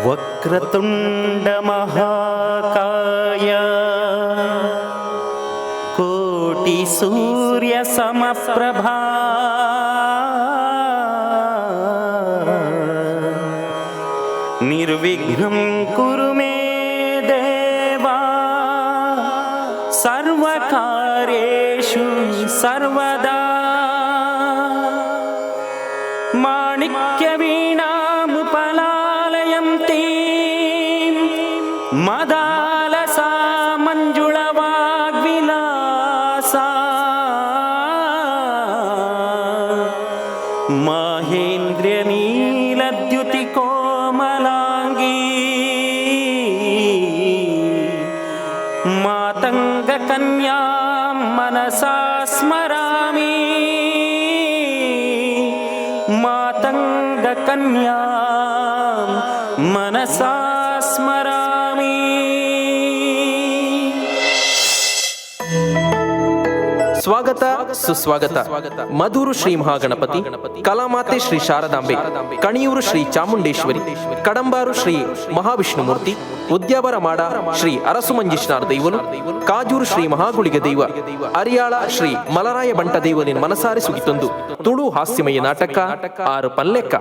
ವಕ್ರತುಂಡ ಮಹಾಕಾಯ ಕೋಟಿ ಸೂರ್ಯ ಸಮಪ್ರಭಾ ನಿರ್ವಿಘ್ನಂ ಕುರು ಮೇ ದೇವಾ ಸರ್ವಕಾರ್ಯೇಷು ಸರ್ವದಾ. ಮಾಣಿಕ್ಯವೀಣಾಮುಪಲಾಲಯಂತೀ ಮದಾಲಸಾ ಮಂಜುಳವಾಗ್ವಿಲಾಸ ಮಾಹೇಂದ್ರ್ಯ ನೀಲದ್ಯುತಿ ಕೋಮಲಾಂಗೀ ಮಾತಂಗ ಕನ್ಯಾ ಮನಸಾ ಸ್ಮರಾಮಿ, ಮಾತಂಗ ಕನ್ಯಾ ಮನಸಾ ಸ್ಮರಾಮಿ. ಸ್ವಾಗತ ಸುಸ್ವಾಗತ. ಮಧೂರು ಶ್ರೀ ಮಹಾಗಣಪತಿ, ಕಲಾಮಾತೆ ಶ್ರೀ ಶಾರದಾಂಬೆ, ಕಣಿಯೂರು ಶ್ರೀ ಚಾಮುಂಡೇಶ್ವರಿ, ಕಡಂಬಾರು ಶ್ರೀ ಮಹಾವಿಷ್ಣುಮೂರ್ತಿ, ಉದ್ಯಾವರ ಮಾಡ ಶ್ರೀ ಅರಸು ಮಂಜಿಷ್ನಾರ್ ದೈವಲು, ಕಾಜೂರು ಶ್ರೀ ಮಹಾಗುಳಿಗ ದೈವ, ಅರಿಯಾಳ ಶ್ರೀ ಮಲರಾಯ ಬಂಟ ದೈವಲಿನ ಮನಸಾರೆ ಸುಗಿತೊಂದು ತುಳು ಹಾಸ್ಯಮಯ ನಾಟಕ ಆರು ಪಲ್ಲೆಕ್ಕ.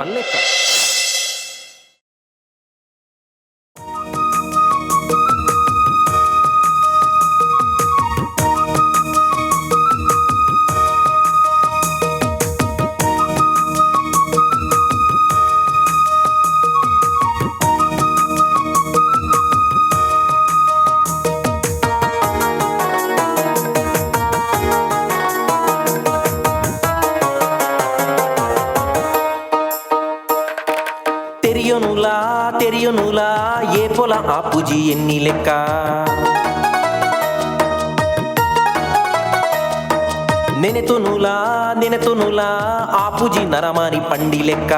ತೆರಿಯೊನುಲಾ ತೆರಿಯೊನುಲಾ ಏ ಪೊಲ ಆಪುಜಿ ಎನ್ನಿ ಲೆಕ್ಕ. ನೆನೆತೊನುಲಾ ನೆನೆತೊನುಲಾ ಆಪುಜಿ ನರಮಾನಿ ಪಂಡಿ ಲೆಕ್ಕ.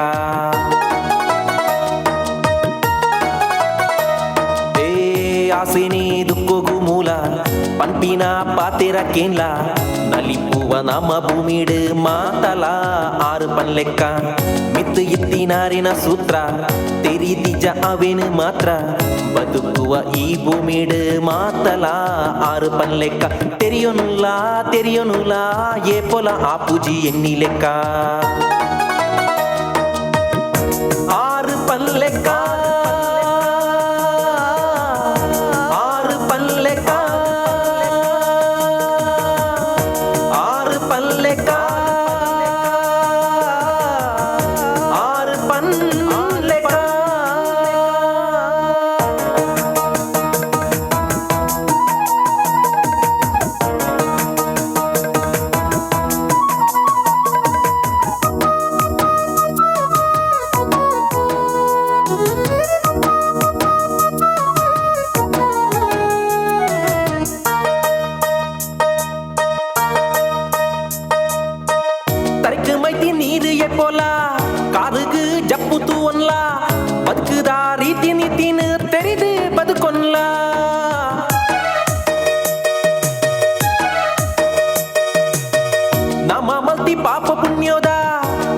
ಏ ಆಸೆನೇ ದುಕ್ಕೊಗು ಮೂಲ ಪನ್ಪಿನ ಪಾತೆರ ಕೇನ್ಲ. ನಲಿಪುವ ನಮ್ಮ ಭೂಮಿಡು ಮಾತಲ ಆರು ಪನ್ಲೆಕ್ಕ. ಮಿತ್ತು ಇತ್ತಿನಾರಿನ ಸೂತ್ರ ತೆರಿದಿಜ ಅವೇನು ಮಾತ್ರ. ಬದುಕುವ ಈ ಭೂಮಿಡು ಮಾತಲ ಆರು ಪನ್ಲೆಕ್ಕ. ತೆರಿಯೊನುಲಾ ತೆರಿಯೊನುಲಾ ಏ ಪೊಲ ಆಪುಜಿ ಎನ್ನಿ ಲೆಕ್ಕ. ಆರು ಪನ್ಲೆಕ್ಕ, ಆರು ಪನ್ಲೆಕ್ಕ, ಆರು ಪನ್ಲೆಕ್ಕ, ಆರು ಪನ್ಲೆಕ್ಕ. ತರಕು ಮೈತಿ ನೀರು ಎಪ್ಪೋಲ ಕಾದುகு ಜಪ್ಪು ತೂವನ್ಲ. ಬದುಕುದ ರೀತಿ ನೀತಿನ ತೆರಿದು ಬದುಕೊನ್ಲ. ನಮ್ಮ ಮಲ್ತಿ ಪಾಪ ಪುಣ್ಯೋದ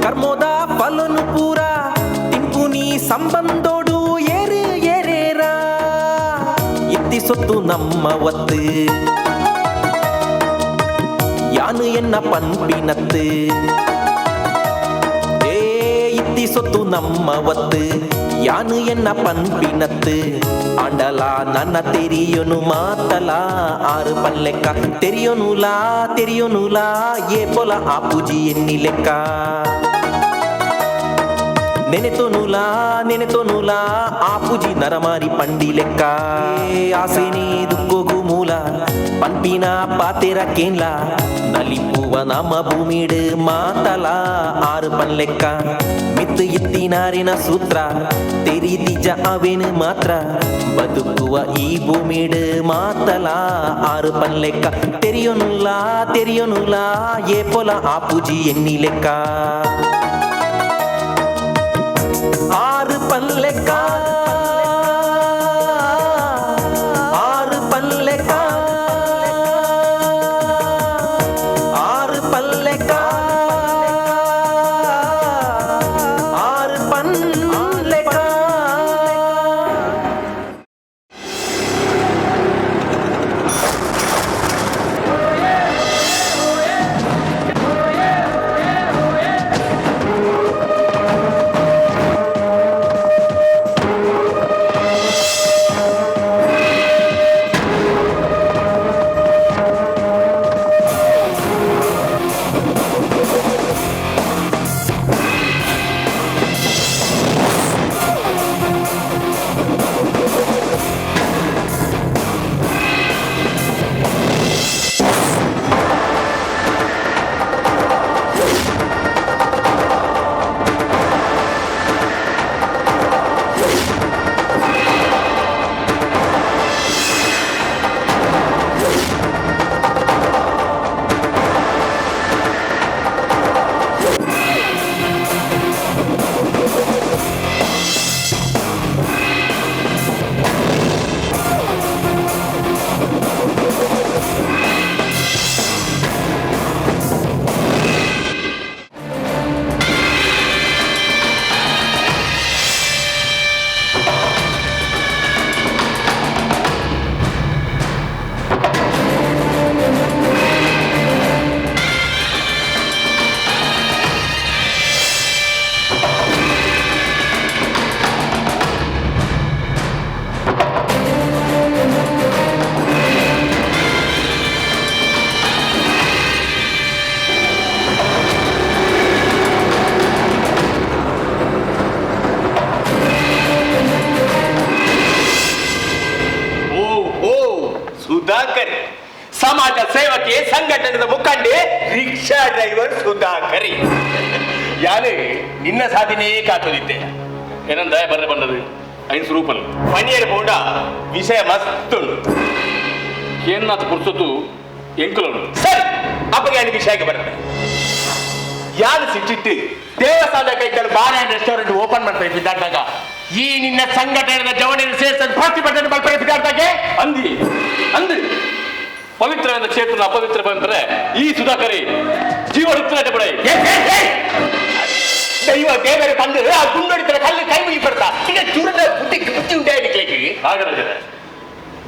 ಕರ್ಮೋದ ಫಲನು ಪೂರ ತಿಂಪುನಿ ಸಂಬಂಧೋಡು ಏರು ಏರೇರ. ಇತ್ತಿ ಸೊತ್ತು ನಮ್ಮ ಒತ್ತು ಯಾನು ಎನ್ನ ಪನ್ಪಿನತ್ತು. ಏ ಇತ್ತಿ ಸೊತ್ತು ನಮ್ಮ ಒತ್ತು ಯಾನು ಎನ್ನ ಪನ್ಪಿನತ್ತು. ಆಂಡಲ ನನ್ನ ತೆರಿಯೊನು ಮಾತಲ ಆರು ಪಲ್ಲೆಕ್ಕ. ತೆರಿಯೊನುಲಾ ತೆರಿಯೊನುಲಾ ಏ ಪೊಲ ಆಪುಜಿ ಎನ್ನಿ ಲೆಕ್ಕ. ನೆನೆತೊನುಲಾ ನೆನೆತೊನುಲಾ ಆಪುಜಿ ನರಮಾರಿ ಪಂಡಿ ಲೆಕ್ಕ. ಏ ಆಸೆನೇ ದುಕ್ಕೊಗು ಮೂಲ ಪನ್ಪಿನ ಪಾತೆರ ಕೇನ್ಲ. ನಲಿಪುವ ನಮ್ಮ ಭೂಮಿಡು ಮಾತಲ ಆರು ಪನ್ಲೆಕ್ಕ. ಮಿತ್ತು ಇತ್ತಿನಾರಿನ ಸೂತ್ರ ತೆರಿದಿಜ ಅವೇನು ಮಾತ್ರ. ಬದುಕುವ ಈ ಭೂಮಿಡು ಮಾತಲ ಆರು ಪನ್ಲೆಕ್ಕ. ತೆರಿಯೊನುಲಾ ತೆರಿಯೊನುಲಾ ಏ ಪೊಲ ಆಪುಜಿ ಎನ್ನಿ ಲೆಕ್ಕ. ಆರು ಪಲ್ಲೆಕ್ಕ, ಆರು ಪಲ್ಲೆಕ್ಕ, ಆರು ಪಲ್ಲೆಕ್ಕ, ಆರು ಪಲ್ಲೆಕ್ಕ. ಡ್ರೈವರ್ ಸುಧಾಕರಿ ಯಾನೇ ನಿನ್ನ ಸಾಧನೆ ಕಾತೋದಿದ್ದೆ. ಏನಂದ ಬರ್ರೆ ಬಂದದು ಐದು ರೂಪಲ್ ಪಣಿಯರ್ ಪೋಂಡ ವಿಷಯ ಮಸ್ತ್ ಉಂಟು. ಕೇನ್ನಾಥ ಪುರ್ಸೊತ್ತು ಎಂಕುಲನು. ಸರಿ, ಅಪ್ಪಗೆ ಅಲ್ಲಿ ವಿಷಯಕ್ಕೆ ಬರುತ್ತೆ. ಯಾರು ಸಿಟ್ಟಿಟ್ಟು ದೇವಸ್ಥಾನದ ಕೈತಲ್ಲಿ ಬಾರ್ ಅಂಡ್ ರೆಸ್ಟೋರೆಂಟ್ ಓಪನ್ ಮಾಡ್ತಾ ಇದ್ದಾಗ ಈ ನಿನ್ನ ಸಂಘಟನೆಯ ಜವಳಿಯನ್ನು ಸೇರಿಸಲು ಪ್ರತಿಭಟನೆ ಮಲ್ಪರೆ ಅಂದಿ ಅಂದಿ ಪವಿತ್ರವಾದ ಕ್ಷೇತ್ರ ಅಪವಿತ್ರ ಬಂದ್ರೆ ಈ ಸುಧಾಕರಿ ಜೀವ ಹಿತ್ತಲಾಟ ಬಿಡೈ. ದೈವ ದೇವರ ತಂದು ಆ ಗುಂಡೊಡಿತರ ಕಲ್ಲು ಕೈ ಮುಗಿ ಬರ್ತಾ ಈಗ ಚೂರದ ಬುದ್ಧಿ ಬುದ್ಧಿ ಉಂಟಾಗಲಿಕ್ಕೆ. ನಾಗರಾಜರ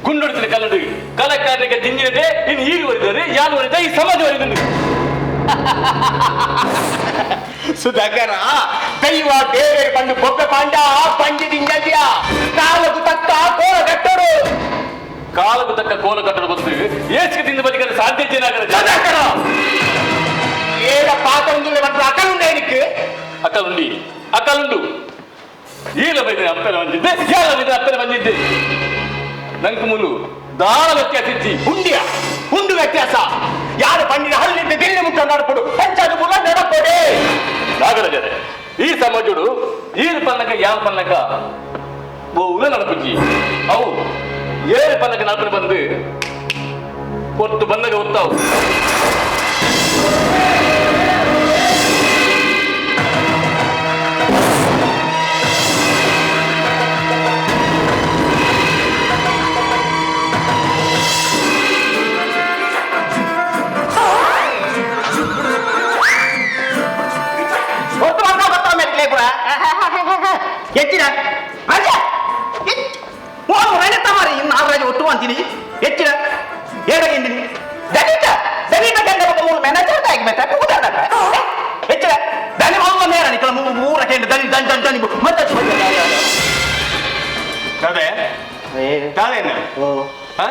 ಗುಂಡೊಡಿತನ ಕಲ್ಲಡು ಕಲಾಕಾರನಿಗೆ ದಿಂಜಿನದೆ ಇನ್ನು ಈರು ವರಿದರೆ ಯಾರು ವರಿದ ಈ ಸಮಾಜ ವರಿದಂದು. ಸುಧಾಕರ, ದೈವ ದೇವರು ಬಂದು ಬೊಬ್ಬೆ ಪಾಂಡ ಪಂಜಿ ದಿಂಜಲ್ಯ ಕಾಲಕು ತಕ್ಕ ಕೋಲ ಕಟ್ಟೋಡು. ಕಾಲకు ತಕ್ಕ ಕೋಲ ಕಟ್ಟಲು ಬಂದು ಏಸಿಗೆ ತಿಂದು ಬದುಕಲು ಸಾಧ್ಯ ನಾಗರಾಜ. ಸುಧಾಕರ, ಏನ ಪಾತ ಒಂದು ಬಂದು ಅಕಲುಂಡ ಏನಕ್ಕೆ? ಅಕ್ಕಲುಂಡಿ ಅಕ್ಕಲುಂಡು ಈಲ ಬೈದ ಅಪ್ಪನ ಬಂದಿದ್ದೆ ಯಾಲ ಬೈದ ಅಪ್ಪನ ಬಂದಿದ್ದೆ ನಂಗೆ ಮುಲು ದಾಳ ವ್ಯತ್ಯಾಸ ಇಜ್ಜಿ. ಉಂಡಿಯ ಉಂಡು ವ್ಯತ್ಯಾಸ ಯಾರು ಪಂಡಿನ ಹಳ್ಳಿದ್ದ ದಿಲ್ಲಿ ಮುಟ್ಟ ನಡಪಡು ಪಂಚಾಯತ್ ಮೂಲ ನಡಪಡೆ. ನಾಗರಾಜರೇ, ಈ ಸಮಾಜಡು ಈರು ಪನ್ನಕ ಯಾವ ಪನ್ನಕ ಓ ಉಲ ನಡಪುಜಿ ಅವು ಏಳು ಪನ್ನಕ ನಡಪನ ಬಂದು ಹೊತ್ತು ಬಂದಾಗ ಹೊತ್ತಾವು. ಹೊತ್ತು ಬರ್ತಾ ಬರ್ತಾ ಮೆಟ್ಲೆ ಪುರ ಹೆಚ್ಚಿನ ರಜೆ ಓ ರಣೆತ್ತ ಮಾರಿ ಇನ್ನು ನಾಗರಾಜ ಒಟ್ಟು ಅಂತೀನಿ ಹೆಚ್ಚಿನ ಏಡಗಿಂದಿನಿ ದಲಿತ ದಲಿತ ಕೆಂಡ ಬೊಕ್ಕ ಮೂರು ಮ್ಯಾನೇಜರ್ ಆಗಿ ಮೆತ್ತ ಕೂದಾಡ ಹೆಚ್ಚಿನ ದನಿ ಮಾವು ನೇರ ನಿಕಲ ಮೂರು ಮೂರ ಕೆಂಡ ದನಿ ದನಿ ದನಿ ದನಿ ಮತ್ತೆ ಅದೇ ತಾನೇನು? ಓ. ಹಾ?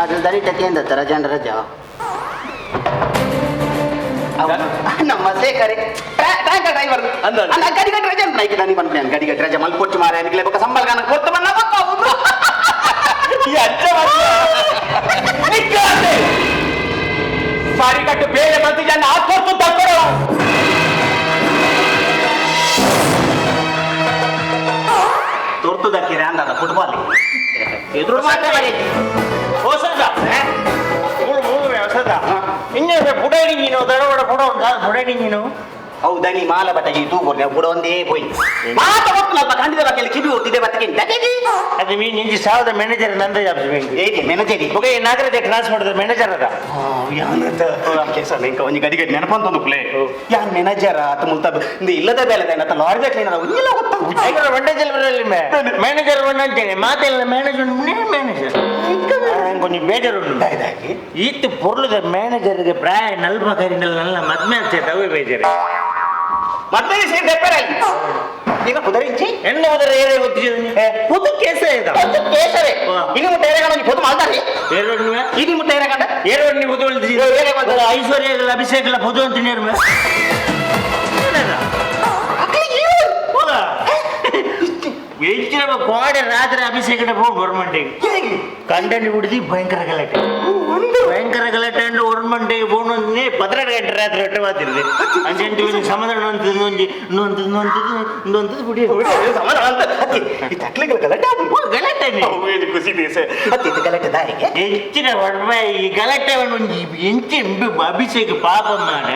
ಅದು ದಲಿತ ಕೇಂದ್ರ ರಜಾಂಡ ರಜಾ ನಮ್ಮ ಸೇಕರೆ ಟ್ಯಾಂಕರ್ ಡ್ರೈವರ್. ಅಂದ ಅಂದ. ಅಲ್ಲ, ಗಡಿಗಟ್ಟ ರಜೆ ಅಂತ ನೈಕ್ ದನಿ ಬಂದ್ಬಿಡಿ ಗಡಿಗಟ್ಟ ರಜೆ ಮಲ್ಪೊಚ್ಚು ಮಾರ ನಿಕ್ಲೆ ಬೊಕ್ಕ ಸಂಬಳ ಕೊಟ್ಟು ಬಣ್ಣ ಬೊಕ್ಕ ಒಬ್ರು. ಈ ಅಜ್ಜ ನಿಕ್ಕಂತೆ ಸಾರಿ ಕಟ್ಟು ಬೇರೆ ಬಂತು ಜನ ಆತ್ಮರ್ತು ತಕ್ಕೊಡು. ತೊರ್ತುದಕ್ಕಿರ ಅಂದದ ಫುಟ್ಬಾಲ್ ಎದುರು ಮಾತಾಡಿ. ಹೊಸದ ಮೂರು ಮೂರು ಹೊಸದ ಇನ್ನೇ ಪುಡಾಡಿ ನೀನು ದಡವಡ ಪುಡ ಉಂಟಾ ಪುಡಾಡಿ ನೀನು. ಹೌದಾ ನೀ ಮಾಲ ಬಟ್ಟಗೆ ತೂಗೊರ್ನೆ ಬುಡ ಒಂದೇ ಪೋಯಿ ಮಾತ ಗೊತ್ತು ಖಂಡಿತ ಬಕ್ಕೆ ಕಿವಿ ಓದ್ತಿದೆ ಬತ್ತಕ್ಕೆ. ಅದು ಮೀನು ಇಂಜಿ ಸಾವಿರದ ಮ್ಯಾನೇಜರ್ ನಂದ ಜಾಬ್ಸ್ ಬೇಕು. ಏಕೆ ಮ್ಯಾನೇಜರಿ? ಒಕೆ ನಾಗರಾಜ ಕ್ಲಾಸ್ ಮಾಡಿದ್ರೆ ಮ್ಯಾನೇಜರ್ ಅದ. ಕೇಸ ಇಂಕ ಒಂಜಿ ಗಡಿ ಗಡಿ ನೆನಪಂತೊಂದು ಪ್ಲೇ ಯಾನ್ ಮ್ಯಾನೇಜರ್ ಆತ ಮುಲ್ತ ಇಲ್ಲದ ಬೇಲೆ ಆತ ಲಾರಿ ಕ್ಲೀನರ್ ಇಲ್ಲ ಗೊತ್ತ. ವಂಡೇಜಲ್ ಮ್ಯಾನೇಜರ್ ಅಂತೇನೆ ಮಾತೆಲ್ಲ ಮ್ಯಾನೇಜರ್ ಮ್ಯಾನೇಜರ್ ಕೊಂಚ ಬೇಜಾರು ಉಂಟು. ಈತ ಪೊರ್ಲದ ಮ್ಯಾನೇಜರ್ಗೆ ಪ್ರಾಯ ನಲ್ಪ ಕರಿನಲ್ಲಿ ನನ್ನ ಮದ್ಮೆ ಆಗ್ತೈತೆ ಅವೇ ಬೇಜಾರು. ಮದ್ವೆ ಸೇರಿ ದೆಪ್ಪರಲ್ಲಿ ಈಗ ಕುದರಿಂಚಿ. ಎಣ್ಣೆ ಹೋದರೆ ಏನೇ ಗೊತ್ತಿದೆ ಪುದು ಕೇಸ ಇದೆ. ಪೊದು ಕೇಸರೆ. ಹಾ. ಇನಿ ಮುಟ್ಟ ಏರೆಗಂಡ ಒಂಜಿ ಪೊದು ಮಾಲ್ತಾರೆ. ಏರೋಡ್ನುವೆ ಇನಿ ಮುಟ್ಟ ಏರೆಗಂಡ. ಏರೋಡ್ ನೀವು ಪೊದು ಏರೆ ಬಂತು. ಐಶ್ವರ್ಯ ಇಲ್ಲ ಅಭಿಷೇಕ್ ಇಲ್ಲ ಪೊದು ಅಂತ ನೇರ್ಮೆ. ಹೆಚ್ಚಿನ ಕೋಡೆ ರಾತ್ರಿ ಅಭಿಷೇಕನ ಹೋಗಿ ಗೌರ್ಮೆಂಟಿಗೆ ಕಂಡನಿ ಹುಡುದಿ ಭಯಂಕರ ಗಲಾಟೆ ಭಯಂಕರ ಗಲಾಟೆ ಅಂದ್ರೆ ಗೌರ್ಮೆಂಟಿಗೆ ಫೋನ್ ಒಂದೇ 12 ಗಂಟೆ ರಾತ್ರಿ ಹೊಟ್ಟೆ ಮಾತಿರ್ದೆ ಅಂಚೆಂಟು ಒಂಜಿ ಸಮಾಧಾನ ಅಂತದ್ದು ಒಂಜಿ ಇನ್ನೊಂತದ್ದು ಇನ್ನೊಂತದ್ದು ಇನ್ನೊಂತದ್ದು ಬಿಡಿ. ಸಮಾಧಾನ ಅಂತ ಅತ್ತಿ ಈ ತಕ್ಲಿಗಳ ಗಲಾಟೆ ಆಗುಂಟು. ಗಲಾಟೆ ಅವು ಖುಷಿ ದೇಶ ಅತ್ತಿ ಇದು ಗಲಾಟೆ ದಾರಿಗೆ. ಹೆಚ್ಚಿನ ಒಡ್ಮೆ ಈ ಗಲಾಟೆ ಒಂಜಿ ಎಂಚಿ ಅಭಿಷೇಕ ಪಾಪ ಮಾಡ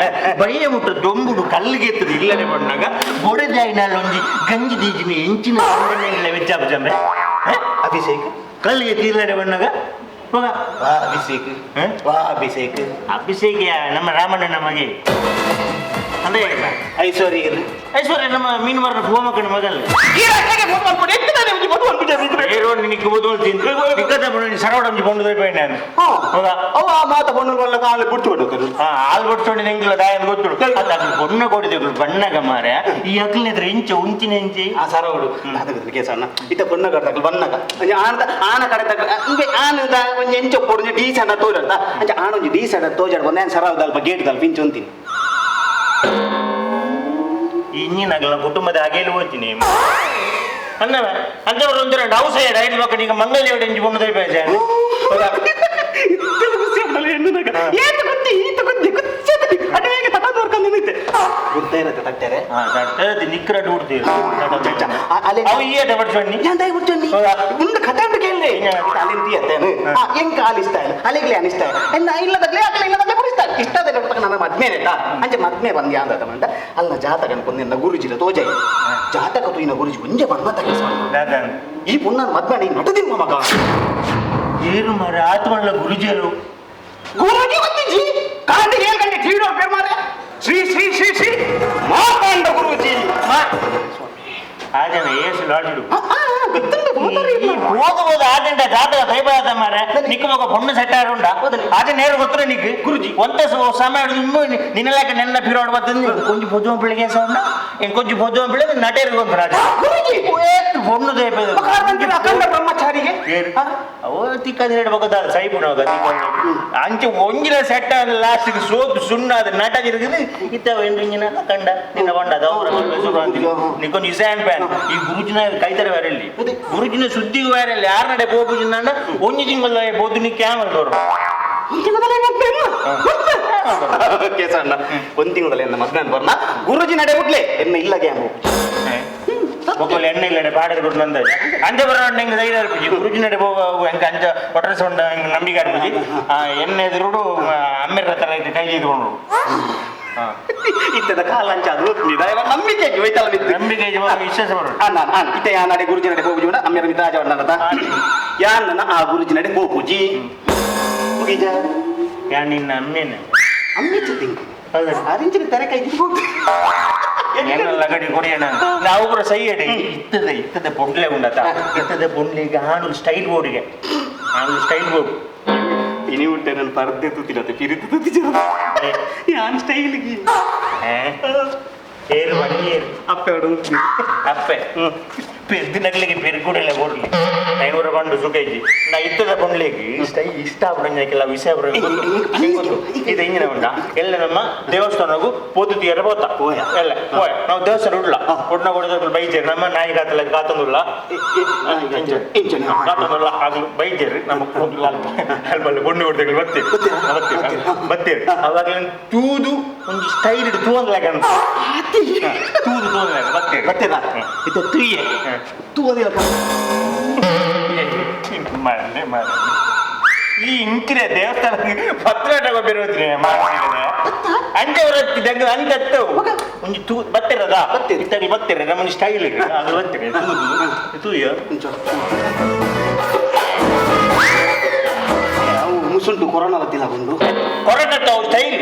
ಬಯ್ಯ ಮುಟ್ಟ ದೊಂಬುಡು ಕಲ್ಲಿಗೆತ್ತದು ಇಲ್ಲದೆ ಬಂದಾಗ ಬೊಡೆದಾಯಿನಾಲ್ ಒಂಜಿ ಗಂಜಿ ದೀಜಿನ ಎಂಚಿನ ಇಲ್ಲ ವೆಚ್ಚ ಜಂಬೆ. ಅಭಿಷೇಕ್ ಕಲ್ಲಿಗೆ ಇಲ್ಲದೆ ಬಂದಾಗ ಹೋಗ. ವಾ ಅಭಿಷೇಕ್. ಹ? ವಾ ಅಭಿಷೇಕ್. ಅಭಿಷೇಕ ನಮ್ಮ ರಾಮಣ್ಣ ನಮಗೆ ಅಂದ್ರೆ ಐಶ್ವರ್ಯ ಇರು. ಐಶ್ವರ್ಯ ನಮ್ಮ ಮೀನುಮಾರನ ಪೂಮಕ್ಕನ ಮಗಲ್ಲ. ಈ ರಕ್ಷೆಗೆ ಫೋನ್ ಮಾಡ್ಕೊಂಡು ಎತ್ತು ನಾನು ಒಂಜಿ ಮದುವೆ ಅನ್ಬಿಟ್ಟೆ. ಏರೋಡ್ ನಿಕ್ಕೆ ಬದುಲು ತಿಂದು ನಿಕ್ಕದ ಬಣ್ಣ ಸರವಡ ಒಂಜಿ ಕೊಂಡು ಹೋಯ್ತು ನಾನು. ಹೌದಾ? ಅವ ಆ ಮಾತ ಬಣ್ಣು ಬಲ್ಲ ಕಾಲು ಬಿಟ್ಟು ಬಿಡುತ್ತಾರೆ. ಹಾ, ಹಾಲು ಬಡ್ಸೋಡಿ ಎಂಗಿಲ್ಲ ದಾಯನ್ ಗೊತ್ತು ಅದು ಅದು ಬೊಣ್ಣ ಕೊಡಿದೆಗಳು ಬಣ್ಣಗ ಮಾರ ಈ ಅಕ್ಲಿನ ಇಂಚೆ ಉಂಚಿನ ಇಂಚೆ. ಆ ಸರವಡು ದಾದ ಕೇಸಣ್ಣ ಇತ್ತ ಬಣ್ಣ ಕಟ್ಟಕಲ್ ಬಣ್ಣಗ ಅಂಚ ಆನದ ಆನ ಕಡೆ ತಕ್ಕ ಇಂಬೆ ಆನದ ಒಂಜಿ ಎಂಚ ಪೊಡು ಡೀಸೆಂಟ್ ತೋಜಾಡ್ದ ಅಂಚ ಆನ ಒಂಜಿ ಡೀಸೆಂಟ್ ತೋಜಾಡ್ ಬಂದ ನಾನು ಸರವ ದಲ್ಪ ಗೇಟ್ ದಲ್ಪ ಇಂಚ ಒಂತೀನಿ. ಇನ್ನಿನಗಲ ಕುಟುಂಬದ ಅಗೇಲು ಹೋಗ್ತೀನಿ ಅಂದವ ಅಂದವರು ಒಂದು ಎರಡು ಹೌಸ್ ಐದು ಮಕ್ಕಳು ಈಗ ಮಂಗಲ ಇಂಚು ಬೊಣ್ಣದ ಬೇಜಾರು. ಇತ್ತ ಖುಷಿ ಆಗಲ್ಲ ಹೆಣ್ಣು ನಗ. ಏತ ಗುದ್ದಿ ಈತ ಗುದ್ದಿ ಗುದ್ದಿ. ಬರ್ಕೊಂಡು ಗೊತ್ತೇ ಇರುತ್ತೆ ತಟ್ಟೆರೆ ತಟ್ಟೆ ನಿಕ್ರಡ್ ಬಿಡ್ತೀವಿ ಅವು ಈ ಬಡ್ಸೊಣ್ಣಿ ಉಂಡು ಕಥೆ ಉಂಟು ಕೇಳಿ ಅಲ್ಲಿಂದ ತೀಯತ್ತೇನು ಎಂಕ ಆಲಿಸ್ತಾ ಇಲ್ಲ ಅಲ್ಲಿಗ್ಲೇ ಅನಿಸ್ತಾ ಇಲ್ಲ ಇಲ್ಲದಾಗ್ಲೇ ಆಗಲೇ ಇಲ್ಲದಾಗ್ಲೇ ಪುಡಿಸ್ತಾ ಇಷ್ಟದ ನನ್ನ ಮದ್ಮೇನೆ ಅಂಚೆ ಮದ್ಮೆ ಬಂದು ಯಾಂದ ಮಂಡ ಅಲ್ಲ ಜಾತಕ ಅನ್ಕೊಂಡು ಗುರುಜಿಲ ತೋಜೆ ಜಾತಕ ತೂಯಿನ ಗುರುಜಿ ಒಂಜೆ ಬಂದ ತಕ್ಕ ಈ ಪುಣ್ಣನ ಮದ್ಮೆ ನೀನು ನಟದಿನ ಮಗ ಏನು ಮಾರ ಆತ್ಮಲ್ಲ ಗುರುಜಿಯರು ಗುರುಜಿ ಗೊತ್ತಿಜಿ ಕಾಂಡಿ ಹೇಳ್ಕಂಡೆ ಠೀಡೋರ್ ಪೇರ್ ಮಾರೆ ಶ್ರೀ ಶ್ರೀ ಶ್ರೀ ಶ್ರೀ ಮಾರ್ತಾಂಡ ಗುರೂಜಿ ಆಜನ ಏಸು ಲಾಜಿಡು ಹೋದ ಹೋದ ಆಜಂಡ ಜಾತಕ ದೈವಾದ ಮಾರೆ ನಿಕ್ಕ ಮಗ ಪೊಣ್ಣು ಸೆಟ್ ಆರುಂಡ ಆಜ ನೇರ ಗೊತ್ತಿರ ನಿಕ್ ಗುರುಜಿ ಒಂತೆ ಸಮಯ ನಿನ್ನಲಾಕ ನೆನ್ನ ಪಿರೋಡ್ ಬತ್ತಂದು ಕೊಂಚ ಪೊಜುವ ಪಿಳ್ಳಿಗೆ ಸೌಂಡ ಕೊಂಚ ಪೊಜುವ ಪಿಳ್ಳೆ ನಟೇರು ಗೊತ್ತರ ಗುರುಜಿ ಪೊಣ್ಣು ದೈವ ಅಖಂಡ ಬ್ರಹ್ಮಚಾರಿಗೆ ಅವು ತಿಕ್ಕದ ಹೇಳ್ಬೇಕಾದ ಸೈಬುಣವಾಗ ಅಂಚೆ ಒಂಜಿನ ಸೆಟ್ ಆದ ಲಾಸ್ಟ್ ಸೋತು ಸುಣ್ಣ ಅದು ನಟ ಇರುಗಿದೆ ಇತ್ತ ಎಂಡ್ರಿಂಗಿನ ಕಂಡ ನಿನ್ನ ಬಂಡ ಅವರ ನಿಕ್ಕೊಂದು ಇಸಾನ್ ಪ್ಯಾನ್ ಈ ಗುರುಜಿನ ಕೈತರ ಬೇರೆ ಇಲ್ಲಿ ಗುರುಜಿನ ಸುದ್ದಿಗೆ ಬೇರೆ ಇಲ್ಲಿ ಯಾರ ನಡೆ ಹೋಗುಜಿನ ಒಂಜಿ ತಿಂಗಳ ಬೋದು ನೀ ಕ್ಯಾಮಲ್ ತೋರು ಕೇಸಣ್ಣ ಒಂದ್ ತಿಂಗಳಲ್ಲಿ ಎನ್ನ ಮದ್ವೆ ಬರ್ನ ಗುರುಜಿ ನಡೆ ಬಿಡ್ಲೆ ಎನ್ನ ಇಲ್ಲ ಗ್ಯಾಮ್ ಒಕ್ಕಲ್ ಎಣ್ಣೆ ಇಲ್ಲ ಪಾಡದ ಕೊಟ್ಟು ನಂದ ಅಂಜ ಬರೋ ಹೆಂಗೆ ಧೈರ್ಯ ಇರ್ಪುಜಿ ಗುರುಜಿ ನಡೆ ಹೋಗ ಹೆಂಗೆ ಅಂಜ ಒಟ್ಟರೆ ಸೊಂಡ ಹೆಂಗೆ ನಂಬಿಕೆ ಆಡ್ಪುಜಿ ಎಣ್ಣೆ ಎದುರುಡು ಅಮ್ಮೆರ ತರ ಕೈ ಇದ್ಕೊಂಡು ಇತ್ತದ ಕಾಲ ಅಂಚ ಅದು ನಂಬಿಕೆ ಹೋಯ್ತಲ್ಲ ಬಿತ್ತು ನಂಬಿಕೆ ವಿಶ್ವಾಸ ಬರೋದು ಅಣ್ಣ ಅಣ್ಣ ಇತ್ತೆ ಯಾ ನಡೆ ಗುರುಜಿ ನಡೆ ಹೋಗುಜಿ ಅಮ್ಮೆರ ಮಿತಾಜ ಅಣ್ಣ ಯಾನ್ ನನ್ನ ಆ ಗುರುಜಿ ನಡೆ ಹೋಗುಜಿ ಮುಗಿಜ ಯಾ ನಿನ್ನ ಅಮ್ಮೇನೆ ಅಮ್ಮೆ ಚಿತ್ತಿಂಗ್ ಅರಿಂಚಿನ ತೆರೆ ಕೈ ಲಗಡಿ ಕೊಡಿಯಣ ನಾವು ಕೂಡ ಸೈ ಎಡೆ ಇತ್ತದ ಇತ್ತದ ಪೊಂಡ್ಲೆ ಉಂಡತ ಇತ್ತದ ಪೊಂಡ್ಲಿಗೆ ಆಣು ಸ್ಟೈಲ್ ಬೋರ್ಡಿಗೆ ಆಣು ಸ್ಟೈಲ್ ಬೋರ್ಡ್ ಇನಿ ಉಂಟೆ ನನ್ನ ಪರ್ದೆ ತೂತಿನತೆ ಪಿರಿತು ತೂತಿ ಯಾನ್ ಸ್ಟೈಲ್ಗೆ ಏರು ಬನ್ನಿ ಅಪ್ಪೆ ಅಪ್ಪೆ ಪೆದ್ದಿನಗ್ಲಿಗೆ ಪೆರುಗುಡಲೆ ಬೋರ್ಲಿ 500 ಪಂಡು ಸುಖೈಜಿ ನಾ ಇತ್ತದ ಪೊಂಡ್ಲಿಗೆ ಇಷ್ಟ ಇಷ್ಟ ಆಪುಡಂಜಕ್ಕೆಲ್ಲ ವಿಷಯ ಇದು ಇಂಜಿನ ಉಂಡ ಎಲ್ಲ ನಮ್ಮ ದೇವಸ್ಥಾನಗೂ ಪೋತು ತೀರ ಪೋತ ಎಲ್ಲ ಹೋಯ್ ನಾವು ದೇವಸ್ಥಾನ ಉಡ್ಲ ಉಡ್ನ ಕೊಡೋದ್ರ ಬೈಜೇರು ನಮ್ಮ ನಾಯಿ ಕಾತಲ್ಲ ಕಾತಂದುಲ್ಲ ಕಾತಂದುಲ್ಲ ಆಗ್ಲು ಬೈಜೇರು ನಮ್ಮ ಅಲ್ಪ ಬೊಣ್ಣು ಕೊಡ್ತೇವೆ ಬತ್ತೀರಿ ಬತ್ತೀರಿ ಬತ್ತೀರಿ ಅವಾಗ ತೂದು ಒಂದು ಸ್ಟೈಲ್ ಇಟ್ಟು ತೂಂದ್ಲಾಗ ತೂದು ತೂಂದ್ಲಾಗ ಬತ್ತೀರಿ ಬತ್ತೀರಾ ಇದು ತುಯ್ಯೆ ತೂದಿಲ್ಲ ಮನೆ ಮನೆ ಈ ಇಂಕಿರೆ ದೇವಸ್ಥಾನ ಪತ್ರ ಬೇರೆ ಅಂಚೆ ಬರತ್ತಿದ್ದಂಗೆ ಅಂಚತ್ತವು ಒಂಜಿ ತೂ ಬತ್ತಿರದ ಇತ್ತಲ್ಲಿ ಬತ್ತಿರ ನಮ್ಮೊಂದು ಸ್ಟೈಲ್ ಅದು ಬತ್ತಿರ ತೂದು ತೂಯ ಮುಸುಂಟು ಕೊರೋನಾ ಬತ್ತಿಲ್ಲ ಒಂದು ಕೊರೋನಾ ಸ್ಟೈಲ್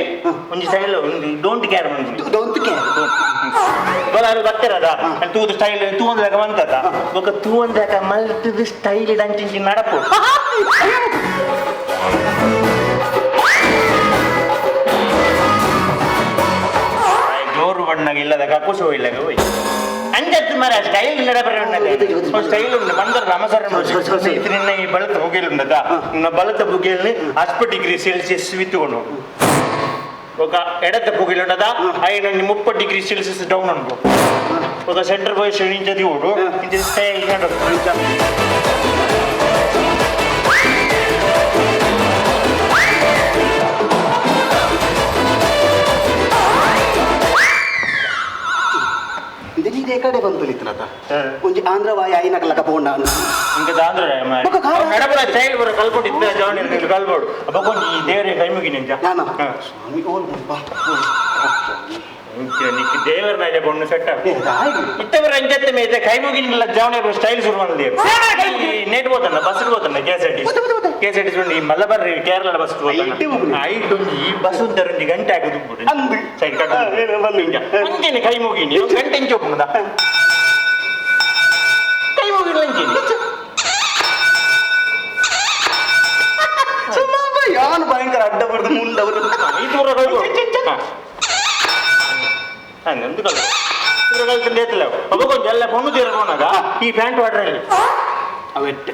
ಒಂಜಿ ಸ್ಟೈಲ್ ಒಂದು don't care don't care ಬಲಾರು ಬತ್ತಿರದ ತೂದು ಸ್ಟೈಲ್ ತೂಂದ್ರಾಗ ಬಂತದ ಬೊಕ ತೂಂದ್ರಾಗ ಮಲ್ತದ ಸ್ಟೈಲ್ ಡಂಚಿಂಚಿ ನಡಪು ಜೋರು ಬಣ್ಣಗ ಇಲ್ಲದ ಕಕ್ಕುಸು ಇಲ್ಲ ಹೋಯ್ ಅಂಜತ್ತು ಮರ ಸ್ಟೈಲ್ ನಡಪರೆ ಸ್ಟೈಲ್ ಉಂಟು ಬಂದರು ರಾಮಸರ ನಿನ್ನ ಈ ಬಳತ ಬುಗೆಲ್ ಉಂಡದ ನಿನ್ನ ಬಲತ ಬುಗೆಲ್ ಅಷ್ಟು ಡಿಗ್ರಿ ಸೆಲ್ಸಿಯಸ್ ವಿತ್ತುಕೊಂಡು ఒక ಎಡತ ಬುಗಿಲ್ ಉಂಡದ ಐನ 30 degree Celsius down ಉಂಟು ఒక ಸೆಂಟರ್ ಪೊಸಿಷನ್ ಇಂಚ ದಿವೋಡು ಇಂಚ ಸ್ಟೈಲ್ ನಡಪು ಕಡೆ ಬಂತು ನಿತ್ತನತ ಒಂಜಿ ಆಂಧ್ರ ವಾಯ ಐನಕಲಕ ಪೋಂಡ ಇಂಕ ಆಂಧ್ರ ನಡಪುರ ಸ್ಟೈಲ್ ಬರ ಕಲ್ಕೊಟ್ಟಿದ್ದ ಜವನಿ ಕಲ್ಬೋಡು ಬೊಕೊಂಜಿ ಈ ದೇವರೇ ಕೈ ಮುಗಿ ನಿಂಜ ನಾನ ಸ್ವಾಮಿ ಓಲ್ ಬಾ ನಿಕ್ ದೇವರ ನಾಜ ಬೊಣ್ಣು ಸೆಟ್ ಇತ್ತವರ ಅಂಜತ್ತೆ ಮೇತೆ ಕೈ ಮುಗಿನಿಲ್ಲ ಜವನಿ ಸ್ಟೈಲ್ ಶುರು ಮಾಡಿದೆ ನೇಟ್ ಹೋತಲ್ಲ bus ಹೋತಲ್ಲ K S R T K S R T ಈ ಮಲಬಾರ್ ಕೇರಳ ಬಸ್ ಐಟ್ ಒಂಜಿ ಈ ಬಸ್ ಒಂಜಿ ಗಂಟೆ ಆಗುದು ಸೈಡ್ ಕಟ್ ಅಂಜನೆ ಕೈ ಮುಗಿನಿ ಗಂಟೆ ಇಂಚ ಒಪ್ಪುನದ ಕೈ ಮುಗಿಲ್ಲ ಅಂಜನೆ ಯಾನು ಭಯಂಕರ ಅಡ್ಡ ಬಡ್ದು ಮುಂಡವರು ಈ ದೂರ ಹಂಗಂದು ಕಲ್ ಕಲ್ತಂದು ಏತಿಲ್ಲ ಒಬ್ಬ ಎಲ್ಲ ಪೊಣ್ಣು ತೀರ್ಕೊಂಡಾಗ ಈ ಪ್ಯಾಂಟ್ ವಾಟರ್ ಅವೆಟ್ಟೆ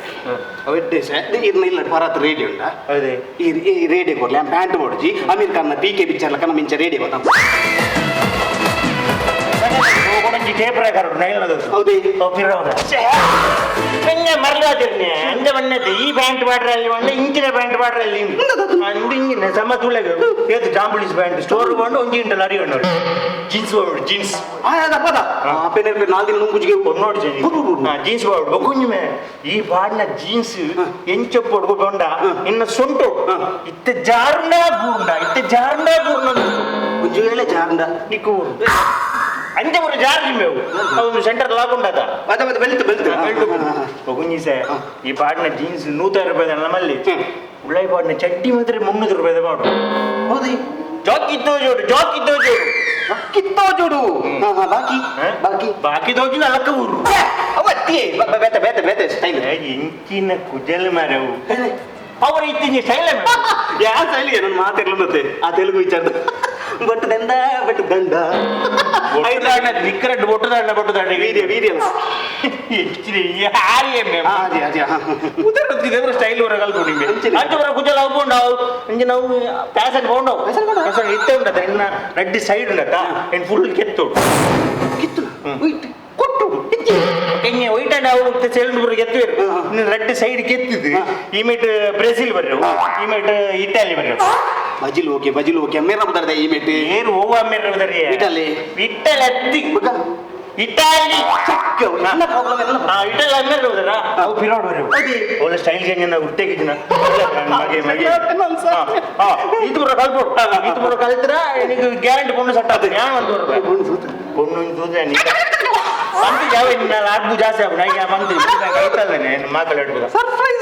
ಅವೆಟ್ಟೆ ಸರ್ ಇದನ್ನ ಇಲ್ಲ ಪರಾತ್ ರೇಡಿಯೋ ಉಂಟಾ ಅದೇ ಈ ರೇಡಿಯೋ ಕೊಡ್ಲಿ ಆ ಪ್ಯಾಂಟ್ ಹೊಡ್ಜಿ ಅಮೀರ್ ಖಾನ್ನ P K picture ಲಕ್ಕ ಮಿಂಚ ರೇಡಿಯೋ ಗೊತ್ತಾ ಟೇಪ್ ರೆಕಾರ್ಡ್ ಹೌದೇ ಪಿರೋದ ಹಂಗೆ ಮರಲಾತಿರ್ನಿ ಅಂಜ ಬಣ್ಣದ ಈ ಪ್ಯಾಂಟ್ ಬಾಡ್ರಲ್ಲಿ ಬಂಡ ಇಂಚಿನ ಪ್ಯಾಂಟ್ ಬಾಡ್ರಲ್ಲಿ ಅಂದು ಇಂಜಿನ ಸಮ ತುಳಗ ಏತು ಜಾಂಬುಳಿಸ್ ಪ್ಯಾಂಟ್ ಸ್ಟೋರ್ ಬಂಡು ಒಂಜಿ ಇಂಟ ಲಾರಿ ಬಂಡು ಜೀನ್ಸ್ ಬಾಡು ಜೀನ್ಸ್ ಪದ ಪೆನೆ ನಾಲ್ ದಿನ ನುಂಗುಜಿಗೆ ನೋಡಿ ಜೀನ್ಸ್ ಬಾಡು ಬೊಕ್ಕುಂಜಿ ಈ ಬಾಡಿನ ಜೀನ್ಸ್ ಎಂಚೊಪ್ಪೊಡು ಬೊಂಡ ಇನ್ನ ಸೊಂಟು ಇತ್ತ ಜಾರುಂಡ ಬೂರ್ಂಡ ಇತ್ತ ಜಾರುಂಡ ಬೂರ್ಣ ಒಂಜಿ ವೇಳೆ ಜಾರುಂಡ ನಿಕ್ಕು ಅಂಚೆ ಪೂರ ಜಾರ್ ಜಿಮ್ಮೆವು ಅವನು ಸೆಂಟರ್ ಲಾಕ್ ಉಂಡದ ಮತ್ತೆ ಮತ್ತೆ ಬೆಲ್ಟ್ ಬೆಲ್ಟ್ ಬೆಲ್ಟ್ ಬೊಗುಂಜಿ ಸೇ ಈ ಪಾಡಿನ ಜೀನ್ಸ್ 100 ರೂಪಾಯಿ ನಮ್ಮಲ್ಲಿ ಉಳ್ಳಾಯಿ ಪಾಡಿನ ಚಡ್ಡಿ ಮಾತ್ರ 300 ರೂಪಾಯಿ ಪಾಡು. ಹೌದು ಜಾಕಿ ತೋಜೋಡು ಜಾಕಿ ತೋಜೋಡು ಕಿತ್ತೋ ಜೋಡು. ಬಾಕಿ ಬಾಕಿ ಬಾಕಿ ತೋಜು ಅಲಕ್ಕ ಊರು ಅವತ್ತಿ ಬೇತೆ ಬೇತೆ ಬೇತೆ ಸ್ಟೈಲ್ ಇಂಚಿನ ಕುಜಲ್ ಮರವು ಅವರ ಇತ್ತಿನ ಸ್ಟೈಲ್ ಯಾ ಸ್ಟೈಲ್ ನನ್ನ ಮಾತಿರ್ಲತ್ತೆ ಆ ತೆಲುಗು ವಿಚಾರ ಬಟ್ ದಂಡ ಬಟ್ ದಂಡ ನಿಕ್ಕರಡ್ಡು ಬೊಟ್ಟು ದಂಡ ಬೊಟ್ಟು ದಂಡ ವೀರ್ಯ ವೀರ್ಯ ಸ್ಟೈಲ್ ಹೊರಗಲ್ಕೊಂಡು ಅಂಚೆ ಬರ ಕುಜಲ್ ಅವು ಅಂಚೆ ನಾವು ಪ್ಯಾಸನ್ ಪೋಂಡವು ಪ್ಯಾಸನ್ ಇತ್ತೆ ಉಂಡತ ಇನ್ನ ರೆಡ್ಡಿ ಸೈಡ್ ಉಂಡತ ಇನ್ನು ಫುಲ್ ಕೆತ್ತು ಕಿತ್ತು ವೈಟ್ ಕೊಟ್ಟು ಎಂಗೆ ವೈಟ್ ಅಂಡ್ ಅವು ಸೆಲ್ಡ್ ಬರ ಕೆತ್ತುವೆರು ಇನ್ನು ರೆಡ್ ಸೈಡ್ ಕೆತ್ತಿದ್ದು ಈ ಮೇಟ್ ಬ್ರೆಜಿಲ್ ಬರ್ರು ಈ mate Italy ಬರ್ರು ಬಜಿಲ್ okay ಬಜಿಲ್ okay Mera ಬದರ್ದೆ ಈ ಮೇಟ್ ಏರು ಓವ ಮೇರ ಬದರ್ರಿ ಇಟಲಿ ಇಟಲಿ ಅತ್ತಿ ಇಟಾಲಿ ಎಲ್ಲ ಪ್ರಾಬ್ಲಮ್ ಎಲ್ಲ ಇಟಲಿ ಮೇರ ಬದರ ಅವು ಪಿರೋಡ್ ಬರ್ರು ಒಳ್ಳೆ ಸ್ಟೈಲ್ ಚೇಂಜ್ ಉಟ್ಟೆಗಿನ ಮಗೆ ಮಗೆ ಇದು ಬರ ಕಲ್ಪೋಡು ಇದು ಬರ ಕಲ್ತ್ರ ನಿಮಗೆ ಗ್ಯಾರಂಟಿ ಪೊಣ್ಣು ಸಟ್ಟ ಅದು ಯಾನ್ ಒಂದು ರೂಪಾಯಿ ಪೊಣ್ಣು ತೂದ್ರೆ పంತು ಯಾವ ಆಡ್ಬು ಜಾಸ್ತಿ ಆಪುಂಡು ಐಗೆ పంತು ಕೈತಲ್ದೇನೆ ಮಾಕಲ್ ಎಡ್ಬುದ ಸರ್ಪ್ರೈಸ್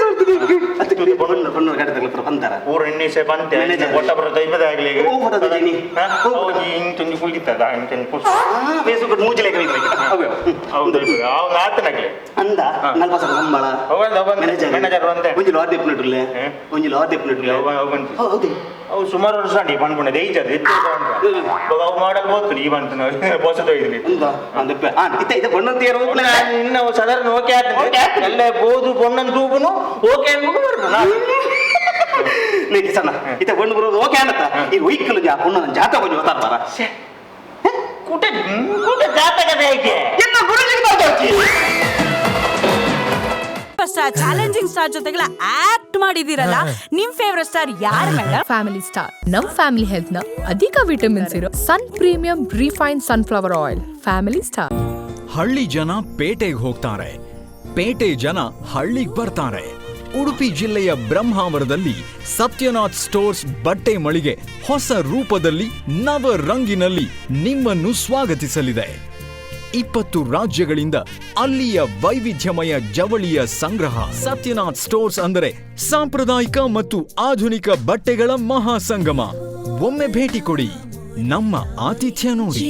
ಪೊಣ್ಣು ಪೊಣ್ಣು ಕಡೆದ ಪಂತಾರ ಊರು ಇನ್ನಿಸೆ ಪಂತೆ ಒಟ್ಟ ಬರ ದೈವದ ಆಗಲಿ ಓ ಬರದ ಜನಿ ಇಂಚೊಂಜಿ ಕುಲ್ಗಿತ್ತದ ಇಂಚೊಂಜಿ ಕುಸ್ ಫೇಸ್ಬುಕ್ ಮೂಜಲೆ ಕೈ ಹೌದು ಅವ್ನು ಆತನಾಗ್ಲಿ ಅಂದ ನಲ್ಪ ಸಲ ಸಂಬಳ ಮ್ಯಾನೇಜರ್ ಮ್ಯಾನೇಜರ್ ಒಂದೇ ಒಂಜಿ ಲಾರ್ ದೆಪ್ಪುನಟುಲ್ಲೆ ಒಂಜಿ ಲಾರ್ ದೆಪ್ಪುನಟುಲ್ಲೆ ಹೌದು ಅವು ಸುಮಾರು ವರ್ಷ ಅಂಡಿ ಪನ್ಪುಂಡೆ ದೈಜದ ಎತ್ತು ಅವು ಮಾಡಲ್ ಬೋತು ಈ ಬಂತು ಬೊಸ ತೊಯ್ದ್ರಿ ಇನ್ನು ಸಾಧಾರಣ ಓಕೆ ಆಯ್ತು ಎಲ್ಲ ಬೋದು ಪೊಣ್ಣನ್ ತೂಪುನು ಓಕೆ ಅನ್ಬಿಟ್ಟು ಬರ್ದು ನೀ ಕಿಸಣ್ಣ ಇತ್ತ ಪೊಣ್ಣು ಬರೋದು ಓಕೆ ಅನ್ನತ್ತ ಈ ವೈಕಲ್ ಜಾ ಪೊಣ್ಣನ ಜಾತ ಕೊಂಚ ಗೊತ್ತಾರ ಕೂಟ ಕೂಟ ಜಾತಕದ ಐತೆ ಎಲ್ಲ ಗುರುಜಿ ಸ್ಟಾರ್ ಚಾಲೆಂಜಿಂಗ್ ಸ್ಟಾರ್ ಜೊತೆಗೆಲ್ಲ ಆಕ್ಟ್ ಮಾಡಿದಿರಲ್ಲ, ನಿಮ್ ಫೇವರೇಟ್ ಸ್ಟಾರ್ ಯಾರು ಮೇಡಮ್? ಫ್ಯಾಮಿಲಿ ಸ್ಟಾರ್ ನಮ್ ಫ್ಯಾಮಿಲಿ ಹೆಲ್ತ್ ನ ಅಧಿಕ ವಿಟಮಿನ್ಸ್ ಇರೋ Sun premium refine sunflower oil family star. ಹಳ್ಳಿ ಜನ ಪೇಟೆಗೆ ಹೋಗ್ತಾರೆ, ಪೇಟೆ ಜನ ಹಳ್ಳಿಗೆ ಬರ್ತಾರೆ. ಉಡುಪಿ ಜಿಲ್ಲೆಯ ಬ್ರಹ್ಮಾವರದಲ್ಲಿ ಸತ್ಯನಾಥ್ ಸ್ಟೋರ್ಸ್ ಬಟ್ಟೆ ಮಳಿಗೆ ಹೊಸ ರೂಪದಲ್ಲಿ ನವ ರಂಗಿನಲ್ಲಿ ನಿಮ್ಮನ್ನು ಸ್ವಾಗತಿಸಲಿದೆ. 20 ರಾಜ್ಯಗಳಿಂದ ಅಲ್ಲಿಯ ವೈವಿಧ್ಯಮಯ ಜವಳಿಯ ಸಂಗ್ರಹ. ಸತ್ಯನಾಥ್ ಸ್ಟೋರ್ಸ್ ಅಂದರೆ ಸಾಂಪ್ರದಾಯಿಕ ಮತ್ತು ಆಧುನಿಕ ಬಟ್ಟೆಗಳ ಮಹಾಸಂಗಮ. ಒಮ್ಮೆ ಭೇಟಿ ಕೊಡಿ, ನಮ್ಮ ಆತಿಥ್ಯ ನೋಡಿ.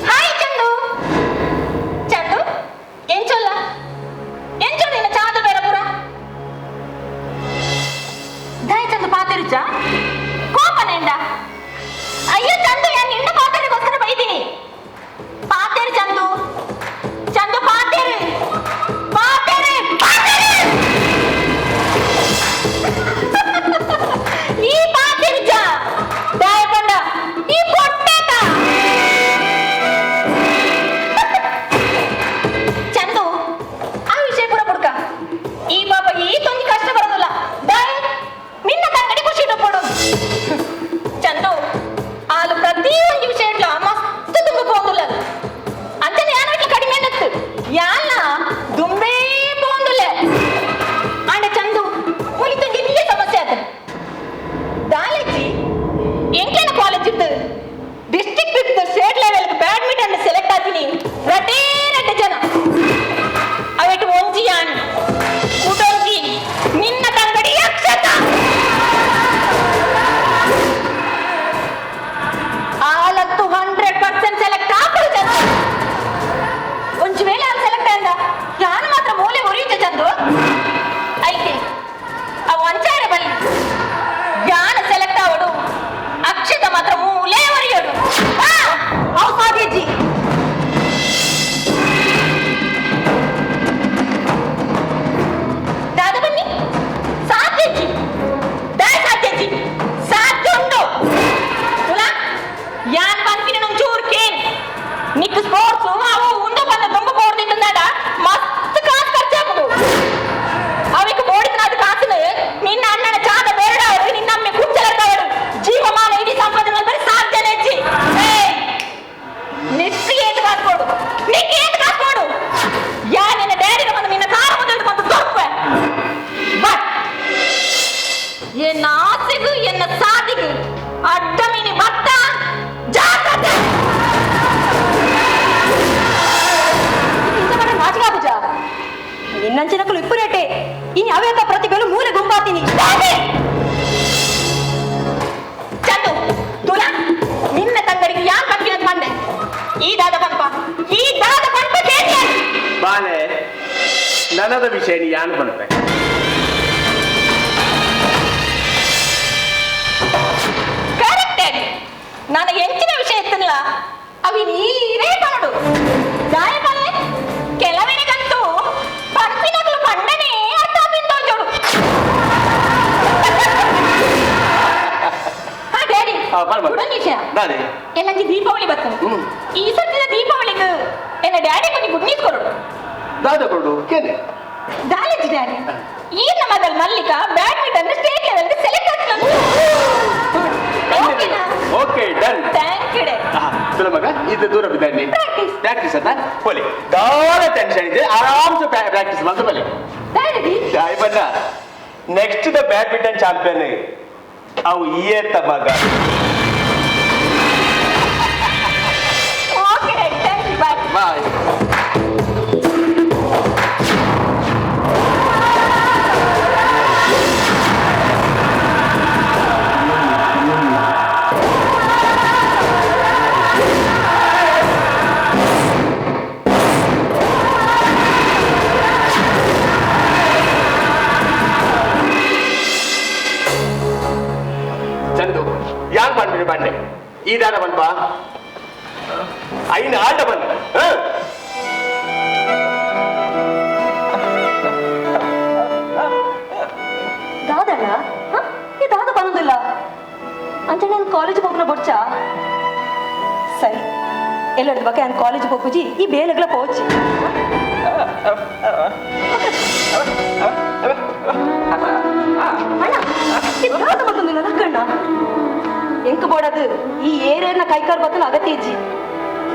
ಹಾಯ್ ಚಂದು. ಚಂದು ಎಂಚೊಲ್ಲ ಎಂಚೊಲ್ಲ ನಂಚಿನಕಲು ಇಪ್ಪುರೇಟೆ ಇನಿ ಅವೇತ ಪ್ರತಿಭೆಲು ಮೂಲೆ ಗುಂಪಾತೀನಿ. ಚಂದು ತುಲಾ ನಿನ್ನ ತಂಗಡಿಗೆ ಯಾರು ಪಂಪಿನಂತ ಬಂದೆ ಈ ದಾದ ಪಂಪ ಈ ದಾದ ಪಂಪ ಕೇಳಿ ಬಾಲೆ ನನದ ವಿಷಯ ನೀ ಯಾನು ಬಂತೆ ಕರೆಕ್ಟ್. ನನಗೆ ಹೆಚ್ಚಿನ ವಿಷಯ ಇತ್ತಲ್ಲ ಅವಿ ನೀರೇ ಪರಡು ದಾಯ ಬಲ್ಲೆ ಕೆಲವರಿಗಂತೂ ಪಂಪಿನಗಳು ಪಂಡನೇ ಅರ್ಥ ಬಿಂದೋಜೋಡು. ಹಾ ಡ್ಯಾಡಿ, ಕುಡೊಂದು ವಿಷಯ. ಎಲ್ಲಂಜಿ ದೀಪಾವಳಿ ಬರ್ತದೆ. ಈ ಸರ್ತಿದ ದೀಪಾವಳಿಗೆ ಎನ್ನ ಡ್ಯಾಡಿ ಕೊಂಚ ಗುಡ್ ನ್ಯೂಸ್ ಕೊರಡು. ದಾದ ಕೊಡು ಕೇನೆ ದಾಲಜಿ ಡ್ಯಾಡಿ, ಈ ನಮ್ಮದಲ್ಲಿ Mallika badminton state level select ಆಗ್ತದೆ. Okay done. Thank you daddy. ತುಲ ಮಗ ಇದು ದೂರ ಬಿದ್ದಾನೆ ಪ್ರಾಕ್ಟೀಸ್ ಅನ್ನ ಪೋಲಿ ದಾದ ಟೆನ್ಷನ್ ಇದೆ ಆರಾಮ್ಸೆ ಪ್ರಾಕ್ಟೀಸ್ ಮಾಡ್ತು ಬಲಿ ಡ್ಯಾಡಿ ಬಣ್ಣ next the badminton champion ಅವು ಏತ ಮಗ. Okay daddy, thank you, bye bye. Chandu ಯಾರು ಬಂದ್ಬಿಡು ಬಂಡೆ ಈ ದಾರ ಬಂದ್ಬಾ ಐನ ಆಟ ಬಂದ. ದಾದಣ್ಣ ಈ ದಾದ ಬಂದಿಲ್ಲ ಅಂಚೆ ನಾನು ಕಾಲೇಜ್ ಹೋಗ್ನ ಬೊಡ್ಚ ಸರಿ ಎಲ್ಲರದ ಬಗ್ಗೆ ನಾನು ಕಾಲೇಜ್ ಹೋಗುಜಿ ಈ ಬೇಲೆಗಳ ಪೋಚಿ. ಅಣ್ಣ ಈ ದಾದ ಬಂದಿಲ್ಲ ನಕ್ಕಣ್ಣ ಎಂಕ ಬೋಡದು ಈ ಏರೇರ್ನ ಕೈಕಾರ್ ಬತ್ತನ ಅಗತ್ಯ ಇಜ್ಜಿ.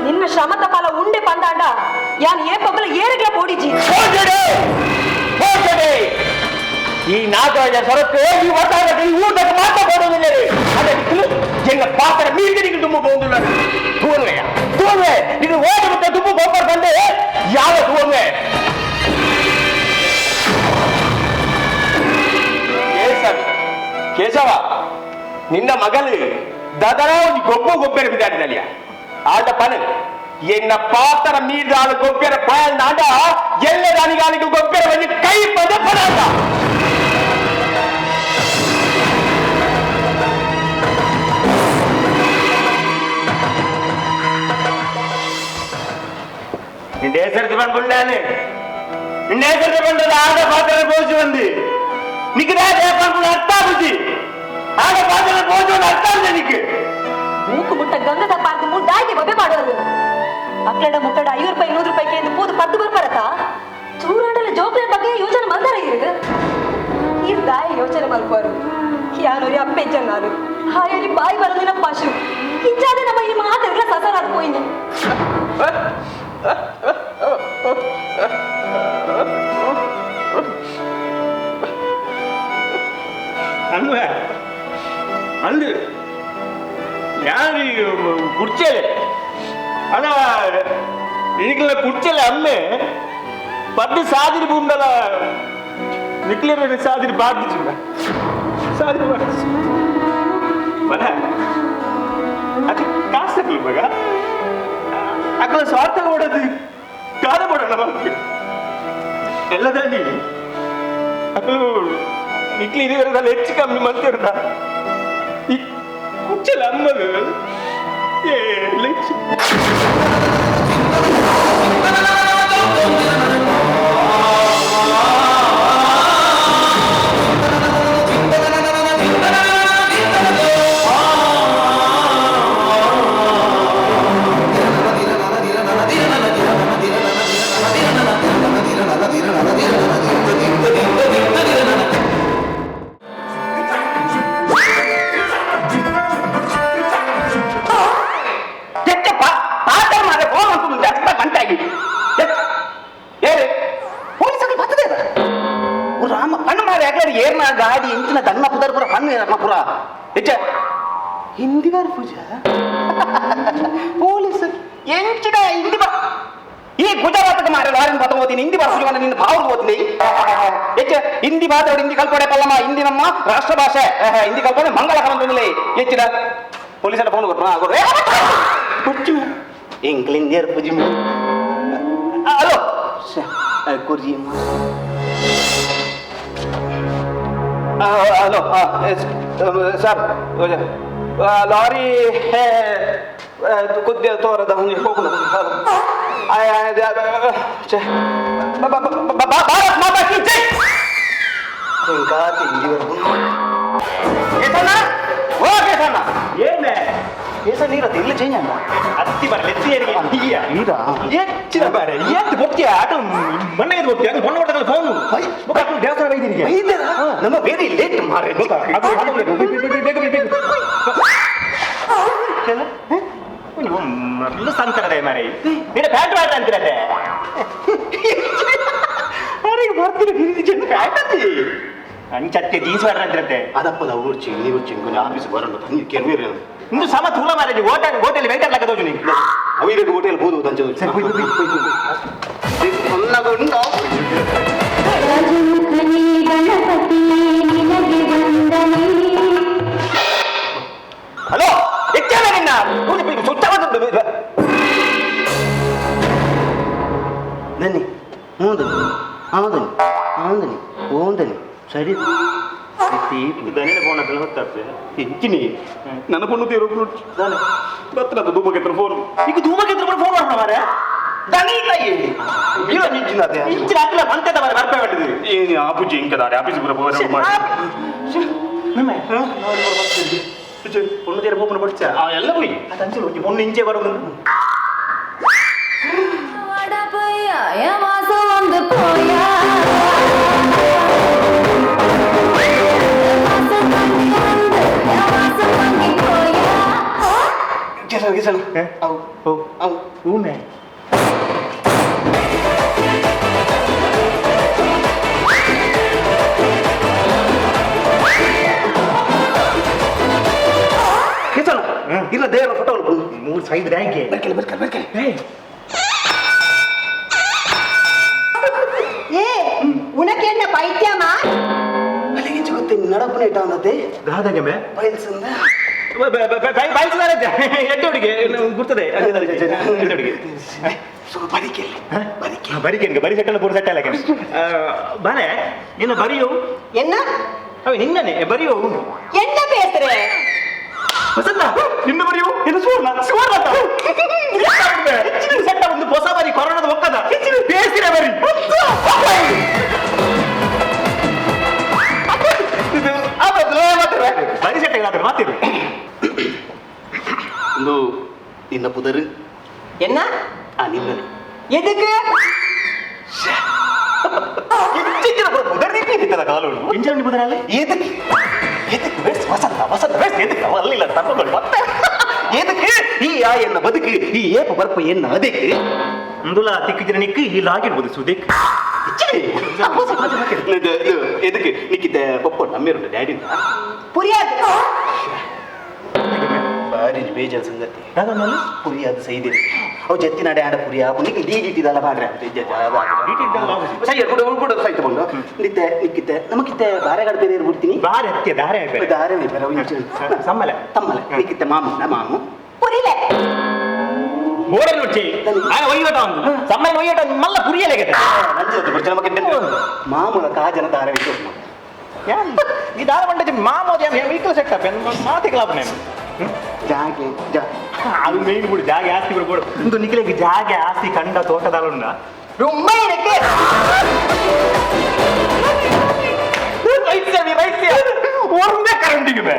ನಿನ್ನ ಶ್ರಮದ ಫಲ ಉಂಡೆ ಪಂದಾಂಡ ಯಾನ್ ಏ ಪಗ್ಲ ಏರಗ್ಲ ಪೋಡಿಜಿ. ಈ ನಾಗರಾಜ ಸರಕ್ಕೆ ಈ ವಾತಾವರಣ ಈ ಊಟಕ್ಕೆ ಮಾತ್ರ ಕೊಡುವುದಿಲ್ಲ ರೀ. ಅದಕ್ಕೆ ಎನ್ನ ಪಾತ್ರ ಮೀರಿದ ತುಂಬ ಬಂದಿಲ್ಲ. ತೂರ್ವೆ ತೂರ್ವೆ ನೀನು ಓಡಿ ಬಿಟ್ಟ ತುಂಬ ಗೊಬ್ಬರ ಬಂದೆ ಯಾವ ತೂರ್ವೆ ಕೇಶವ ನಿನ್ನ ಮಗಲು ದದರ ಒಂದು ಗೊಬ್ಬ ಗೊಬ್ಬರ ಬಿದ್ದಾಡಿದಲ್ಲಿಯ ಆಟ ಪನ ಎನ್ನ ಪಾತ್ರ ಮೀರಿದ ಗೊಬ್ಬರ ಪಾಯಲ್ನಾಡ ಎಲ್ಲ ದಾನಿಗಾಲಿಗೆ ಗೊಬ್ಬರ ಬಂದು ಕೈ ಪದ ಪದಾರ್ಥ. ನಿಂಡೆ ಹೆಸರು ಬಂದ್ಕೊಂಡಾನೆ ನಿಂಡೆ ಹೆಸರು ಬಂದದ ಆಡ ಪಾತ್ರ ಬೋಜು ಬಂದು ನಿಕ್ಕದ ಪನ್ಪುಣ ಅರ್ಥ ಬುದ್ಧಿ ಆಡ ಪಾತ್ರ ಬೋಜು ಒಂದು ಅರ್ಥ ಆಗಿದೆ ನಿಕ್ಕೆ. ಮೂಕು ಮುಟ್ಟ ಗಂಗದ ಪಾರ್ದು ಮುದ್ದಾಗಿ ಬೊಬ್ಬೆ ಮಾಡೋರು ಅಕ್ಕಡ ಮುಟ್ಟಡ 5 ರೂಪಾಯಿ 100 ರೂಪಾಯಿ ಕೇಂದ್ರ ಪೂದು ಪದ್ದು ಬರ್ಬಾರತ ಚೂರಾಡಲ ಜೋಕ್ಲೆ ಬಗ್ಗೆ ಯೋಚನೆ ಮಾಡ್ತಾರ ಇರು ಇರ್ದಾಯ ಯೋಚನೆ ಮಲ್ಪರು ಯಾನೋರಿ ಅಪ್ಪೆಜ್ಜ ನಾನು ಹಾಯೋರಿ ಬಾಯಿ ಬರೋದಿನ ಪಶು ಇಂಚಾದೆ ನಮ್ಮ ಈ ಮಾತೆಲ್ಲ ಸಸರಾದ ಪೋಯಿನಿ. ಅಲ್ವೇ ಅಂದು ಯಾರು ಕುಡ್ಚಲೆ ಅಲ್ಲ ಈಗಲ ಕುಡ್ಚಲೆ ಅಮ್ಮೆ ಪದ್ದು ಸಾದಿರಿ ಬೂಂಡಲ ನಿಕ್ಲೇರ ಸಾದಿರಿ ಬಾರ್ದಿಚ್ಚು ಸಾದಿರಿ ಬಾರ್ದಿಚ್ಚು ಮನ ಅಕ್ಕ ಕಾಸು ಮಗ ಅಕ್ಕಲ ಸ್ವಾರ್ಥ ಓಡೋದು ಕಾಲ ಮಾಡೋಣ ಎಲ್ಲದಲ್ಲಿ ಅಕ್ಕಲು ನಿಕ್ಲಿ ಇರುವುದಲ್ಲ ಹೆಚ್ಚು ಕಮ್ಮಿ ಮಂತಿರ್ದ ಈ ಕುಚ್ಚಲ ಅಮ್ಮದು ಏ ಲೆಚ್ಚು. ಏರ್ನ ಗಾಡಿ ಇಂಚಿನ ದಣ್ಣ ಪುದರ್ ಪುರ ಹಣ್ಣು ಏರ್ನ ಪುರ ಹೆಚ್ಚ ಹಿಂದಿಗಾರ ಪೂಜಾ ಪೊಲೀಸ್ ಎಂಚಿನ ಹಿಂದಿ ಬಾ ಈ ಗುಜರಾತ್ಗೆ ಮಾರೆ ಲಾರಿನ ಪದ ಓದಿನಿ ಹಿಂದಿ ಭಾಷೆ ನಿನ್ನ ಭಾವ ಓದಿನಿ ಹೆಚ್ಚು ಹಿಂದಿ ಭಾಷೆ ಹಿಂದಿ ಕಲ್ಪಡೆ ಪಲ್ಲಮ್ಮ ಹಿಂದಿ ನಮ್ಮ ರಾಷ್ಟ್ರ ಭಾಷೆ ಹಿಂದಿ ಕಲ್ಪನೆ ಮಂಗಳ ಕಲಂದ್ರೆ ಹೆಚ್ಚಿನ ಪೊಲೀಸರ ಫೋನ್ ಕೊಟ್ಟರು ಹುಚ್ಚು ಇಂಗ್ಲಿಂದಿಯರ್ ಪೂಜಿ ಹಲೋ ಕುರ್ಜಿ ಹಲೋ ಸರ್ ಲಾರಿ ಕುದ್ದೆ ತೋರದ ಹೋಗುದು ಭಾರತ್ ಮಾತಾ ಕಿ ಜೈ. ಏನೇ ನೀರತ್ತೆ ಇಲ್ಲ ಚೇಂಜ್ ಅಲ್ಲ ಅತ್ತಿ ಬರಲ್ಲ ಎತ್ತಿ ಹೆಚ್ಚಿನ ಬಾರೆ ಎತ್ತು ಬೊಕ್ಕೆ ಆಟ ಮಣ್ಣೆ ಬೊಕ್ಕೆ ಅದು ಮೊನ್ನೆ ಹೊಡೆದ ಫೋನು ದೇವಸ್ಥಾನ ಬೈದಿನಿ ನಮ್ಮ ಬೇರೆ ಲೇಟ್ ಮಾರೆ ಬೇಗ ಬೇಗ ಸಂತರದೆ ಮಾರೆ ನಿನ್ನ ಪ್ಯಾಂಟ್ ಮಾಡ್ರ ಅಂತಿರತ್ತೆ ಅರೆ ಬರ್ತೀನಿ ಪ್ಯಾಂಟ್ ಅತ್ತಿ ಅಂಚತ್ತೆ ಜೀನ್ಸ್ ಮಾಡ್ರ ಅಂತಿರತ್ತೆ ಅದಪ್ಪದ ಊರ್ಚಿ ನೀವು ಚಿಂಗುನಿ ಆಫೀಸ್ ಬರೋಣ ತಂದು ಕೆರ್ವೇರಿ ಇಂದು ಸಮ ತೂಲ ಮಾರೆ ಹೋಟೆಲ್ ಹೋಟೆಲ್ ವೆಯ್ಟರ್ ಲಕ್ಕದೋಜು ನೀ ಅವಿರಿಗೆ ಹೋಟೆಲ್ ಬೋದು ತಂಚೆ ಸರಿ ಹಲೋ ಎಚ್ಚರ ನಿನ್ನ ಸುತ್ತ ನನ್ನಿ ಮೂದನಿ ಆದನಿ ಆಂದನಿ ಓಂದನಿ ಸರಿ ದನಿನ ಫೋನ್ ಹತ್ರ ಹೊತ್ತಾಗ್ತದೆ ಹೆಚ್ಚಿನಿ ನನ್ನ ಫೋನ್ ತೀರೋ ಬತ್ತದ ಧೂಮಕ್ಕೆ ಫೋನ್ ಈಗ ಧೂಮಕ್ಕೆ ಫೋನ್ ಮಾಡೋಣ ಮಾರೆ ದನಿ ಕೈಯಲ್ಲಿ ನಿಜ್ಜಿನದೆ ಇಂಚಿನ ಹಾಕಲ ಬಂತದ ಮಾರೆ ಬರ್ಪೆ ಮಾಡಿದ್ರಿ ಏನು ಆಪುಜಿ ಇಂಕದಾರೆ ಆಫೀಸ್ ಬರ பொண்ணு தேர போன படிச்சா ಎಲ್ಲ போய் ಅದು ಅಂಚೆ ಒಂಜಿ பொண்ணு ಇಂಚೆ ಬರೋದು ಕೇಸಣ ಕೇಸಣ ಅವು ಅವು ಹೂನೆ ಕೇಸಣ ಇಲ್ಲ ದೇವರ ಫೋಟೋ ಮೂರು size rank Berkeley Berkeley Berkeley ಏ ಉನಕ್ಕೆ என்ன பைத்தியமா ಅಲ್ಲಿಗೆ ಗೊತ್ತೆ ನಡಪನೆ ಇಟ್ಟ ದಾದಾಗೆ ಮೇ ಬಯಲ್ಸಂದ ಎಡ್ಡೋಡಿಗೆ ಗುರ್ತದೆ ಎಡ್ಡೋಡಿಗೆ ಬರಿಕೆಲ್ಲಿ ಬರಿಕೆ ಬರಿಕೆ ಬರಿ ಸೆಟ್ಟಲ್ಲ ಪೂರ ಸೆಟ್ಟಲ್ಲ ಬಲೆ ನಿನ್ನ ಬರಿಯು என்ன ಅವ ನಿನ್ನನೆ ಬರಿಯು என்ன பேசுற ವಸಂತ ನಿನ್ನ ಬರಿಯು ಇದು ಸುವರ್ಣ ಸುವರ್ಣ ಹೆಚ್ಚಿನ ಸೆಟ್ಟ ಒಂದು ಹೊಸ ಬರಿ ಕೊರೋನಾದ ಒಕ್ಕದ ಹೆಚ್ಚಿನ ಬೇಸಿರ ಬರಿ ಬರಿ ಸೆಟ್ಟ ಇಲ್ಲ ಮಾತಿರು ಒಂದು ನಿನ್ನ ಪುದರ್ என்ன ಆ ನಿನ್ನನೆ எதுக்கு ಇಂಜನ್ ಬುದರಲ್ಲಿ ಎದಕ್ಕೆ ಎದಕ್ಕೆ ವೇಸ್ ವಸಂತ ವಸಂತ ವೇಸ್ ಎದಕ್ಕೆ ಅಲ್ಲಿಲ್ಲ ತಪ್ಪಗಳು ಮತ್ತೆ ಎದಕ್ಕೆ ಈ ಆ ಎನ್ನ ಬದುಕು ಈ ಏಪ ಬರ್ಪ ಎನ್ನ ಅದಕ್ಕೆ ಅಂದುಲ ತಿಕ್ಕಿದ್ರೆ ನಿಕ್ಕು ಈ ಲಾಗಿರ್ಬೋದು ಸುದಿಕ್ ಎದಕ್ಕೆ ನಿಕ್ಕಿದ್ದ ಪಪ್ಪ ನಮ್ಮಿರುಂಟು ಡ್ಯಾಡಿ புரியாது ಬಾರಿ ಬೇಜಾರ್ ಸಂಗತಿ ಪುರಿಯಾದ ಸೈದಿ ಅವು ಜತ್ತಿ ನಡೆ ಆಡ ಪುರಿಯ ನಿಕ್ಕೆ ಡಿ ಡಿ ಟಿದಲ್ಲ ಬಾಡ್ರೆ ಸೈ ಕೂಡ ಕೂಡ ಸೈತ ಬಂದು ನಿತ್ತೆ ನಿಕ್ಕಿತ್ತೆ ನಮಕಿತ್ತೆ ಬಾರೆ ಗಡ ಬೇರೆ ಬಿಡ್ತೀನಿ ಬಾರೆ ಹತ್ತಿ ದಾರೆ ದಾರೆ ಬೇರೆ ಸಮ್ಮಲೆ ತಮ್ಮಲೆ ನಿಕ್ಕಿತ್ತೆ ಮಾಮು ನಾ ಮಾಮು புரியல ಬೋಡಲ್ಲಿ ಉಚ್ಚಿ ಆಗ ಒಯ್ಯೋಟ ಒಂದು ಸಮ್ಮಲೆ ಒಯ್ಯೋಟ ಮಲ್ಲ ಪುರಿಯಲೆ ನಂಜದ ಬಿಡ್ತೀನಿ ನಮಗೆ ಮಾಮೂಲ ಕಾಜನ ದಾರೆ ಇಟ್ಟು ಈ ದಾರ ಬಂಡ ಮಾಮೋದ ವೆಹಿಕಲ್ ಸೆಟ್ ಮಾತೆ ಕ್ಲಾಪ್ ನೇನು ಜಾಗೆ ಜಾ ಅದು ಮೇನ್ ಬಿಡು ಜಾಗೆ ಆಸ್ತಿ ಬಿಡು ಬಿಡು ಒಂದು ನಿಖಿಲಿಗೆ ಜಾಗೆ ಆಸ್ತಿ ಕಂಡ ತೋಟದಾಲುಂಡ ரொம்ப எனக்கு ರೈತ್ಯ ರೈತ್ಯ ಒಂದೇ ಕರೆಂಟಿಗೆ ಇದೆ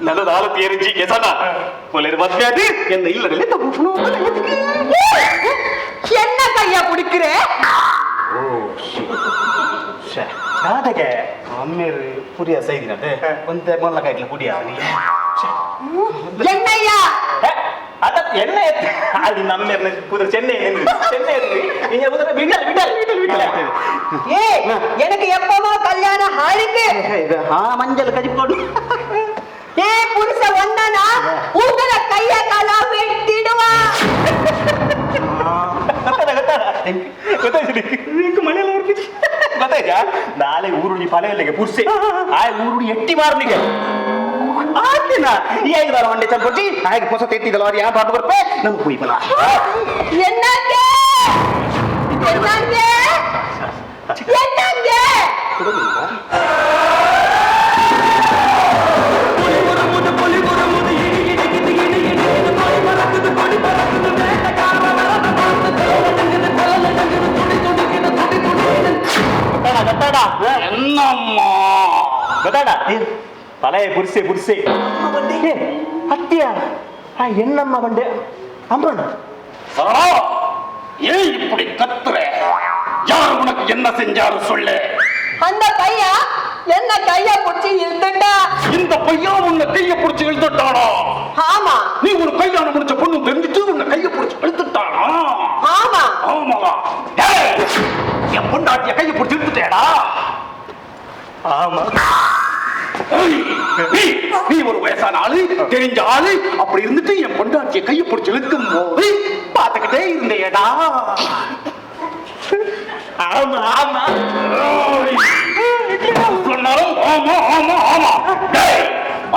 ನನ್ನ ನಾಲು ತೀರಿಜಿ ಕೆಸನ ಪೊಲೇರು ಮದ್ವೆ ಅದು ಎನ್ನ ಇಲ್ಲದಲ್ಲಿ ತಪ್ಪು என்ன கையா பிடிக்கிற ಯಾದಗೆ ಅಮ್ಮೇರು ಪುರಿಯ ಸೈದಿನತೆ ಒಂತೆ ಮೊಲ್ಲ ಕಾಯ್ಟ್ಲ ಪುಡಿಯ என்னய்யா ಅದ ಎಣ್ಣೆ ಅದು ನಮ್ಮ ಕುದುರೆ ಚೆನ್ನೈ ಚೆನ್ನೈ நீங்க குதிரை விடல் விடல் விடல் விடல் ஏ எனக்கு எப்பவோ கல்யாணம் ஆயிருக்கு ಹಾ ಮಂಜಲ್ ಕಜಿಕೊಂಡು ஏ புருஷ ஒன்னானா ஊதல கைய கால ವೆಟ್ಟಿಡುವ ಗೊತ್ತಾಯ್ತಾ ನಾಳೆ ಊರುಡಿ ಫಲೆಯಲ್ಲಿಗೆ ಪುರ್ಸೆ ಆ ಊರುಡಿ ಎಟ್ಟಿ ಮಾರ್ನಿಗೆ ಆತಿನ ಈ ಐದು ಒಂಡೆ ಚಲ್ಪೊಟ್ಟಿ ಆಯ್ತು ಹೊಸ ತೆತ್ತಿದಲ್ಲ ಅವ್ರು ಯಾವ ಪಾಠ ಬರ್ಪೆ ನಮ್ಗೆ ಕುಯ್ಬಲ ಎನ್ನಂಗೆ ಎನ್ನಂಗೆ ಎನ್ನಂಗೆ என்னம்மா ಗೊತ್ತಾಡ ಪಲೆ ಪುರ್ಸೆ ಪುರ್ಸೆ ಅತ್ತಿಯ ಆ ಎನ್ನಮ್ಮ ಬಂಡೆ அம்மன் சரளா, ஏன் இப்படி கத்துற? யார் உனக்கு என்ன செஞ்சாரு சொல்லு. அந்த பையா என்ன கைய புடிச்சு இழுத்துட்டா. இந்த பையன் உன்னை கைய புடிச்சு இழுத்துட்டானா? ஆமா. நீ ஒரு கல்யாணம் முடிச்ச பொண்ணு தெரிஞ்சிட்டு உன்னை கைய புடிச்சு இழுத்துட்டானா? ஆமா. ஆமா. ஏய், என் பொண்டாட்டிய கைய புடிச்சு இழுத்துட்டேடா. ஆமா. நீ ஒரு வயசான ஆளு, தெரிஞ்ச ஆளு, அப்படி இருந்துட்டு என் பொண்டாட்டிய கைய புடிச்சு இழுக்கும் போது பாத்துக்கிட்டே இருந்தேடா. ஆமா ஆமா. சொன்னாலும் ஆமா ஆமா ஆமா. டேய்,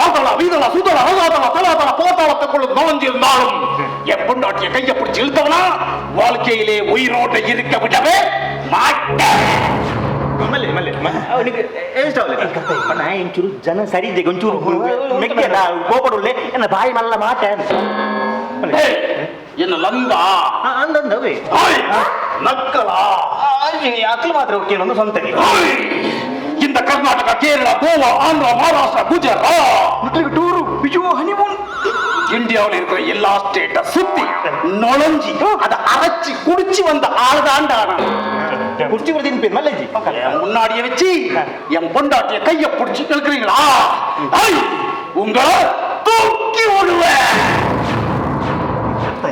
ஆதலா வீதலா சுதலா அகாதலா தலாதலா பாதாளத்துக்குள்ள நுழைஞ்சிருந்தாலும் என் பொண்டாட்டிய கைய பிடிச்சு இழுத்தவனா வாழ்க்கையிலே உயிரோட இருக்க விடவே மாட்டேன். ಮಲ್ಲೆ ಮಲ್ಲೆ ಅವನಿಗೆ ನಾ ಒಂಚೂರು ಜನ ಸರಿ ಇದೆ ಒಂಚೂರು ಮೆಕ್ಕೆಲ್ಲ ಕೋಪಡುಲ್ಲೆ ಎನ್ನ ಬಾಯಿ ಮಲ್ಲ ಮಾತೆ. என்ன லங்கா ಅಂದಂದವೇ நக்கலா ಅಕ್ಲು ಮಾತ್ರ ಒಂದು ಸ್ವಂತ. இந்த கர்நாடகா, கேரளா, கோவா, ஆந்திரா, மகாராஷ்டிரா, குஜராத் டூரு பிஜு ஹனிமூன் இந்தியாவில் இருக்கிற எல்லா ஸ்டேட்டை சுத்தி நுழைஞ்சி அதை அரைச்சி குடிச்சு வந்த ஆளுதான்டா. குடிச்சு குடிச்சு மல்லஜி முன்னாடியே வச்சு என் பொண்டாட்டிய கைய பிடிச்சி இழுக்கிறீங்களா? உங்களை தூக்கி விடுவேன்.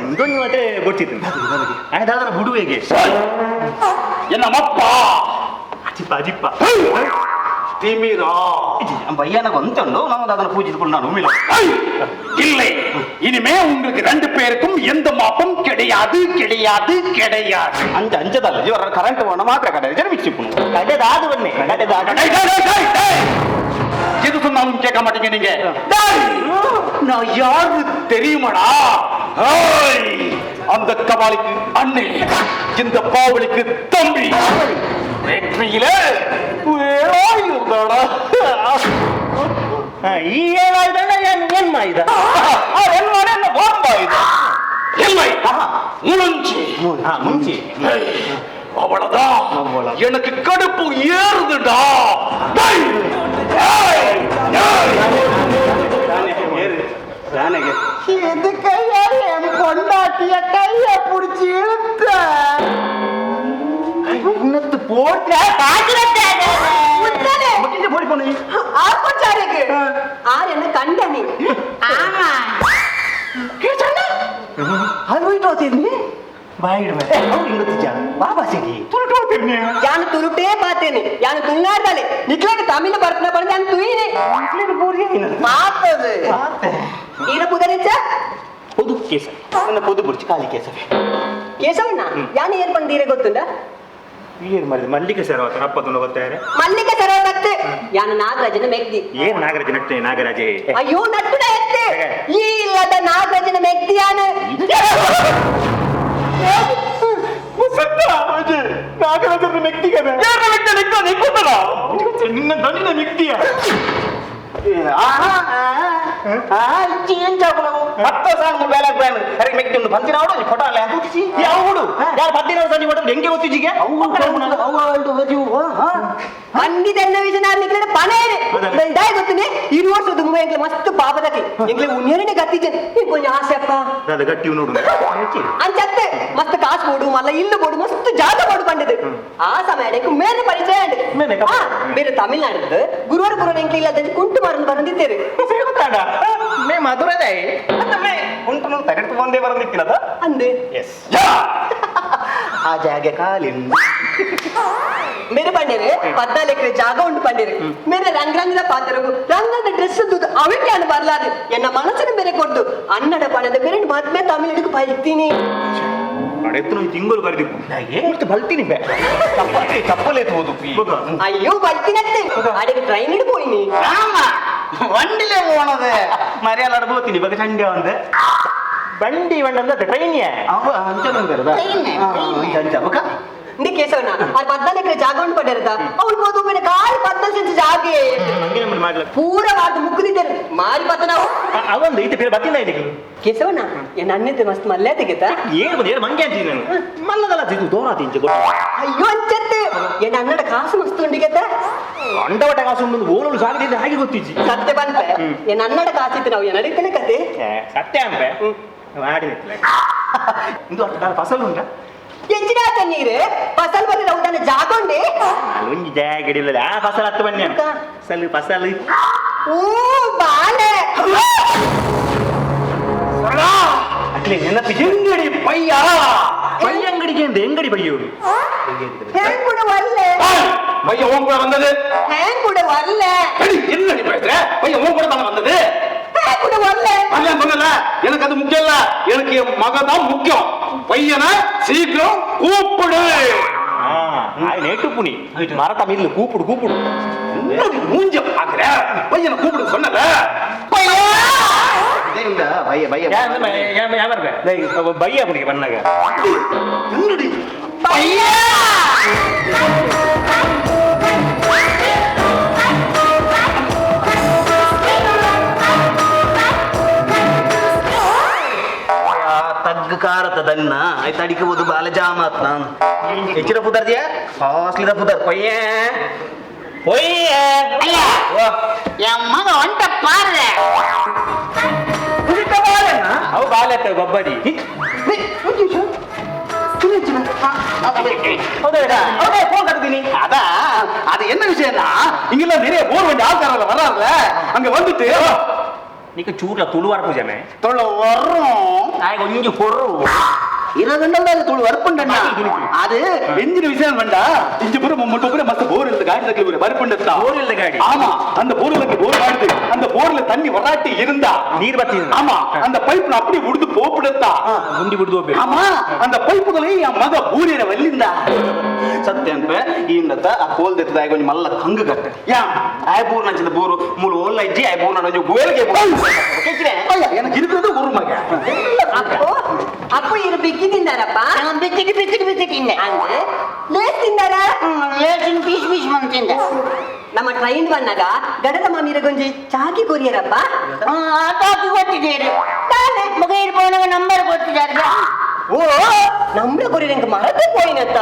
ಇಂದೊಂದು ಮಾತ್ರ ಗೊತ್ತಿತ್ತು ದಾದರ ಬಿಡುವೆಗೆ என்ன மப்பா ಅಜಿಪ್ಪ ಅಜಿಪ್ಪ திமிரா பையனுக்கு வந்துட்டோ நம்ம தாதனை பூஜித்து நான் உண்மையில இல்லை. இனிமே உங்களுக்கு ரெண்டு பேருக்கும் எந்த மாப்பம் கிடையாது கிடையாது கிடையாது. அஞ்சு அஞ்சதல்ல இவர கரண்ட் போன மாத்திர கடை ஜெர்மிச்சு போணும் கடை தாது பண்ணே கடை தாது. எது சொன்னாலும் கேட்க மாட்டீங்க நீங்க. நான் யாரு தெரியுமாடா? அந்த கபாலிக்கு அண்ணே, இந்த பாவலிக்கு தம்பி. வெற்றியில அவ்வளவுதான், எனக்கு கடுப்பு ஏறுதுடா. எதுக்கையா என் பொண்டாட்டிய கைய புடிச்சு இழுத்த போட்ட ஆர் என்ன கண்டனி? ஆமா. ಯಾನು ತುರುಟೇ ಪಾತೇನೆ, ಯಾನು ತುಳುನಾಡ್ದಾಲೆ ನಿಕ್ಲಾಗ ತಮಿಳು ಬರ್ಪನ ಬಂದ ಯಾನು ತುಯಿನೆ ಪಾತದು ಈರ ಪುದರಿಚ ಪೊದು ಕೇಸ ಪೊದು ಬುರ್ಚಿ ಖಾಲಿ ಕೇಸವೇ ಕೇಶವಣ್ಣ ಯಾನು ಏನ್ ಬಂದೀರೆ ಗೊತ್ತುಂಡ? ಏನ್ ಮಾಡಿದ ಮಲ್ಲಿಕ ಸರ್ ಅಪ್ಪ ಗೊತ್ತಾರೆ ಮಲ್ಲಿಕ ಸರೋವತ್ತೆ ಯಾನು ನಾಗರಾಜನ ಮೆಗ್ದಿ. ಏನ್ ನಾಗರಾಜ ನಟ್ಟೆ ನಾಗರಾಜೇ? ಅಯ್ಯೋ ನಟ್ಟುನ ಎತ್ತೆ ಈ ಇಲ್ಲದ ನಾಗರಾಜನ ಮೆಗ್ದಿ ಯಾನು. ನಾಗರಾಜನ ಮೆಗ್ದಿಗೆ ನಿನ್ನ ದಣಿನ ಮೆಗ್ದಿಯ ಹತ್ತು ಸಾಂಗ್ ಬೇಲೆ ಅರೆ ಮೆಗ್ದಿ ಉಂಡು ಬಂದಿನಾಡು ಫೋಟೋ ಅಲ್ಲ ಯಾವಡು ಯಾರು ಪದ್ದಿನ ಸಂಜೆ ಕೊಟ್ಟು ಹೆಂಗೆ ಗೊತ್ತಿಜಿಗೆ ಮಂಡಿದೆನ್ನ ವಿಷಯ ನಾನು ನಿಕ್ಲೆ ಪಣೇನೆ ದಾಯ ಗೊತ್ತುನೆ ಇರು ವರ್ಷ ದುಂಬ ಎಂಕ್ಲೆ ಮಸ್ತ್ ಪಾಪದಕ್ಕೆ ಎಂಕ್ಲೆ ಉನ್ನೇನೆ ಗತ್ತಿಜೆ ಕೊಂಚ ಆಸೆ ಅಪ್ಪ ದಾದ ಗಟ್ಟಿ ನೋಡು ಅಂಚತ್ತೆ ಮಸ್ತ್ ಕಾಸು ಬೋಡು ಮಲ್ಲ ಇಲ್ಲು ಬೋಡು ಮಸ್ತ್ ಜಾಗ ಬೋಡು ಪಂಡದು ಆ ಸಮಯ ಮೇರೆ ಪರಿಚಯ ಬೇರೆ ತಮಿಳ್ನಾಡು ಗುರುವಾರ ಪುರ ಎಂಕ್ಲೆ ಇಲ್ಲ ಕುಂಟು ಮಾರನ್ನು ಬಂದಿದ್ದೇವೆ ಮೇ ಮಧುರದಾಯಿ ಉಂಟು ತರೆದು ಬಂದೇ ಬರಂದಿತ್ತಿನದ ಅಂದೆ ಎಸ್ ಆ ಜಾಗೆ ಕಾಲಿಂದ ಮೇರೆ ಪಂಡೇರು 14 ಎಕರೆ ಜಾಗ ಉಂಟು ಪಂಡೇರು ಮೇರೆ ರಂಗ್ ರಂಗದ ಪಾತ್ರಗು ರಂಗದ ಡ್ರೆಸ್ ಅವಕ್ಕೆ ಅನ್ನು ಬರ್ಲಾದು ಎನ್ನ ಮನಸ್ಸಿನ ಬೇರೆ ಕೊಡ್ದು ಅನ್ನಡ ಪಣದ ಬೇರೆ ಮದ್ಮೆ ತಮಿಳುಗೆ ಬಲ್ತೀನಿ ಅಡೆತ್ತು ತಿಂಗಳು ಕರೆದಿಪ್ಪು ಏನ್ ಬಲ್ತೀನಿ ಬೇ ತಪ್ಪಲೇ ಹೋದು ಅಯ್ಯೋ ಬಲ್ತೀನತ್ತೆ ಅಡಿಗೆ ಟ್ರೈನ್ ಇಡ್ ಪೋಯಿನಿ ವಂಡಿಲೇ ಹೋಣದೆ ಮರ್ಯಾಲ ಅಡ್ಬೋತೀನಿ ಇವಾಗ ಚಂಡಿ ಒಂದು ಬಂಡಿ ಬಂಡ ಟ್ರೈನ್ ಇಂದ ಕೇಸವನ ಅದು 14 ಎಕರೆ ಜಾಗ ಉಂಟು ಪಡೆದ ಅವಳು ಹೋದು ಮೇಲೆ ಕಾಲು 14 ಸೆಂಟ್ ಜಾಗೆ ಪೂರ ವಾರ್ದು ಮುಕ್ಕುದಿದ್ದಾರೆ ಮಾರಿ ಪತ್ತ ನಾವು ಅವೊಂದು ಈತ ಬೇರೆ ಬತ್ತಿನ ಇದಕ್ಕೆ ಕೇಸವನ ಏನ್ ಅನ್ನಿದ್ದೆ ಮಸ್ತ್ ಮಲ್ಲೆ ತೆಗೆತ ಏನು ಬಂದು ಏನು ಮಂಗೆ ಅಂತೀನಿ ನಾನು ಮಲ್ಲದಲ್ಲ ತಿಂದು ದೋರ ತಿಂಚು ಅಯ್ಯೋ ಅಂಚತ್ತೆ ಏನ್ ಅನ್ನಡ ಕಾಸು ಮಸ್ತ್ ಉಂಡಿಗೆತ್ತ ಅಂಡವಟ ಕಾಸು ಉಂಡು ಓಲೋಳು ಸಾಗದಿದ್ದ ಹಾಗೆ ಗೊತ್ತಿಜ್ಜಿ ಸತ್ಯ ಬಂತೆ ಏನ್ ಅನ್ನಡ ಕಾಸಿತ್ತು ನಾವು ಏನ್ ಕತೆ ಸತ್ಯ ಅಂಪೆ ಮಾಡಿದ ಇದು ಫಸಲು ಉಂಟಾ ಎಂಚಿನಾತ ನೀರು ಫಸಲ್ ಬರೀ ಉದಾನ ಜಾಗೊಂಡೆ ಒಂಜಿ ಜಾಗ ಹಿಡಿಲ್ಲ ಆ ಫಸಲ್ ಹತ್ತು ಬನ್ನಿ ಫಸಲು ಫಸಲು ಓ ಬಾಳೆ ಅಟ್ಲಿ ನೆನಪಿ ಎಂಗಡಿ ಪಯ್ಯ ಪಯ್ಯಂಗಡಿಗೆ ಅಂದ ಎಂಗಡಿ ಪಯ್ಯೋಡು ಹೆಂಗ್ ಕೂಡ ವಲ್ಲೆ பையன் உன் கூட வந்தது ಹೆಂಗ್ ಕೂಡ ವಲ್ಲೆ என்னடி பேசுற பையன் உன் கூட தானே வந்தது ಹೆಂಗ್ கூட ವಲ್ಲೆ பையன் சொன்னல எனக்கு அது முக்கியம் இல்ல எனக்கு என் மகன் தான் முக்கியம் பையனை சீக்கிரம் கூப்பிடு நேட்டு புனி மரத்த மில்லு கூப்பிடு கூப்பிடு மூஞ்ச பாக்குற பையனை கூப்பிடு சொன்னல பையா குடிக்க பண்ணாங்க பையா ತಗ್ಗು ಕಾರತ ದನ್ನ ಆಯ್ತು ಅಡಿಕಬಹುದು ಬಾಲ ಜಾಮಾತ್ ನಾನು ಹೆಚ್ಚಿನ ಪುದರ್ದಿಯಾ ಕಾಸ್ಟ್ಲಿದ ಪುದರ್ ಪೊಯ್ಯೇ ಪೊಯ್ಯೇ ಮಗ ಒಂಟ ಪಾರ್ರೆ ಅವು ಬಾಲೆ ಗೊಬ್ಬರಿ அதான் அது என்ன விஷயம்னா இங்கெல்லாம் நிறைய போர் வண்டி ஆள்காரர்ல வர்றாருல அங்க வந்துட்டு నీకు చూడ్ల తుళు వరపు జమే ತುಳು வரும் కొంచెం పొర్రు இருபது துளு வறுப்புண்டா அது எஞ்சின விஷயம் வேண்டா இங்க பூரா மட்டும் பூரா மஸ்த போர் இருந்த காடி தக்கல வறுப்புண்டா போர் இல்ல காடி ஆமா அந்த போர்ல போர் காடுது அந்த போர்ல தண்ணி வராட்டி இருந்தா நீர் பத்தி ஆமா அந்த பைப்ல அப்படியே உடுத்து போப்புடத்தா முண்டி விடுது போய் ஆமா அந்த பைப்புகளே என் மக பூரியர வல்லிந்தா ಸತ್ಯ ಅನ್ಪೆ ಈಂಡತ್ತ ಆ ಕೋಲ್ ದೆತ್ತದ ಕೊಂಚ ಮಲ್ಲ ಕಂಗು ಕಟ್ಟ ಯಾ ಆಯ್ ಬೂರ್ ನಂಚಿದ ಬೂರು ಮೂಲು ಓಲ್ಲ ಇಜ್ಜಿ ಆಯ್ ಬೂರ್ ನಂಜು ಗುವೇಲ್ಗೆ எனக்கு இருக்கிறது ஒரு மகன் ಅಪ್ಪು ಅಪ್ಪು ಇರು ಬಿಕ್ಕಿ ತಿಂದಾರಪ್ಪ ಬಿಕ್ಕಿಟ್ಟು ಬಿಕ್ಕಿಟ್ಟು ಬಿಕ್ಕಿ ತಿಂದೆ ಅಂದ್ರೆ ಲೇಸ್ ತಿಂದಾರ ಲೇಸಿನ ಪೀಸ್ ಪೀಸ್ ಬಂದು ತಿಂದೆ ನಮ್ಮ ಟ್ರೈನ್ ಬಂದಾಗ ಗಡದ ಮಾಮೀರ ಗೊಂಜಿ ಚಾಕಿ ಕೊರಿಯರಪ್ಪ ಚಾಕಿ ಕೊಟ್ಟಿದ್ದೀರಿ ಮಗ ಇರ್ಬೋನಾಗ ನಂಬರ್ ಕೊಟ್ಟಿದ್ದಾರೆ ಓ ನಂಬರ್ ಕೊರಿಯರ್ ಎಂಕ ಮರತೆ ಪೋಯಿನತ್ತ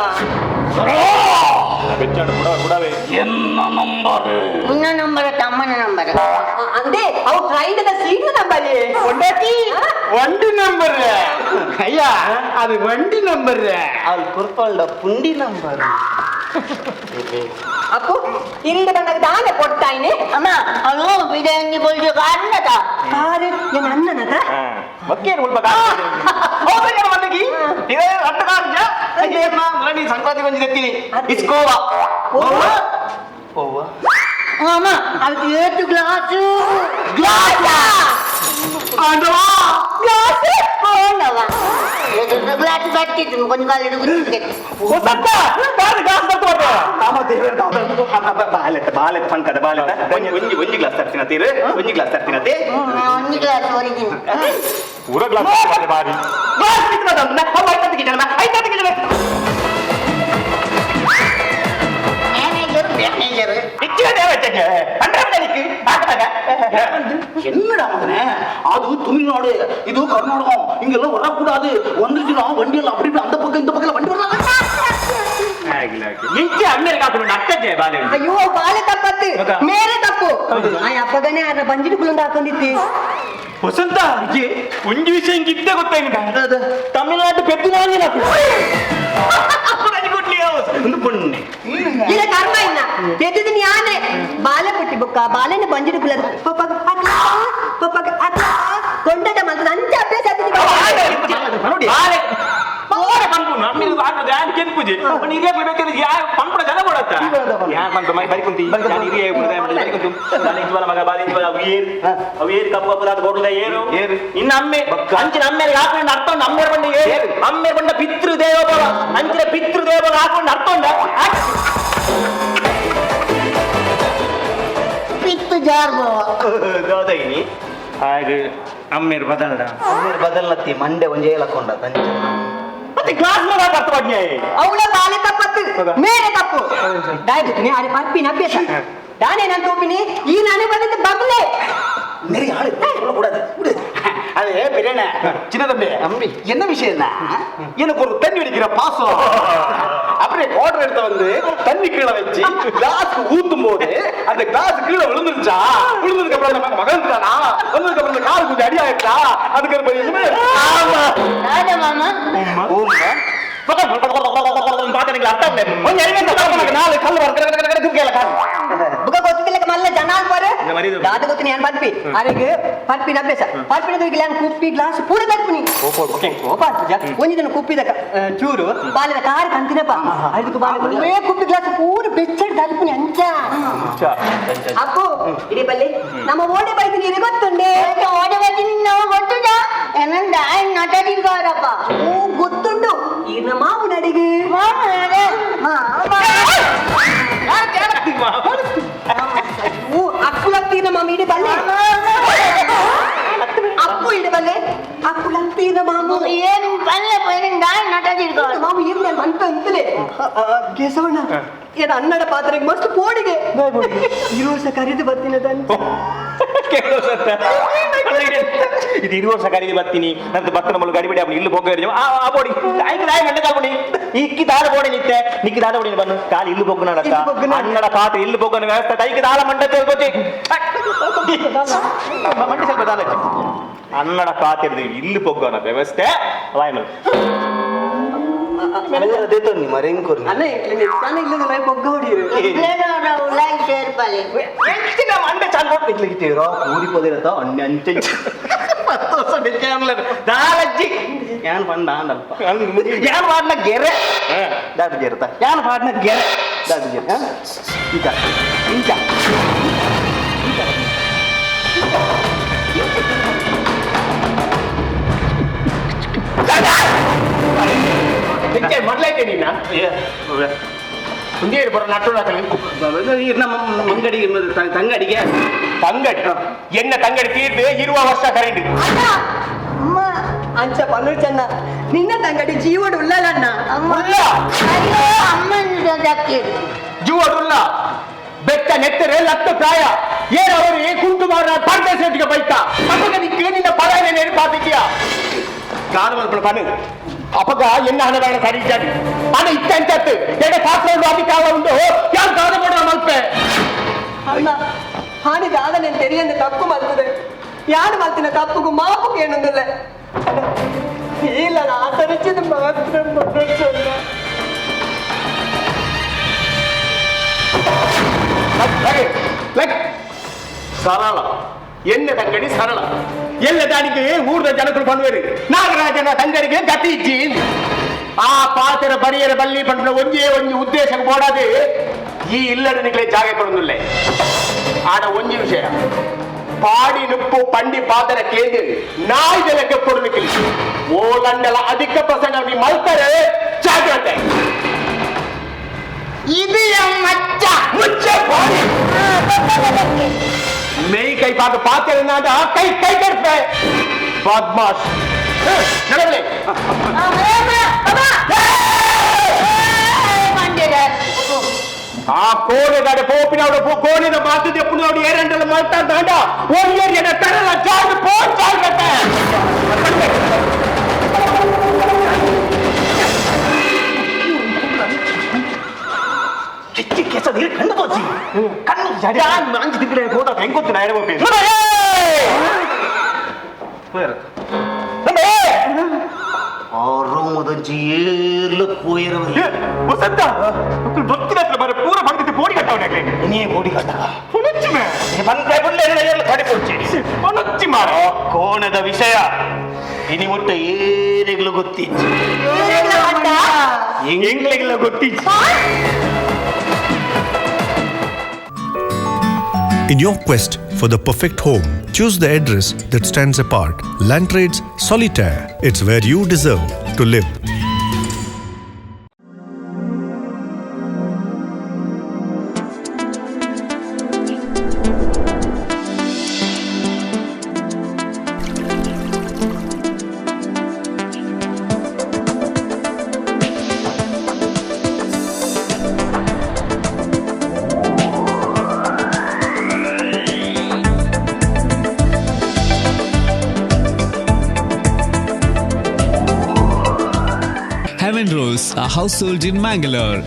என்ன ನಂಬರ್ ನಿನ್ನ ನಂಬರ್ ತಮ್ಮನ ನಂಬರ್ ಅಂದೇ ಅವು ಟ್ರೈನ್ ಸೀಟ್ ನಂಬರ್ வண்டி நம்பர் ஐயா அது வண்டி நம்பர் அவள் பொறுப்பாள புண்டி நம்பர் ಅಪ್ಪು ಇರಿಡ ಬಂದಾಗ ದಾನೆ ಕೊಡ್ತಾಯಿನಿ ಅಮ್ಮ ಅವನು ಬಿಡಂಗಿ ಬೋಲ್ಜು ಕಾರಣದ ಕಾರು ಏನ್ ಅಣ್ಣನದ ಒಕ್ಕೇನು ಉಲ್ಪ ಬಂದಗಿ ಇದೇ ಅಟ್ಟ ಕಾರ್ಜ ನೀ ಸಂಕ್ರಾಂತಿ ಕೊಂಚ ತೆತ್ತೀನಿ ಇಸ್ಕೋವಾ ಓವ ಅಮ್ಮ ಅದಕ್ಕೆ ಏಟು ಗ್ಲಾಸು ಗ್ಲಾಸ್ ಆಂಡವಾ ಗ್ಲಾಸ್ ಹೋನವ ಗ್ಲಾಸ್ ಬರ್ತಿತ್ತು ಕೊಂಚ ಕಾಲಿಡು ಹೊಸತ್ತ ಬಾರಿ ಗ್ಲಾಸ್ ಬರ್ತದೆ ಆಮ ದೇವರ ಬಾಲೆತ್ತ ಬಾಲೆತ್ತ ಫಂಕದ ಬಾಲೆತ್ತ ಒಂಜಿ ಒಂಜಿ ಒಂಜಿ ಗ್ಲಾಸ್ ತರ್ತೀನಿ ತೀರು ಒಂಜಿ ಗ್ಲಾಸ್ ತರ್ತೀನಿ ತೇ ಒಂಜಿ ಗ್ಲಾಸ್ ಹೊರಿದ್ದೀನಿ ಪೂರ ಗ್ಲಾಸ್ ಬಾರಿ ಗ್ಲಾಸ್ ಬಿತ್ತದ ಅಮ್ಮ ಐತಂತ ಕಿಜನ ಐತಂತ ಕಿಜನ ಮ್ಯಾನೇಜರ್ ಮ್ಯಾನೇಜರ್ ಹೆಚ್ಚಿನ ದೇವತೆಗೆ ಅಂದ್ರೆ என்னடா மகனே அது தமிழ்நாடு இது கர்நாடகம் இங்கெல்லாம் வரக்கூடாது வந்துருச்சுன்னா வண்டி எல்லாம் அப்படி அந்த பக்கம் இந்த பக்கம் வண்டி வரலாம் ಅಯ್ಯೋ ಬಾಲೆ ತಪ್ಪತ್ತು ಮೇರೆ ತಪ್ಪು ಆ ಅಪ್ಪಗನೇ ಅರ್ಧ ಬಂಜಿನ ಕುಲಂದ ಹಾಕೊಂಡಿತ್ತಿ ವಸಂತ ಒಂಜಿ ವಿಷಯ ಇಂಗೆ ಗೊತ್ತಾಯ್ತು ತಮಿಳ್ನಾಡು ಪೆದ್ದು ಇಲ್ಲ ಕರ್ಮ ಇನ್ನ ಪೆದ್ದಿದ್ದೀನಿ ಯಾನೆ ಬಾಲೆ ಪುಟ್ಟಿ ಬುಕ್ಕ ಬಾಲೆನ ಬಂಜಿನ ಕುಲದ ಪಪ್ಪಾಗ ಅಕ್ಲ ಪಪ್ಪಾಗ ಅಕ್ಲ ಕೊಂಡಾಟ ಮಾಡ್ತದೆ ಅಂಚೆ ಅಭ್ಯಾಸ ಆಗ್ತದೆ. ನೋಡಿ ಯಾನ್ ಕೆನ್ಪುಜಿ ಪಂಡ ಹಿರಿಯಾಕ್ಲು ಬೇಕಾದ್ರೆ ಯಾ ಪಂಪಡ ಜನ ಕೊಡತ್ತ ಯಾನ್ ಪಂಪ ಮೈ ಬರಿಕುಂತಿ ಯಾನ್ ಹಿರಿಯ ಬರಿಕುಂತು ಬಾಲೆ ಇಂಚುವಲ ಮಗ ಬಾಲೆ ಇಂಚುವಲ ಅವು ಏರು ಅವು ಏರು ಕಪ್ಪು ಕಪ್ಪು ಕೊಡುದ ಏರು ಇನ್ನ ಅಮ್ಮೆ ಅಂಚಿನ ಅಮ್ಮೆ ಹಾಕೊಂಡು ಅರ್ಥ ಉಂಡು ಅಮ್ಮೇರ್ ಬಂಡ ಏರು ಅಮ್ಮೇರ್ ಬಂಡ ಪಿತೃ ದೇವೋಭವ ಅಂಚಿನ ಪಿತೃ ದೇವೋಭವ ಹಾಕೊಂಡು ಅರ್ಥ ಉಂಡ ಪಿತ್ತು ಜಾರ್ ದಾದಾಗಿನಿ ಹಾಗೆ ಅಮ್ಮೇರ್ ಬದಲ್ದ ಅಮ್ಮೇರ್ ಬದಲತ್ತಿ ಮಂಡೆ ಒಂಜೇ ಲಕ್ಕೊಂಡ ತಂಚ ಮತ್ತೆ ಗ್ಲಾಸ್ ಮಗ ಅರ್ಥ ಮಾಡ್ನ್ಯಾ ಅವಳ ಬಾಲೆ ತಪ್ಪತ್ತು ಮೇರೆ ತಪ್ಪು ದಾಯ್ತು ಅರೆ ಪರ್ಪಿನ ಅಭ್ಯಾಸ ದಾನೇ ನಾನು ತೋಪಿನಿ ಈ ನಾನೇ ಬಂದಿದ್ದು ಬಗ್ಲೆ நிறைய ஆளு சொல்லக்கூடாது அது பெரியண்ணே சின்ன தம்பி தம்பி என்ன விஷயம்னா எனக்கு ஒரு தண்ணி அடிக்கிற பாசம் அப்படியே குவார்டர் எடுத்து வந்து தண்ணி கீழே வச்சு கிளாஸ் ஊத்தும் போது அந்த கிளாஸ் கீழே விழுந்துருச்சா விழுந்ததுக்கு அப்புறம் அந்த மகன் தானா வந்ததுக்கு அப்புறம் அந்த கால் கொஞ்சம் அடி ஆயிடுச்சா அதுக்கு அப்புறம் எதுவுமே ஆமா மாமா ಚೂರು ಬಾಲಿದ ಕಾರ್ ಕಂತಿನಪ್ಪ ಅದಕ್ಕೆ ಬಾಲ ಕುಪ್ಪಿ ಗ್ಲಾಸ್ ಪೂರ ಬೆಚ್ಚಡ್ ತಲುಪುನಿ ಅಂಚ ಅಪ್ಪು ಇಡೀ ಬಲ್ಲಿ ನಮ್ಮ ಓಡೆ ಬೈತೀನಿ ಇದು ಗೊತ್ತುಂಡೆ ಓಡೆ ಬೈತೀನಿ ನಾವು ಗೊತ್ತುಂಡ ಏನಂದ ನಟರಿಗಾರಪ್ಪ ಓ ಗೊತ್ತುಂಡು ಈಗ ಮಾವು ನಡಿಗೆ ಓ ಅಕ್ಕುಲತ್ತೀನ ಮಾಮ ಇಡಿ ಬಲ್ಲೆ ಅಪ್ಪು ಇಡಿ ಬಲ್ಲೆ ಅಕ್ಕುಲತ್ತೀನ ಮಾಮು ಏನು ಬಲ್ಲೆ ನಟದಿರ್ಗಾರ ಮಾಮು ಇರ್ಲಿ ಅಂತ ಅಂತಲೇ ಕೇಶವಣ್ಣ ಏನು ಅನ್ನಡ ಪಾತ್ರೆಗೆ ಮಸ್ತ್ ಪೋಡಿಗೆ ಇರುವ ವರ್ಷ ಕರಿದು ಬರ್ತೀನಿ ಇದು ಇರುವ ವರ್ಷ ಕರೀದು ಬರ್ತೀನಿ ನಂತರ ಭತ್ತನ ಮುಳು ಗಡಿಬಿಡಿ ಅವನು ಇಲ್ಲಿ ಬೊಗ್ಗ ಆ ಬೋಡಿ ಆಯ್ತು ದಾಯ ಮಂಡ ಕಾಲ್ಪುಣಿ ಇಕ್ಕಿ ದಾಲ ಬೋಡಿ ನಿತ್ತೆ ನಿಕ್ಕಿ ದಾಲ ಬೋಡಿ ಬನ್ನು ಕಾಲು ಇಲ್ಲಿ ಬೊಗ್ಗು ನಡತ್ತ ಅನ್ನಡ ಪಾತ್ರೆ ಇಲ್ಲಿ ಬೊಗ್ಗನ ವ್ಯವಸ್ಥೆ ಐಕಿ ದಾಲ ಮಂಡ ತೇಲ್ಕೊತಿ ಮಂಡಿ ಸ್ವಲ್ಪ ದಾಲ ಅನ್ನಡ ಪಾತ್ರೆ ಇಲ್ಲಿ ಬೊಗ್ಗನ ವ್ಯವಸ್ಥೆ ವಾಯ್ ಮೊದಲೈತೆ ನೀನ ಮುಂದೆ ಬರೋ ಮಂಗಡಿಗೆ ತಂಗಡಿಗೆ ತಂಗಡಿ ಎನ್ನ ತಂಗಡಿ ತೀರ್ದು ಇರುವ ವರ್ಷ ಕರೆಂಡು ಅಂಚ ಪನ್ನು ಚೆನ್ನ ನಿನ್ನ ತಂಗಡಿ ಜೀವಡು ಉಳ್ಳಲಣ್ಣ ಜೀವಡುಲ್ಲ ಬೆಟ್ಟ ನೆತ್ತರೆ ಲತ್ತ ಪ್ರಾಯ ಏನವರು ಕುಂಟು ಮಾರ ಪರ್ದೇಶಿಗೆ ಬೈತ ಅಪಗ ನಿಕ್ಕ ನಿನ್ನ ಪರಾಯಣ ನೆನಪಾತಿದ್ಯಾ ಗಾನ ಮಲ್ಪಣ ಪನು ಅಪಗ ಎನ್ನ ಹಣದಾಣ ಸರಿ ಇದ್ದಾನೆ ಹಣ ಇತ್ತ ಅಂಚತ್ತು ಎಡ ಪಾತ್ರ ಅಧಿಕಾರ ಉಂಟು ಯಾರು ಗಾನ ಮಾಡೋಣ ಮಲ್ಪೆ ಅಣ್ಣ ಹಾನಿದ ಆದನೆ ತೆರಿಯಂದ ತಪ್ಪು ಮಲ್ತದೆ ಯಾರು ಮಲ್ತಿನ ತಪ್ಪುಗು ಮಾಪು ಕೇಳುದಿಲ್ಲ ಇಲ್ಲ ಆಚರಿಸಿದ ಮಾತ್ರ ಮನುಷ್ಯಲ್ಲ ಸರಳ ಎನ್ನ ತಂಗಡಿ ಸರಳ ಎಲ್ಲ ದಾನಿಗೆ ಊರ್ದ ಜನಗಳು ಬಂದುವೇರಿ ನಾಗರಾಜನ ತಂಗಡಿಗೆ ಗತಿ ಇಜ್ಜಿ ಆ ಪಾತ್ರ ಬರಿಯರ ಬಲ್ಲಿ ಪಂಡ ಒಂದೇ ಒಂಜಿ ಉದ್ದೇಶ ಬೋಡಾದೆ ಈ ಇಲ್ಲಡನಿಗಳೇ ಜಾಗ ಕೊಡೋದಿಲ್ಲ ಆಡ ಒಂಜಿ ವಿಷಯ ಪಾಡಿ ನುಪ್ಪು ಪಂಡಿ ಪಾತ್ರ ಕೇಂದ್ರ ನಾಯಿ ಲೆಕ್ಕ ಕೊಡಲಿಕ್ಕೆ ಓಲಂಡಲ ಅಧಿಕ ಪ್ರಸಂಗ ನೀ ಮಲ್ತಾರೆ ಜಾಗ್ರತೆ ಇದು ಮಚ್ಚ ಮುಚ್ಚ ಪಾಡಿ ಮೆಯ್ ಕೈ ಪಾದ ಪಾತ್ರ ಕೈ ಕೈ ಕಟ್ಪೆ ಬದ್ಮಾಶ್ ನಡವಳೆ ಆ ಕೋಣೆದಾಡೆ ಪೋಪಿನವಡ ಕೋಣೆದ ಮಾತು ದೆಪ್ಪುನವಡು ಏರಂಡಲ ಮಾಡ್ತಾ ದಾಂಡ ಒಯ್ಯರಿಯನ ತರಲ ಜಾರ್ದು ಪೋನ್ ಜಾರ್ಗತ್ತೆ ಕೆಚ್ಚಿ ಕೆಸದ ಕಣ್ಣು ತೋಚಿ ಕಣ್ಣು ಅಂಜು ತಿಂಗಳ ಹೋದ ಹೆಂಗ್ ಗೊತ್ತು ನಾ ಹೇಳ್ಬೇಕು ಆರೋಮದಂಚಿ ಏರ್ಲ ಪೋಯಿರವಲ್ಲ ವಸಂತ ಭಕ್ತಿನ ಹತ್ರ ಬರ ಪೂರ ಭಕ್ತಿ ಪೋಡಿ ಕಟ್ಟವನೆ ನೀ ಪೋಡಿ ಕಟ್ಟ ಪುಣಚ್ಚಿ ಮೇ ಬಂದ್ರೆ ಬುಲ್ಲೆ ಏರ್ಲ ಕಡೆ ಪೋಚಿ ಪುಣಚ್ಚಿ ಮಾರ ಕೋಣದ ವಿಷಯ ಇನಿ ಮುಟ್ಟ ಏರೆಗ್ಲ ಗೊತ್ತಿಜ್ಜಿ ಎಂಗ್ಲೆಗ್ಲ ಗೊತ್ತಿಜ್ಜಿ. In your quest for the perfect home, choose the address that stands apart. Landtrades Solitaire. It's where you deserve to live. Heaven Rose, a household in Mangalore.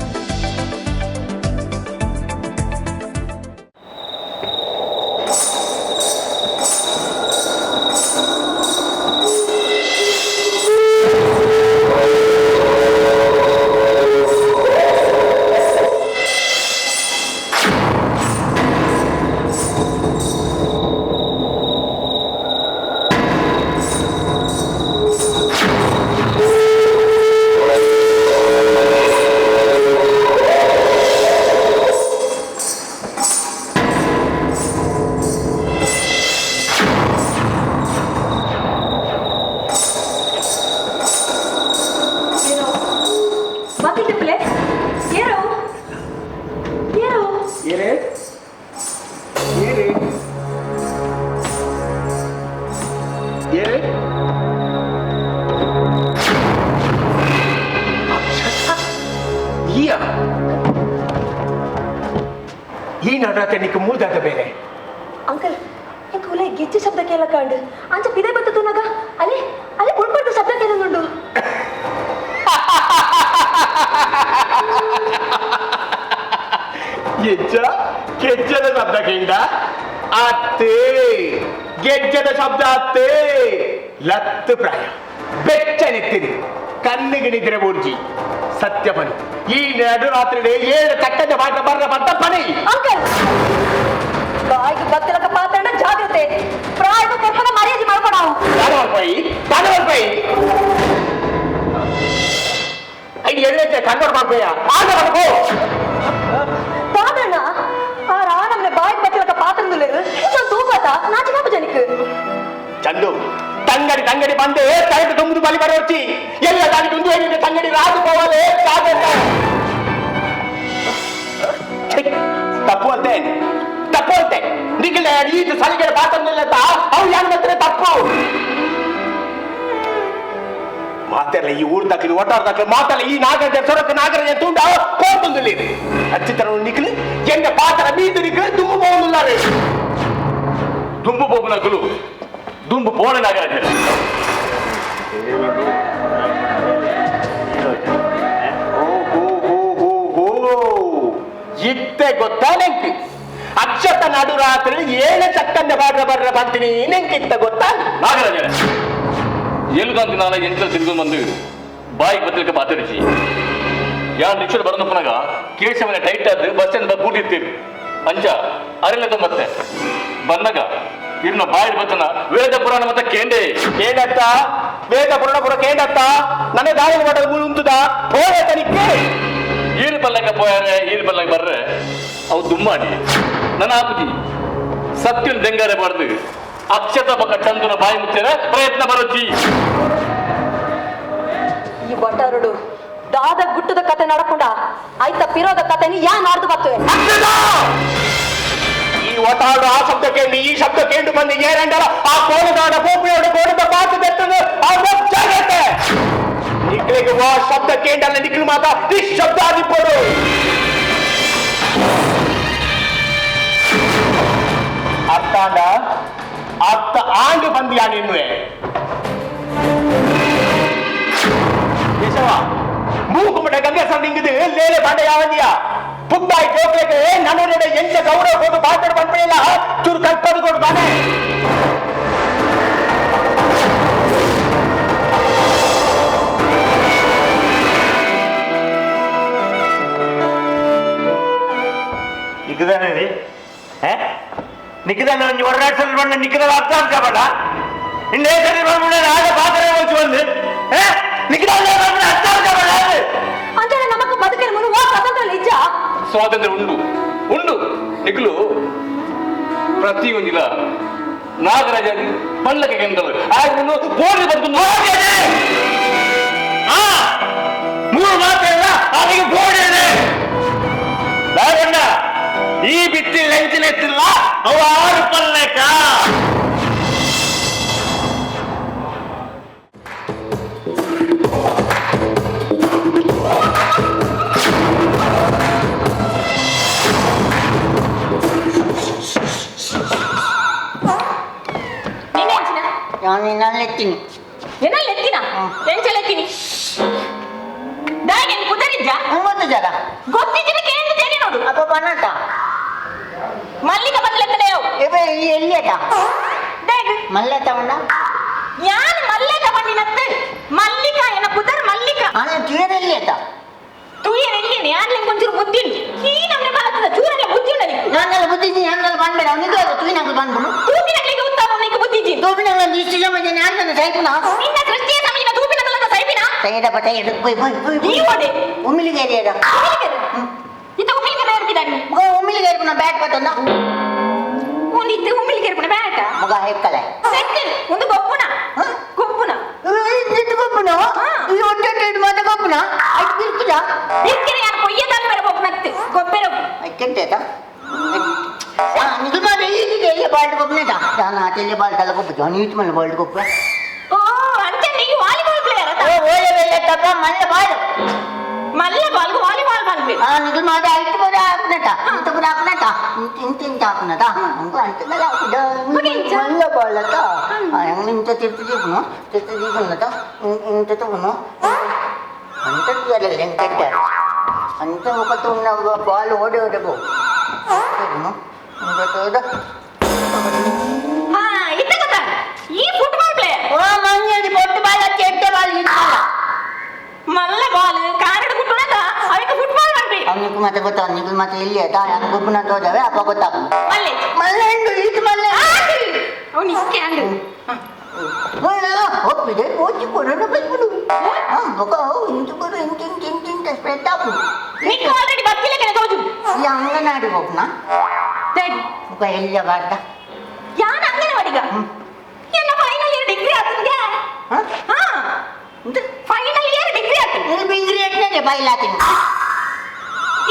ಈ ನಡತೆ ನಿಕ್ ಮೂದಾದ ಬೇರೆ ಅಂಕಲ್ ಇಂಕ ಉಲೆ ಗೆಜ್ಜೆ ಶಬ್ದ ಕೇಳ ಕಂಡು ಅಂಚ ಪಿದೆ ಬತ್ತ ತೂನಗ ಅಲೆ ಅಲೆ ಉಳ್ಪಡ್ದ ಶಬ್ದ ಕೇಳನುಂಡು. ಗೆಜ್ಜ ಗೆಜ್ಜದ ಶಬ್ದ ಕೇಂಡ ಅತ್ತೆ ಗೆಜ್ಜದ ಶಬ್ದ ಅತ್ತೆ ಲತ್ತು ಪ್ರಾಯ ಬೆಚ್ಚನೆತ್ತಿರಿ ಕಣ್ಣಿಗೆ ನಿದ್ರೆ ಊರ್ಜಿ ಸತ್ಯ ಬನು ಈ ನಡು ರಾತ್ರಿ ಏಳು ತಕ್ಕದ ಪಾಠ ಬರ್ರ ಪಟ್ಟ ಪನಿ. ಅಂಕಲ್ ಬಾಯಿಗೆ ಬತ್ತಲಕ ಪಾತ್ರಣ ಜಾಗ್ರತೆ ಪ್ರಾಯದ ಕೊಪ್ಪನ ಮರ್ಯಾದೆ ಮಾಡ್ಕೊಡಾವು. ತಾನವರ್ಪೈ ತಾನವರ್ಪೈ ಐದು ಎಳ್ಳೆ ಕನ್ನಡ ಮಾಡ್ಬೇಯ ಆಗ ಮಾಡ್ಕೋ ತಾದಣ್ಣ ಆ ರಾನಮ್ನೆ ಬಾಯಿಗೆ ಬತ್ತಲಕ ಪಾತ್ರನುಲೇರು ನಾನು ತೂಪಾತ ನಾಚಿಕಾಪು ಜನಿಕ್ ಚಂದು ತಂಗಡಿ ತಂಗಡಿ ಬಂದೆ ತಲೆಗೆ ತುಂಬುದು ಬಲಿ ಬರೋಚಿ ಎಲ್ಲ ತಾನಿ ಒಂದು ಹೇಳಿದ್ರೆ ತಂಗಡಿ ರಾಜು ಪೋವಲೆ ತಪ್ಪು ಅಂತೆ ತಪ್ಪು ಅಂತೆ ನಿಖಿಲ ಈ ಸಲಿಗೆ ಪಾತ್ರನಿಲ್ಲ ಅವು ಯಾರು ಮಾತ್ರ ತಪ್ಪು ಮಾತೆಲ್ಲ ಈ ಊರ್ ದಾಖಲೆ ಒಟ್ಟಾರ ದಾಖಲೆ ಮಾತಲ್ಲ ಈ ನಾಗರ ಸೊರಕ ನಾಗರ ತುಂಡ ಕೋಪಂದುಲ್ಲಿ ಅಚ್ಚಿತರ ನಿಖಿಲ್ ಎಂದ ಪಾತ್ರ ಮೀದು ನಿಖಿಲ್ ದುಂಬು ಹೋಗುಲ್ಲಾರೆ ದುಂಬು ಹೋಗುನಕಲು ದುಂಬು ಪೋಣ ನಾಗರಾಜ. ಇತ್ತೆ ಗೊತ್ತಾ ನೆಂಕಿ ಅಕ್ಷತ ನಡು ರಾತ್ರಿ ಏಳು ಚಕ್ಕಂದ ಬಾರ್ರ ಬರ್ರ ಬಂತೀನಿ ನೆಂಕಿತ್ತ ಗೊತ್ತಾ ನಾಗರಾಜ ಏಳು ನಾನ ಎಂಟಲ್ಲಿ ತಿರುಗಿ ಬಂದು ಬಾಯಿಗೆ ಬತ್ತಲಿಕ್ಕೆ ಪಾತರಿಸಿ ಯಾರು ರಿಕ್ಷಾ ಬರೋದಪ್ಪನಾಗ ಕೇಶವನ ಟೈಟ್ ಆದ ಬಸ್ ಸ್ಟ್ಯಾಂಡ್ ಕೂಟಿರ್ತೀರಿ ಅಂಚ ಅರಿಲ್ಲ ಮತ್ತೆ ಬಂದಾಗ ಇರ್ನ ಬಾಯಿ ಬತ್ತನ ವೇದ ಪುರಾಣ ಮತ್ತೆ ಕೇಂಡೆ ಕೇಂಡತ್ತ ವೇದ ಪುರಾಣ ಪುರ ಕೇಂಡತ್ತ ನನ್ನ ದಾಳಿ ಮಾಡೋದು ಮುಂದುದ ಹೋಗತನಿಕ್ಕೆ ಈರು ಪಲ್ಲಕ್ಕ ಪೋಯಾರೆ ಈರು ಪಲ್ಲಕ್ಕ ಬರ್ರೆ ಅವು ದುಮ್ಮಾಡಿ ನನ್ನ ಆಪುಜಿ ಸತ್ಯನ ದೆಂಗಾರೆ ಬಾರ್ದು ಅಕ್ಷತ ಪಕ್ಕ ಚಂದನ ಬಾಯಿ ಮುಚ್ಚರ ಪ್ರಯತ್ನ ಬರೋಚಿ. ಈ ಬಟಾರುಡು ದಾದ ಗುಟ್ಟದ ಕತೆ ನಡಕೊಂಡ ಆಯ್ತ ಪಿರೋದ ಕತೆ ಯಾ ನಾಡ್ದು ಬರ್ತವೆ. ಈ ಒಟಾಡು ಆ ಶಬ್ದ ಕೇಳಿ ಈ ಶಬ್ದ ಕೇಂಡು ಬಂದು ಏರಂಡಲ ಆ ಕೋಣದಾಡ ಗೋಪಿಯೋಡ ಕೋಣದ ಪಾತು ಬೆತ್ತದು ಆ ಜಾಗ್ರತೆ ನಿಕ್ಲಿಗೆ ವಾ ಶಬ್ದ ಕೇಂಡಲ್ಲ ನಿಕ್ಲು ಮಾತ ನಿಶಬ್ದ ಆದಿಪ್ಪಡು. ಅತ್ತಾಂಡ ಅತ್ತ ಆಂಡು ಬಂದಿಯಾ ನಿನ್ನುವೆ ಕೇಶವ ಮೂಕು ಮಠ ಗಂಗೆ ಸರ್ ನಿಂಗಿದು ಲೇಲೆ ಬಾಂಡ ಯಾವಂದಿಯಾ ಪುಂಬಾಯಿ ಜೋಕ್ಲೆಗೆ ನನ್ನೊಡೆ ಎಂಚ ಗೌರವ ಕೊಟ್ಟು ಬಾಟಡ್ ಬಂದ್ಬಿಡಿಲ್ಲ ಚೂರು ಕಲ್ಪದು ಕೊಡು ಬಾನೆ. ನಿಕ್ಕದಾನೆ ನಿಕ್ಕದಾನೆ ಒಂಜಿ ಒರ್ರಾಡ್ಸಲ್ ಬಣ್ಣ ನಿಕ್ಕದ ಅರ್ಥ ಅನ್ಕೋಬೇಡ. ಇನ್ನೇ ಸರಿ ಬಂದ್ಬಿಡ ಆಗ ಪಾತ್ರೆ ಹೋಗಿ ಬಂದು ಅಂಚನೆ ನಮಕ್ ಬದುಕಿನ ಮುನು ವಾ ಸ್ವಾತಂತ್ರ್ಯ ನಿಜ ಸ್ವಾತಂತ್ರ್ಯ ಉಂಡು ಉಂಡು ನಿಕ್ಲು ಪ್ರತಿಯೊಂದಿಲ ನಾಗರಾಜ ಪಲ್ಲಕ್ಕೆ ಕೆಂದಳು ಆಗ ಬೋರ್ಡ್ ಬದುಕು ಮೂರು ಮಾತೆಲ್ಲ ಅದಕ್ಕೆ ಬೋರ್ಡ್ ಇದೆ ನಾಗಣ್ಣ ಈ ಬಿಟ್ಟಿ ಲಂಚಿನ ಎತ್ತಿಲ್ಲ ಅವು ಆರು ಪಲ್ಲಕ್ಕ. ನಾನು ಎತ್ತೀನಿ. ಎನ್ನಲ್ಲಿ ಎತ್ತಿನ ಎಂಚಲ ಎತ್ತೀನಿ ದಾಗೆ ಪುದರಿಜ್ಜ ಗೊತ್ತು ಜರ. ಗೊತ್ತಿದ್ದಿನ ಕೇಂದ್ರ ತೇರಿ ನೋಡು. ಅಪ್ಪ ಪನ್ನಟ ಮಲ್ಲಿಕ ಬಂದ್ಲೆತ್ತಲೆ ಇವೆ ಎಲ್ಲಿಯಟ ಮಲ್ಲೆ ತಗೊಂಡ. ಯಾನ್ ಮಲ್ಲೆ ತಗೊಂಡಿನತ್ತೆ ಮಲ್ಲಿಕಾ ಎನ್ನ ಪುದರ್ ಮಲ್ಲಿಕಾ. ಅಣ್ಣ ತುಯರ್ ಎಲ್ಲಿಯಟ? ತುಯರ್ ಎಲ್ಲಿ ಯಾನ್ ಲಿಂಗ್ ಒಂಚೂರು ಬುದ್ಧಿ ಈ ನಮ್ನೆ ಬಾಲತ್ತದ ಚೂರಲ್ಲ ಬುದ್ಧಿ ಉಂಡ ನಿಕ್ಕು. ನಾನೆಲ್ಲ ಬುದ್ಧಿ ನಾನೆಲ್ಲ ಬಂದ್ಬೇಡ ಅವನಿಗೆ ತುಯಿನಾಗ ಬಂದ್ಬಿಡು. ತೂಪಿನಗ್ಲಿಗೆ ಉತ್ತಮ ನಿಕ್ಕು ಬುದ್ಧಿ ಇಜ್ಜಿ. ತೂಪಿನಾಗ ಇಷ್ಟು ಸಮಯ ನಾನು ಸೈಪುನ. ನಿನ್ನ ಸೃಷ್ಟಿಯ ಸಮಯ ತೂಪಿನಗಲ್ಲ ಸೈಪಿನ. ಸೈಡಪ್ಪ ಸೈಡ್ ಪೋಯ್ ಪೋಯ್ ಪೋಯ್. ಈ ಓಡೆ ಉಮ್ಮಿಲಿಗೆ ಏರಿಯಾಡ. ಇತ್ತ ಉಮ್ಮಿಲಿಗೆ ಏರ್ಪಿದಾನಿ. ಮಗ ಉಮ್ಮಿಲಿಗೆ ಏರ್ಪುನ ಬ್ಯಾಟ್ ಪತ್ತೊಂದ. ಒಂದು ಇತ್ತ ಉಮ್ಮಿಲಿಗೆ ಏರ್ಪುನ ಬ್ಯಾಟ. ಮಗ ಹೆಕ್ಕಲೆ. ಸೆಕ್ಕಲ್ ಒಂದು ಗೊಪ್ಪುನ. ಗೊಪ್ಪುನ. ಇಂದು ಗೊಪ್ಪುನ? ಈ ಒಟ್ಟೆ ಮಾತ ಗೊಪ್ಪುನ? ಐದು ಬಿರ್ಕುದ? ಬಿರ್ಕಿನ ಯಾರು ಕೊಯ್ಯದಾಲ್ ಬೇರೆ ಗೊಪ್ಪನತ್ತು. ಗೊಬ್ಬೆರ. ಐಕೆಂಟೇತ? ನಿಜ ಮಾತ್ರ ಈಗ ಎಲ್ಲಿ ಬಾಲ್ಟ್ ಗೊಪ್ಪನೇತ? ನಾನು ಆಟೆಲ್ಲಿ ಬಾಲ್ಟ್ ಅಲ್ಲ ಗೊಪ್ಪು. ಜಾನಿ ಇಟ್ಟು ಮೇಲೆ ಬಾಲ್ಟ್ ಗೊಪ್ಪ. ಓ ಅಂಚೆ ನೀವು ವಾಲಿಬಾಲ್ ಪ್ಲೇಯರ್ ಅತ್ತ? ಓ ಓಲೆ ವೇಲೆ ತಪ್ಪ ಮಲ್ಲ ಬಾಲ್. ಮಲ್ಲ ಬಾಲ್ಗೆ ವಾಲಿಬಾಲ್ ಬಂದ್ವಿ. ಆ ನಿಜ ಮಾತ್ರ ಐದು ಬರ ಹಾಕುನಟ. ಇಂತ ಬರ ಹಾಕುನಟ. ಇಂತ ಇಂತ ಇಂತ ಹಾಕುನಟ. ಅಂಗು ಅಂತದಲ್ಲ ಹಾಕುದ. ಮಲ್ಲ ಬಾಲ್ ಅತ್ತ. ಹಂಗ ಇಂತ ತಿರ್ತು ದೀಪನು ತಿರ್ತು ದೀಪನಟ. ಇಂತ ತಗುನು. ಅಂತ ಎಂಕಟ್ಟ. ಅಂತ ఒకటి ఉన్న బాల్ ఓడి ఓడబో. ಹಾ ಇತ್ತ ಗೊತ್ತಾ ಈ ಫುಟ್ಬಾಲ್ ಪ್ಲೇಯರ್. ಓ ಮಂಜಿ ಪೊಟ್ಟು ಬಾಲ್ ಅಚ್ಚ ಎಟ್ಟೆ ಬಾಲ್ ಇತ್ತಲ್ಲ. ಮಲ್ಲ ಬಾಲ್ ಕಾರಡ್ ಗುಟ್ಟುನದ ಅವಕ್ಕೆ ಫುಟ್ಬಾಲ್ ಬಂದ್ವಿ. ಅವನಿಗೆ ಮತ್ತೆ ಗೊತ್ತಾ ಅವನಿಗೆ ಮತ್ತೆ ಎಲ್ಲಿ ಆಯ್ತಾ ಯಾರು ಗೊಬ್ಬನ ತೋದವೆ ಅಪ್ಪ ಗೊತ್ತಾಗ. ಮಲ್ಲೆ ಮಲ್ಲೆ ಹೆಂಡು ಈತ ಮಲ್ಲೆ. ಅವನು ಇಕ್ಕೆ ಅಂಡು. ಒಪ್ಪಿದೆ ಓಚಿ ಕೊಡೋಣ ಬಂದ್ಬಿಡು. ಬೊಕ ಇಂಚು ಕೊಡು ಇಂಚು ಇಂಚು ಇಂಚು ಇಂಚ ಸ್ಪ್ರೆಡ್ ಆಪು. ನಿಕ್ಕ ಆಲ್ರೆಡಿ ಬತ್ತಿಲ್ಲ ಕೆನ ತೋಜು. ಈ ಅಂಗನಾಡಿ ಹೋಗ್ನ. ಮುಖ ಎಲ್ಲಿಯ ಬಾರ್ದ? ಯಾನ್ ಅಂಗನವಾಡಿಗ? ಎನ್ನ final year degree ಆತನ್ಗೆ? ಹಾ. Final year degree ಆತನ್. ನೀನು ಬಿಂಗ್ರಿ ಎಟ್ನೇ ಬೈಲಾತೀನಿ.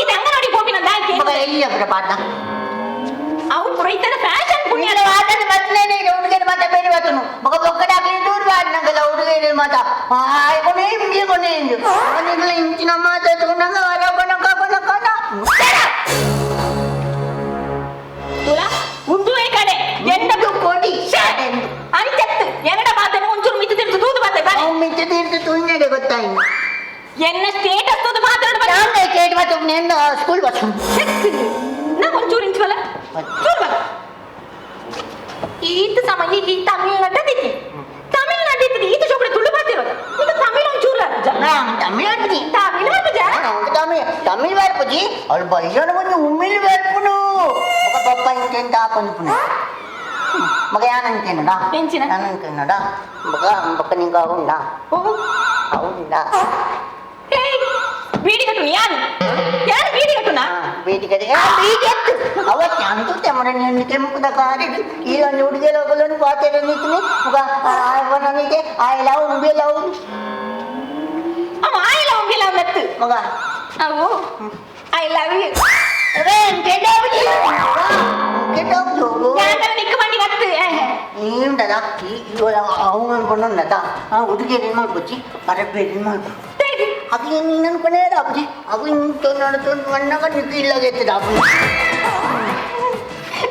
ಇದು ಅಂಗನವಾಡಿ ಹೋಗಿನ ದಾಕೆ. ಮಗ ಎಲ್ಲಿಯ ಬಾರ್ದ? ಅವು ಪುರೈತನ ಫ್ಯಾಷನ್ ಪುಣ್ಯ. ಆತನ ಬತ್ತಲೇನೆ ಹುಡುಗರ ಮಾತ ಬೇರೆ ಬಾತನು. ಮಗ ಬೊಕ್ಕಡಾಕಲಿ ದೂರ ಬಾರ್ ನಂಗಲ್ಲ ಹುಡುಗರ ಮಾತ. ಆಯ್ ಕೊನೆ ಇಂಗಿ ಕೊನೆ ಇಂದು. ಕೊನೆಗಳ ಇಂಚಿನ ಮಾತ ತಗೊಂಡಂಗ ವರ ಕೊನ ಕೊನ ಕೊನ. ತುಲಾ ಉಂದುವೇ ಕಡೆ ಎಂಡ ಕೋಟಿ ಅಂಚತ್ತು ಎನ್ನಡ ಮಾತನ್ನು ಒಂಚೂರು ಮಿತ್ತು ತಿರ್ತು ತೂದು ಮಾತೆ ಬಾರೆ. ಮಿತ್ತು ತಿರ್ತು ತೂಯಿನಡೆ ಗೊತ್ತಾಯಿ. ಎನ್ನ ಸ್ಟೇಟಸ್ ತೂದು ಮಾತಾಡು ಬಾ. ನಾನು ಸ್ಟೇಟ್ ಮಾತು ನೆನ್ನ ಸ್ಕೂಲ್ ಬಸ್. ನಾ ಒಂಚೂರು ಇಂಚುವಲ್ಲ ಚೂರು ಬಾ. ಈತ ಸಮಯ ಈ ತಮಿಳ್ನಾಡ ದಿತ್ತಿ ತಮಿಳ್ನಾಡು ಇತ್ತು ಈತ ಶೋಕಡೆ ತುಳು ಮಾತಿರೋದು ಈಗ ತಮಿಳ್ ಒಂಚೂರು ಅರ್ಜ. ತಮಿಳ್ ಅರ್ಜಿ. ತಮಿಳ್ ಅರ್ಜ. ತಮಿಳ್ ತಮಿಳ್ ಬರ್ಪುಜಿ ಅವಳು ಬೈಜೋಣ కొంచెం ಉಮ್ಮಿಲ್ ಬರ್ಪುನು. ఒక ಪಪ್ಪ ಇಂತೆಂತ ಹಾಕೊಂಡು ಮಗ ಯಾನಂತೇನಡ ಯಾನಂತೇನಡ ಮಗ ಬೊಕ್ಕ ನಿಂಗೆ అవుండా అవుండా. ಬೀಡಿ ಕಟ್ಟು ಯಾನು ಯಾರು ಬೀಡಿ ಕಟ್ಟುನಾ? ಬೀಡಿ ಕಟ್ಟಿ ಬೀಡಿ ಎತ್ತು ಅವತ್ತು ಅಂತೂ ತೆಮ್ಮಡ ನಿನ್ನ ಕೆಂಪುದ ಕಾರಿಡು ಈ ಒಂದು ಹುಡುಗಿ ಲೋಕಲೊಂದು ಪಾತ್ರೆ ನಿಂತೀನಿ ಮಗ ನನಗೆ ಆಯಿಲ ಉಂಬಿಲ ಅವ ಆಯಿಲ ಉಂಬಿಲ ಅವನತ್ತು ಮಗ ಅವು I love you. ನೀಂಡದ ಅವು ಅನ್ಕೊಂಡದ ಆ ಹುಡುಗಿ ಏನು ಮಾಡ್ಕೊಚ್ಚಿ ಪರಬೇಡಿ ಮಾಡ್ಕೊ ಅದು ನೀನು ಅನ್ಕೊಂಡೇ ಅಪ್ಪಾಜಿ ಅದು ಇಂತ ನಡ್ಕೊಂಡು ಮಣ್ಣಾಗ ನಿಕ್ಕು ಇಲ್ಲಾಗೈತದ ಅಪ್ಪ.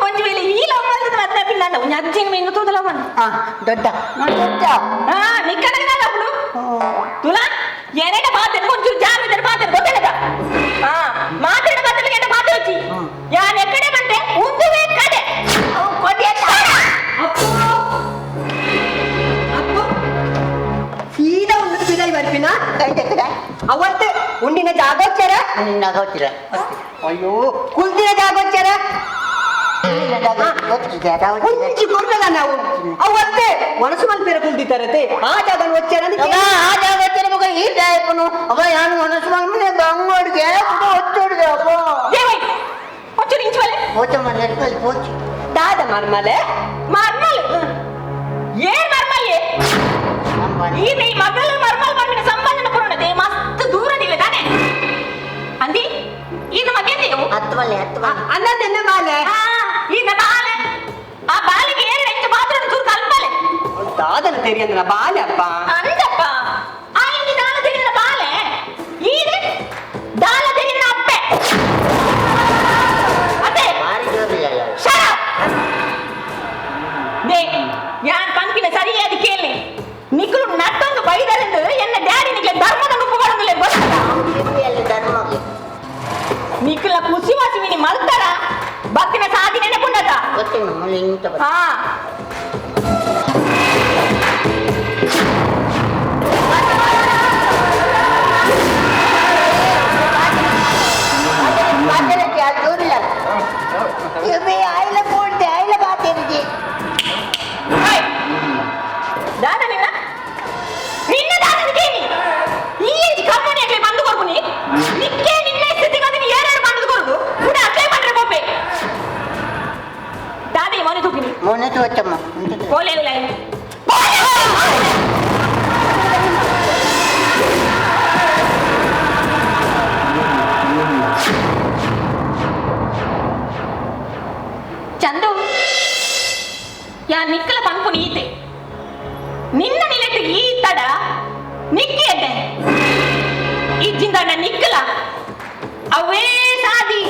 ಒಂದು ವೇಳೆ ಈ ಲವ್ ಮಾಡ್ತದ ಮತ್ತೆ ಪಿನ್ನ ಅಜ್ಜಿನ ಮೀನು ತೂದಲ ಅವನು. ಹಾ ದೊಡ್ಡ ದೊಡ್ಡ. ಹಾ ನಿಕ್ಕನಾಗ ಅವಳು ತುಲಾ ಎರಡ ಮಾತನ್ನು ಒಂಚೂರು ಜಾರು ಮಾತಾಡ ಗೊತ್ತಿಲ್ಲದ. ಹಾ ಮಾತಾಡ ಮಾತಾಡ ಎಂಡ ಮಾತಾಡ್ಚಿ ಯಾನ್ ಎಕ್ಕಡೆ ಬಂದೆ ಉಂದುವೇ ಕಡೆ ಸೀದಾ ಉಂಡು ಬಿದಾಯಿ ಬರ್ಪಿನ ಅವತ್ತು ಉಂಡಿನ ಜಾಗ ಹೋಗ್ಚಾರ? ಜಾಗ ಹೋಗ್ತೀರ? ಅಯ್ಯೋ ಕುಲ್ದಿನ ಜಾಗ ಹೋಗ್ಚಾರ? ಒಂಜಿ ಕೊರ್ನಗ ನಾವು ಅವು ಅತ್ತೆ ಮನಸ್ಸು ಮಲ್ಪೆರ ಕುಲ್ದಿತ್ತಾರತೆ ಆ ಜಾಗ వచ్చారని ಆ ಜಾಗ వచ్చిన ಮಗ ಈ ಜಾಯಪನು ಅವ ಯಾನು ಮನಸ್ಸು ಮಲ್ಪನೆ ಬಂಗೋಡಿಗೆ ಒತ್ತೋಡಿಗೆ ಅಪ್ಪ పోచమ్మ నెట్టుకోవాలి పోచి ದಾದ ಮರ್ಮಲೆ ಮರ್ಮಲ್ ಏನ್ ಮರ್ಮಲ್ ಈ ಮಗಳ ಮರ್ಮಲ್ ಮರ್ಮಿನ ಸಂಬಂಧನ ಪೂರ್ಣತೆ ಮಸ್ತ್ ದೂರದಿಲ್ಲ ತಾನೆ ಅಂದಿ ಇದು ಮಗೇಂದೇವು ಹತ್ತು ಹತ್ತು ಅನ್ನದೆನ್ನ ಬಾಲೆ ಈನ ಬಾಲೆ ಆ ಬಾಲಿಗೆ ಏಳು ಎಂಟು ಮಾತ್ರ ಚೂರು ಕಲ್ಪಲೆ ದಾದನ ತೆರಿಯಂದ್ರ ಬಾಲೆ ಅಪ್ಪ ಅಂದಪ್ಪ ಆ ಇಂಗಿ ದಾಲ ತೆರಿಯನ ಬಾಲೆ ಈದೆ ದಾಲ ತೆರಿಯನ ಅಪ್ಪೆ ಅದೇ Shut up! They ಯಾನ್ ಪಂಪಿನ ಸರಿಯಾದ ಕೇಳಿ ನಿಕ್ಕಲು ನಟ್ಟೊಂದು ಬೈದರೆಂದು ಎನ್ನ ಡ್ಯಾಡಿ ನಿಕ್ಲೆ ಧರ್ಮದ ಉಪ್ಪುಗಳೊಂದಿಲ್ಲ ಗೊತ್ತಲ್ಲ ನಿಕ್ಕಲ ಖುಷಿ ವಾಸಿ ಮಿನಿ ಮಲ್ತಾರ ಭಕ್ತಿನ ಸಾಧನೆ ಪುಂಡತ ಹಾ ದಾದ ನಿನ್ನ ನಿನ್ನ ದಾದನ ಕೇಳಿ ಈ ಎಂಜಿ ಕಮ್ಮನಿ ಆಗ್ಲಿ ಬಂದು ಕೊರ್ಪುನಿ ನಿಕ್ಕೆ ನಿನ್ನ ಸ್ಥಿತಿಗತಿನಿ ಏರಾರು ಬಂದು ಕೊರುದು ಕೂಡ ಅಕ್ಲೆ ಪಂಡ್ರೆ ಪೊಪ್ಪೆ ದಾದಿ ಮೊನೆ ತೂಕಿನಿ ಮೊನೆ ತೂಚಮ್ಮ పోలే ಇಲ್ಲ ಚಂದು ಯಾ ನಿಕ್ಕಲ ಪಂಪು ನೀತೆ ನಿನ್ನ ನಿಲೆಟ್ಟು ಈ ತಡ ನಿಕ್ಕಿ ಎಡ್ಡೆ ಇಜ್ಜಿಂದಣ್ಣ ನಿಕ್ಕಲ ಅವೇ ಸಾದಿ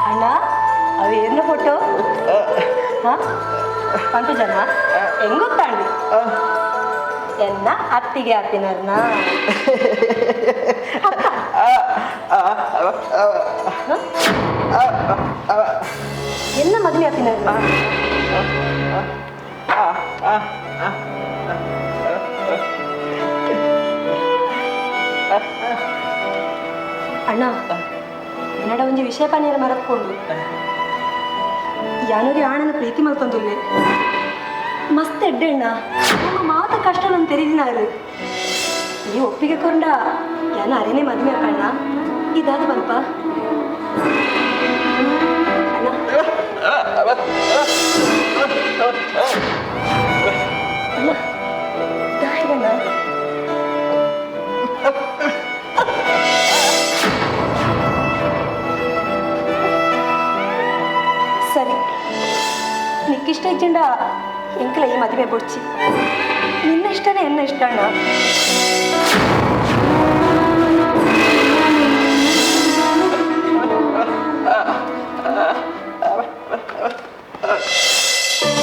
ಅಣ್ಣ ಅವು ಏನ ಫೋಟೋ ಪಂಪು ಜನ ಹೆಂಗೊತ್ತಾಂಡಿ ಎನ್ನ ಅತ್ತಿಗೆ ಅತ್ತಿನರ್ನ ಎನ್ನ ಮದುವೆ ಅತ್ತಿನರ್ನ ಅಣ್ಣ ಎನ್ನಡ ಒಂಜಿ ವಿಷಯ ಪನೀರ ಮರತ್ಕೊಂಡು ಯಾನೂರಿ ಆಣನ ಪ್ರೀತಿ ಮಲ್ತೊಂದುಲ್ಲೆ ಮಸ್ತ್ ಎಡ್ಡೆ ಅಣ್ಣ ನಮ್ಮ ಮಾತ ಕಷ್ಟ ನಾನು ತೆರಿದಿನಾರು ಈ ಒಪ್ಪಿಗೆ ಕೊಂಡ ಯಾನ ಅರೇನೆ ಮದುವೆ ಅಣ್ಣ ಇದಾದ ಬಂಪ ಅಣ್ಣ ಅಣ್ಣ ದಾಯಿಗಣ್ಣ ಸರಿ ನಿಕ್ಕಿಷ್ಟ ಇಜ್ಜಂಡ ಎಂಕಲ ಈ ಮದುವೆ ಬೊಡ್ಚಿ ನಿನ್ನ ಇಷ್ಟನೇ ಎನ್ನ ಇಷ್ಟ ಅಣ್ಣ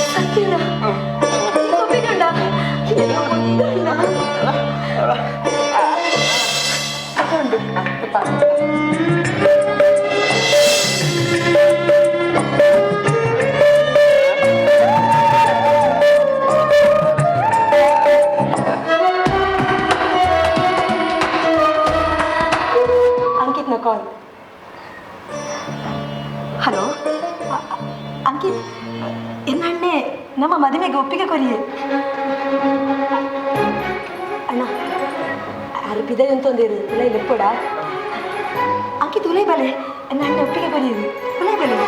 ಸತ್ಯಣ್ಣ ಒಪ್ಪಿಕೊಂಡ ಅಂಕಿತ್ನ ಕಾಲ್. ಹಲೋ ಅಂಕಿತ್, ಎನ್ನಣ್ಣೆ ನಮ್ಮ ಮದುವೆಗೆ ಒಪ್ಪಿಗೆ ಕೊರಿಯೆ. ಅಣ್ಣ ಅರ್ಪಿದೆ ಅಂತಂದಿರು ಉಲೈ ಲೆಪ್ಪಡ. ಅಂಕಿತ್ ಉಲೈ ಬಲೆ, ಎನ್ನಣ್ಣೆ ಒಪ್ಪಿಗೆ ಕೊರಿಯದು ಉಲೈ ಬಲೆ.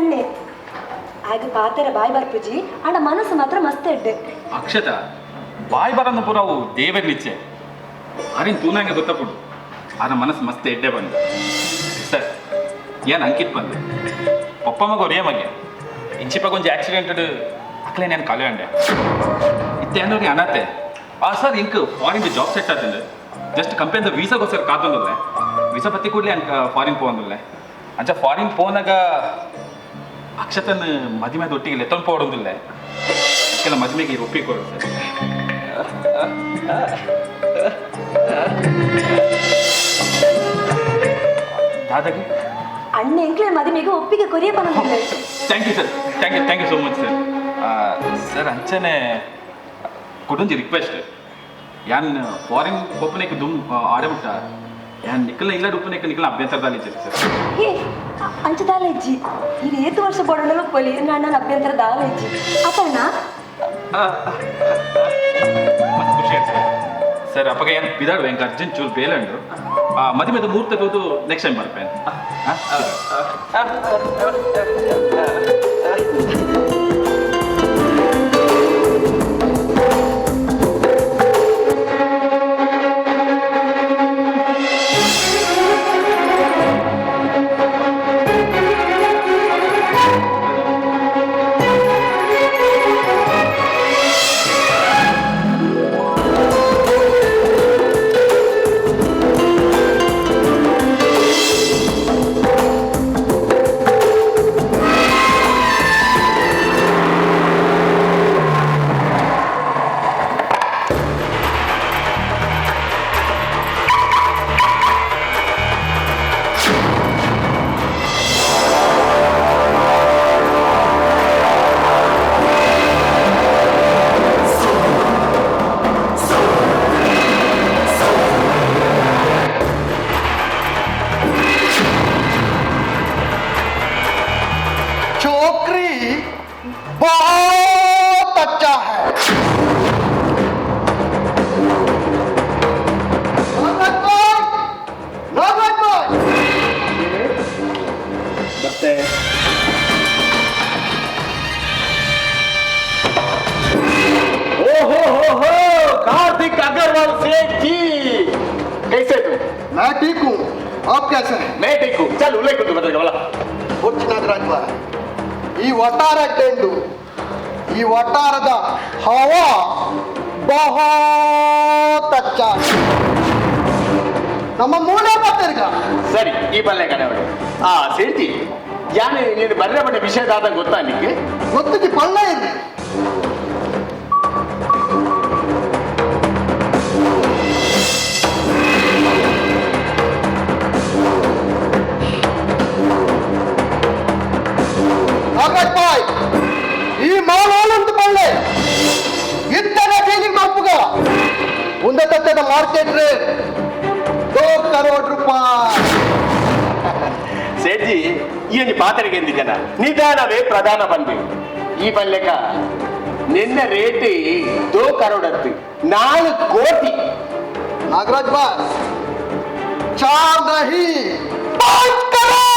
ಅಣ್ಣೆ ಆಗ ಪಾತೆರ ಬಾಯ್ ಬರ್ಪುಜಿ ಆಂಡ ಮನಸ್ಸು ಮಾತ್ರ ಮಸ್ತ್ ಎಡ್ಡೆ. ಅಕ್ಷತ ಬಾಯ್ ಬರಂದ ಪೂರ ಅವು ದೇವರ ನಿಚ್ಚೆ ಅರಿನ್ ತೂನಂಗೆ ಗೊತ್ತಪುಡು ಆನ ಮನಸ್ಸು ಮಸ್ತ್ ಎಡ್ಡೆ ಬಂದು. ಸರ್ ಏನು ಅಂಕಿತ್ ಬಂದೆ ಪಪ್ಪ ಮಗ ಒರೇ ಮಗೆ ಇಂಚಿಪ ಕೊಂಚ ಆಕ್ಸಿಡೆಂಟ್ ಅಕ್ಲೆ ನಾನು ಕಲೆ ಅಂಡೆ ಇತ್ತೇನೋರಿ ಅನಾತೆ ಆ ಸರ್ ಇಂಕ್ ಫಾರಿನ್ ಜಾಬ್ ಸೆಟ್ ಆತಂದೆ ಜಸ್ಟ್ ಕಂಪನಿದ ವೀಸಾಗೋಸ್ಕರ ಕಾತೊಂದಲ್ಲ ವೀಸಾ ಪತ್ತಿ ಕೂಡಲೇ ಅಂಕ ಫಾರಿನ್ ಪೋಂದಲ್ಲ ಅಂಚ ಫಾರಿನ್ ಪೋನಾಗ ಅಕ್ಷತನ ಮದುವೆ ಒಟ್ಟಿಗೆ ಲೆತ್ತೊಂದು ಪೋಡೊಂದಿಲ್ಲ ಕೆಲ ಮದುವೆಗೆ ಒಪ್ಪಿಗೆ ಕೊಡು ಸರ್. ದಾದಾಗೆ ಅಣ್ಣ ಎಂಕ್ಲೆ ಮದುವೆಗೆ ಒಪ್ಪಿಗೆ ಕೊರಿಯ ಪನೊಂದಿಲ್ಲ. Thank you sir, thank you, thank you so much sir. Sir ಅಂಚನೆ ಕೊಡೊಂಜಿ ರಿಕ್ವೆಸ್ಟ್ ಯಾನ್ ಫಾರಿನ್ ಒಪ್ಪನೆಕ್ ದುಮ್ ಆಡಬಿಟ್ಟ ಯಾನ್ ನಿಕ್ಕಲ್ನ ಇಲ್ಲ ರೂಪನೆಕ್ ನಿಕ್ಕಲ್ನ ಅಭ್ಯಂತರದಲ್ಲಿ ಸರ್. ಏ ಅಂಚ ದಾಲ ಇಜ್ಜಿ ಈಗ ಏತು ವರ್ಷ ಬೋಡೋಣ ಪೊಲಿ ಅಣ್ಣನ ಅಭ್ಯಂತರ ದಾಲ ಇಜ್ಜಿ ಅತಣ್ಣ. ಮಸ್ತ್ ಖುಷಿ ಆಯ್ತು ಸರ್. ಸರ್ ಅಪ್ಪಗ ಏನು ಬಿದಾಡು ಹೆಂಗೆ ಅರ್ಜೆಂಟ್ ಚೂರು ಬೇಲಂಡು ಮದುವೆದ ಮುಹೂರ್ತ ತೋದು ನೆಕ್ಸ್ಟ್ ಟೈಮ್ ಬರ್ಪೇನೆ. छोकरी बहुत अच्छा है। ओ हो हो हो कार्तिक अग्रवाल सेठ जी, कैसे तुम? मैं ठीक हूँ, आप कैसे हैं? मैं ठीक हूँ। चल उल्लेख तू बदल बोला। ಬೊಚ್ಚು ನಾಗರಾಜ್ ಬಾಯ್, ಈ ವಟಾರ ಟೆಂಡು, ಈ ವಟಾರದ ಹವಾ ಬಹುತ್ ಅಚ್ಚ. ನಮ್ಮ ಮೂಲ ಪತ್ರಿಕ. ಸರಿ ಈ ಪಲ್ಲೆ ಕಣವಡೆ ಆ ಸೇಠ್ಜಿ ಯಾನೆ ನೀನು ಬರ್ರೆ ಬಣ್ಣ ವಿಷಯ ದಾದ ಗೊತ್ತಾ ನಿಕ್ಕೆ? ಗೊತ್ತಿಗೆ ಪಳ್ಳ ಇದೆ. ನಾಗರಾಜ್ ಬಾಯ್, ಈ ಮಾಲೋಲಂತ ಪಳ್ಳೆ ಇತ್ತದ ಡೀಲಿಂಗ್ ಮಲ್ಪುಗ ಉಂದತತ್ತದ ಮಾರ್ಕೆಟ್ ರೇಟ್ 2 ಕರೋಡ್ ರೂಪಾಯಿ. ಸೇಠ್ಜಿ ಈ ಒಂಜಿ ಪಾತ್ರೆಗೆ ಎಂದಿದ್ದನ ನಿಧಾನವೇ ಪ್ರಧಾನ ಬಂದು ಈ ಪಲ್ಲೆಕ ನಿನ್ನ ರೇಟ್ 2 ಕರೋಡ್ ಅತ್ತು 4 ಕೋಟಿ. ನಾಗರಾಜ್ ಬಾಯ್, 4 नहीं 5 ಕರೋಡ್.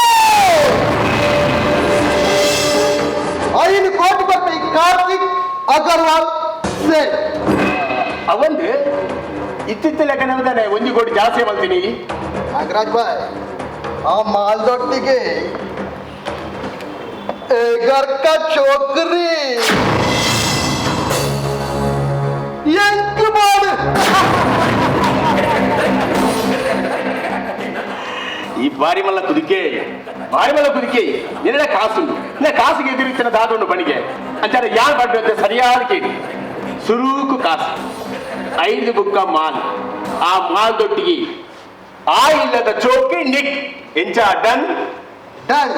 5 ಕೋಟಿ ಬರ್ತ ಈ ಕಾರ್ತಿಕ್ ಅಗರ್ವಾಲ್ ಸೇಠ್. ಅವಂದು ಇತ್ತಿತ್ತ ಲೆಕ್ಕನವದಾನೆ 1 ಕೋಟಿ ಜಾಸ್ತಿ ಬಲ್ತೀನಿ. ನಾಗರಾಜ್ ಬಾಯ್, ಆ ಮಾಲ್ದೊಟ್ಟಿಗೆ ಏಗರ್ಕ ಚೋಕ್ರಿ ಎಂಕು ಮಾಡು. ಈ ಬಾರಿ ಮಲ್ಲ ಕುದಿಕೆ, ಬಾರಿ ಮಲ್ಲ ಕುದಿಕೆ ನಿನ್ನ ಕಾಸುಂಡು ನಿನ್ನ ಕಾಸಿಗೆ ಎದುರಿತನ ದಾದುಂಡು ಬಣಿಗೆ ಅಂಚಾರ ಯಾರು ಪಡ್ಬೇಕು ಸರಿಯಾದ ಕೇಳಿ. ಸುರೂಕು ಕಾಸು 5 ಬುಕ್ಕ ಮಾಲ್, ಆ ಮಾಲ್ ದೊಟ್ಟಿಗೆ ಆ ಇಲ್ಲದ ಚೋಕಿ ನಿಕ್ ಎಂಚ done done.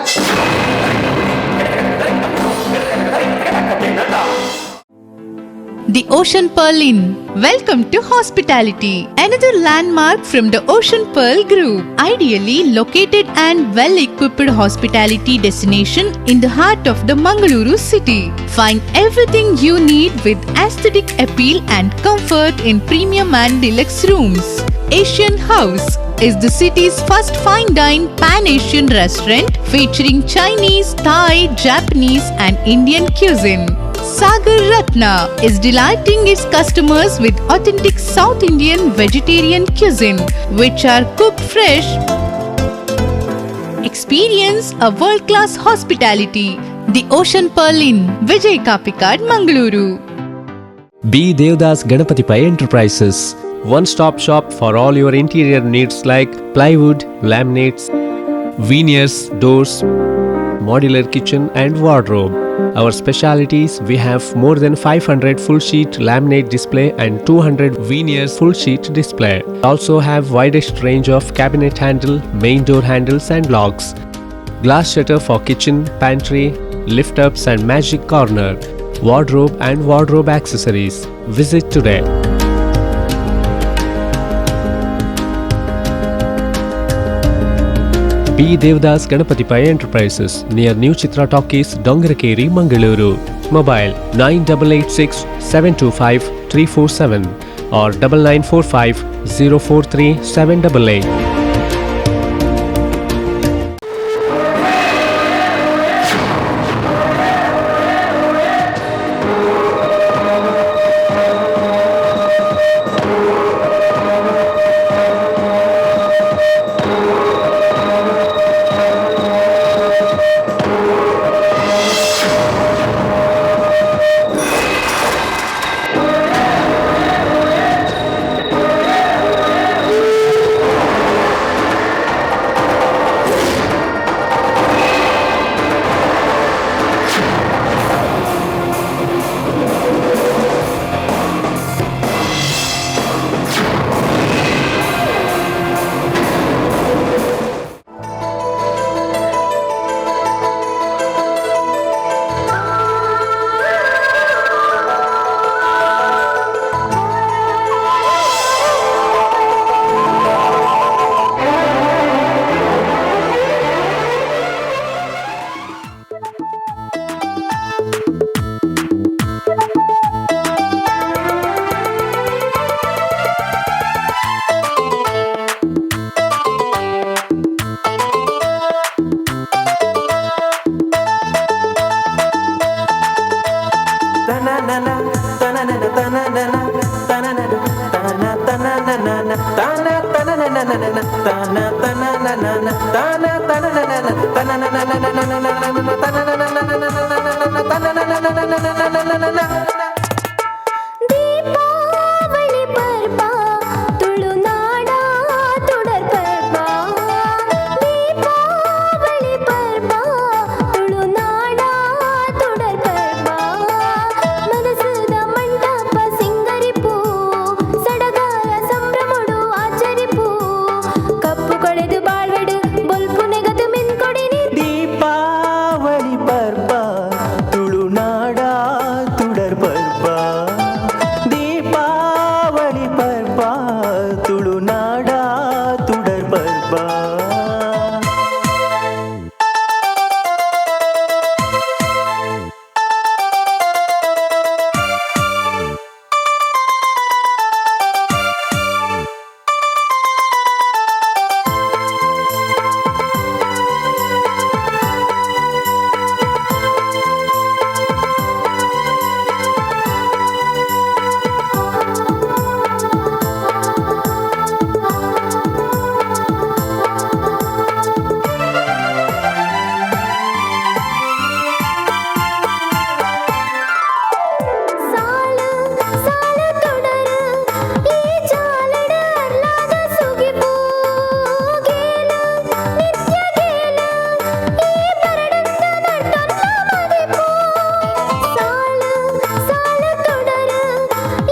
The Ocean Pearl Inn. Welcome to hospitality. Another landmark from the Ocean Pearl Group. Ideally located and well-equipped hospitality destination in the heart of the Mangaluru city. Find everything you need with aesthetic appeal and comfort in premium and deluxe rooms. Asian House. is the city's first fine dine pan-Asian restaurant featuring Chinese, Thai, Japanese and Indian cuisine. Sagar Ratna is delighting its customers with authentic South Indian vegetarian cuisine, which are cooked fresh. Experience a world-class hospitality. The Ocean Pearl Inn, Vijay Kapikad, Mangaluru. B. Devdas Ganapati Pai Enterprises, one stop shop for all your interior needs like plywood, laminates, veneers, doors, modular kitchen and wardrobe. Our specialities, we have more than 500 full sheet laminate display and 200 veneers full sheet display. Also have widest range of cabinet handle, main door handles and locks. Glass shutter for kitchen, pantry, lift ups and magic corner, wardrobe and wardrobe accessories. Visit today. B. Devdas Ganapati Pai Enterprises near New Chitra Talkies, Dongarakeri, Mangaluru. Mobile 9886 725 347 or 9945 043 788. Deepavali ಪರ್ಬ ತುಳುನಾಡ ತುಡರ್ ಪರ್ಬ. ದೀಪಾವಳಿ ಪರ್ಬ ತುಳುನಾಡ ತುಡರ್ ಪರ್ಬ. ಮನಸದ ಮಂಟಪ ಸಿಂಗರಿಪು, ಸಡಗರ ಸಂಭ್ರಮಡು ಆಚರಿಪು. ಕಪ್ಪು ಕೊಳೆದು ಬಾಳ್ವೆಡು ಬೊಲ್ಪು ನೆಗದು ಮಿನ್ಕೊಡಿನಿ. ದೀಪಾವಳಿ ಪರ್ಬ ತುಳುನಾಡ ತುಡರ್ ಪರ್ಬ. ದೀಪಾವಳಿ ಪರ್ಬ ತುಳುನಾಡ ತುಡರ್ ಪರ್ಬ. ಸಾಲು ಸಾಲು ತೊಡರು ಈ ಜಾಲಡ ಅರ್ಲಾದ ಸುಗಿಪು. ಗೇಲು ನಿತ್ಯ ಗೇಲು ಈ ಬರಡಂದ ನಟೊನ್ನ ಮದಿಪು. ಸಾಲು ಸಾಲು ತೊಡರು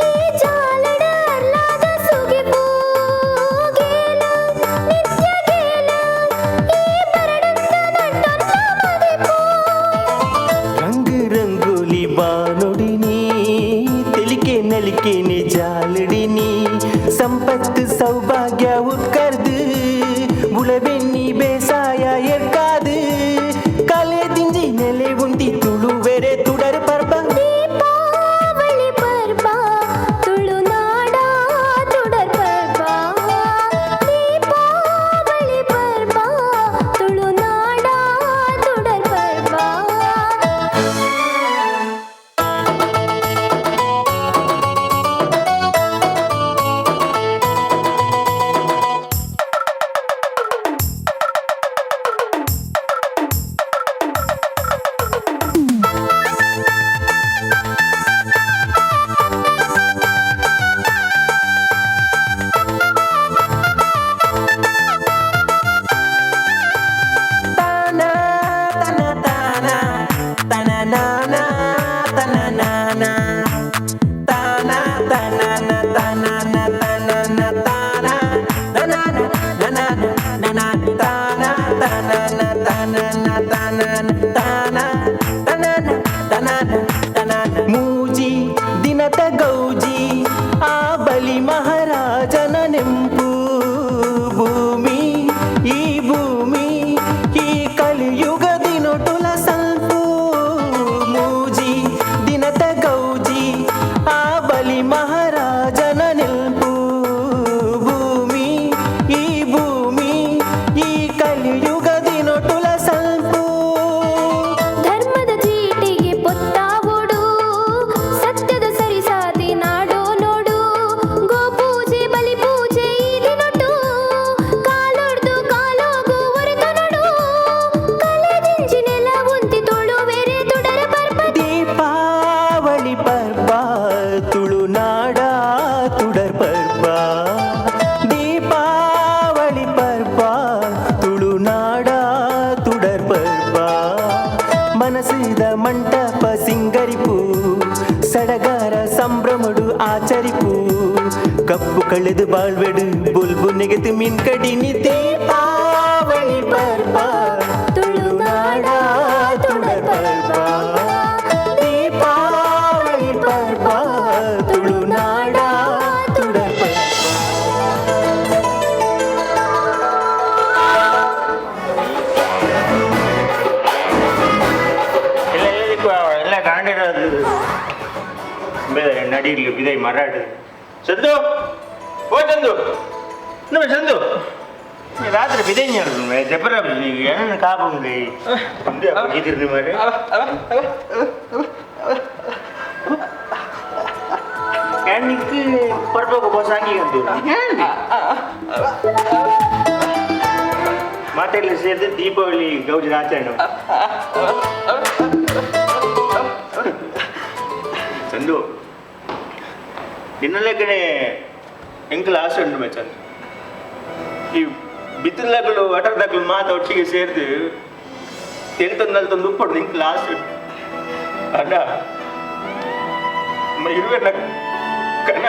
ಈ ಜಾಲಡ ಅರ್ಲಾದ ಸುಗಿಪು. ಗೇಲು ನಿತ್ಯ ಗೇಲು ಈ ಬರಡಂದ ನಟೊನ್ನ ಮದಿಪು. ರಂಗು ರಂಗೋಲಿ ಬಾನುಡಿನಿ, ತೆಲಿಕೆ ನಲಿಕೆ ಜಾಲಡಿನಿ. ಸಂಪತ್ತು ಸೌಭಾಗ್ಯ ಉತ್ಕರ್ದು ಬುಳಬೆನ್ನಿ ಬೇಸಾಯ ಏರ್ಕಾದು. ಕಲೆ ದಿಂಜಿ ನೆಲೆ ಉಂದಿ ತುಳುವೆರೆ ತುಡರ್ ಪರ್ಬ. ದೀಪಾವಳಿ ಪರ್ಬ ತುಳುನಾಡ ತುಡರ್ ಪರ್ಬ. ದೀಪಾವಳಿ ಕಪ್ಪು ಕಳೆದು ಬಾಳ್ವೆಡು ಬುಲ್ಬು ನೆಗೆದು ಮೀನ್ ಕಡಿನಿ ದೀಪಾವಳಿ ಪರ್ವ ತುಳುನಾಡ ತುಡರ್ ಪರ್ವ ದೀಪಾವಳಿ ಪರ್ವ ತುಳುನಾಡ ತುಡರ್ ಪರ್ವ. ಎಲ್ಲ ಕಾಂಡಿರೋದು ನಡೀಲಿ ಬಿದೈ ಮರಾಡು. ಚಂದು, ಓ ಚಂದು, ನಮ್ಮ ಚಂದು, ರಾತ್ರಿ ಬಿದೈ ಜಬರ ಏನು ಕಾಪುಂಡಿ ಇದ್ರಿ ಮಾರೆ. ನಿಕ್ಕು ಪರ್ಪೋಗ ಬಸ್ ಆಗಿ ಅಂತ ಮಾತೆಲ್ಲ ಸೇರಿದು ದೀಪಾವಳಿ ಗೌಜಿನ ಆಚರಣೆ. ಚಂದು, ನಿನ್ನಲೆಕ್ಕನೆ ಎಂಕಲ್ ಆಸೆ ಉಂಟು ಮೇ ಚಂದು. ಈ ಬಿತ್ತಲಗಳು ಅಟರ್ದಾಗಲು ಮಾತು ಒಟ್ಟಿಗೆ ಸೇರಿದು ತೆಲ್ತೊಂದು ನಲ್ತೊಂದು ಉಪ್ಪೊಡು ಎಂಕಲ್ ಆಸೆ ಉಂಟು. ಅಣ್ಣ ಇರುವೆ ಕಣ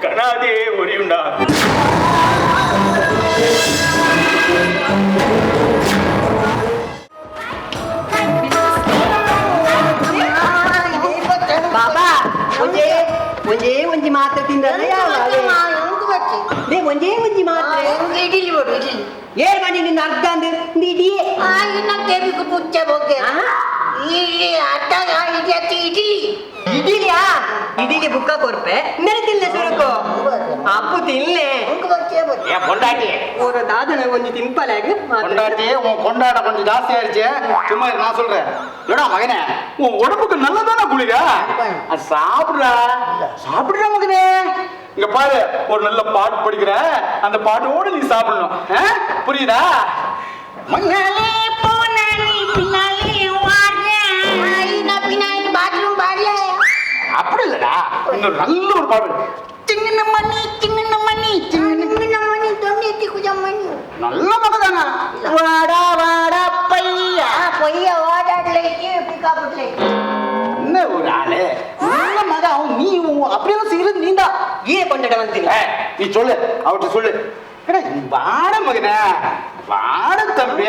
ಕಣ ಅದೇ ಒರಿಯುಂಡ. ಬಾಬಾ, ಒಂಜೇ ಒಂಜೇ ಒಂಜಿ ಮಾತ್ರೆ ತಿಂದರೆ ಒಂಜೇ ಒಂಜಿ ಮಾತ್ರೆ ಇಡ್ಲಿ ಬೋಡು ಇಡ್ಲಿ. ಏಳು ಮಣಿ ನಿನ್ನ ಅರ್ಧ ಅಂದ್ರೆ ಇಡೀ ಪುಚ್ಚ ಬೋಕೆ ಇಡ್ಲಿ ಅರ್ಧ ಇಡ್ಲಿ ಇಡ್ಲಿ ಇಡ್ಲಿಯಾ ಇಡ್ಲಿ ಬುಕ್ಕ ಕೊರ್ಪೆ ನೆರೆ ತಿನ್ಲೆ ಸುರುಕು ಅಪ್ಪು ತಿನ್ಲೆ கொண்டாட்டி ஒரு தாதனை கொஞ்சம் தின்பலாக கொண்டாட்டி உன் கொண்டாட கொஞ்சம் ஜாஸ்தி ஆயிடுச்சு. சும்மா இரு, நான் சொல்றேன். ஏடா மகனே, உன் உடம்புக்கு நல்லதானே குளிரா? அது சாப்பிடுறா சாப்பிடுறா மகனே. இங்க பாரு, ஒரு நல்ல பாட்டு படிக்கிறேன், அந்த பாட்டோட நீ சாப்பிடணும். புரியுதா? முன்னாலே போனாலே பின்னாலே வாரேன், பின்னாலே பாத்ரூம் பாடல. அப்படி இல்லடா, இன்னொரு நல்ல ஒரு பாட்டு. சின்ன மணி சின்ன மணி சின்ன மணி தொண்ணூத்தி குஜம் மணி. நல்ல மகதானா? வாடா வாடா பையா பொய்யா வாடாடலைக்கு பிக்காப்புல. என்ன ஒரு ஆளு, நல்ல மக அவன். நீ அப்படியெல்லாம் செய்யறது நீ தான். ஏன் கொண்டாட வந்து நீ சொல்லு, அவர்கிட்ட சொல்லு. வாட மகனே, வாட தம்பி.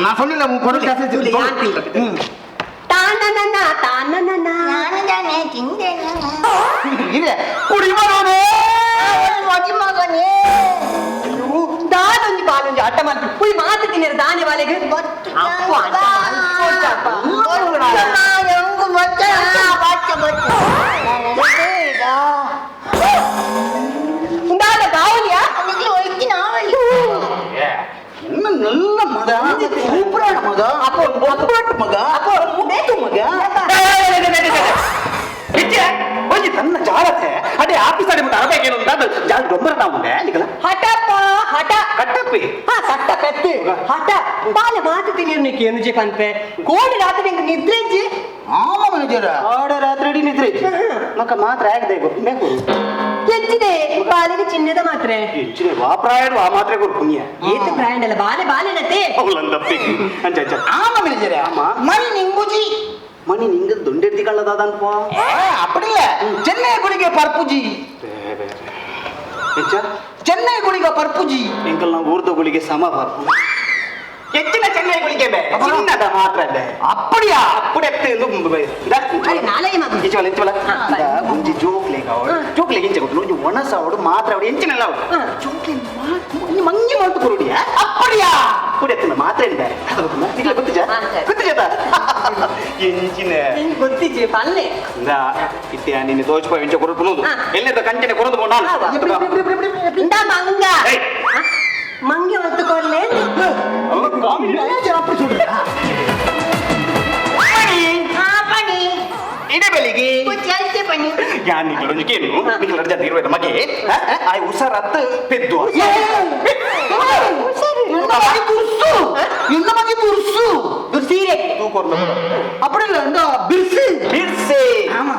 நான் சொன்னேன் உன் குரல் ಅಟ್ಟ ಮಾಡ್ತಿ ಪುಯ್ ಮಾತು ತಿನ್ನಿರ ದಾನೆ ವಾಲೆಗೆ ಅಪ್ಪು ಅಟ್ಟ ಮಾಡ್ಕೊಟ್ಟಪ್ಪ. ಉಂಡಾದ ಬಾವಲಿಯಾ? என்ன நல்ல மக, சூப்பரான மக, அப்போ பொப்பாட்டு மக, அப்போ முத்து மக. ಒಂಜಿ ತನ್ನ ಜಾರತೆ ಅದೇ ಆಫೀಸ್ ಅಡಿ ಮತ್ತೆ ಅರಬೇಕೇನು ಅಂತ ಜಾಲ ಡೊಂಬರ ನಾವು ನಿಕಲ ಹಠಪ್ಪ ಹಠ ಕಟ್ಟಪ್ಪಿ ಹಾ ಕಟ್ಟ ಕತ್ತಿ ಹಠ ಬಾಲ ಮಾತು ತಿನ್ನಿರ್ನಿಕ್ಕೆ ಏನು ಜೆ ಪನ್ಪೆ ಕೋಡಿ ರಾತ್ರಿ ನಿಂಗೆ ನಿದ್ರೆ ಇಜ್ಜಿ. ಆಮ ಮ್ಯಾನೇಜರ್ ಆಡ ರಾತ್ರಿ ಅಡಿ ನಿದ್ರೆ ಮಕ್ಕ ಮಾತ್ರ ಆಗದೆ ಬೇಕು ಹೆಚ್ಚಿದೆ ಬಾಲಿಗೆ ಚಿನ್ನದ ಮಾತ್ರೆ ಹೆಚ್ಚಿದೆ ವಾ ಪ್ರಾಯಡು ಆ ಮಾತ್ರೆ ಕೊರು ಪುಣ್ಯ ಏತು ಬ್ರ್ಯಾಂಡ್ ಅಲ್ಲ ಬಾಲೆ ಬಾಲೆನತೆ ಅವಳಂದಪ್ಪಿ ಅಂಚ ಅಂಚ ಆಮ ಮ್ಯಾನೇಜರ್ ಮಣಿ ನಿಂಗುಜಿ ಮಣಿ ನಿಂಗ ದೊಂಡೆಡ್ದಿ ಕಳ್ಳದಾದನ್ಪ அப்படி இல்ல சென்னை குளிக்க பர்புஜி ಚೆನ್ನೈ ಗುಳಿಗ ಪರ್ಪುಜಿ ಎಂಕಲ್ನ ಊರ್ದ ಗುಳಿಗೆ ಸಮ ಪರ್ಪು ಹೆಚ್ಚಿನ ಚೆನ್ನೈ ಗುಳಿಗೆ ಬೇ ಚಿನ್ನದ ಮಾತ್ರ ಅಲ್ಲೇ அப்படியா அப்படி ಒಂಜಿ ಜೋಕ್ಲೆಗ್ ಅವಳು ಜೋಕ್ಲೆಗ್ ಇಂಚ ಗೊತ್ತು ಒಂಜಿ ಒಣಸ ಅವಳು ಮಾತ್ರ ಅವಳು ಎಂಚಿನೆಲ್ಲ ಅವಳು ಜೋಕ್ಲೆ ಒಂಜಿ ಮಂಗಿ ಮಾಡ್ತು ಕೊರುಡಿಯ அப்படியா அப்படி ಎತ್ತಿನ ಮಾತ್ರ ಎಂದ ನಿಗ್ಲ ಗೊತ್ತಿಜ ಗೊತ್ತಿಜ ಎಂಚಿನ ಗೊತ್ತಿಜೆ ಪಲ್ಲೆ ಇಂದ ಇತ್ತೆ ನಿನ್ನ ತೋಚ್ಪ ಎಂಚ ಕೊರು ಪುನೋದು ಎಲ್ಲಿದ್ದ ಕಂಚನೆ ಕೊರದು ನಾನು ಇಂದ ಮಂಗ ಮಂಗೆ ಹೊತ್ತು ಕೊಡ್ಲೆ அப்படி சொல்ற அப்படி இல்ல இந்த பிர்சு ಬಿರ್ಸೆ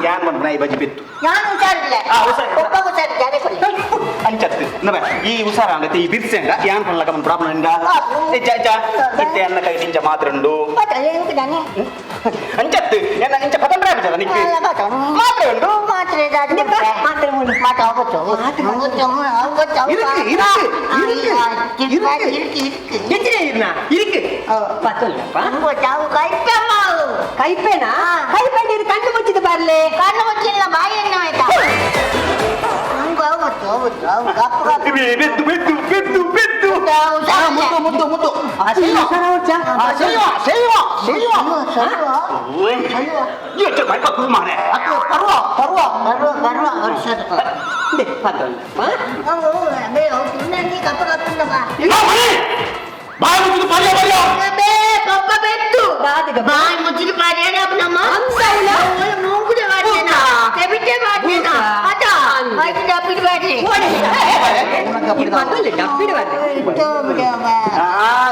ಯಾನ್ ಮನ್ಪುನ ಈ ಬಜ್ಜಿ ಪೆತ್ತು ನಾನು ಹುಷಾರಿಲ್ಲ ಆ, ಹುಷಾರಿಲ್ಲ. ಒಬ್ಬ ಹುಷಾರಿಲ್ಲ ಅದೇ ಕೊಡಿ. ಅಂಚತ್ತು ಈ ಉಸಾರ ಅಂದ್ರೆ ಈ ಬಿರ್ಸೆಂಡ ಯಾನ್ ಪನ್ಲಕ ಮನ್ ಪ್ರಾಬ್ಲಮ್ ಇಂದ ಇತ್ತೆ ಅನ್ನ ಕೈ ನಿಂಚ ಮಾತ್ರ ಉಂಡು ಅಂಚತ್ತು ಎನ್ನ ಇಂಚ ಪತಂದ್ರ ಬಿಜದ ನಿಕ್ಕೆ ಮಾತ್ರ ಉಂಡು ಮಾತ್ರೆ ಮಾತ್ರೆ ಮಾತ್ರ ಆಗುತ್ತೆ ಇருக்கு ಇருக்கு ಇருக்கு ಕೈಪೇನಾ ಕೈಪೇಣ ಕಣ್ಣು ಮುಚ್ಚಿದ ಬರ್ಲೆ ಕಣ್ಣು ಮುಚ್ಚಿಲ್ಲ ಬಾಯಿ ಎಣ್ಣೆ ಆಯ್ತಾ ಬೆದ್ದು ಬೆದ್ದು ಬೆದ್ದು ಬೆದ್ದು ಮುದ್ದು ಮುದ್ದು ಮುದ್ದು ಬಾಯಿ ಮುಚ್ಚಿದ ಪಾಡ್ಯಾನ ನಮ್ಮ ಮೂಗುದ ಪಾಡ್ಯಾನ ತೆಬಿಟೆ ಪಾಡ್ಯಾನ ಅದ ಆಯ್ತು ಡಬ್ಬಿಡ್ ಪಾಡ್ಲಿ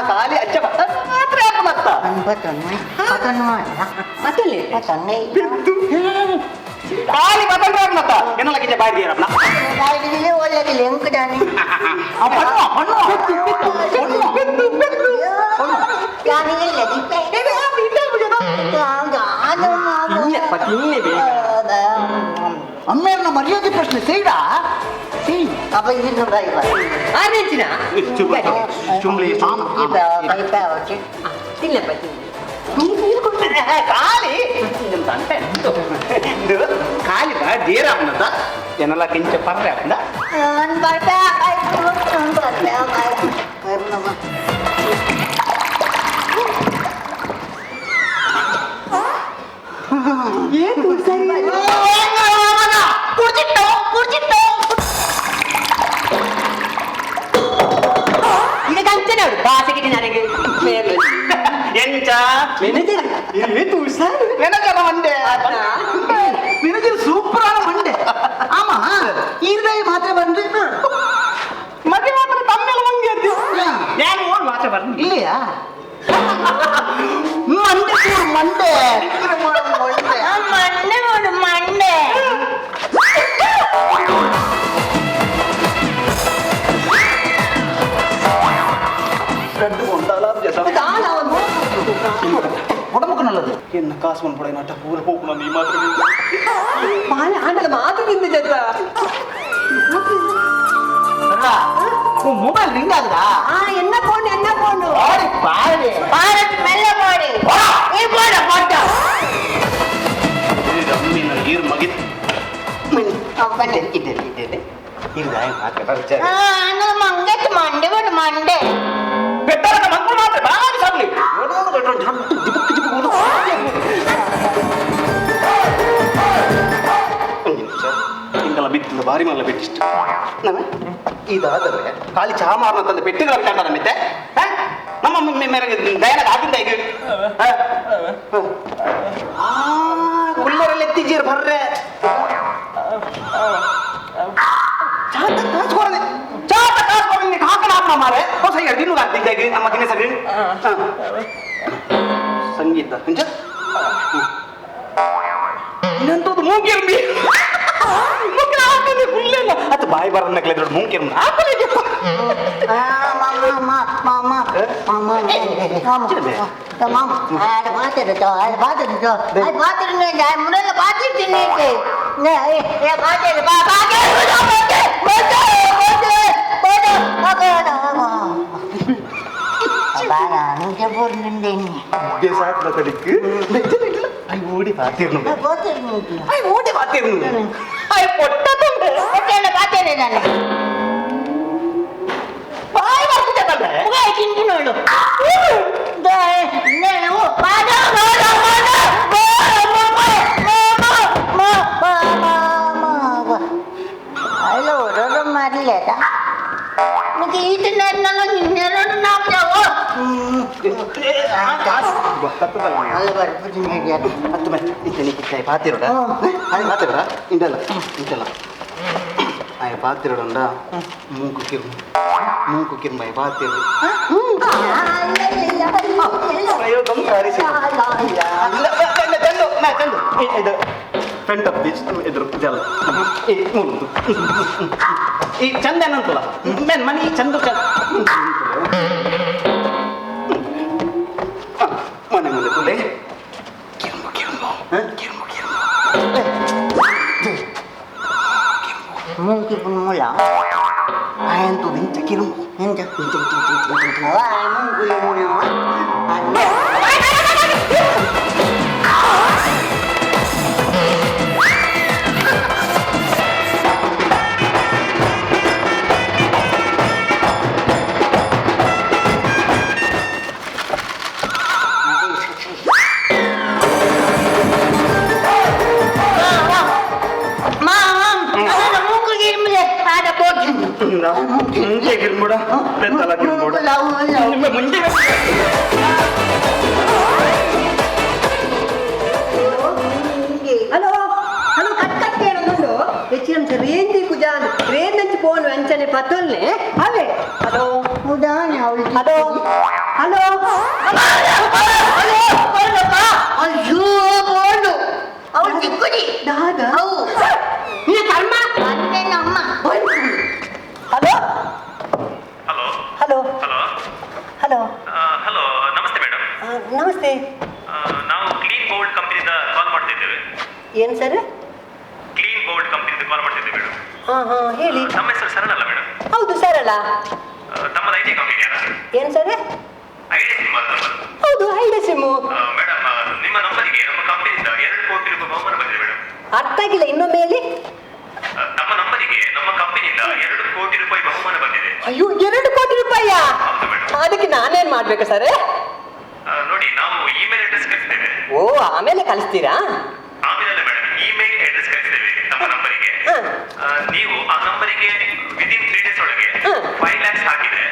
ಖಾಲಿ ಅಚ್ಚ ಮಾತ್ರ ಮತ್ತ ಖಾಲಿ ಬದಲ್ರ ಮತ್ತ ಎನ್ನಲ ಕಿಂಚ ಬಾಯಿ ದಿಯರಪ್ಪ ಒಳ್ಳೆದಿಲ್ಲ ಎಂಕುದಾನೆ ಪಣ್ಣು ಪಣ್ಣು ಪಣ್ಣು ಬೆದ್ದು ಬೆದ್ದು ಅಮ್ಮೇರ್ನ ಮರ್ಯಾದೆ ಪ್ರಶ್ನೆ ಸೇಡಾ ಖಾಲಿ ಖಾಲಿ ದೇರಾಪ್ನದ ಎನ್ನಲ ಕಿಂಚ ಪರ್ರೆ ಅಪ್ನ ಎಂಚ ಮೆನೇಜರ್ ಮಂಡೆ ಮೆನೇಜರ್ ಸೂಪರ್ ಆನ ಮಂಡೆ ಆமா ಈರ್ದಾಯಿ ಮಾತ್ರ ಬಂದು ಮತ್ತೆ ಮಾತ್ರ ತಮ್ಮೆಲ್ಲ ಮಂಗೆ ನಾನು ಓಡ್ ಮಾತ್ರ ಬರ್ತೀನಿ இல்லையா ಮಂಡೆ ಮಂಡೆ ಮಂಡೆ ನೋಡು ಮಂಡೆ உடம்புக்கு நல்லது என்ன காசு மண் போட நாட்ட பூர போகணும் நீ மாத்திரம் ಆಂಡಲ ಮಾತ್ರ ತಿಂದು ಜತ್ತ உன் மொபைல் ரிங் ஆகுதா என்ன போன் என்ன போன் பாரு பாரு பாரு மெல்ல போடு நீ போட போட்டோ ನೀರು ಮಗಿತ್ ಮಂಗೆ ಮಂಡೆ ಬಿಡು ಮಂಡೆ ಬೆಟ್ಟದ ಮಂಕು ಮಾತ್ರ ಬಾರಿ ಸಾಕ್ಲಿ ಇಂದಲ ಬಿತ್ತಿಲ್ಲ ಬಾರಿ ಮಲ್ಲ ಬೆಟ್ಟಿಷ್ಟು ಇದಾದರೆ ಖಾಲಿ ಚಹಾ ಮಾರನ ತಂದೆ ಪೆಟ್ಟಿಗಳ ವಿಚಾರ ಮಿತ್ತೆ ನಮ್ಮ ಮೇರೆಗೆ ದಯನ ಆಗಿಂದ ಈಗ ಕುಲ್ಲರಲ್ಲಿ ಎತ್ತಿಜೀರ್ ಬರ್ರೆ ಚಾತ ಕಾಸು ಚಾತ ಕಾಸು ಹಾಕಣ ಹಾಕೋಣ ಮಾರೆ ಹೊಸ ಎರಡು ಆಗ್ತಿದ್ದ ಈಗ ನಮ್ಮ ದಿನ ಸರಿ ಸಂಗೀತ ಅಂಜ ಇನ್ನಂತದ್ದು ಮೂಗಿರ್ಬಿ ಅದು ಬಾಯಿ ಬರನ್ನ ದೊಡ್ಡ ಮೂಗಿರ್ಮ ഓടി പാത്തിരുന്നു ഓടി പാത്തിരുന്നു ಪಾತಿರೋಡ ಮೂಕು ಕಿರ್ಮ ಮೂಕು ಕಿರ್ಮ ಪಾತಿರು ಫ್ರಂಟ್ ಆಫ್ the ಎದುರು ಜಲ ಈ ಮೂರು ಈ ಚಂದ ಏನಂತಲ್ಲ ಮೇನ್ ಮನೆ ಚಂದ ಚಂದ ಮನೆ ಮುಂದೆ ತುಲೆ ಕಿರುಂಬು ಕಿರುಂಬು ಕಿರುಂಬು ಕಿರುಂಬು ಮೂಕಿ ಮೂಲ ಆಯಂತು ವಿಂಚ ಕಿರುಂಬು ಎಂಚ ಇಂಚ ಇಂಚ ಇಂಚ ಇಂಚ ಇಂಚ ಮೂಕುಲಿ ಮೂಲ ಮುಂಚೆ ಗಿರ್ಮುಡ ಬೆತ್ತಲ ಗಿರ್ಮುಡ ನಿಮ್ಮ ಮುಂಚೆ ಹಲೋ ಹಲೋ ಕಟ್ ಕಟ್ ಕೇಳೊಂದು ಹೆಚ್ಚಿನ ರೇಂಜಿ ಕುಜಾನ್ ರೇಂಜ್ ಅಂಚು ಫೋನ್ ಅಂಚನೆ ಪತ್ತೊಲ್ನೆ ಅವೇ ಹಲೋ ಹಲೋ ಹಲೋ ಅಯ್ಯೋ ಬೋಂಡು ಅವಳು ಚಿಕ್ಕುದಿ ದಾದಾ ಅವು ನಿನ್ನ ಕರ್ಮ ಅಂತೆ ನಮ್ಮ hello hello hello hello hello hello namaste madam namaste ನಾವು ಕ್ಲೀನ್ ಬೋಲ್ಡ್ ಕಂಪನಿಯಿಂದ ಕಾಲ್ ಮಾಡ್ತಿದ್ದೇವೆ. ಏನು ಸರ್? ಕ್ಲೀನ್ ಬೋಲ್ಡ್ ಕಂಪನಿಯಿಂದ ಕಾಲ್ ಮಾಡ್ತಿದ್ದೇವೆ ಮೇಡಮ್. ಹಾ ಹಾ ಹೇಳಿ. ನಮ್ಮ ಹೆಸರು ಸರಳ ಅಲ್ಲ ಮೇಡಮ್? ಹೌದು ಸರಳ. ತಮ್ಮದು I T company ಅಲ್ಲ? ಏನು ಸರ್? ಐಡಿಯಾ ಸಿಮ್ ಅಲ್ಲ ತಮ್ಮದು? ಹೌದು ಐಡಿಯಾ ಸಿಮ್ಮು. ಮೇಡಮ್ ನಿಮ್ಮ ನಂಬರಿಗೆ ನಮ್ಮ ಕಂಪನಿಯಿಂದ 2 ಕೋಟಿ ರೂಪಾಯಿ ಬಹುಮಾನ ಬಂದಿದೆ ಮೇಡಮ್. ಅರ್ಥ ಆಗಿಲ್ಲ, ಇನ್ನೊಮ್ಮೆ ಹೇಳಿ. ತಮ್ಮ ನಂಬರಿಗೆ ನಮ್ಮ ಕಂಪನಿಯಿಂದ 2 ಕೋಟಿ ರೂಪಾಯಿ ಬಹುಮಾನ ಬಂದಿದೆ. ಅಯ್ಯೋ 2 ಕೋಟಿ ರೂಪಾಯಿಯಾ? ಅದಕ್ಕೆ ನಾನೇನ್ ಮಾಡ್ಬೇಕು ಸರ್? ನೋಡಿ ನಾವು ಇಮೇಲ್ ಅಡ್ರೆಸ್ ಕಳಿಸ್ತೇವೆ. ಓ ಆಮೇಲೆ ಕಳಿಸ್ತೀರಾ? ಆಮೇಲೆ ಅಲ್ಲ ಮೇಡಮ್, ಇಮೇಲ್ ಅಡ್ರೆಸ್ ಕಳಿಸ್ತೇವೆ ನಮ್ಮ ನಂಬರಿಗೆ. ನೀವು ಆ ನಂಬರಿಗೆ ವಿದಿನ್ 3 ಡೇಸ್ ಒಳಗೆ 5 lakhs ಹಾಕಿದ್ರೆ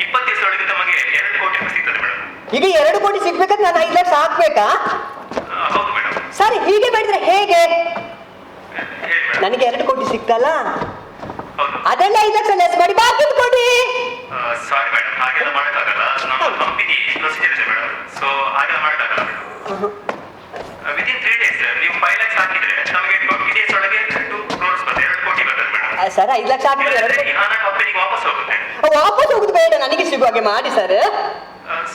20 ದಿವಸ ಒಳಗೆ ತಮಗೆ 2 ಕೋಟಿ ರೂಪಾಯಿ ಸಿಗ್ತದೆ ಮೇಡಮ್. ಈಗ 2 ಕೋಟಿ ಸಿಗ್ಬೇಕಂದ್ರೆ ನಾನು 5 lakhs ಹಾಕ್ಬೇಕಾ? ಹೌದು ಮೇಡಮ್. ಸರಿ ಹೀಗೆ ಮಾಡಿದ್ರೆ ಹೇಗೆ? ನನಗೆ 2 ಕೋಟಿ ಸಿಕ್ತಲ್ಲ, ಅದೆಲ್ಲ 5 ಲಕ್ಷ ಲೆಸ್ ಮಾಡಿ ಬಾಕಿ ಕೊಡಿ. ಸಾರಿ ಮೇಡಮ್, ಹಾಗೆಲ್ಲ ಮಾಡೋಕ್ಕಾಗಲ್ಲ. ನಮ್ಮ ಕಂಪನಿ ಪ್ರೊಸೀಜರ್ ಇದೆ ಮೇಡಮ್, ಸೊ ಹಾಗೆಲ್ಲ ಮಾಡೋಕ್ಕಾಗಲ್ಲ ಮೇಡಮ್. ವಿದಿನ್ 3 ಡೇಸ್ ನೀವು 5 lakhs ಹಾಕಿದ್ರೆ ನಮಗೆ 20 ಡೇಸ್ ಒಳಗೆ 2 crores ಬರ್ತದೆ, 2 ಕೋಟಿ ಬರ್ತದೆ ಮೇಡಮ್. ಸರ್ 5 ಲಕ್ಷ ಹಾಕಿದ್ರೆ 2 ಕೋಟಿ ಹಣ ಕಂಪನಿಗೆ ವಾಪಸ್ ಹೋಗುತ್ತೆ. ವಾಪಸ್ ಹೋಗುದು ಬೇಡ, ನನಗೆ ಸಿಗುವ ಹಾಗೆ ಮಾಡಿ ಸರ್.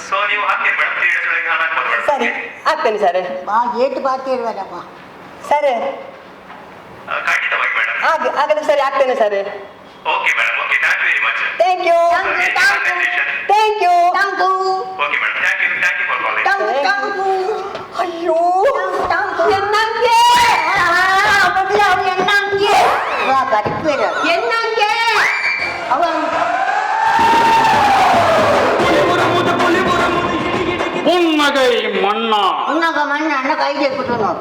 ಸೊ ನೀವು ಹಾಕ್ತೀರಿ ಮೇಡಮ್, 3 ಡೇಸ್ ಒಳಗೆ ಹಣ ಹಾಕ್ಬೋದು ಮೇಡಮ್. ಸರಿ ಹಾಕ್ತೇನೆ ಸರ್. ಬಾ ಏಟು ಬಾತಿರುವಲ್ಲಪ್ಪ ಸರ್. ಖಂಡಿತವಾಗಿ ಮೇಡಮ್. ಹಾಗಾದ್ರೆ ಸರಿ ಹಾಕ್ತೇನೆ sir. Okay madam, okay, thank you very much. Thank you. Thank you. Okay madam, thank you, thank you for calling. ಅಯ್ಯೋ ಎನ್ನಂಗೆ ಎನ್ನಂಗೆ ಎನ್ನಂಗೆ ಅವ புன்னகை மன்னா புன்னகை மண்ணா அண்ணா கைಗೆ ಕುಟುನು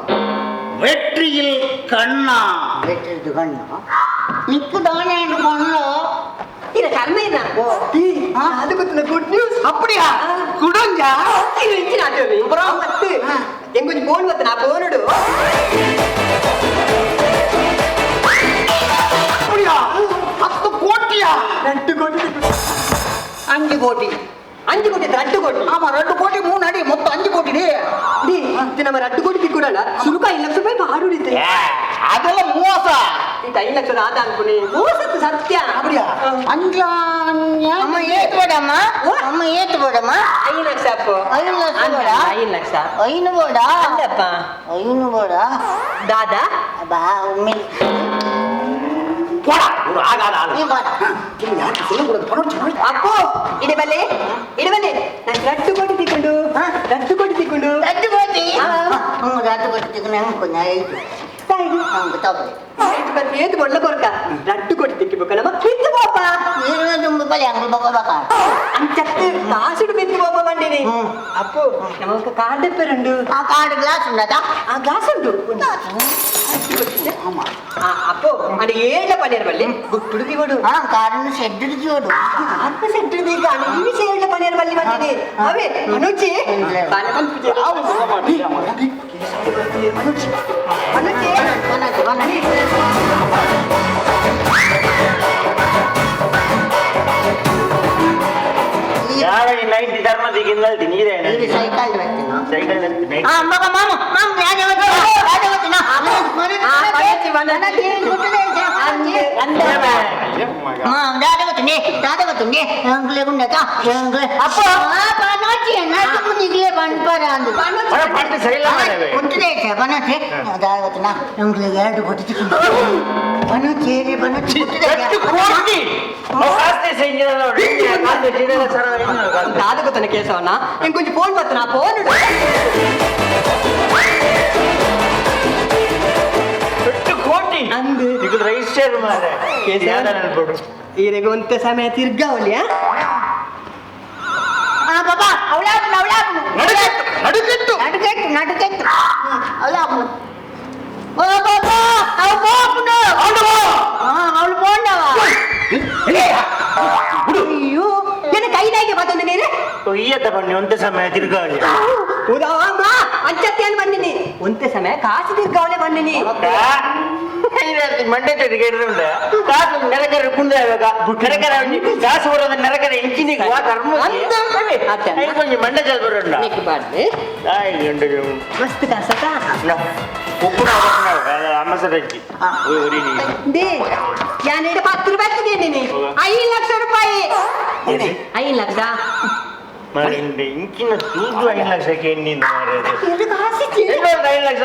வெற்றியில் கண்ணா வெற்றியில் கண்ணா ನಿಕ್ಕುದಾನೆ ಕಣ್ಣು ಇಲ್ಲ ಕರ್ಮ ಇಲ್ಲ ಅದು ಗೊತ್ತಿಲ್ಲ ಗುಡ್ ನ್ಯೂಸ್. அப்படியா? குடஞ்சா? ಮತ್ತೆ ಎಂಗೊಂಜಿ ಫೋನ್ ಬತ್ತ ನಾ ಫೋನುಡು. அப்படியா? 10 கோட்டியா? 2 கோಟಿ. 5 கோಟಿ. 5 ಕೋಟಿ 2 ಕೋಟಿ. ஆமா 2 கோಟಿ 3 ಅಡಿ ಮೊತ್ತ 5 ಕೋಟಿ. ಡಿ ನಮ್ಮ 2 ಕೋಟಿ ತಿಕ್ಕೊಡಲ್ಲ ಸುಲುಕ 5 ಲಕ್ಷ ರೂಪಾಯಿ ಬಾಡುಡಿತೆ. ಅದೆಲ್ಲ ಮೋಸ. ಈಗ 5 ಲಕ್ಷ ಆದ ಅನ್ಕೊನಿ ಮೋಸತ್ತು ಸತ್ಯ. அப்படியா? ಅಮ್ಮ ಏತ್ ಬೇಡಮ್ಮ, ಅಮ್ಮ ಏತ್ ಬೇಡಮ್ಮ. 5 ಲಕ್ಷ ಅಪ್ಪ. 5 ಲಕ್ಷ ಬೇಡ. 5 ಲಕ್ಷ. ಐನು ಬೇಡ. ಅಲ್ಲಪ್ಪ ಐನು ಬೇಡ. ದಾದಾ ಬಾ ಒಮ್ಮೆ போடா ஒரு ஆகாத ஆளு. ನೀ ಬಾಡ. ಯಾಕೆ சொல்லக்கூடாது பணம். ಅಪ್ಪು ಇಡಿ ಬಲ್ಲೆ ಇಡಿ ಬಲ್ಲೆ ನಾನು 2 ಕೋಟಿ ತಿಕ್ಕೊಂಡು 2 ಕೋಟಿ ತಿಕ್ಕೊಂಡು 2 ಕೋಟಿ. ಹ್ಞೂ 2 ಕೋಟಿ ತಿಕ್ಕೊಂಡು ಹೆಂಗೆ ಕೊಂಡ ಐದು ಏತು ಬೊಳ್ಳ ಕೊರಕ 2 ಕೋಟಿ ತಿಕ್ಕಿಬೇಕಲ್ಲ ಬಿತ್ತು ಪಾಪ ಅಂಚತ್ತು ಕಾಸುಡು ಬಿತ್ತು ಪಾಪ ಬಂದಿನಿ. ಅಪ್ಪು ನಮಗ ಕಾರ್ಡ್ ಪೇರುಂಡು. ಆ ಕಾರ್ಡ್ ಗ್ಲಾಸ್ ಉಂಡಾ? ಆ ಗ್ಲಾಸ್ ಉಂಟು. ಅಪ್ಪು ಅದು ಏಳ ಪನ್ನೀರ್ ಬಲ್ಲಿ ಗುಟ್ಟುಡು ದಿವಡು. ಆ ಕಾರ್ಡ್ ಶೆಡ್ ದಿವಡು. ಅಪ್ಪ ಶೆಡ್ ದಿಗ ಈ ಏಳ ಪನ್ನೀರ್ ಬಲ್ಲಿ ಬಂದಿನಿ. ಅವೇ ಅನುಚಿ ಬಾಲ ಬಂದು ಅನುಚಿ ಅನುಚಿ ಯಾರ 90 ಧರ್ಮದಿಗೆ ನಲ್ತೀನಿ ಇದೆ ಸೈಕಲ್ ಬರ್ತೀನಿ ಸೈಕಲ್ ಮಗ ಮಾಮ ಮಾಮ ದಾದಗೊತ್ತನ ಕೇಸವನ್ನ ಇಂಕೊಂಚ ಫೋನ್ ಬರ್ತಾನ ಫೋನ್ ಕೋಟಿ ಅಂದು ಈಗ ರಜಿಸ್ಟರ್ ಮಾರೆ ಕೇಸವ ಈರೆಗೆ ಒಂತೆ ಸಮಯ ತಿರ್ಗಾವಲಿಯ ಬಾಬಾ ಅವಳಾಪನು ಅವಳಾಪನು ನಡುಕೆಟ್ಟು ನಡುಕೆಟ್ಟು ನಡುಕೆಟ್ಟು ಅವಳಾಪನು ಓ ಬಾಬಾ ಅವ ಬೋಪನು ಅವಳು ಬೋಂಡವ ಅಯ್ಯೋ ನನ್ನ ಕೈದಾಗೆ ಬಂದು ನೀನು ಈಯತ್ತ ಬನ್ನಿ ಒಂದೇ ಸಮಯ ತಿರ್ಗಾವಲಿ ಉದಾಮ ಅಂಚತ್ಯಾನ್ ಬಂದಿನಿ ಒಂತೆ ಸಮಯ ಕಾಸು ತಿರ್ಗಾವಲೆ ಬಂದಿನಿ ಮಂಡೆ ತಿರ್ಗಿ ಕಾಸು ನೆಲಕರೆ ಕುಂದ ನೆಲಕರೆ ಕಾಸು ಬರೋದ ನೆಲಕರೆ ಇಂಚಿನಿಗೆ ವಾ ಕರ್ಮ ಕೊಂಚ ಮಂಡೆ ಚಲ್ ಬರೋಣ ಮಸ್ತ್ ಕಾಸತ ಉಪ್ಪು ಅಮ್ಮಸರಜ್ಜಿ they ಯಾನೇಡ 10 ರೂಪಾಯಿ ತಿಂದಿನಿ 5 ಲಕ್ಷ ರೂಪಾಯಿ 5 ಲಕ್ಷ ಇಂಚಿನ ತೂಗು 5 ಲಕ್ಷಕ್ಕೆ ಎನ್ನಿಂದ ಐದು ಲಕ್ಷ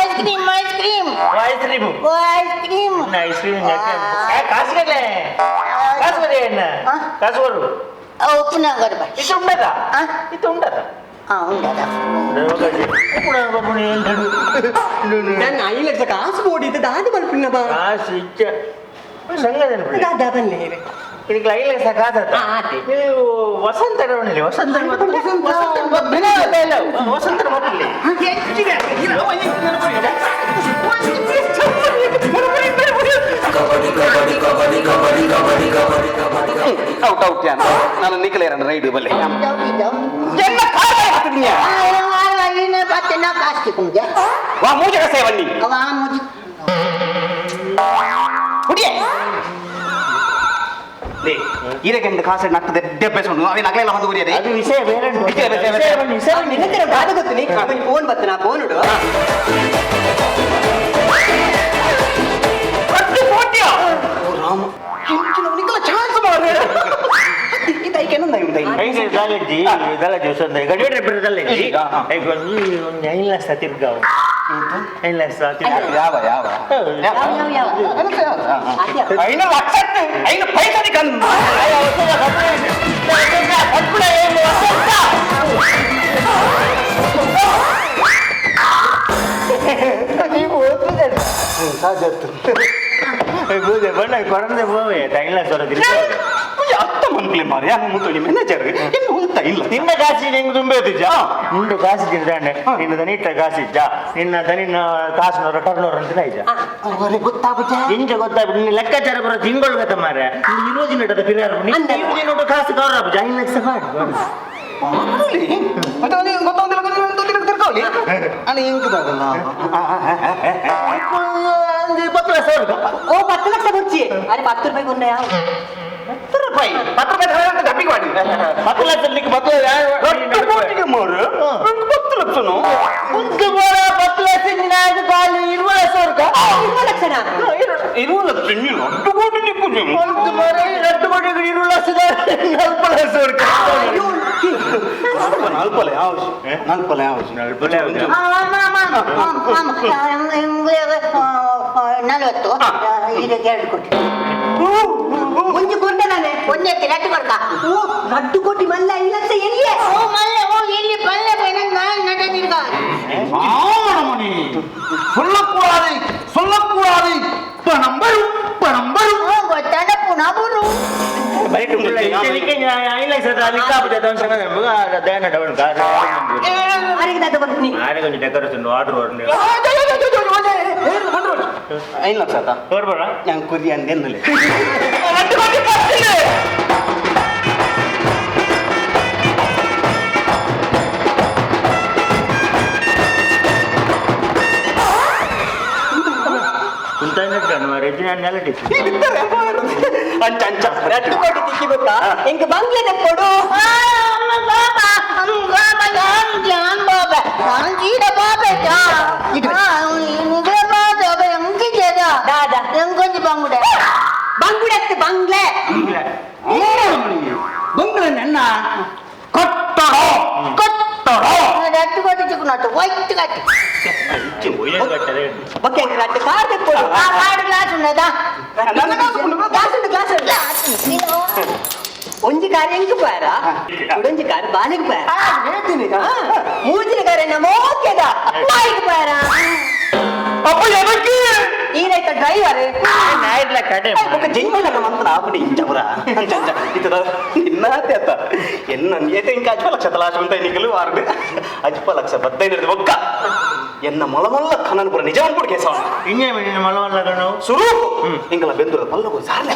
ice cream ice cream ice cream ice cream ice cream ಕಾಸು ಕಟ್ಲೆ ಕಾಸು ಬರೀ ಎಣ್ಣ ಕಾಸು ಬರು ಉಪ್ಪುನ ಕೊಡ್ಬ ಇದು ಉಂಡದ ಇದು ಉಂಡದ ಉಂಡದ ನನ್ನ 5 ಲಕ್ಷ ಕಾಸು ಬೋಡಿದ್ದು ದಾದ ಬರ್ಪಿನ ಬಾ ಕಾಸು ಇಚ್ಚ ಸಂಗದ ದಾದ ಬನ್ನಿ ಇದಕ್ಕೆ 5 ಲಕ್ಷ ಕಾಸು ನೀವು ವಸಂತ ರವಣಿ ವಸಂತ ವಸಂತ ಮೊದಲಿ ಔಟ್ ಔಟ್ ಯಾನ್ ನಾನು ನಿಖಲೇರನ ರೈಡ್ ಬಲ್ಲೆ ವಾ ಮೂಜೆ ಕಸೆ ಬನ್ನಿ ಹುಡಿಯೇ ಈರಗೆಂದು ಕಾಸು ನಕ್ಕದೆ ದೆಬ್ಬೆಸೊಂಡು ಅವೇನು ಅಗಲೆಲ್ಲ ಒಂದು ಉರಿಯದೆ ಅದು ವಿಷಯ ಬೇರೆ ನಿನ್ನ ದಾದ ಗೊತ್ತು ಫೋನ್ ಬರ್ತನ ಫೋನ್ ಇಡು ಚಾನ್ಸ್ ಮಾರ್ರೆ ಐದು ಲಕ್ಷ ತಿರ್ಗಾವು ಐದು ಲಕ್ಷ ಯಾವ ಯಾವ ಐದು ಲಕ್ಷ ಐದು ಪೈಸೆ ಕಣ್ಣು ಬಣ್ಣ ಕೊಡಂದೆ ಹೋವೆ ಐದು ಲಕ್ಷ ಅತ್ತ ಮನ್ಕಲೆ ಮಾರಿ ಯಾನು ಮುತ್ತೋಳಿ ಮ್ಯಾನೇಜರ್ ಇನ್ನು ಉಂತ ಇಲ್ಲ ನಿನ್ನ ಕಾಸಿ ನಿಂಗೆ ತುಂಬೇತಿಜ್ಜ ನಿಂದು ಕಾಸು ತಿಂದಾನೆ ನಿನ್ನ ದನಿಟ್ಟ ಕಾಸು ಇಜ್ಜ ನಿನ್ನ ದನಿನ ಕಾಸಿನವರ ಟರ್ನೋರ್ ಅಂತ ಇಜ್ಜ ಗೊತ್ತಾಗುತ್ತ ಇಂಚ ಗೊತ್ತಾಗ್ಬಿಟ್ಟು ನಿನ್ನ ಲೆಕ್ಕಾಚಾರ ಬರೋ ತಿಂಗಳು ಗೊತ್ತ ಮಾರೆ ಇರೋ ದಿನ ಪಿರಿಯಾರ ನೋಡು ಕಾಸು ಕವರ್ ಆಪುಜ 5 ಲಕ್ಷ ಮಾಡಿ ಪತ್ತು ಲಕ್ಷ ಓ 10 ಲಕ್ಷ ಬುರ್ಚಿ ಅರೆ 10 ರೂಪಾಯಿ ಕೊನ್ನ ಯಾವ 10 ರೂಪಾಯಿ 10 ರೂಪಾಯಿ ಡಬ್ಬಿಗೆ ಮಾಡಿ 10 ಲಕ್ಷ 10 ಕೋಟಿಗೆ ಮೂರು 10 ಲಕ್ಷನು ಒಂದು ಬೋರ 10 ಲಕ್ಷ ನಿನಾದ ಕಾಲು 20 ಲಕ್ಷ 20 ಲಕ್ಷನಾ 20 ಲಕ್ಷ ನೀನು 10 ಕೋಟಿ ನಿಕ್ಕುಜಿ ಒಂದು ಬೋರ 2 ಕೋಟಿಗೆ 20 ಲಕ್ಷ 40 ಲಕ್ಷ ನಲ್ಪಲೆ ಯಾವ ನಲ್ಪಲೆ ಯಾವ ನಲ್ಪಲೆ 40 ಇದಕ್ಕೆ 2 ಕೋಟಿ ಒಂಜಿ ಕೊಟ್ಟ ನಾನೇ ಒಂದಕ್ಕೆ ಲಡ್ಡು ಕೊಡ್ಕ ಓ ಲಡ್ಡು ಕೋಟಿ ಮಲ್ಲ 5 ಲಕ್ಷ ಎಲ್ಲಿ ಓ ಮಲ್ಲೆ ಓ ಎಲ್ಲಿ ಪಲ್ಲೆ ಪೈನ ನಾನು ನಟ ತಿರ್ಗ ஆமணமணி சொல்லக்கூடாது சொல்லக்கூடாது பணம் வரும் பணம் வரும் ಗೊತ್ತಾಡ ಪುನಃ ಬರು ಡೆಕೋರೇಷನ್ ಆರ್ಡರ್ 5 ಲಕ್ಷ ಆತ ഞാൻ ಕುರಿ ಅಂದೆನ್ನಲೆ ನೆಲಟಿ ಅಂಚ ಅಂಚ ರಡ್ಡು ಕೋಟಿ ತಿಕ್ಕಿ ಬೊಕ್ಕ ಎಂಕ್ ಬಂಗ್ಲೆ ದೆಪ್ಪೊಡು ಬಂಗುಡತ್ತು ಬಂಗ್ಲೆ ಬಂಗ್ಲೆ ನನ್ನ ಕಟ್ಟಡ ಕಟ್ಟಡ ರಡ್ಡು ಕೋಟಿ ಚಿಕ್ಕನಟ್ಟು ಒಯ್ತು ಕಟ್ಟಿ ಓಕೆ ರಡ್ಡು ಕಾರ್ ದೆಪ್ಪೊಡು ಕಾಡು ಗ್ಲಾಸ್ ಉನ್ನದಾ ಗ್ಲಾಸ್ ಉಂಟು ಗ್ಲಾಸ್ ಉಂಟು ಒಂಜಿ ಕಾರ್ ಎಂಕ್ ಪಾರ ಉಡೊಂಜಿ ಕಾರ್ ಬಾಲೆಗ್ ಪಾರ ಮೂಜಿನ ಕಾರ್ ನಮ್ಮ ಓಕೆದ ನಾಯಿಗ್ ಪಾರ ಅಪ್ಪ ಎದಕ್ಕೆ ಈ ರೈತ ಡ್ರೈವರ್ ನಾಯಿಡ್ಲ ಕಡೆ ಬೊಕ್ಕ ಜೈಮಲ್ಲ ಮಂತನ ಆಪುಡಿ ಇಂಚ ಪುರ ಅಂಚ ಅಂಚ ಇತ್ತದ ನಿನ್ನಾತೆ ಅತ್ತ ಎನ್ನ ಏತೆ ಇಂಕ ಅಜ್ಪ ಲಕ್ಷ ತಲಾಶ ಅಂತ ನಿಕಲು ವಾರ್ಡ್ ಅಜ್ಪ ಲಕ್ಷ ಬತ್ತೈನದು ಬೊಕ್ಕ ಎನ್ನ ಮೊಳಮೊಲ್ಲ ಕಣ್ಣನ್ ಪುರ ನಿಜವನ್ ಪುಡ ಕೇಸವ ಇನ್ನೇ ನಿನ್ನ ಮೊಳಮೊಲ್ಲ ಕಣ್ಣು ಸುರೂಪು ಇಂಕಲ ಬೆಂದುರ ಪಲ್ಲಗು ಸಾರ್ಲೆ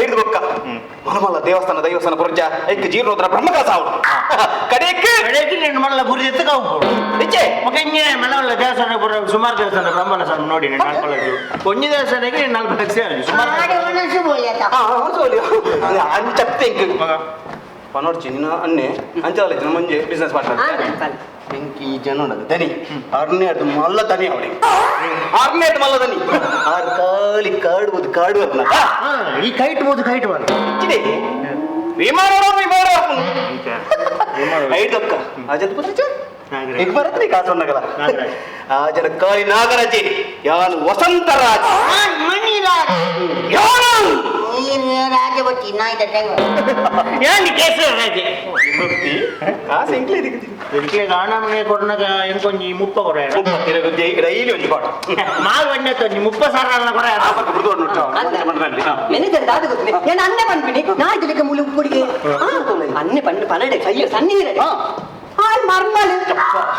ಐದು ಬೊಕ್ಕ ಮೊಳಮೊಲ್ಲ ದೇವಸ್ಥಾನ ದೈವಸ್ಥಾನ ಪುರಜ ಐಕ್ ಜೀರ್ಣೋದ್ರ ಬ್ರಹ್ಮಕಲಸ ಅವನು ಕಡೆಕ್ಕೆ ಕಡೆಗೆ ನಿನ್ನ ಮೊಳಲ ಗುರಿ ಎತ್ತಕ ಇಚ್ಚೆ ಮಗ ಇನ್ನೇ ಮೊಳಮೊಲ್ಲ ದೇವಸ್ಥಾನ ಪುರ ಸುಮಾರು ದೇವಸ್ಥಾನ ಬ್ರಹ್ಮಕಲಸ ನೋಡಿ ನೀನು ನಾಲ್ಕು ಒಂಜಿ ದೇವಸ್ಥಾನಕ್ಕೆ ನೀನು 4 ಲಕ್ಷ ಸುಮಾರು ಅಂಚತ್ತೆ ಇಂಕ್ ಪನೋಡ್ಚಿ ನಿನ್ನ ಅಣ್ಣೆ ಅಂಚದಲ್ಲ ನಮ್ಮ ಮಂಜೆ ಬಿಸ್ನೆಸ್ ಪಾರ್ಟ್ನರ್ ಬೆಂಕಿ ಜನ ಉಂಡದು ದನಿ ಆರನೇ ಅದು ಮಲ್ಲ ದನಿ ಅವಳಿಗೆ ಆರನೇ ಅದು ಮಲ್ಲ ದನಿ ಆರು ಕಾಲಿ ಕಾಡುವುದು ಕಾಡು ಅದನ್ನ ಈ ಕೈಟ್ಬೋದು ಕೈಟ್ಬೋದು ವಿಮಾನ ವಿಮಾನ ಐದಕ್ಕ ಅಜತ್ ಪುತ್ರ ಈಗ ಬರತ್ರಿ ಕಾಸೊನ್ನಗಲ ಆ ಜನ ಕಾಲಿ ನಾಗರಾಜಿ ಯಾನು ವಸಂತರಾಜ್ ಮಣಿರಾಜ್ ಯಾನು ರಾಜಪತಿ ನಾಯ್ದ ಏನು ಕೇಸರಿ ಕಾಸು ಎಂಕ್ಲೆ ಎಂಕ್ಲೆ ಗಾಣಮನೆ ಕೊಡ್ನಾಗ ಎಂಕೊಂಜಿ ಮುಪ್ಪ ಕೊರ ಡೈಲಿ ಒಂಜಿ ಪಾಟ್ ಮಾಲ್ ವಣ್ಣೆ ತೊಂಜಿ ಮುಪ್ಪ ಸಾರ ಕೊರ ಮ್ಯಾನೇಜರ್ ದಾದ ಗೊತ್ತಿದೆ ನಾನು ಅನ್ನೆ ಪನ್ಪಿನಿ ನಾಯ್ದಲಿಕ್ಕೆ ಮೂಲ ಉಪ್ಪುಡಿಗೆ ಅನ್ನೆ ಪಣ್ಣು ಪನಡೆ ಕೈಯ ಸಣ್ಣೀರಡೆ ಆಲ್ ಮರ್ಮಲ್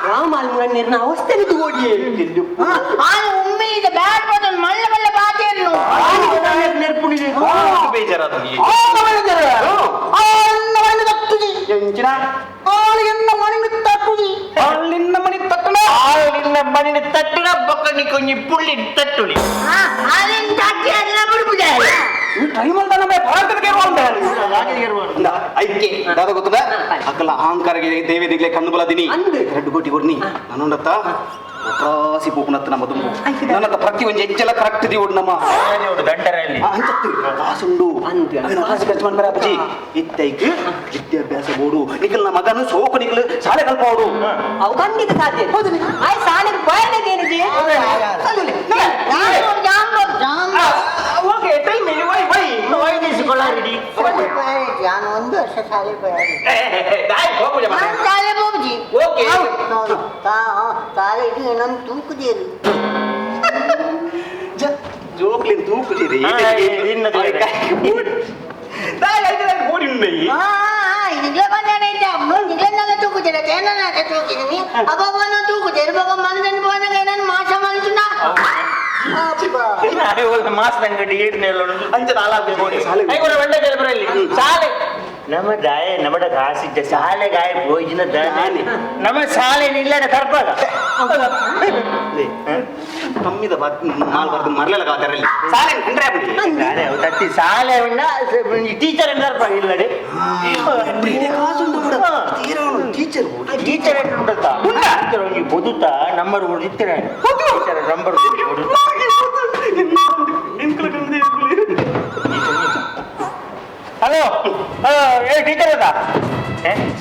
ರಾಮಾಲ್ ಮುರನ್ನಿರ್ನ ಅವಸ್ಥೆನ ತೂಗೋಡಿಯೇ ಆನು ಉಮ್ಮಿ ಇದೆ ಬ್ಯಾಟ್ ಬಟನ್ ಮಲ್ಲ ಮಲ್ಲ ಬಾತೇನು ನೆರ್ಪುಣಿದೆ ಬೇಜಾರಾದ ಆಳಿನ ಮಣಿ ತಟ್ಟುನ ಆಳಿನ ಮಣಿ ತಟ್ಟುನ ಬೊಕ್ಕ ಕೊಂಜಿ ಪುಳ್ಳಿ ತಟ್ಟುಳಿ ಆಳಿನ ತಟ್ಟಿ ಅದನ್ನ ಬಿಡ್ಬುದೆ ಈ ಟೈಮಲ್ಲಿ ನಮ್ಮ ಭಾರತಕ್ಕೆ ಐಕೆ ದಾದ ಗೊತ್ತದ ಅಕ್ಕಲ ಅಹಂಕಾರಗೆ ದೇವಿ ದಿಗ್ಲೆ ಕಣ್ಣು ಬಲದಿನಿ 2 ಕೋಟಿ ಕೊಡ್ನಿ ನಾನುಂಡತ್ತ ಒಕ್ರಾಸಿ ಪೋಪುನತ್ತ ನಮ್ಮ ದುಂಬು ನನ್ನತ್ತ ಪ್ರತಿ ಒಂಜಿ ಎಂಚಲ ಕರೆಕ್ಟ್ the ನಮ್ಮ ದಂಡರಲ್ಲಿ ಅಂಚತ್ತು ಕಾಸುಂಡು ಅದನ್ನ ಕಾಸು ಖರ್ಚು ಮಾಡ್ಬಾರ ಅಪ್ಪಾಜಿ ಇತ್ತೈಕ್ ವಿದ್ಯಾಭ್ಯಾಸ ಬೋಡು ನಿಕಲ್ನ ಮಗನು ಸೋಕು ನಿಕಲ್ ಶಾಲೆ ಕಲ್ಪೋಡು ಅವು ಖಂಡಿತ ಸಾಧ್ಯ ಆಯ್ ಶಾಲೆಗೆ ಪೋಯಲೇನಿಜಿ okay tell me why why why this ಕೊಲಾರಿಡಿ ನಾನು ಒಂದು ವರ್ಷ ಶಾಲೆ ನಾನು ಶಾಲೆ ಹೋಗಿ ಓಕೆ ಕಾಲೇಜು ನನ್ನ ತೂಕದೇರಿ ಜೋಕ್ಲಿನ್ ತೂಕುದಿರಿ ಇಲ್ಲೇ ಬಂದಾನೆ ಇಲ್ಲೇ ನನ್ನ ತೂಕುದಿರ ತೇನ ತೂಕಿದ್ದೀನಿ ಅಬ್ಬ ತೂಕುದೇರಿ ಬೊಕ್ಕ ಮನದನ್ನು ಹೋದಾಗ ಏನನ್ನು ಮಾಸ ಮಲ್ತುನ ಮಾಸ ಅಂಗಡಿ ಶಾಲೆ ನಮ್ಮ ದಾಯ ನಮ್ಮಡ ಕಾಸಿದ್ದ ಶಾಲೆ ಗಾಯ ಭೋಜನ ದಾನೆ ನಮ್ಮ ಶಾಲೆ ನಿಲ್ಲಡ ಕರ್ಪಾಗ ಕಮ್ಮಿದ ಮಾಲ್ ಬರ್ದು ಮರಲೆಲ್ಲ ಕಾತಾರಲ್ಲಿ ಶಾಲೆ ಕಂಡ್ರೆ ಶಾಲೆ ತತ್ತಿ ಶಾಲೆ ಟೀಚರ್ ಕರ್ಪಾಗ ಇಲ್ಲಡೆ ಟೀಚರ್ ಟೀಚರ್ ಟೀಚರ್ ಒಂಜಿ ಬದುತ ನಂಬರ್ ಇತ್ತರ ಟೀಚರ್ ನಂಬರ್ ಹಲೋ ಏ ಟೀಚರ್ ಅದ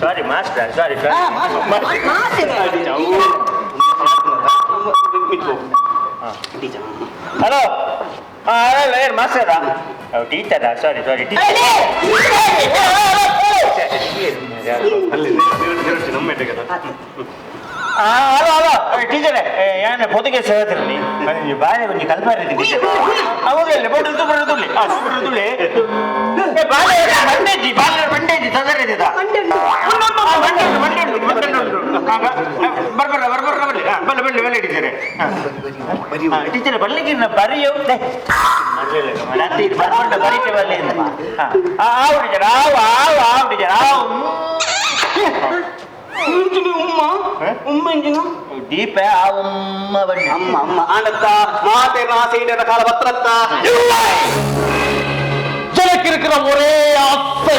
ಸಾರಿ ಮಾಸ್ಟರ್ ಸಾರಿ ಹಲೋ ಏನು ಮಾಸ್ಟರಾ ಟೀಚರಾ ಸಾರಿ ಸಾರಿ ಹಲೋ ಹಲೋ ಟೀಚರೇ ಏನು ಪೊದಗೆ ಸೇವತಿರಲಿ ಬಾಳೆ ಕೊಂಚ ಕಲ್ಪಾರಿ ಹೌದಲ್ಲ ಬಡ್ದು ಬಡ್ದುಲಿ ಬಡ್ದುಲಿ ಬಾಳೆ ಬಂಡೇಜಿ ಬಾಳೆ ಬಂಡೇಜಿ ತೊಂದರೆ ಇದೆ ಬರ್ಬರ್ರ ಬರ್ಬರ್ರ ಬರಲಿ ಬಲ್ಲೆ ಬಲ್ಲೆ ಬಲ್ಲೆ ಟೀಚರೇ ಟೀಚರೇ ಬರ್ಲಿಕ್ಕೆ ಬರೆಯೋ ಬರ್ಬಂಡ ಬರೀತೆ ಬಲ್ಲೆ ಆವು ಟೀಚರ್ ಆವು ಆವು ಆವು ಟೀಚರ್ ಆವು ಇಂಚಿನ ಉಮ್ಮ ಉಮ್ಮ ಇಂಚಿನ ದೀಪ ಆ ಉಮ್ಮ ಬಣ್ಣ ಅಮ್ಮ ಅಮ್ಮ ಆಂಡತ್ತ ಮಾತೇನ ಆಸೆ ಈಡೇರ ಕಾಲ ಬತ್ರತ್ತ எனக்கு இருக்கிற ஒரே ஆசை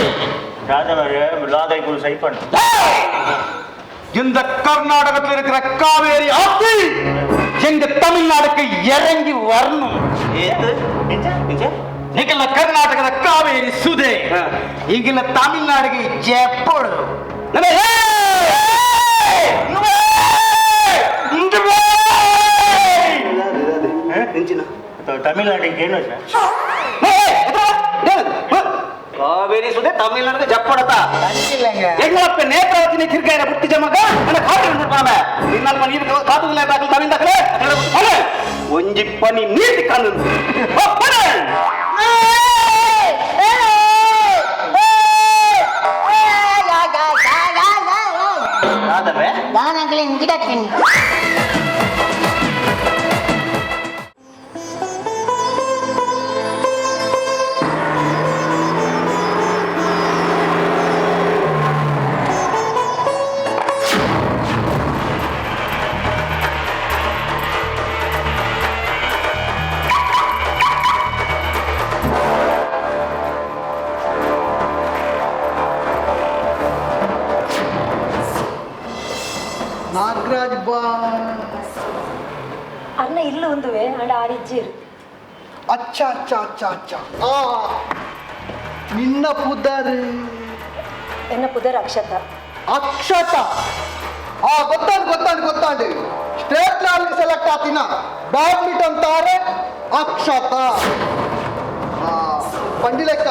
இந்த கர்நாடகத்தில் இருக்கிற காவேரி ஆத்து எங்க தமிழ்நாடுக்கு இறங்கி வரணும். இங்கல கர்நாடகದ காவேரி சுதே இங்கல தமிழ்நாடுக்கு எப்பொழுது ತಮಿಳ್ನಾಡಿಗೆ ಏನು ಕಾವೇರಿ ಸುದೆ ತಮಿಳ್ನಾಡಿಗೆ ಜಪ್ಪಡತ ಎಂಗಳಪ್ಪ ನೇತ್ರಾವತಿನಿ ತಿರ್ಗಾಯನ ಬುಟ್ಟಿ ಜಮಗ ನನ್ನ ಕಾಟು ನೋಡ್ಪಾನೆ ಇನ್ನಲ್ಪ ನೀರು ಕಾತುದಿಲ್ಲ ದಾಖಲೆ ತಮಿಳ್ ದಾಖಲೆ ಒಂಜಿ ಪನಿ ನೀರು ಕಾನು ನಾನು ಗಿಡಕ್ತೀನಿ. ನಾಗರಾಜ್ ಬಾ ಅರ್ನ ಇಲ್ಲ ಒಂದುವೆ ಅಂಡ ಆರಿಜ್ಜಿರು. ಅಚ್ಚಾ ಅಚ್ಚಾ ಅಚ್ಚಾ ಅಚ್ಚಾ ಆ ನಿನ್ನ ಪುದರ್? ಎನ್ನ ಪುದರ್ ಅಕ್ಷತಾ. ಅಕ್ಷತಾ ಆ ಗೊತ್ತಾಂಡ್ ಗೊತ್ತಾಂಡ್ ಗೊತ್ತಾಂಡ್ ಸ್ಟೇಟ್ ಲೆವೆಲ್ ಸೆಲೆಕ್ಟ್ ಆತಿನ ಬ್ಯಾಡ್ಮಿಂಟನ್ ತಾರೆ ಅಕ್ಷತಾ. ಆ ಪಂಡಿಲೆಕ್ಕ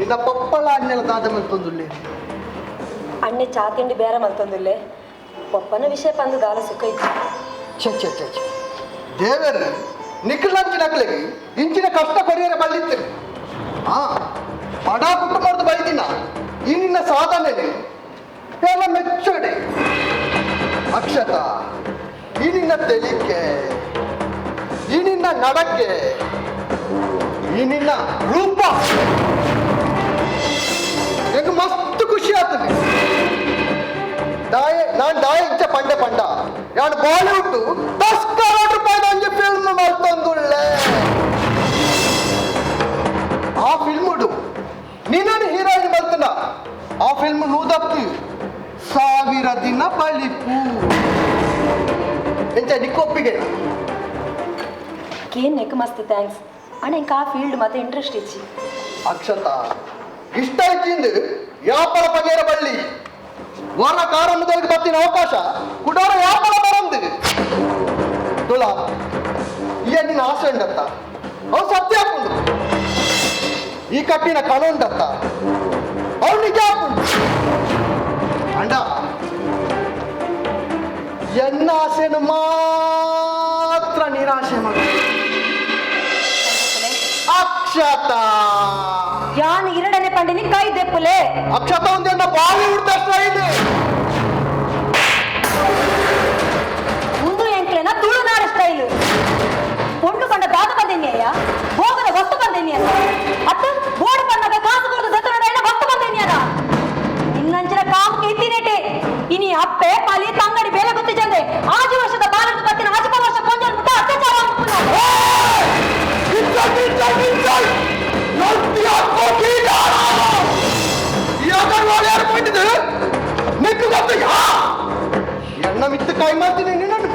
ನಿನ್ನ ಪಪ್ಪಳ ಅಣ್ಣೆಲ ದಾದ ಮಲ್ತೊಂದುಲ್ಲೆ? ಅಣ್ಣೆ ಚಾ ತಿಂಡಿ ಬೇರೆ ಮಲ್ತೊಂದುಲ್ಲೆ. ಪಪ್ಪನ ವಿಷಯ ಪಂದು ದಾಲ ಸುಖ ಇತ್ತು. ಛೆ ಛೆ ಛೆ ಛೆ ದೇವರು ನಿಖಿಲಂಚಿನ ನಕಲಿಗೆ ಇಂಚಿನ ಕಷ್ಟ ಕೊರಿಯರ ಬಳ್ಳಿತ್ತು. ಆ ಬಡ ಕುಟುಂಬದ ಬೈದಿನ ಈ ನಿನ್ನ ಸಾಧನೆ ಎಲ್ಲ ಮೆಚ್ಚೋಡೆ ಅಕ್ಷತಾ. ಈ ನಿನ್ನ ತೆಲಿಕೆ, ಈ ನಿನ್ನ ನಡಕೆ, ಈ ನಿನ್ನ ರೂಪ ಎಂಗೆ ಮಸ್ತ್ ಖುಷಿ ಆಗ್ತದೆ. ದಾಯ ನಾನು ದಾಯ ಇಂಚ ಪಂಡೆ ಪಂಡ ನಾನು ಬಾಲಿವುಡ್ 10 ಕೋಟಿ ರೂಪಾಯಿ ಅಂಜಿ ಫಿಲ್ಮ್ ಮಲ್ತೊಂದುಳ್ಳೆ. ಆ ಫಿಲ್ಮ್ ನೀನು ಹೀರೋಯಿನ್ ಮಲ್ತನ ಆ ಫಿಲ್ಮ್ ನೂದತ್ತು 1000 ದಿನ ಬಳಿಪು ಎಂಚ ನಿಕ್ಕೊಪ್ಪಿಗೆ ಕೇನ್ ನೆಕ್ ಮಸ್ತ್ thanks ಅಣ್ಣ. ಇಂಕ ಆ ಫೀಲ್ಡ್ ಮತ್ತೆ ಇಂಟ್ರೆಸ್ಟ್ ಇಚ್ಚಿ. ಅಕ್ಷತಾ ಇಷ್ಟ ಇಚ್ಚಿಂದು ಯಾಪಲ ಪಗೇರ ಬಳ್ಳಿ ವಾರ ಕಾರ ಮೊದಲಿಗೆ ಬರ್ತೀನಿ ಅವಕಾಶ ಕುಡೋರ ಯಾಪಲ ಬರಂದು ತುಳಾ ಈ ನಿನ್ನ ಆಸೆ ಉಂಡತ್ತ ಅವು ಸತ್ಯ ಹಾಕೊಂಡು ಈ ಕಟ್ಟಿನ ಕಣ ಉಂಡತ್ತ ಅವು ನಿಜ ಹಾಕೊಂಡು ಅಂಡ ಎನ್ನ ಆಸೆನು ಮಾತ್ರ ನಿರಾಶೆ ಮಾಡ ಅಕ್ಷತಾ. ಯಾನ್ ಎರಡನೇ ಪಂಡಿನಿ ಕೈ ದೆಪ್ಪುಲೆ. ಅಕ್ಷತಾ ಒಂದೆನ್ನ ಬಾಲಿವುಡ್ ಸ್ಟೈಲ್ ಒಂದು ಎಂಕ್ಲೆನ ತುಳುನಾಡ ಸ್ಟೈಲ್. ಪೊಣ್ಣು ಕಂಡ ದಾದ ಬಂದೇನಿಯ ಭೋಗದ ವಸ್ತು ಬಂದೇನಿಯ ಅತ್ತ ಬೋರ್ಡ್ ಬಂದಾಗ ಕಾಸು ಕೊಡದ ದತ್ತನ ವಸ್ತು ಬಂದೇನಿಯದ ನಿನ್ನಂಚಿನ ಕಾಮಕ್ಕೆ ಇತ್ತಿನೇಟೆ ಇನಿ ಅಪ್ಪೆ ಪಾಲಿ ತಂಗಡಿ ಬೇಲೆ ಗೊತ್ತಿ ಚಂದೆ ಆಜು ವರ್ಷದ ಬಾಲಕ ಬತ್ತಿನ ಆಜುಪ ವರ್ಷ ಕೊಂಜನ್ ಮುಟ್ಟ ಅತ್ಯಾಚಾರ ಎಣ್ಣ ಮಿತ್ತು ಕೈ ಮಾಡ್ತೀನಿ ನಿನ್ನನ್ನು.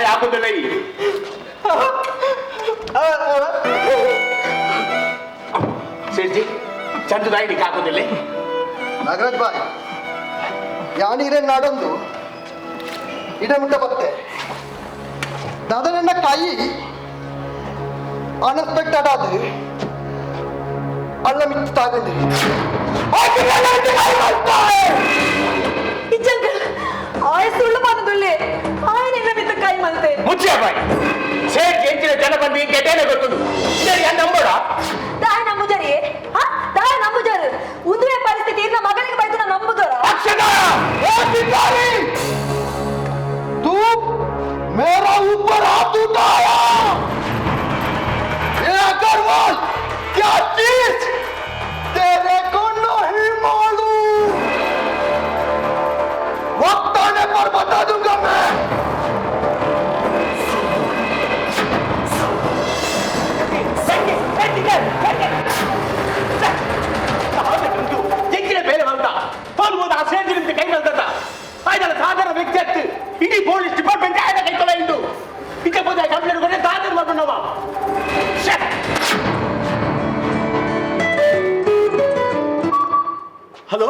ಹಾಕುದಿಲ್ಲ ಸೇಠ್ಜಿ ಚಂದು ದಾಯಿಡಿಕ್ಕೆ ಹಾಕೋದಿಲ್ಲ. ನಾಗರಾಜ್ ಬಾಯ್ ಯಾನೀರೇ ನಾಡೊಂದು ಇಡ ಮುಟ್ಟ ಬತ್ತೆ ದಾದನನ್ನ ಕಾಯಿ ಅನ್ಎಕ್ಸ್ಪೆಕ್ಟೆಡ್ ಆದ ಅಲ್ಲ ಮಿತ್ತು ತಾಗಂಡಿ ಆಯ ಸುಳ್ಳು ಬಂದುಳ್ಳೆ ಆಯನೆಲ್ಲ ಮಿತ್ತ ಕೈ ಮಲ್ತೆ ಮುಚ್ಚಿಯ ಬಾಯ್. ಸೇಟ್ ಎಂಚಿನ ಜನ ಬಂದು ಈ ಕೆಟ್ಟೇನೆ ಗೊತ್ತುಂಡು ಇದನ್ನು ನಂಬೋಡ ದಾಯ ನಂಬುಜರಿ ಹಾ ದಾಯ ನಂಬುಜರು ಉಂದುವೆ ಪರಿಸ್ಥಿತಿ ಇನ್ನ ಮಗನಿಗೆ ಬೈದು ನಾನು ನಂಬುದರ तू मेरा ऊपर हाथ उठाया ये अग्रवाल क्या चीज तेरे को नहीं मालूम वक्त आने पर बता दूंगा मैं। ಸಾಧಾರಣ ವ್ಯಕ್ತಿ ಅತ್ತು ಇಡೀ ಪೊಲೀಸ್ ಡಿಪಾರ್ಟ್ಮೆಂಟ್ ಆಯ್ದ ಕೈ ತೊಲ ಇಂದು ಇತ್ತೆ ಪೋದ ಕಂಪ್ಲೇಂಟ್ ಕೊಟ್ಟೆ ತಾತನ ಮಾಡ್ಕೊಂಡವ. ಹಲೋ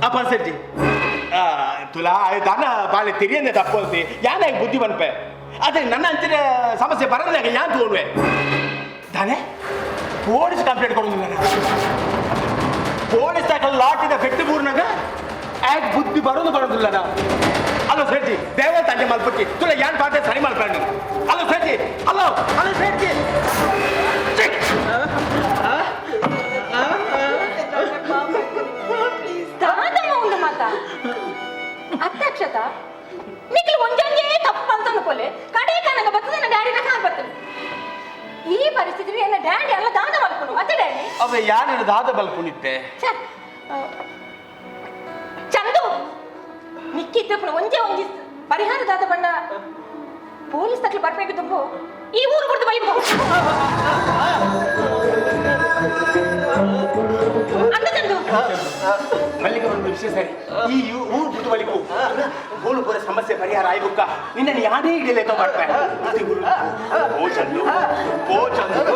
ಆ ಪರ್ಸೆಂಟಿ ತುಲಾ ದಾನ ಬಾಳೆ ತೆರಿಯಂದೆ ತಪ್ಪು ಅಂತೆ ಯಾನ ಬುದ್ಧಿ ಬನ್ಪೆ ಅದೇ ನನ್ನ ಅಂಚಿನ ಸಮಸ್ಯೆ ಬರಲ್ಲ ಯಾನ್ ತೋಳುವೆ ತಾನೇ ಪೊಲೀಸ್ ಕಂಪ್ಲೇಂಟ್ ಕೊಡೋದು ನಾನು ಪೊಲೀಸ್ ದಾಖಲೆ ಲಾಟಿದ ಪೆಟ್ಟು ಬೂರ್ನಾಗ ಆಗ ಬುದ್ಧಿ ಬರೋದು ಬರೋದಿಲ್ಲ ನಾ. ಹಲೋ ಸೇಠ್ಜಿ ದೇವ ತಂದೆ ಮಲ್ಪಕ್ಕಿ ತುಲ ಯಾನ್ ಪಾತೆ ಸರಿ ಮಲ್ಪಂಡು. Hello Sethji, hello hello Sethji. ದಾದಮ್ಮ ಒಂದು ಮಾತಾ ಅಧ್ಯಕ್ಷತ ನಿಖಿಲ್ ಒಂಜೊಂಜೇ ತಪ್ಪು ಅಂತ ಅನ್ಕೊಲೆ ಕಡೆ ಕನಗ ಬರ್ತದೆ ನನ್ನ ಡ್ಯಾಡಿನ ಕಾರ್ ಬರ್ತದೆ. ಈ ಪರಿಸ್ಥಿತಿ ನನ್ನ ಡ್ಯಾಡಿ ಅಲ್ಲ ದಾದ ಮಲ್ಪುನು ಅತ್ತೆ ಡ್ಯಾಡಿ ಅವ ಯಾರು ದಾದ ಮಲ್ಪುನಿತ್ತೆ ಚಂದು ಮಿಕ್ಕಿದ್ದಪ್ಪನ ಒಂಜೇ ಒಂಜಿ ಪರಿಹಾರ ದಾದ ಬಣ್ಣ ಪೊಲೀಸ್ ತಕ್ಲಿ ಬರ್ಬೇಕು ತುಂಬು ಈ ಊರು ಬಿಡ್ದು ಬಳಿ ಅಂದ ಚಂದು ಮಲ್ಲಿಗೆ ಒಂದು ವಿಷಯ ಸರಿ ಈ ಊರು ಬಿಟ್ಟು ಬಳಿಕು ಊರು ಬರೋ ಸಮಸ್ಯೆ ಪರಿಹಾರ ಆಯ್ಬುಕ್ಕ ನಿನ್ನ ಯಾನೇ ಹಿಡಿಯಲೇಕೋ ಮಾಡ್ತಾರೆ. ಓ ಚಂದು, ಓ Chandu.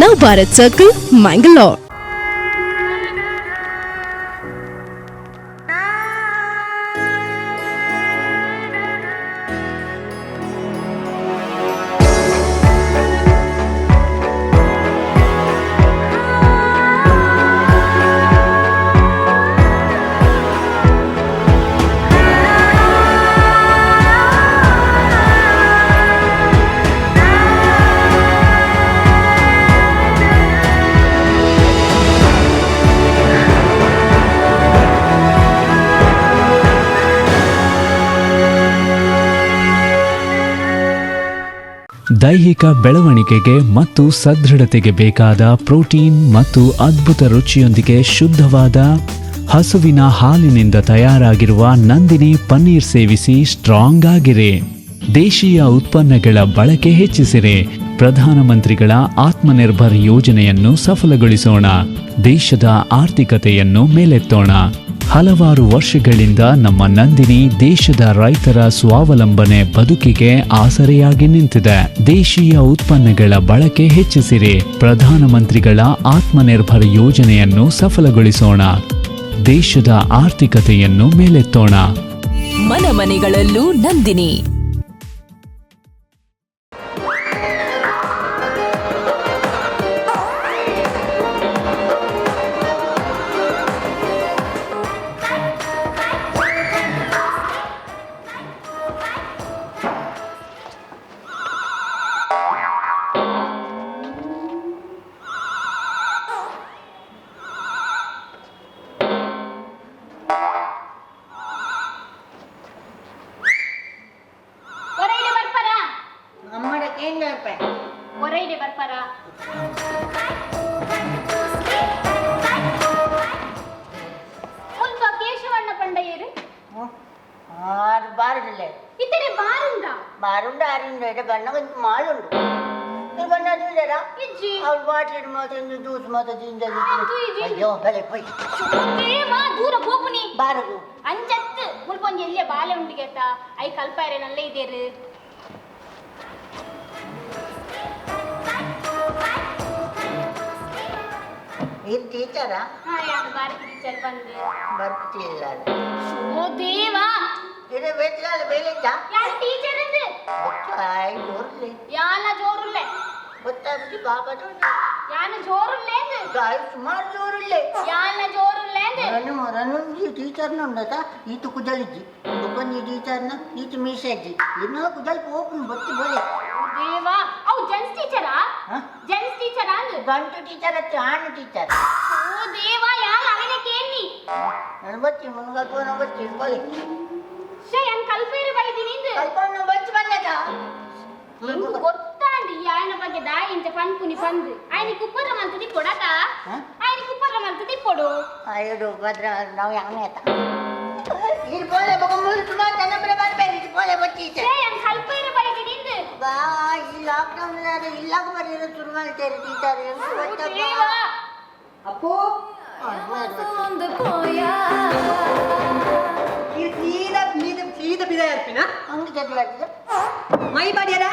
Nav Bharat Circle, Mangalore. ದೈಹಿಕ ಬೆಳವಣಿಗೆಗೆ ಮತ್ತು ಸದೃಢತೆಗೆ ಬೇಕಾದ ಪ್ರೋಟೀನ್ ಮತ್ತು ಅದ್ಭುತ ರುಚಿಯೊಂದಿಗೆ ಶುದ್ಧವಾದ ಹಸುವಿನ ಹಾಲಿನಿಂದ ತಯಾರಾಗಿರುವ ನಂದಿನಿ ಪನ್ನೀರ್ ಸೇವಿಸಿ ಸ್ಟ್ರಾಂಗ್ ಆಗಿರಿ. ದೇಶೀಯ ಉತ್ಪನ್ನಗಳ ಬಳಕೆ ಹೆಚ್ಚಿಸಿರಿ. ಪ್ರಧಾನಮಂತ್ರಿಗಳ ಆತ್ಮನಿರ್ಭರ್ ಯೋಜನೆಯನ್ನು ಸಫಲಗೊಳಿಸೋಣ. ದೇಶದ ಆರ್ಥಿಕತೆಯನ್ನು ಮೇಲೆತ್ತೋಣ. ಹಲವಾರು ವರ್ಷಗಳಿಂದ ನಮ್ಮ ನಂದಿನಿ ದೇಶದ ರೈತರ ಸ್ವಾವಲಂಬನೆ ಬದುಕಿಗೆ ಆಸರೆಯಾಗಿ ನಿಂತಿದೆ. ದೇಶೀಯ ಉತ್ಪನ್ನಗಳ ಬಳಕೆ ಹೆಚ್ಚಿಸಿರಿ. ಪ್ರಧಾನಮಂತ್ರಿಗಳ ಆತ್ಮನಿರ್ಭರ್ ಯೋಜನೆಯನ್ನು ಸಫಲಗೊಳಿಸೋಣ. ದೇಶದ ಆರ್ಥಿಕತೆಯನ್ನು ಮೇಲೆತ್ತೋಣ. ಮನ ಮನೆಗಳಲ್ಲೂ ನಂದಿನಿ. ದೂರ ಪೋಪುನಿ ಬಾರದು ಅಂಚತ್ತು ಮುಲ್ಪೊಂಜಿ ಎಲ್ಲಿಯ ಬಾಲೆ ಉಂಟು ಕೇತ I ಕಲ್ಪಾರೆ ನಲ್ಲ ಇದೇರು. ಇದು ಟೀಚರಾ? ಯಾರು ಭಾರತಿ ಟೀಚರ್ ಬಂದು ಬರ್ತಿಲ್ಲ. ಓ ದೇವಾ, ಇದು ಬೇತ್ಲಾಲ ಬೇಲೆಂತ ಯಾರು ಟೀಚರ್ ಅಂದು ಆಯ್ ಜೋರ್ಲೆ ಯಾನ ಜೋರುಲ್ಲೆ ಗೊತ್ತಾಗ್ಬಿಟ್ಟು ಬಾಬಾ ಯಾನ ಜೋರುಲ್ಲೆ ಆಯ್ ಸುಮಾರು ಜೋರುಲ್ಲೆ ಯಾನ ಜೋರುಲ್ಲೆ ರನು ರನು ಟೀಚರ್ನ ಉಂಡತ ಈತ ಕುಜಲಿಜ್ಜಿ ಬೊಕೊಂಜಿ ಟೀಚರ್ನ ಈತ ಮೀಸಜ್ಜಿ ಇನ್ನೂ ಕುಜಲ್ ಪೋಪುನು ಬತ್ತಿ ಬೋಲೆ. ದೇವಾ, ಅವು ಜೆಂಟ್ಸ್ ಟೀಚರಾ? ಜೆಂಟ್ಸ್ ಟೀಚರಾ ಅಂದು ಗಂಟು ಟೀಚರ್ ಅತ್ತೆ ಆಣು ಟೀಚರ್. ಓ ದೇವಾ, ಯಾರು ಅವನ ಕೇಳಿ ನಾನು ಬಚ್ಚಿ ಮುನ್ಗಲ್ಪನ ಬಚ್ಚಿ ಬೋಲೆ. ಶೇ ಅನ್ ಕಲ್ಪೇರು ಬೈದಿನಿ ಇಂದು ಕಲ್ಪನ ಬಚ್ಚಿ ಬಂದದ ಇಂಕು ಗೊತ್ತಾಂಡಿ ಈ ಆಯನ ಬಗ್ಗೆ ದಾಯಿ ಇಂಚ ಪನ್ಪುನಿ ಪಂದು ಆಯನ ಕುಪ್ಪರ ಮಂತು ದಿಪ್ಪೊಡತ ಆಯನ ಕುಪ್ಪರ ಮಂತು ದಿಪ್ಪೊಡು ಅಯ್ಯೋ ಭದ್ರ ನಾವು ಯಾವನೇ ಆತ ಇಲ್ಲಿ ಬೋಲೆ ಬೊಕ ಮೂರು ಸುಮಾರು ಜನ ಬರ್ಬೇಡಿ ಇಲ್ಲಿ ಬೋಲೆ ಬಚ್ಚಿ ಶೇ ಅನ್ ಕಲ್ಪೇರು ಬೈದಿನಿ ಇಂದು ಬಾ ಈ ಲಾಕ್ಡೌನ್ ಇಲ್ಲಾಗ ಬರೀರೋ ಶುರು ಮಾಡ್ತಾರೆ ಟೀಚರ್. ದೇವಾ ಅಪ್ಪು ಸೀದಾ ಬಿದ ಇರ್ಪಿನ ಹಂಗೆ ಚಟ್ಲಾಗ್ತದೆ. ಮೈ ಬಾಡಿಯರ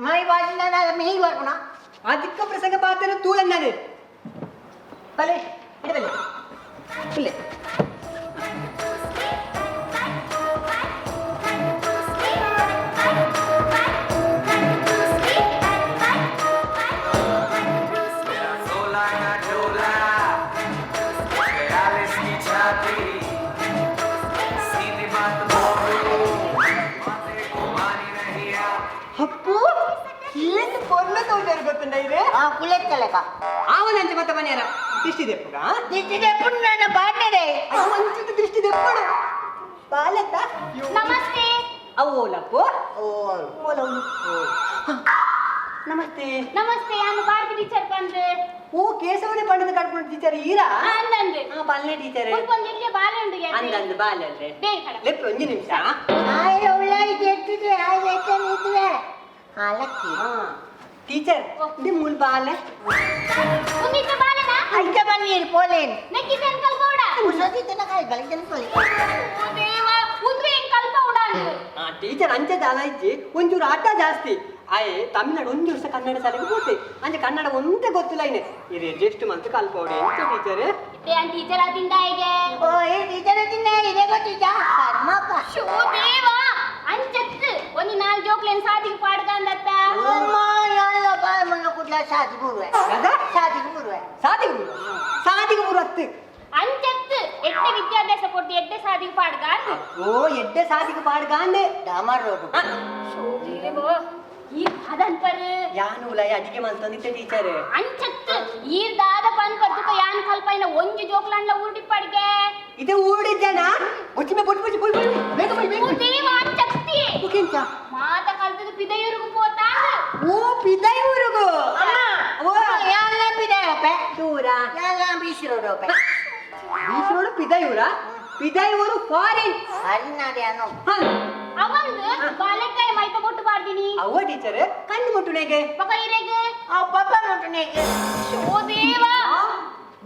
ಮೈ ಬಾಡಿನ ಮೈ ಬರ್ಪುಣ ಅದಕ್ಕೆ ಪ್ರಸಂಗ ಪಾತ್ರ ತೂಳನ್ನದು ಬಲೆ ಇಡಬಲೆ ಇಲ್ಲೇ. ಅಪ್ಪು ಏನು ಪೊರ್ಲ ತೋಜಾರು ಗೊತ್ತುಂಡ ಇದೆ ಕುಲೆತ್ತಲೆಕ ಆವನಂಚೆ ಮತ್ತೆ ಮನೆಯರ ದೃಷ್ಟಿ ದೆಪ್ಪುಗ ದೃಷ್ಟಿ ದೆಪ್ಪುಡು ನನ್ನ ಬಾಂಡೆರೆ ಒಂಚಿತ ದೃಷ್ಟಿ ದೆಪ್ಪುಡು ಬಾಲತ್ತ. ನಮಸ್ತೆ. ಅವು ಓಲಪ್ಪು ಓಲ ನಮಸ್ತೆ. ನಮಸ್ತೆ, ನಾನು ಭಾರತಿ ಟೀಚರ್ ಬಂದೆ. ಓ ಕೇಶವನೇ ಪಂಡದ ಕಟ್ಕೊಂಡು ಟೀಚರ್ ಈರಾ ಅಂದಂದೆ. ಹಾ ಬಾಲ್ನೆ ಟೀಚರ್ ಮುಲ್ಪೊಂಜಿ ಎಲ್ಲಿಯ ಬಾಲೆ ಉಂಟು ಅಂದಂದು ಬಾಲೆ ಅಲ್ಲೆ ಬೇಗ ಕಡ ಲೆಪ್ಪು ಒಂಜಿ ನಿಮಿಷ. ಆಯ್ ಉಳ್ಳಾಯಿ ಎತ್ತಿದ್ರೆ ಆಯ್ ಎತ್ತಿದ್ರೆ ಹಾಲಕ್ಕಿ ಟೀಚರ್ ದಿ ಮೂಲ ಬಾಲೆ ಉಂದಿತ್ತ ಬಾಲೆನಾ ಅಂಚ ಬನ್ನೀರು ಪೋಲೇನ್ ನೆಕ್ಕಿತ ಕಲ್ಪೌಡ ಉಸದಿತ್ತನ ಕಾಯಿ ಬಲಿತನ ಪೋಲೆ. ಓ ದೇವಾ, ಉಂದುವೆ ಎಂಕ್ ಕಲ್ಪೌಡ ಅಂದು. ಆ ಟೀಚರ್ ಅಂಚೆ ದಾಲ ಇಜ್ಜಿ ಒಂಚೂರು ಆಟ ಜಾಸ್ತಿ ಆಯೆ ತಮಿಳ್ನಾಡು ಒಂದು ವರ್ಷ ಕನ್ನಡ ಶಾಲೆಗೆ ಪೋತೆ ಅಂಚೆ ಕನ್ನಡ ಒಂದೇ ಗೊತ್ತಿಲ್ಲ ಇನೆ ಇದು ಜಸ್ಟ್ ಮಂತ್ ಕಲ್ಪೌಡಿ ಎಂಚ ಟೀಚರ್ ಇತ್ತೆ ಅನ್ ಟೀಚರ್ ಆದಿಂದ ಹೇಗೆ? ಓ ಏ ಟೀಚರ್ ಆದಿಂದ ಇದೆ ಗೊತ್ತಿದ್ದ ಕರ್ಮಪ್ಪ. ಶೋ ದೇವಾ, ಅಂಚತ್ತು ಒಂಜಿ ನಾಲ್ ಜೋಕ್ಲೆನ್ ಸಾದಿಗೆ ಪಾಡ್ಗ ಅಂದತ್ತ. ಅಮ್ಮ ಯಾಲ್ಲ ಬಾಯ್ ಮನ್ನ ಕುಡ್ಲ ಸಾದಿಗೆ ಬುರುವೆ ಸಾದಿಗೆ ಬುರುವೆ ಸಾದಿಗೆ ಬುರುವೆ ಸಾದಿಗೆ ಬುರು ಅತ್ತು ಅಂಚತ್ತು ಎಡ್ಡೆ ವಿದ್ಯಾಭ್ಯಾಸ ಕೊಟ್ಟು ಎಡ್ಡೆ ಸಾದಿಗೆ ಪಾಡ್ಗ ಅಂದು. ಓ ಎಡ್ಡೆ ಸಾದಿಗೆ ಪಾಡ್ಗ ಅಂದೆ ಡಾಮರ್ ರೋಡ್. ಶೋ ದೇವಾ, ಈ ಅದನ್ಪರ್ ಯಾನು ಉಲಾಯ ಅಡಿಗೆ ಮಂತಂದಿತ್ತೆ ಟೀಚರ್ ಅಂಚತ್ತು ಈರ್ದಾದ ಪನ್ಪರ್ ತುಕ ಯಾನ್ ಕಲ್ಪೈನ ಒಂಜಿ ಜೋಕ್ಲಂಡ್ಲ ಊರ್ಡಿಪ್ಪಡ್ಗೆ ಇದು ಊರ್ಡಿದ್ದೇನಾ ಬುಚ್ಚಿಮೆ ಬುಚ್ಚಿ ಬುಚ್ಚಿ ಬುಚ್ಚಿ ಬೇಗ ಬೈ ಬೇಗ ದೇವ ಅಂಚತ್ತಿ ಮುಖಿಂಚ ಮಾತ ಕಲ್ತದ ಪಿದಯೂರುಗು ಪೋತಾಂದು. ಓ ಪಿದಯೂರುಗು ಅಮ್ಮ ಓ ಯಾಲ್ಲ ಪಿದಯಪ್ಪೆ ದೂರ ಯಾಲ್ಲ ಬೀಸಿರೋಡಪ್ಪೆ ಬೀಸಿರೋಡು ಪಿದಯೂರ ಪಿದಯೂರು ಫಾರಿನ್ ಫಾರಿನ್ ಅವಂದು ಬಾಲೆಕಾಯಿ ಮೈತ ಕೊಟ್ಟು ಬಾರ್ದಿನಿ. ಅವ್ವ ಟೀಚರ್ ಕಣ್ಣು ಮುಟ್ಟುನೆಗೆ ಪಕ ಇರೆಗೆ ಅವ್ ಪಪ್ಪ ಮುಟ್ಟುನೆಗೆ. ಶೋ ದೇವ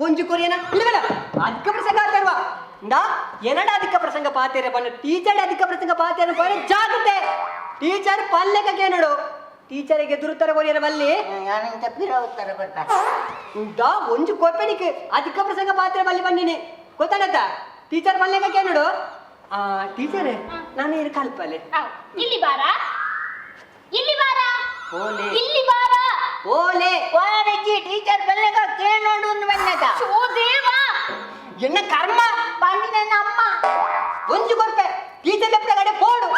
ಒಂಜಿ ಕೊರಿಯನ ಇಲ್ಲ ಬೇಡ ಅದಕ್ಕೆ ಪ್ರಸಂಗ ಆತಾರ್ವ ಇಂದಾ ಏನಡ ಅಧಿಕ ಪ್ರಸಂಗ ಪಾತೇರೆ ಬಣ್ಣ ಟೀಚರ್ ಅಧಿಕ ಪ್ರಸಂಗ ಪಾತೇರೆ ಬಣ್ಣ ಜಾಗ್ರತೆ ಟೀಚರ್ ಪಲ್ಲೆಕಕ್ಕೆ ನೋಡು ಟೀಚರಿಗೆ ಎದುರುತ್ತರ ಕೊರಿಯರ ಬಲ್ಲಿ ಇಂದಾ ಒಂಜು ಕೊರ್ಪೆನಿಕ್ ಅಧಿಕ ಪ್ರಸಂಗ ಪಾತ್ರೆ ಬಲ್ಲಿ ಬನ್ನಿನಿ ಗೊತ್ತಾಡತ್ತ ಟೀಚರ್ ಪಲ್ಲೆಕಕ್ಕೆ ನೋಡು ಆ ಟೀಚರ್ ನಾನು ಏನು ಕಲ್ಪಲೆ ಇಲ್ಲಿ ಬಾರ ಇಲ್ಲಿ ಬಾರ ಓಲೆ ಇಲ್ಲಿ ಬಾರ ಓಲೆ ಓರಜ್ಜಿ ಟೀಚರ್ ಬಲ್ಲೆಗ ನೋಡು ಒಂದು ಬಣ್ಣದ ಓ ದೇವಾ ಎನ್ನ ಕರ್ಮ ಬಂದಿನ ಅಮ್ಮ ಒಂಜು ಕೊರ್ಪೆ ಟೀಚರ್ ಕಡೆ ಪೋಡು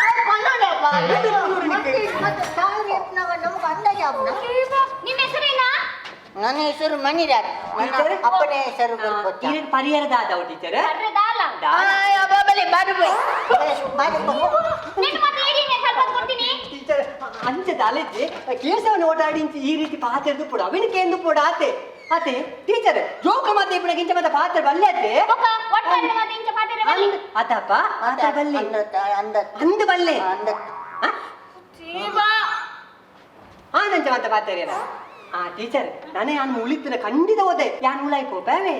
ನಿನ್ನ ಹೆಸರೇನಾ? ನನ್ನ ಹೆಸರು ಮಣಿರಾಜ್, ನನ್ನ ಅಪ್ಪನ ಹೆಸರು ಪರಿಹಾರದ ಆದವು ಟೀಚರ್. ಟೀಚರ್ ಅಂಚದ ಅಲೆಜ್ಜಿ ಕೇಶವನ ಓಟಾಡಿಂಚಿ ಈ ರೀತಿ ಪಾತ್ರೆ ಪೋಡು ಅವಿನ ಕೇಂದು ಪೋಡು ಆತೆ ಆತೆ ಟೀಚರ್ ಜೋಕ ಮಾತೆ ಇಪ್ಪನ ಗಿಂಚ ಮತ್ತೆ ಪಾತ್ರೆ ಬಲ್ಲೆ ಆತೆ ಆತಪ್ಪ ಆತ ಬಲ್ಲೆ ಅಂದು ಬಲ್ಲೆ ಆ ನಂಚ ಮತ್ತೆ ಪಾತ್ರೆ ಆ ಟೀಚರ್ ನಾನೇ ಯಾನು ಉಳಿತಿನ ಖಂಡಿತ ಹೋದೆ ಯಾನು ಉಳಾಯ್ಪೋ ಬೇವೆ.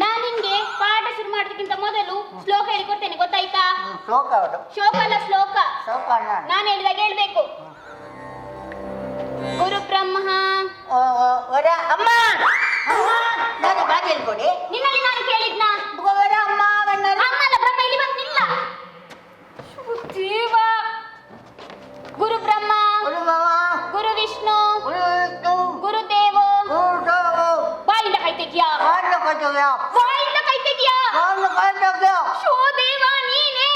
ನಾನು ನಿಂಗೆ ಪಾಠ ಶುರು ಮಾಡೋದಕ್ಕಿಂತ ಮೊದಲು ಶ್ಲೋಕ ಹೇಳಿಕೊಡ್ತೇನೆ, ಗೊತ್ತಾಯ್ತಾ? ಶ್ಲೋಕ ಶ್ಲೋಕ ಅಲ್ಲ ಶ್ಲೋಕ, ನಾನು ಹೇಳಿದಾಗ ಹೇಳ್ಬೇಕು. ಗುರು ಬ್ರಹ್ಮ ಅಮ್ಮ ನಾನು ಬಾಗಿ ಹೇಳ್ಕೊಡಿ. ನಿನ್ನಲ್ಲಿ ನಾನು ಕೇಳಿದ್ನಾ? ಅಮ್ಮ ಅಮ್ಮ ಅಲ್ಲ ಬ್ರಹ್ಮ ಇಲ್ಲಿ ಬಂದಿಲ್ಲ. ಜೀವ ಗುರು ಬ್ರಹ್ಮ ಗುರು ವಿಷ್ಣು ಗುರುದೇವೋ ಬಾಯಿಂದ ಕೈ ತೆಗಿಯಾ ಬಾಯಿಂದ ಕೈ ತೆಗಿಯಾ ಶೋ ದೇವ ನೀನೇ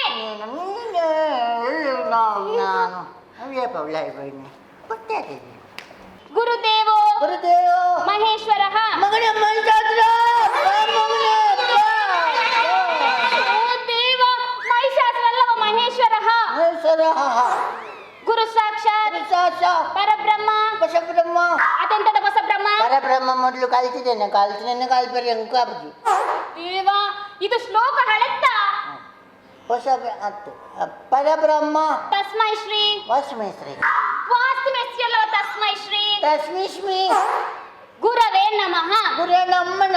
ಗುರುದೇವೋ ಗುರುದೇವೋ ಮಹೇಶ್ವರ ಮಗನೇ ಮಹಿಷಾಸುರ ದೇವ ಮಹಿಷಾಸುರ ಅಲ್ಲವ ಮಹೇಶ್ವರ ಮಹೇಶ್ವರ ಗುರು ಸಾಕ್ಷಾತ್ ಪರಬ್ರಹ್ಮ ಬಸಬ್ರಹ್ಮ ಅದೆಂತದ ಬಸಬ್ರಹ್ಮ ಪರಬ್ರಹ್ಮ ಮೊದಲು ಕಲ್ತಿದ್ದೇನೆ ಕಲ್ತಿದ್ದೇನೆ ಕಲ್ಪರಿ ಅಂಕಾಬುಜಿ ದೇವ ಇದು ಶ್ಲೋಕ ಹಳೆತ್ತ ಹೊಸ ಪರಬ್ರಹ್ಮ ತಸ್ಮೈ ಶ್ರೀ ವಾಸ್ಮೈ ಶ್ರೀ ವಾಸ್ತು ಅಲ್ಲವ ತಸ್ಮೈ ಶ್ರೀ ತಸ್ಮೈ ಶ್ರೀ ಗುರವೇ ನಮಃ ಗುರೇ ನಮಃ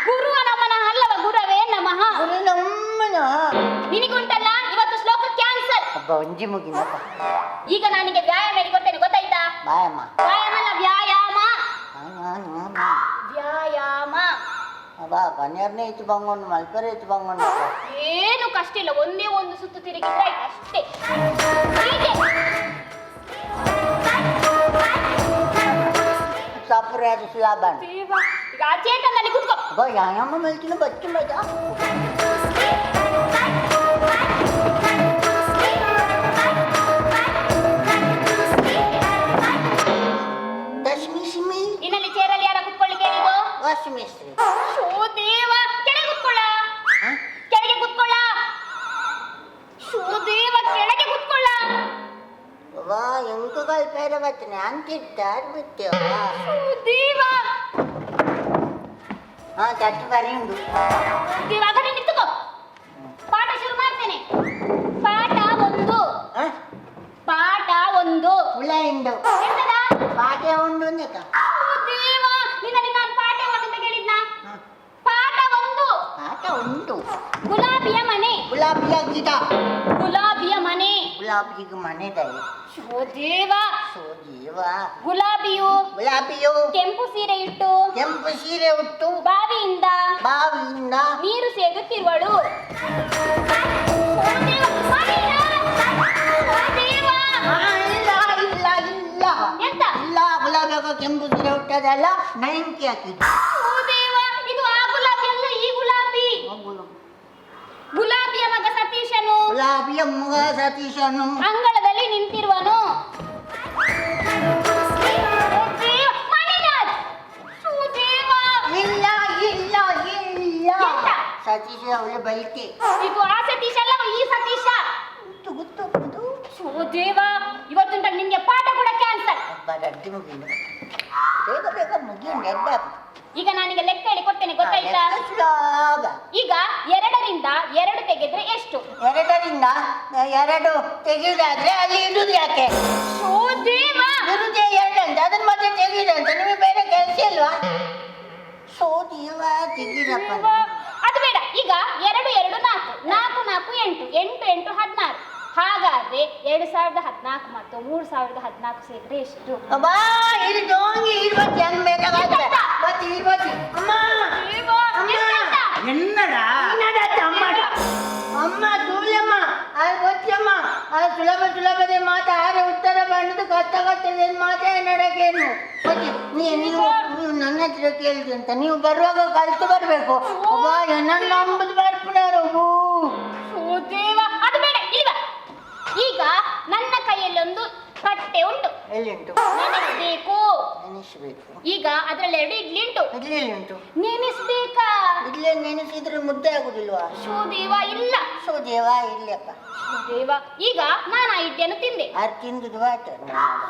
ಗುರುವ ನಮಃ ಅಲ್ಲವ ಗುರವೇ ನಮಃ ಗುರು ನಮಃ ನಿನಗುಂಟಲ್ಲ ಇವತ್ತು ಶ್ಲೋಕ ಕ್ಯಾನ್ಸಲ್. ಅಬ್ಬ ಒಂಜಿ ಮುಗಿನಪ್ಪ. ಈಗ ನಾನಿಗೆ ವ್ಯಾಯಾಮ ಹೇಳಿಕೊಡ್ತೇನೆ, ಗೊತ್ತಾಯ್ತಾ? ವ್ಯಾಯಾಮ ವ್ಯಾಯಾಮ ಅಲ್ಲ ವ್ಯಾಯಾಮ ವ್ಯಾಯಾಮ. ಅಬ್ಬಾ ಕನ್ಯರ್ನೇ ಇತ್ತು ಬಂಗೊಂಡು ಮಲ್ಪರೆ ಇತ್ತು ಬಂಗೊಂಡು. ಏನು ಕಷ್ಟ ಇಲ್ಲ, ಒಂದೇ ಒಂದು ಸುತ್ತು ತಿರುಗಿದ್ರೆ ಆಯ್ತು ಅಷ್ಟೇ. ಈಗ ಆ ಚೇತನಲ್ಲಿ ಕೂತ್ಕೋ. ವ್ಯಾಯಾಮ ಮಲ್ತಿನ ಬಚ್ಚು ಮಜಾ. ನಿನ್ನಲ್ಲಿ ಚೇರಲ್ಲಿ ಯಾರ ಕುತ್ಕೊಳ್ಳಿಕ್ಕೆ ಹೇಳಿದ್ದು? ವಾಸು ಮೇಸ್ತ್ರಿ. ಶೋ ದೇವ ಕೆಳಗೆ ಕುತ್ಕೊಳ್ಳ ಕೆಳಗೆ ಕುತ್ಕೊಳ್ಳ ಶೋ ದೇವ ಕೆಳಗೆ ಕುತ್ಕೊಳ್ಳ. ವಾ ಎಂಕು ಕಲ್ಪೇರ ಬರ್ತೇನೆ ಅಂತಿರ್ತಾರೆ ಬಿಟ್ಟೆವ. ಶೋ ದೇವ ಹಾ ತಟ್ಟು ಬರಿ ಉಂಟು. ದೇವ ಹಾಗಾದ್ರೆ ನಿಂತುಕೋ, ಪಾಠ ಶುರು ಮಾಡ್ತೇನೆ. ಪಾಠ ಒಂದು ಪಾಠ ಒಂದು ಹುಳ ಉಂಡು ಎಂತದ? ಪಾಠ ಉಂಡು ಅಂದಕ. ದೇವ ನಿನ್ನಲ್ಲಿ ನಾನು ಪಾಠ ಒಂದು ಅಂತ ಕೇಳಿದ್ನಾ? ಪಾಠ ಒಂದು ಪಾಠ ಉಂಟು. ಗುಲಾಬಿಯ ಮನೆ ಗುಲಾಬಿಯ ಗಿಡ ಗುಲಾಬಿಯ ಮನೆ ಗುಲಾಬಿಗೆ ಮನೆ ದಯ. ಶೋ ದೇವ ಶೋ ದೇವ ಗುಲಾಬಿಯು ಗುಲಾಬಿಯು ಕೆಂಪು ಸೀರೆ ಇಟ್ಟು ಕೆಂಪು ಸೀರೆ ಉಟ್ಟು ಬಾವಿಯಿಂದ ಬಾವಿಯಿಂದ ನೀರು ಸೇದುತ್ತಿರುವಳು. ಇಲ್ಲ ಇಲ್ಲ ಇಲ್ಲ ಎಂತ? ಇಲ್ಲ ಗುಲಾಬಿಯಾಗ ಕೆಂಪು ಸೀರೆ ಉಟ್ಟದಲ್ಲ ನೈಂಟಿ ಹಾಕಿದ್ದು. ದೇವ ಇದು ಆ ಗುಲಾಬಿ ಅಲ್ಲ ಈ ಗುಲಾಬಿ. ಗುಲಾಬಿಯ ಮಗ ಸತೀಶನು ಗುಲಾಬಿಯ ಮಗ ಸತೀಶನು ಅಂಗಳದಲ್ಲಿ ನಿಂತಿರುವನು. ಇಲ್ಲ ಇಲ್ಲ ಇಲ್ಲ ಸತೀಶ ಅವಳು ಬೈತೆ. ಇದು ಆ ಸತೀಶ ಅಲ್ಲ ಈ ಸತೀಶ. ಶೋ ದೇವ ಇವತ್ತುಂಟ ನಿನ್ಗೆ ಪಾಠ ಕೂಡ ಕ್ಯಾನ್ಸಲ್. ಬೇಗ ಬೇಗ ಮುಗಿಯುಂಡು. ಈಗ ನಾನಿಗೆ ಲೆಕ್ಕ ಹೇಳಿ ಕೊಡ್ತೇನೆ, ಗೊತ್ತಾಯ್ತಾ? ಈಗ 2 ರಿಂದ 2 ತೆಗೆದ್ರೆ ಎಷ್ಟು? 2 ರಿಂದ 2 ತೆಗೆಯುದಾದ್ರೆ ಅಲ್ಲಿ ಇಡುದು ಯಾಕೆ? ಶೋ ದೇವ ಇರುದೇ 2 ಅಂತ ಅದನ್ನ ಮತ್ತೆ ತೆಗೆಯುದು ಅಂತ ನಿಮಗೆ ಬೇರೆ ಕೆಲಸ ಇಲ್ವಾ? ಶೋ ದೇವ ತೆಗೀರಪ್ಪ. ಅದು ಬೇಡ. ಈಗ 2 2 4 4 4 8 8 8 16. ಹಾಗಾದ್ರೆ 2014 ಮತ್ತು 3014 ಸೇರಿದ್ರೆ ಎಷ್ಟು? ಅಬ್ಬಾ, ಇದು ಡೋಂಗಿ ಇರ್ಬತ್ತಿ ಹಂಗ್ ಬೇಕಾಗತ್ತೆ. ಬತ್ತಿ ಇರ್ಬತ್ತಿ. ಅಮ್ಮ, ಅಮ್ಮ. ಎನ್ನಡ? ಎನ್ನಡ ಅಮ್ಮ? ಅಮ್ಮ ತೂಲಮ್ಮ, ಅದು ಗೊತ್ತಮ್ಮ, ಅದು ಸುಲಭ ಸುಲಭದ ಮಾತು, ಆರೆ ಉತ್ತರ ಬಂದದ್ದು ಕಷ್ಟ ಕಷ್ಟದ ಮಾತೇ ನಡಕೇನು. ಗೊತ್ತಿ ನೀವು ನೀವು ನನ್ನ ಹತ್ರ ಕೇಳಿದ್ರಿ ಅಂತ ನೀವು ಬರುವಾಗ ಕಲ್ತು ಬರಬೇಕು. ಒಬ್ಬ ನನ್ನ ನಂಬುದು ಬರ್ಪುನಾರು. ದೇವ, ಅದು ಬೇಡ, ಇಲ್ಲಿ ಬಾ. ಈಗ ನನ್ನ ಕೈಯಲ್ಲಿ ಒಂದು ಕಟ್ಟೆ ಉಂಟು. ಎಲ್ಲಿ ಉಂಟು? ನೆನೆಸ್ಬೇಕು. ನೆನೆಸ್ಬೇಕು. ಈಗ ಅದರಲ್ಲಿ 2 ಇಡ್ಲಿ ಉಂಟು. ಇಡ್ಲಿ ಉಂಟು. ನೆನೆಸ್ಬೇಕಾ? ಇಡ್ಲಿ ನೆನೆಸಿದ್ರೆ ಮುದ್ದೆ ಆಗುದಿಲ್ವಾ? ಶೋದೇವ ಇಲ್ಲ. ಶೋದೇವ ಇಲ್ಲಪ್ಪ. ಶೋದೇವ, ಈಗ ನಾನು ಆ ಇಡ್ಲಿಯನ್ನು ತಿಂದೆ. ಅದು ತಿಂದುದು ಆಯ್ತು.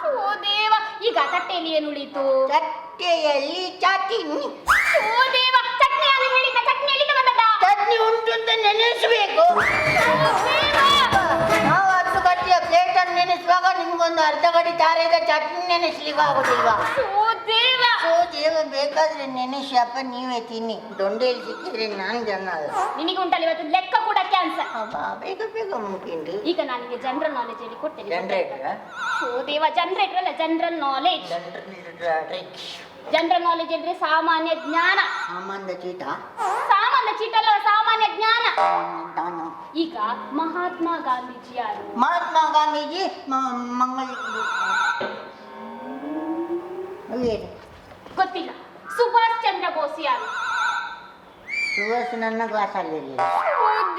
ಶೋದೇವ, ಈಗ ತಟ್ಟೆಯಲ್ಲಿ ಏನು ಉಳಿತು? ತಟ್ಟೆಯಲ್ಲಿ ಚಟ್ನಿ. ಶೋದೇವ, ಚಟ್ನಿ ನಾನು ಹೇಳಿದ್ದ ಚಟ್ನಿ ಎಲ್ಲಿಂದ ಬಂದದ್ದ? ಚಟ್ನಿ ಉಂಟು ಅಂತ ನೆನೆಸಬೇಕು. ನಾವು 10 ಗಂಟೆಯ ಪ್ಲೇಟ್ ಅನ್ನು ನೆನೆಸುವಾಗ ನಿಮ್ಗೊಂದು ಅರ್ಧ ಗಡಿ ತಾರೆದ ಚಟ್ನಿ ನೆನೆಸ್ಲಿಕ್ಕೆ ಆಗುದಿಲ್ವಾ? ಶೋದೇವ, ಶೋದೇವ, ಬೇಕಾದ್ರೆ ನೆನೆಸಿ ಅಪ್ಪ, ನೀವೇ ತಿನ್ನಿ. ದೊಂಡೆಯಲ್ಲಿ ಸಿಕ್ಕಿದ್ರೆ ನಾನು ಜನ ಅಲ್ಲ. ನಿನಗೆ ಉಂಟಲ್ಲ ಇವತ್ತು ಲೆಕ್ಕ ಕೂಡ ಕ್ಯಾನ್ಸರ್. ಬೇಗ ಬೇಗ ಮುಗಿಂದು. ಈಗ ನಾನಿಗೆ ಜನರಲ್ ನಾಲೆಜ್ ಹೇಳಿ ಕೊಡ್ತೇನೆ. ಜನರೇಟರ್? ಶೋದೇವ, ಜನರೇಟರ್ ಅಲ್ಲ, ಜನರಲ್ ನಾಲೆಜ್. ಜನರಲ್ ನಾಲೆಜ್ ಅಂದ್ರೆ ಸಾಮಾನ್ಯ ಜ್ಞಾನ. ಸಾಮಾನ್ಯ ಚೀಟ? ಸಾಮಾನ್ಯ ಚೀಟ ಅಲ್ಲ, ಸಾಮಾನ್ಯ ಜ್ಞಾನ. ಈಗ ಮಹಾತ್ಮ ಗಾಂಧೀಜಿ ಯಾರು? ಮಹಾತ್ಮ ಗಾಂಧೀಜಿ ಮಂಗಳ ಗೊತ್ತಿಲ್ಲ. ಸುಭಾಷ್ ಚಂದ್ರ ಬೋಸ್ ಯಾರು? ಸುಭಾಷ್ ನನ್ನ ಕ್ಲಾಸ್ ಅಲ್ಲಿ.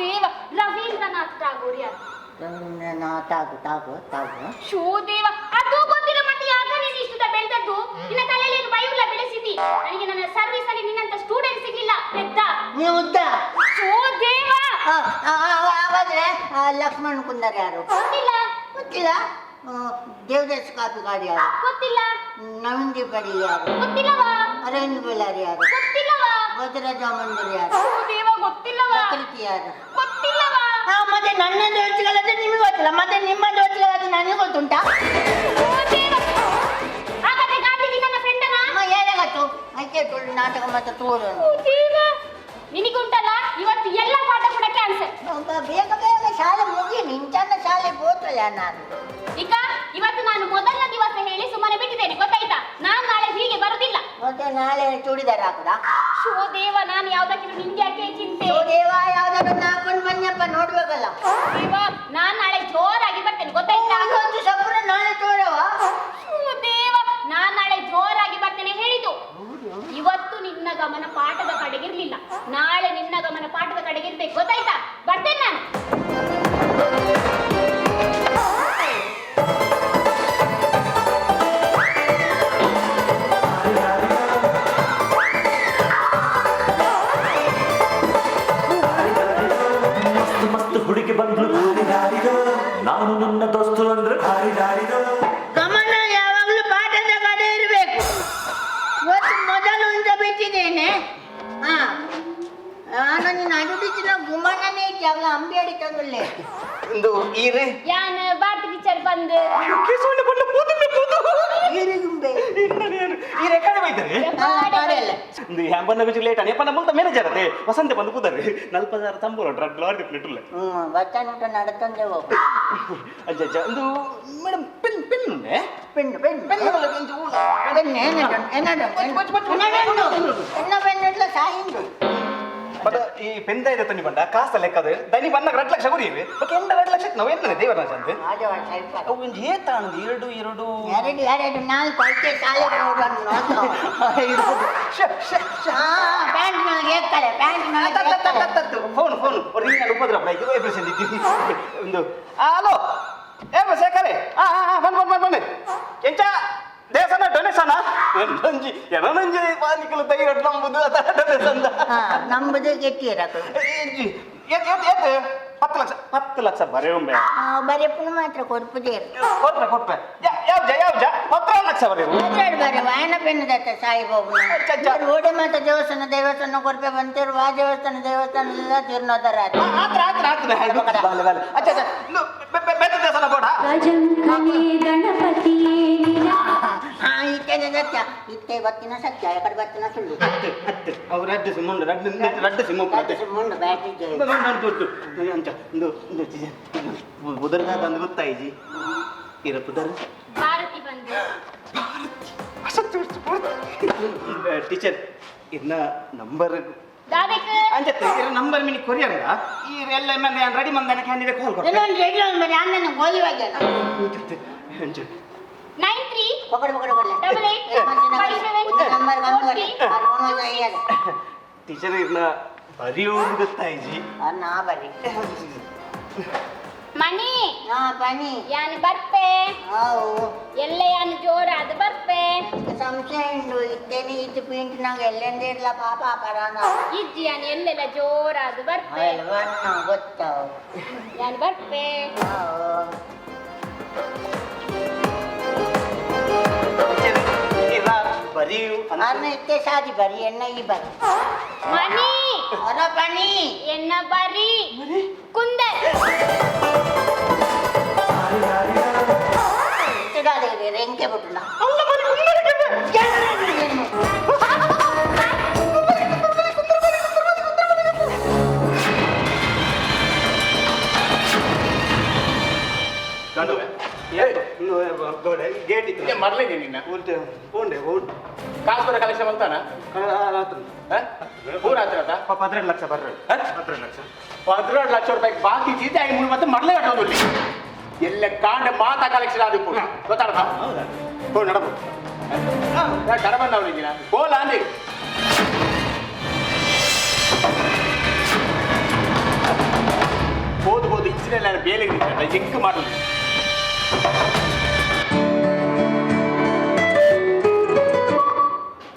ದೇವ, ರವೀಂದ್ರನಾಥ್ ಟಾಗೋರ್ ಯಾರು? ರವೀಂದ್ರನಾಥ್ ಟಾಗೂರ್ ಟಾಗೂರ್ ಟಾಗೂರ್. ಶೋದೇವ, ಅದು ಗೊತ್ತಿಲ್ಲ. ಮತ್ತೆ ಯಾಕ ನೀನು ಇಷ್ಟು ಬೆಳೆದದ್ದು? ನಿನ್ನ ತಲೆಯಲ್ಲಿ ಏನು ಬೈಯುಲ್ಲ ಬೆಳೆಸಿದಿ? ನನಗೆ ನನ್ನ ಸರ್ವಿಸ್ ಅಲ್ಲಿ ನಿನ್ನಂತ ಸ್ಟೂಡೆಂಟ್ ಸಿಗ್ಲಿಲ್ಲ. ಪೆದ್ದ ನೀವು ಉದ್ದ. ಶೋದೇವ, ಹಾಗಾದ್ರೆ ಲಕ್ಷ್ಮಣ್ ಕುಂದರ್ ಯಾರು? ಗೊತ್ತಿಲ್ಲ. ಗೊತ್ತಿಲ್ಲ. ದೇವದಾಸ್ ಕಾಪಿಕಾಡ್ ಯಾರು? ಗೊತ್ತಿಲ್ಲ. ನವೀನ್ ದೀಪಡಿ ಯಾರು? ಗೊತ್ತಿಲ್ಲವಾ. ಅರವಿಂದ್ ಬಳ್ಳಾರಿ ಯಾರು? ಗೊತ್ತಿಲ್ಲವಾ. ಭದ್ರಜ ಮಂದಿರ್ ಯಾರು? ದೇವ, ಗೊತ್ತಿಲ್ಲವಾ. ಪ್ರಕೃತಿ ಯಾರು? ಗೊತ್ತಿಲ್ಲವಾ. ಹಾ, ಮತ್ತೆ ನನ್ನ ದೋಸ್ತಿಗಳಾದ್ರೆ ನಿಮಗೆ ಗೊತ್ತಿಲ್ಲ, ಮತ್ತೆ ನಿಮ್ಮ ದೋಸ್ತಿಗಳಾದ್ರೆ ನನಗೆ ಗೊತ್ತುಂಟಾ? ಹಾಗಾದ್ರೆ ಗಾಂಧೀಜಿ ನನ್ನ ಫ್ರೆಂಡನಾ? ಯಾರಾಗತ್ತು ಐಕೆ ನಾಟಕ ಮತ್ತೆ ತೋರು. ನಿನಗುಂಟಲ್ಲ ಇವತ್ತು ಎಲ್ಲ ಪಾಠ ಕೂಡ ಕ್ಯಾನ್ಸಲ್. ಬೇಗ ಬೇಗ ಶಾಲೆ ಮುಗಿ, ನಿಂಚನ್ನ ಶಾಲೆ ಹೋತಲ್ಲ ನಾನು. ಈಗ ಇವತ್ತು ನಾನು ಮೊದಲನೇ ದಿವಸ ಹೇಳಿ ಸುಮ್ಮನೆ ಬಿಟ್ಟಿದ್ದೇನೆ, ಗೊತ್ತಾಯ್ತಾ? ನಾನು ನಾಳೆ ಹೀಗೆ ಬರುದಿಲ್ಲ. ಮತ್ತೆ ನಾಳೆ ಚೂಡಿದಾರ ಹಾಕುದಾ? ಶೋದೇವ, ನಾನು ಯಾವ್ದಕ್ಕಿದ್ರು ನಿನ್ಗೆ ಯಾಕೆ ಚಿಂತೆ? ಶೋದೇವ, ಯಾವ್ದಾದ್ರು ಹಾಕೊಂಡು ಬನ್ನಿಯಪ್ಪ, ನೋಡ್ಬೇಕಲ್ಲ. ದೇವ, ನಾನ್ ನಾಳೆ ಜೋರಾಗಿ ಬರ್ತೇನೆ, ಗೊತ್ತಾಯ್ತಾ? ಒಂದು ಸಪುರ ನಾಳೆ ತೋರವ. ಶೋದೇವ, ನಾನ್ ನಾಳೆ ಜೋರಾಗಿ ಬರ್ತೇನೆ ಹೇಳಿದ್ದು. ಇವತ್ತು ನಿನ್ನ ಗಮನ ಪಾಠದ ಕಡೆಗೆ ಇರ್ಲಿಲ್ಲ, ನಾಳೆ ನಿನ್ನ ಗಮನ ಪಾಠದ ಕಡೆಗೆ ಇರ್ಬೇಕು, ಗೊತ್ತಾಯ್ತಾ? ಬರ್ತೇನೆ ನಾನು. ಮಸ್ತ್ ಮಸ್ತ್ ಹುಡುಗಿ ಬಂದ್ಲು, ನಾನು ನನ್ನ ದೋಸ್ತು ಅಂದ್ರೆ. ಗಮನ ಯಾವಾಗಲೂ ಪಾಠದ ಕಡೆ ಇರಬೇಕು. ಇವತ್ತು ಮೊದಲು ಅಂತ ಬಿಟ್ಟಿದ್ದೇನೆ. ಹಾ, ನಾನು ನಿನ್ನ ಅಡುಡಿಚಿನ ಗುಮನನೇ ಇದ್ದಾಗಲ ಅಂಬಿ ಅಡಿತಂದುಲ್ಲೆ. ಇಂದು ಈರೆ ಯಾನ್ ಭಾರತಿ ಟೀಚರ್ ಬಂದು ಈರೆ ಕಡೆ ಬೈತಾರೆ. ಇಂದು ಹ್ಯಾಂಬನ್ನ ಬಿಚ್ಚು ಲೇಟ್ ಅಣ್ಣ ನಮ್ಮ ಮ್ಯಾನೇಜರ್ ಅದೇ ವಸಂತ ಬಂದು ಕೂತಾರೆ. 40,000 ತಂಬೂರ ಡ್ರಗ್ ಲಾರಿ ಪ್ಲೇಟ್ ಉಳ್ಳೆ. ಬಚ್ಚಾನ ಊಟ ನಡತಂದೆ ಹೋಗು. ಅಜ್ಜ ಅಜ್ಜ, ಇಂದು ಮೇಡಮ್ ಪೆನ್ ಪೆನ್ ಉಂಡೆ? ಪೆನ್ ಪೆನ್ ಪೆನ್ ಪೆನ್ ಎನ್ನ ಪೆನ್ ಇಡ್ಲ ಸಾಯಿಂದು. ಮತ್ತೆ ಈ ಪೆಂದ ಇದೆ ತನಿ ಬಂಡ ಕಾಸ ಲೆಕ್ಕದ ದನಿ ಬನ್ನ 2 ಲಕ್ಷ ಕೊಡಿವೆ. ಓಕೆ, ಎಂಡ 2 ಲಕ್ಷ ನಾವು ಎನ್ನನೆ ದೇವರಾಜ ಅಂತ ಅವು ಒಂದು ಏತಾಣದು 2 2 2 2 4 ಐತೆ ಸಾಲೆ ನೋಡೋಣ. ಪ್ಯಾಂಟ್ ನೊಳಗೆ ಏಕ್ಕಲೆ, ಪ್ಯಾಂಟ್ ನೊಳಗೆ ಫೋನ್ ಫೋನ್ ರಿಂಗ್ ಉಪದ್ರ ವೈಬ್ರೇಷನ್ ಇದ್ದೀನಿ ಒಂದು. ಹಲೋ, ಏ ಶೇಖರೆ, ಹಾ ಹಾ, ಬನ್ ಬನ್ ಬನ್ ಬನ್ನಿ. ಎಂಚ ದೇವಸ್ಥಾನ ಡೊನೇಷನ್ ನಂಜಿ ಎನಂಜಿ ಪಾನಿಕಲು ತೈರಡ್ ನಂಬುದು ಅದ ಡೊನೇಷನ್ ನಂಬುದು ಗೆಟ್ಟಿರಕು. 10 ಲಕ್ಷ 10 ಲಕ್ಷ ಬರೆಯುಂಬೆ ಬರೆಪುನ ಮಾತ್ರ ಕೊರ್ಪುದೇ ಕೊರ್ಪೆ ಕೊರ್ಪೆ ಯಾವ ಯಾವ 10 ಲಕ್ಷ ಬರೆಯು ಬರೆ ವಾಯನ ಪೆನ್ನುದತ್ತ ಸಾಯಿಬಾಬು ಓಡೆ ಮಾತ ದೇವಸ್ಥಾನ ದೇವಸ್ಥಾನ ಕೊರ್ಪೆ ಬಂತಿರು ಆ ದೇವಸ್ಥಾನ ದೇವಸ್ಥಾನ ಎಲ್ಲ ತೀರ್ನೋದರ ಆತ್ರ ಆತ್ರ ಆತ್ರ ಬಾಲೆ ಬಾಲೆ ಅಚ್ಚ ಅಚ್ಚ ಬೆತ್ತ ದೇವಸ್ಥಾನ ಬೋಡ ಗಜಮುಖನೇ ಗಣಪತಿಯೇ. ಇತ್ತೆ ಸತ್ಯ ಇತ್ತೆ ಬತ್ತಿನ ಸತ್ಯ ಎಕಡೆ ಬತ್ತಿನ ಸುಳ್ಳು ಅತ್ತು ಅವು ರಡ್ಡು ಸಿಮ್ ಉಂಡು ರಡ್ಡು ರಡ್ಡು ಸಿಮ್ ರಡ್ಡು ಸಿಮ್ ಉಂಡು ಬ್ಯಾಟ್ರಿ ಅಂಚ ಇಂದು ಪುದರ್ದ ತಂದು ಗೊತ್ತಾಯಿಜಿ ಇರ ಪುದರ್ ಭಾರತಿ ಬಂದು ಟೀಚರ್ ಇದನ್ನ ನಂಬರ್ ದಾದಕ್ಕೆ ಅಂಚತ್ತೆ ಇರ ನಂಬರ್ ಮಿನಿ ಕೊರಿಯರ್ ಈ ಎಲ್ಲ ಮಂದಿ ರೆಡಿ ಮಂದನ ಕ್ಯಾಂಡಿಡೇಟ್ ಕಾಲ್ ಕೊಡ್ತೆ ಇನ್ನೊಂದು ರೆಡಿ ಒಂದು ಅನ್ನ ಗೋಲಿ ಹೋಗ್ಯಾನ ಅಂಚ 93 ಪಕಡು ಪಕಡು ಕೊಡ್ಲೆ 88 57 ನಂಬರ್ ಬಂದು ಕೊಡ್ಲೆ ಟೀಚರ್ ಇದನ್ನ ಬರೆಯೋದು ಗೊತ್ತಾಯಿಜಿ ನಾ ಬರಿ ಮಣಿ ಹಾ ಬನ್ನಿ ಯಾನು ಬರ್ಪೆ ಹಾವು ಎಲ್ಲ ಯಾನು ಜೋರಾದ ಬರ್ಪೆ ಸಂಶಯ ಉಂಡು ಇತ್ತೇನೆ ಇತ್ತು ಪಿಂಟ್ ನಂಗೆ ಎಲ್ಲೆಂದೇ ಇರ್ಲ ಪಾಪ ಪರಾನ ಇಜ್ಜಿ ಯಾನು ಎಲ್ಲೆಲ್ಲ ಜೋರಾದ ಬರ್ಪೆ ಗೊತ್ತಾವು ಯಾನು ಬರ್ಪೆ ಬರೆಯು ಅನ್ನ ಇತ್ತೆ ಸಾದಿ ಬರಿ ಎಣ್ಣ ಈ ಬರಿ ಮಣಿ ಹೊರ ಬನ್ನಿ ಎನ್ನ ಬರಿ ಕುಂದರ್ ರೆಂಕೆ ಬಿಟ್ಟುನ ಗೇಟ್ ಇತ್ತು ಮರಲಿದೆ ನಿನ್ನ ಪೋಂಡೆ ಕಾಸು ಬರೋ ಕಲೆಕ್ಷನ್ ಬಂತಾನ ಪೂರ ಹತ್ರ 12 ಲಕ್ಷ ಬರ್ರಿ 12 ಲಕ್ಷ 12 ಲಕ್ಷ ರೂಪಾಯಿ ಬಾಕಿ ಚೀತೆ ಐದು ಮತ್ತೆ ಮರಲೇ ಕಟ್ಟೋದು ಇಲ್ಲಿ ಎಲ್ಲ ಕಾಂಡ ಮಾತಾ ಕಲೆಕ್ಷನ್ ಅದು ಗೊತ್ತಾಡ ಹೋ ನಡಬು ಕಡಬಂದ ಅವನಿಗೆ ಬೋಲ ಅಂದಿ ಬೋದು ಬೋದು ಇಚ್ಚಿನೆಲ್ಲ ಬೇಲೆಗೆ ನಿಂತ ಎಂಕ್ ಮಾಡಲಿ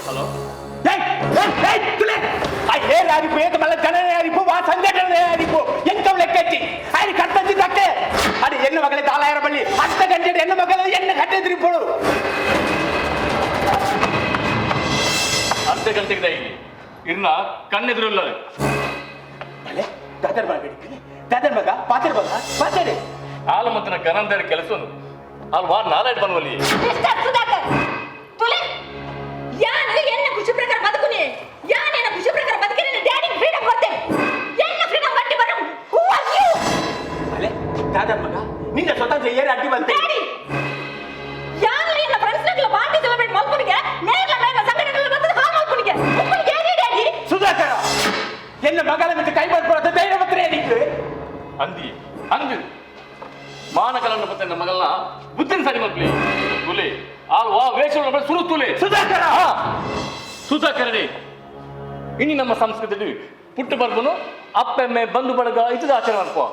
ಹಲೋ ಏನಾರಿಪು ಏತ ಮಲ್ಲ ಜನನೇ ಅರಿಪು ವಾ ಸಂಘಟನೆ ಅರಿಪು ಎಂತ ಲೆಕ್ಕಚ್ಚಿ ఆయన ಕಟ್ಟಂಜಿ ತಕ್ಕೆ ಅದು ಎಣ್ಣು ಮಗಳೇ ತಾಲಾಯರ ಬಳ್ಳಿ ಅರ್ಧ ಗಂಟೆ ಹೆಣ್ಣು ಮಗಳು ಎಣ್ಣೆ ಗಂಟೆ ತಿರುಪೋಡು ಅರ್ಧ ಗಂಟೆಗೆ ದಾಯಿ ಇರ್ನ ಕಣ್ಣೆದುರುಲ್ಲ ಭಲೆ ದಾದರ್ ಮಗ ದಾದರ್ ಮಗ ಪಾತರ್ ಮಗ ಪಾತರೆ ಆಲ ಮತ್ತಿನ ಗನಂದರ ಕೆಲಸನು ಅಲ್ಲಿ ವಾರ ನಾರಾಯಣ ಬನ್ವಲ್ಲಿ ಮಿಸ್ಟರ್ ಸುಧಾಕರ್ ತುಲೆ ಯಾನು ಎನ್ನ ಖುಷಿ ಪ್ರಕಾರ ಬದುಕುನಿ ಯಾನು ಎನ್ನ ಖುಷಿ ಪ್ರಕಾರ ಬದುಕಿನ ಡ್ಯಾಡಿ ಫ್ರೀಡಮ್ ಕೊಡ್ತೇನೆ ಎನ್ನ ಫ್ರೀಡಮ್ ಬಟ್ಟಿ ಬರು who are you ಭಲೆ ದಾದರ್ ಮಗ ನಿನ್ನ ಸ್ವತಂತ್ರ ಏರ್ ಅಡ್ಡಿ ಬಂತೆ ಡ್ಯಾಡಿ ಯಾನು ಎನ್ನ ಫ್ರೆಂಡ್ಸ್ ನಗಲ ಪಾರ್ಟಿ ಸೆಲೆಬ್ರೇಟ್ ಮಲ್ಪುನಿಗೆ ಮೇರ್ಲ ಮೇರ್ಲ ಸಂಘಟನೆಗಳ ಬಂದದ ಹಾಲ್ ಮಲ್ಪುನಿಗೆ ಉಪ್ಪುನಿಗೆ ಏನೇ ಡ್ಯಾಡಿ ಸುಧಾಕರ ಎನ್ನ ಮಗಳ ಮತ್ತೆ ಕೈ ಮಾಡ್ಕೊಳತ್ತ ಧೈರ್ಯ ಮಾತ್ರ ಏನಿತ್ತು ಅಂದಿ ಅಂದು ಮಾನಕಲನ್ನು ಮತ್ತೆ ನಮ್ಮ ಮಗಳನ್ನ ಬುದ್ಧಿನ ಸರಿ ಮಲ್ಪಲಿ ತುಲೆ ಆಲ್ ವಾ ವೇಷ ಸುರು ತುಲೆ ಸುಧಾಕರ ಸುಧಾಕರನೇ ಇನ್ನು ನಮ್ಮ ಸಂಸ್ಕೃತಿ ಪುಟ್ಟ ಬರ್ಬನು ಅಪ್ಪೆಮ್ಮೆ ಬಂಧು ಬಳಗ ಇತದ ಆಚರಣೆ ಮಾಡ್ಕೋ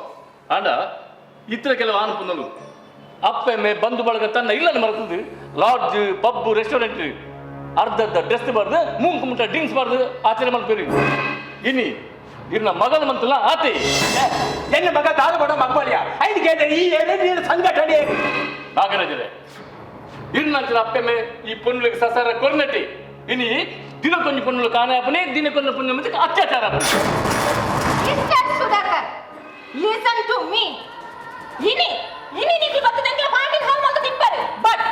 ಆಂಡ ಇತರ ಕೆಲವು ಆನಪುನಲು ಅಪ್ಪೆಮ್ಮೆ ಬಂಧು ಬಳಗ ತನ್ನ ಇಲ್ಲನ್ನು ಮರೆತದ್ದು ಲಾಡ್ಜ್ ಪಬ್ ರೆಸ್ಟೋರೆಂಟ್ ಅರ್ಧ ಅರ್ಧ ಡ್ರೆಸ್ ಬಾರ್ದು ಮೂಂಕು ಮುಟ್ಟ ಡ್ರಿಂಕ್ಸ್ ಬಾರ್ದು ಆಚರಣೆ ಮಾಡ್ತೀರಿ ಇನಿ ಇರ್ನ ಮಗನ ಮಂತಲ್ಲ ಆತೆ ಎನ್ನ ಮಗ ತಾನು ಬಡ ಮಕ್ಕಳಿಯ ಐದು ಕೇಳಿದ್ರೆ ಈ ಏನೇ ಸಂಘಟನೆ ನಾಗರಾಜರೇ ಇರ್ನಂಚಿನ ಅಪ್ಪೆಮ್ಮೆ ಈ ಪೊನ್ನುಲಿಗೆ ಸಸಾರ ಕೊರ್ನಟಿ ಇನಿ ದಿನಕ್ಕೊಂದು ಪೊನ್ನುಲು ಕಾಣೆ ದಿನಕ್ಕೊಂದು ಪುಣ್ಯ ಮತ್ತೆ ಅತ್ಯಾಚಾರ mister Sudhakar listen to me ಇನಿ ಇನಿ ನಿಕ್ಲು ಬತ್ತು ನಂಗೆ ಪಾರ್ಟಿ ಹಾಲ್ ಮಾತು ತಿಪ್ಪರು ಬಟ್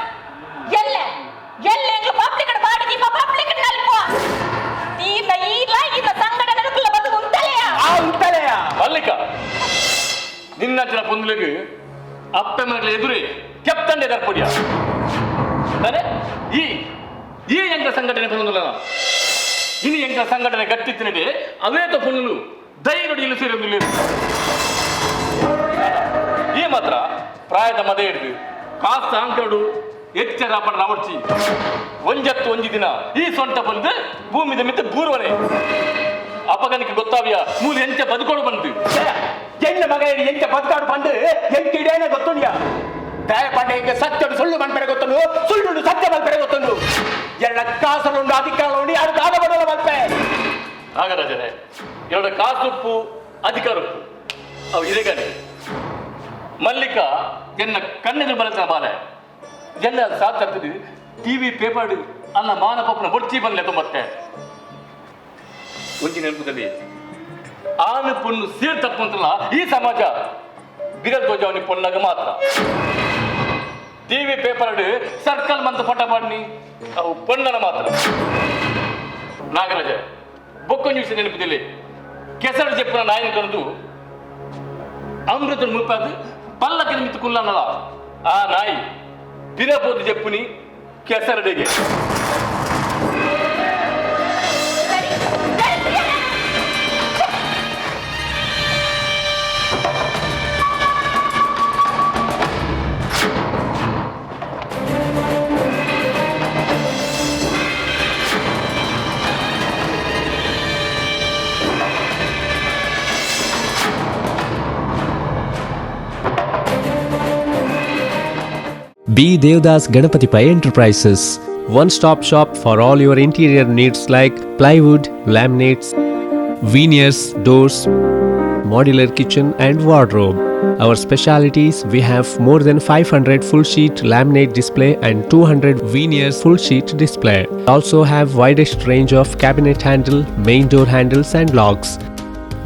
ಎಲ್ಲ ಎಲ್ಲ ಎಂಗ್ಲ ಪಬ್ಲಿಕ್ ಪಾರ್ಟಿ ದೀಪ ಪಬ್ಲಿಕ್ ನಲ್ಪ ತೀರ್ಲ ಈರ್ಲ ಈರ್ಲ ಸಂಘಟನೆ ನಕುಲ ಬದು ಉಂಟಲೆಯ ಆ ಉಂಟಲೆಯ ಮಲ್ಲಿಕ ನಿನ್ನಂಚಿನ ಪೊನ್ನುಲಿಗೆ ಅಪ್ಪೆ ಮಗಳ ಎದುರೇ ಕೆಪ್ತಂಡೆ ದರ್ಪುಡಿಯ ಅಂದರೆ ಈ ಈ ಎಂಕ ಸಂಘಟನೆ ಪೊನ್ನುಲ ಇನಿ ಎಂಕ ಸಂಘಟನೆ ಗಟ್ಟಿತ್ತಿನಡೆ ಅವೇತ ಪೊನ್ನುಲು ದಯ ನುಡಿ ಸೇರೊಂದಿಲ್ಲ ಈ ಮಾತ್ರ ಪ್ರಾಯದ ಮದ ಹಿಡಿದು ಕಾಸು ಅಂಕಡು ಎಚ್ಚರ ರಾವಡ್ಚಿ ಒಂಜತ್ತು ಒಂಜಿ ದಿನ ಈ ಸೊಂಟ ಬಂದು ಭೂಮಿದ ಮಿತ್ತ ಬೂರ್ವನೆ ಅಪಗನಿಗೆ ಗೊತ್ತಾವಿಯ ಮೂಲ ಎಂಚ ಬದುಕೋಡು ಬಂದು ಎನ್ನ ಮಗ ಎಂಚ ಬದುಕಾಡು ಬಂದು ಎಂತ ಇಡೇನೆ ಗೊತ್ತುಂಡ್ಯ ದಯ ಪಂಡ ಈಗ ಸತ್ಯಡು ಸುಳ್ಳು ಮನ್ಪೆರೆ ಗೊತ್ತುಂಡು ಸುಳ್ಳು ಸತ್ಯ ಮಲ್ಪೆರೆ ಗೊತ್ತುಂಡು ಎಲ್ಲ ಕಾಸಲುಂಡು ಅಧಿಕಾರ ಉಂಡು ಯಾರು ದಾದ ಬಡಲ ಮಲ್ಪೆ ನಾಗರಾಜರೇ ಎರಡು ಕಾಸುಪ್ಪು ಅಧಿಕಾರಪ್ಪು ಅವು ಇರೆಗಣಿ ಮಲ್ಲಿಕ ಎನ್ನ ಕಣ್ಣಿನ ಬಲತನ ಬಾಲೆ ಎಲ್ಲ ಸಾಥ್ ಟಿವಿ ಪೇಪರ್ ಅನ್ನ ಮಾನ ಪಪ್ಪನ ಬೊಡ್ಚಿ ಬಂದ್ಲೆ ಮತ್ತೆ ಒಂಜಿ ನೆನಪುದಲ್ಲಿ ಆನು ಪೊಣ್ಣು ಸೇರ್ ತಪ್ಪಂತಲ್ಲ ಈ ಸಮಾಜ ಬಿರಲ್ ತೋಜವನಿ ಪೊಣ್ಣಗ ಮಾತ್ರ. ಟಿವಿ ಪೇಪರ್ ಸರ್ಕಲ್ ಮಂತ್ ಪಟ ಪಾಡ್ನಿ ಅವು ಪೊಣ್ಣನ ಮಾತ್ರ ನಾಗರಾಜ ಬೊಕ್ಕ ನ್ಯೂಸ್ ನೆನಪುದಿಲ್ಲ ಕೆಸರು ಚೆಪ್ಪುನ ನಾಯನ ಕಂಡು ಅಮೃತ ಮುಪ್ಪಾದು ಪಲ್ಲಕ್ಕಿನ ಮಿತ್ತು ಕುಲ್ಲನಲ ಆ ನಾಯಿ ಪಿರಪೋದು ಚೆಪ್ಪುನಿ ಕೆಸರಡೆಗೆ B. Devdas Ganapati Pai Enterprises, one-stop shop for all your interior needs like plywood, laminates, veneers, doors, modular kitchen and wardrobe. Our specialities, we have more than 500 full sheet laminate display and 200 veneers full sheet display. Also have widest range of cabinet handle, main door handles and locks.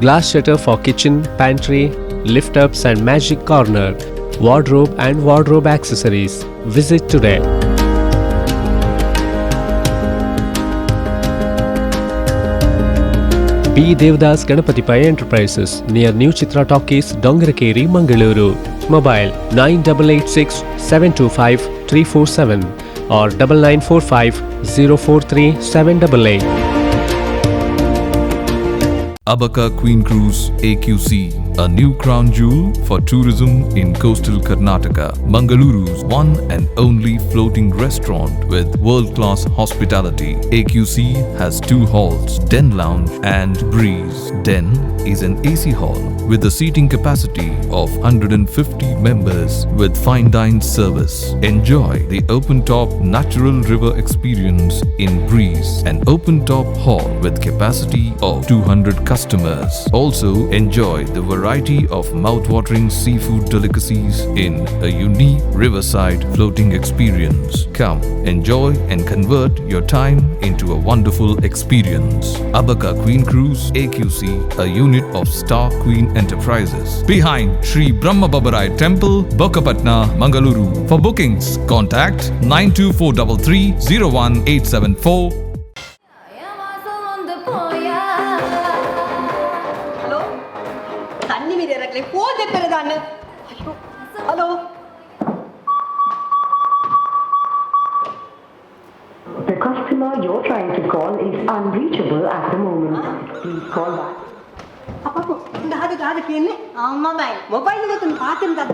Glass shutter for kitchen, pantry, lift ups and magic corner. Wardrobe and wardrobe accessories. Visit today. B. Devdas Ganapati Pai Enterprises near New Chitra Talkies, Dongarakeri, Mangaluru. Mobile 9886 725 347 or 9945 043 788. Abaca Queen Cruise AQC, a new crown jewel for tourism in coastal Karnataka. Mangaluru's one and only floating restaurant with world-class hospitality. AQC has two halls, Den Lounge and Breeze. Den is an AC hall with a seating capacity of 150 members with fine dine service. Enjoy the open-top natural river experience in Breeze, an open-top hall with capacity of 200 customers. Also enjoy the variety of mouth-watering seafood delicacies in a unique riverside floating experience. Come, enjoy and convert your time into a wonderful experience. Abaca Queen Cruise AQC, a unit of Star Queen Enterprises. Behind Sri Brahma Babarai Temple, Bokkapatna, Mangaluru. For bookings, contact 92433 01874. Hello ತನ್ನಿ ಮೀರಿ ರಕ್ಲೆ phone చెప్పారు ಅಯ್ಯೋ hello. The customer you're trying to call is unreachable at the moment. Please call back. ಅಪ್ಪು ದಾದ ದಾದ ಕೇನ್ಲೆ mobile mobile ಗೊತ್ತು ಪಾತಿನ ದಾದ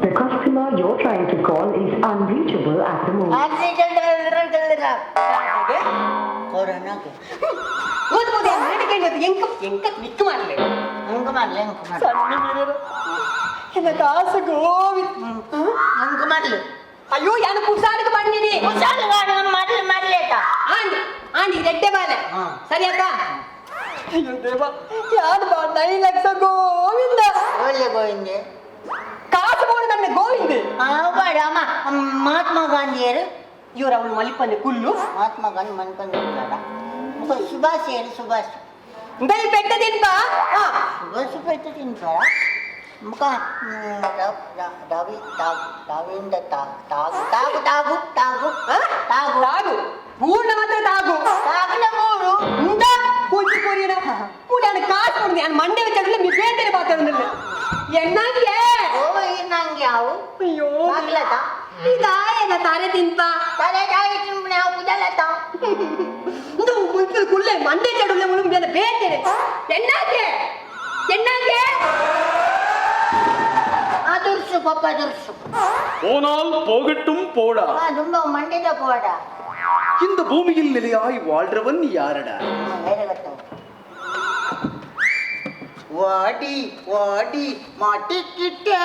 The customer you're trying to call is unreachable at the moment. Corona ಓದ್ ಓದ್ ನಾಟಕ ಎಂಕ ಎಂಕ ನಿಕ್ಕು ಮಾಡ್ಲೆ ಅಂಕ ಮಾಡ್ಲೆ ಅಂಕ ಮಾಡ್ಲೆ ಎನ್ನ ಕಾಸು ಗೋವಿಂದ ಅಂಕ ಮಾಡ್ಲು ಅಯ್ಯೋ ಯಾನು ಪುಸಾಲಕ್ಕೆ ಬಂದಿನಿ ಪುಸಾಲಕ್ಕೆ ಮಾಡ್ಲಿ ಮಾಡ್ಲೇಟ ಆಂಡ್ ಆಂಡ್ ಇದೆಡ್ಡೆ ಬಾಲೆ ಸರಿ ಅಕ್ಕ ಅಯ್ಯೋ ದೇವ ಯಾರು ಬಾ 9 ಲಕ್ಷ ಗೋವಿಂದ ಒಳ್ಳೆ ಗೋವಿಂದೆ ಕಾಸು ಬೋಡು ನನ್ನ ಗೋವಿಂದ ಬೇಡ ಅಮ್ಮ ಮಹಾತ್ಮ ಗಾಂಧಿಯರು ಇವರು ಅವನು ಮಲಿಪನ್ನೆ ಕುಲ್ಲು ಮಹಾತ್ಮ ಗಾಂಧಿ ಮಲಿಪನ್ನೆ ಕುಲ್ಲಡ ಸುಭಾಷ್ ಏನು ಸುಭಾಷ್ ದೈ ಬೆಟ್ಟ ತಿನ್ಪ ಸುಭಾಷ್ ಬೆಟ್ಟ ತಿನ್ಪಾರ ಮುಖ ರವಿ ರವೀಂದ್ರ ತಾಗು ತಾಗು ತಾಗು ತಾಗು ತಾಗು ತಾಗು ಪೂರ್ಣ ಮಾತ್ರ ತಾಗು ತಾಗುನ ಮೂರು ಇಂದ ಕೂಚಿ ಕೊರಿಯನ ಮೂರು ಕಾಸು ಕೊಡುದು ನಾನು ಮಂಡೆ വെച്ചിട്ടില്ല ಮಿ ಬೇಟೆನೆ ಪಾತ್ರದಿಲ್ಲ ಎನ್ನಂಗೆ ಓ ನಂಗೆ ಅವು ಅಯ್ಯೋ ಬಾಗ್ಲತ ಇದಾಯನ ತಾರೆ ತಿನ್ಪ ತಾರೆ ತಾಯಿ ತಿನ್ಪನೆ ಅವು ಕುದಲತ ಇಂದು ಮುಲ್ಪಲ್ ಕುಲ್ಲೆ ಮಂಡೆ ಚಡುಲೆ ಮುಳು ಬೇರೆ ಬೇಟೆನೆ ಎನ್ನಂಗೆ ಎನ್ನಂಗೆ அதுர்சு பப்பா அதுர்சு போனால் போகட்டும் போடா ரொம்ப மண்டித போடா இந்த பூமியில் நிலையாய் வாழ்றவன் யாரடா வாடி வாடி மாட்டிக்கிட்டே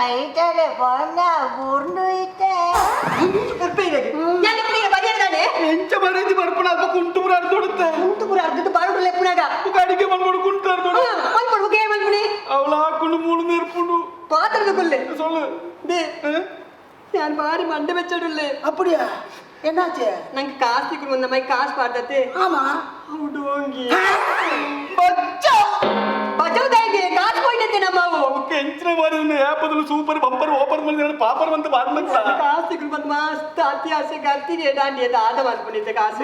ஐட்டரே போனா ஊர்ந்துட்டே ಎಂಚ ಮರೇಜಿ ಬರ್ಪಣ ಅಲ್ಪ ಕುಂಟುಪುರ ಅರ್ಧೊಡುತ್ತೆ ಕುಂಟುಪುರ ಅರ್ಧದ ಬಾರುಡು ಲೆಪ್ಪುನಾಗ ಅಡಿಗೆ ಮನ್ಮಡು ಕುಂಟು ಅರ್ಧೊಡು ಮನ್ಮಡು ಉಗೆ ಮನ್ಮುನಿ ಅವಳ ಹಾಕೊಂಡು ಮೂಳು ನೇರ್ಪುಂಡು ಪಾತ್ರದ ಕೊಲ್ಲೆ சொல்லு டே நான் பாரி மண்டை வச்சடுல்லே அப்படியா என்னாச்சு ನಂಗೆ ಕಾಸು ತಿಕ್ಕು ಒಂದ ಮೈ ಕಾಸು ಪಾಡ್ದತೆ ஆமா ಡೋಂಗಿ ಬಚಾವ್ ಬಚಾವ್ ದಾಯಿಗೆ ಕಾಸು போயிட்டே நம்மಾವು ಎಂಚಿನ ಬಾರಿ ಆಪದಲು ಸೂಪರ್ ಬಂಪರ್ ಓಪರ್ ಬಂದ ಪಾಪರ್ ಬಂದು ಬಾರ್ಮಂತ ಕಾಸು ಬಂದು ಮಸ್ತ್ ಅತಿ ಆಸೆ ಕಲ್ತೀನಿ ದಾಂಡಿ ಆದ ಮಾಡ್ಕೊಂಡಿದ್ದೆ ಕಾಸು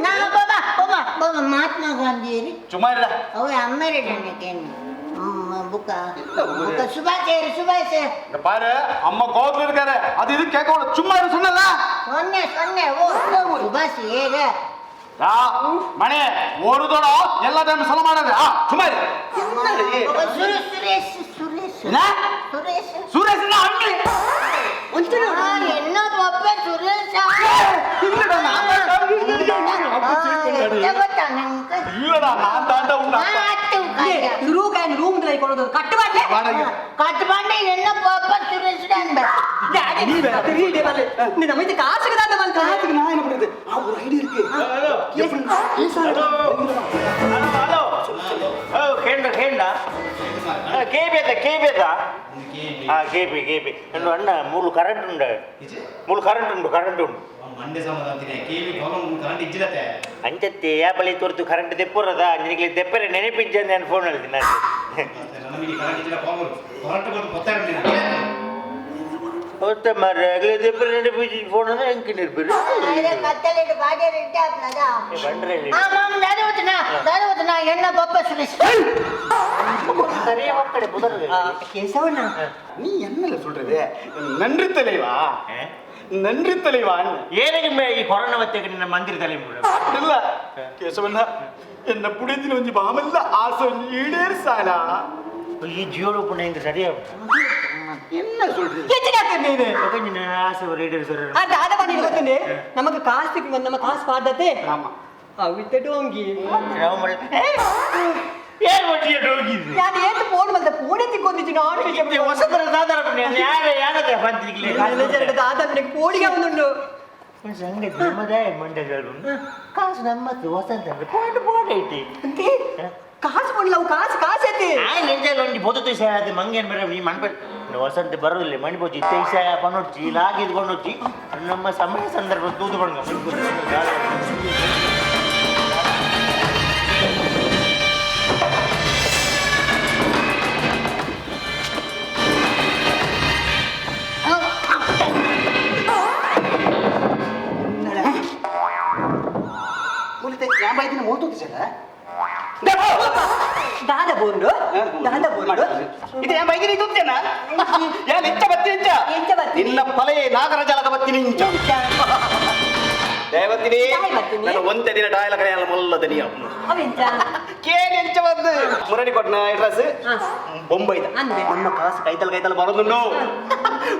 ಮಹಾತ್ಮ ಗಾಂಧಿ ಚುಮ್ಮಾ ಅವ ಅಮ್ಮೇರೆ ಬುಕ್ಕ ಬುಕ್ಕ ಸುಭಾಷ್ ಸುಭಾಷ್ பாரு அம்மா கோவத்துல இருக்காரு அது இது கேட்க சும்மா சொன்னல சொன்னே சொன்னே ஓ சுபாஷ் ஏறு மணி ஒரு தடவை எல்லா டைம் சொல்ல மாட்டாது சும்மா சுரேஷ் சுரேஷ் சுரேஷ் சுரேஷ் அம்மி என்ன பாப்பா சுரேஷ் இல்லடா இல்லடா நான் தாண்டா உன்ன ரூம் ரூம் ல கொண்டு கட்டுபாடல கட்டுபாடல என்ன பாப்பா சுரேஷ் தான் நீ வேற தெரியல பாரு நீ நம்ம இந்த காசுக்கு தான் வந்து காசுக்கு நான் என்ன பண்றது ஒரு ஐடியா இருக்கு ஹலோ ஹலோ ஹலோ ஓ கேண்டா கேண்டா கேபி கேபி ಆ ಕೆಪಿ ಕೆಪಿ ನನ್ನ ಅಣ್ಣ ಮೂರು ಕರೆಂಟ್ ಉಂಡು ಮೂರು ಕರೆಂಟ್ ಉಂಟು ಕರೆಂಟ್ ಉಂಟು ಮಂಡೆ ಸಮಾಧಾನ ಕೆವಿ ಕರೆಂಟ್ ಇಜ್ಜಿಲತ್ತೆ ಅಂಚತ್ತೆ ಯಾಪಲಿ ತೋರ್ತು ಕರೆಂಟ್ ತೆಪ್ಪುರದ ನಿನಗೆ ತೆಪ್ಪರೆ ನೆನಪಿಜ್ಜ ನಾನು ಫೋನ್ ಹೇಳ್ತೀನಿ ನಾನು ಹೊತ್ತ ಮಾರ್ರೆ ಆಗಲೇ ತೆಪ್ಪರೆ ನೆನಪಿಜ್ಜಿ ಫೋನ್ ಅಂದ್ರೆ ಹೆಂಗೆ ನೆನಪಿರು ಬಂಡ್ರೆ ಎಣ್ಣ ಪಪ್ಪ ಸುರೇಶ್ கேசவண்ணா நீ என்னல சொல்றது நன்றி தலைவா நன்றி தலைவா ஏனக்கு ಈ ಕೊರೋನಾ ಮತ್ತೆ ನಿನ್ನ ಮಂದಿರ ತಲೆ இல்ல கேசவண்ணா என்ன புடிச்சின ಒಂಜಿ ಬಾಮಲ್ಲ ಆಸೆ ಈಡೇರ್ಸಾಲ ಈ ಜಿಯೋಡು ಪುಣ್ಯ ಹಿಂಗೆ ಸರಿಯಾ என்ன சொல்றது ನಿನ್ನ ಆಸೆ ಈಡೇರಿಸರ ಅದು ಆದ ಬನ್ನಿ ಗೊತ್ತುಂಡೆ ನಮಗೆ ಕಾಸು ನಮ್ಮ ಕಾಸು ಪಾಡ್ದತೆ ಆமா ಅವಿತ ಡೋಂಗಿ ಏನ್ ಮಾಡ್ತೀಯ ಡೋಂಗಿ ನಾನು ಏತು ಫೋನ್ ಬಂದ ಫೋನ್ ಎತ್ತಿಕೊಂಡಿದ್ದು ನಾನು ಹೊಸದರ ದಾದಾರ ಯಾರ ಯಾರತ್ರ ಬಂದಿಗ್ಲೇ ದಾದಾರ ಫೋನಿಗೆ ಒಂದುಂಡು ಸಂಗತಿ ನಮ್ಮದೇ ಮಂಡ್ಯಗಳು ಕಾಸು ನಮ್ಮದು ವಸಂತ ಅಂದ್ರೆ ಪಾಯಿಂಟ್ ಪಾಯಿಂಟ್ ಐತಿ ಕಾಸು ಕೊಡ್ಲ ಅವು ಕಾಸು ಕಾಸು ಐತಿ ಎಂಜಲ್ ಒಂಜಿ ಬೊದು ಅದು ಮಂಗೇನ್ ಬೇರೆ ನೀ ಮಣ್ಪೆ ವಸಂತ ಬರೋದಿಲ್ಲ ಮಣಿಪೋಚಿ ಇತ್ತೆ ಪನೊಚ್ಚಿ ಲಾಗಿದ್ ಕೊಂಡೊಚ್ಚಿ ನಮ್ಮ ಸಮಯ ಸಂದರ್ಭ ತೂದು ಬಂಗ ದಾದ ಬೋಂಡು ದಾದ ಬೋಂಡು ಇದು ಯಾ ಬೈದಿನಿ ತುತ್ತೇನ ಯಾ ನಿಚ್ಚ ಬತ್ತಿ ನಿಂಚ ಎಂಚ ಬತ್ತಿ ನಿನ್ನ ಪಲೆಯೇ ನಾಗರಜಾಲಕ ಬತ್ತಿ ನಿಂಚ ದೇವತಿನಿ ನಾನು ಒಂತೆ ದಿನ ಡಾಯಲ ಕಡೆಯಲ್ಲ ಮೊಲ್ಲದ ನೀ ಅವನು ಅವೆಂಚ ಕೇಳಿ ಎಂಚ ಬಂದು ಮುರಳಿ ಕೊಟ್ಟನ ಅಡ್ರೆಸ್ ಬೊಂಬೈದ ನಮ್ಮ ಕಾಸು ಕೈತಲ್ ಕೈತಲ್ ಬರೋದುಂಡು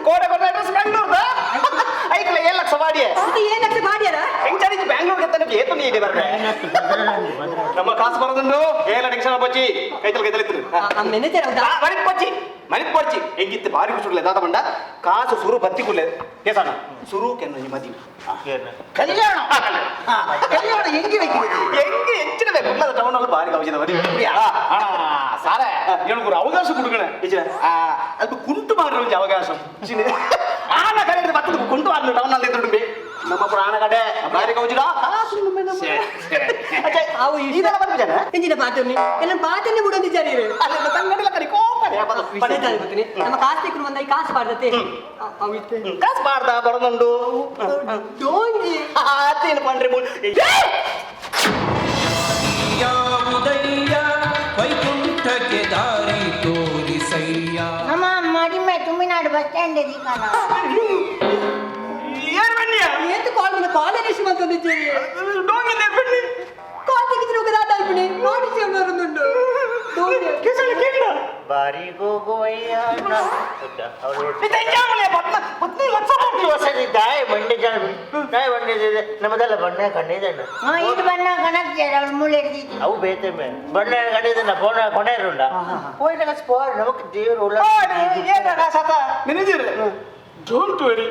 ಕೋಟೆ ಕೊಟ್ಟ ಅಡ್ರೆಸ್ ಬೆಂಗಳೂರ್ದ ಐಕ್ಲ 7 ಲಕ್ಷ ಬಾಡಿಯೆ ಇದು 7 ಲಕ್ಷ ಬಾಡಿಯರ ಹೆಂಗ್ ಬ್ಯಾಂಗ್ಳೂರ್ಗೆ ತನಕ ಏತು ನೀ ಇದೆ ಬರ್ರೆ ನಮ್ಮ ಕಾಸು ಬರೋದುಂಡು ಏಲ ಟೆನ್ಷನ್ ಬಚ್ಚಿ ಕೈತಲ್ ಕೈತಲ್ ಇತ್ತು ಮ್ಯಾನೇಜರ್ ಹೌದಾ ಮಣಿಪ್ ಬಚ್ಚಿ ಮಣಿಪ್ ಬಚ್ಚಿ ಹೆಂಗಿತ್ತು ಬಾರಿ ಖುಷಿ ದಾದ ಬಂಡ ಕಾಸು ಸುರು ಬತ್ತಿ ಕುಲ್ಲೆ ಕೇಸಣ್ಣ ಸುರು ಕೆನ್ನ ಈ ಮದಿ ಕಲ್ಯಾಣ ಕಲ್ಯಾಣ ಹೆಂಗೆ ಹೆಂಗೆ ಹೆಚ್ಚಿನ ಬೇಕು ಟೌನ್ ಅಲ್ಲಿ ಬಾರಿ ಕವಚಿದ ಮದಿ ಸಾರ எனக்கு ஒரு அவகாசம் கொடுக்கணும் அது குண்டு மாறுற ಒಂಜಿ ಅವಕಾಶ ಆನ ಕಡೆ ಬತ್ತದ ಕುಂಟು ಮಾರ್ಲು ಟೌನ್ ಅಲ್ಲಿ ಇದ್ದುಂಬಿ ನಮ್ಮ ಪುರಾಣ ಕಡೆ ಬಾರಿ ಕವಚಿಡ ಅವು ಇದೆಲ್ಲ ಬರ್ಬಿಜನ ಎಂಜಿನ ಪಾತುನಿ ಎಲ್ಲ ಪಾತನೆ ಬಿಡೊಂದಿದ್ದಾರೆ ಅಲ್ಲ ತಂಗಡಿಲ ಕರಿ ಕೋಪನೆ ಗೊತ್ತೀನಿ ನಮ್ಮ ಕಾಸು ತಿಕ್ಕು ಬಂದ ಈ ಕಾಸು ಪಾಡ್ದತೆ ಅವಿತ್ತೆ ಕಾಸು ಪಾಡ್ದ ಬರೋದುಂಡು ಡೋಂಗಿ ಆತೇನು ಪಂಡ್ರಿ ಮೂಲ್ ಯಾವುದಯ್ಯ ವೈಕುಂಠಕ್ಕೆ ದಾರಿ ತೋರಿಸಯ್ಯ ನಮ್ಮ ಮಡಿಮೆ ತುಮಿನಾಡು ಬಸ್ ಸ್ಟ್ಯಾಂಡ್ ಕಾಣ ಏನ್ ಬನ್ನಿ ಏತು ಕಾಲ್ ಬಂದ ಕಾಲ್ ರಿಸೀವ್ ಮಾಡ್ಕೊಂಡಿದ್ದೀರಿ ಡೋಂಗಿ ಬನ್ನಿ ಕಾಲ್ ತೆಗೆದ್ರೆ ಹೋಗದ ಅಲ್ಪಿಣಿ ನೋಡಿ ಬರುದುಂಟು ಡೋಂಗಿ ಕೇಸಣ್ಣ ಕೇಳ ಬಾರಿ ಗೋಗೋಯ್ಯ ನಮ್ಮದೆಲ್ಲ ಬಣ್ಣ ಕಣ್ಣಿದಣ್ಣ ಇದು ಬಣ್ಣ ಕಣಕ್ತಾರೆ ಅವಳು ಮೂಳೆ ಹಿಡ್ದಿದ್ದು ಅವು ಬೇತೆ ಬಣ್ಣ ಕಣ್ಣಿದಣ್ಣ ಫೋನ್ ಕೊನೆರುಂಡ ಹೋಯ್ನಾಗ ಸ್ಪಾರ್ ನಮಕ್ ದೇವರು ಉಳ್ಳ manager don't worry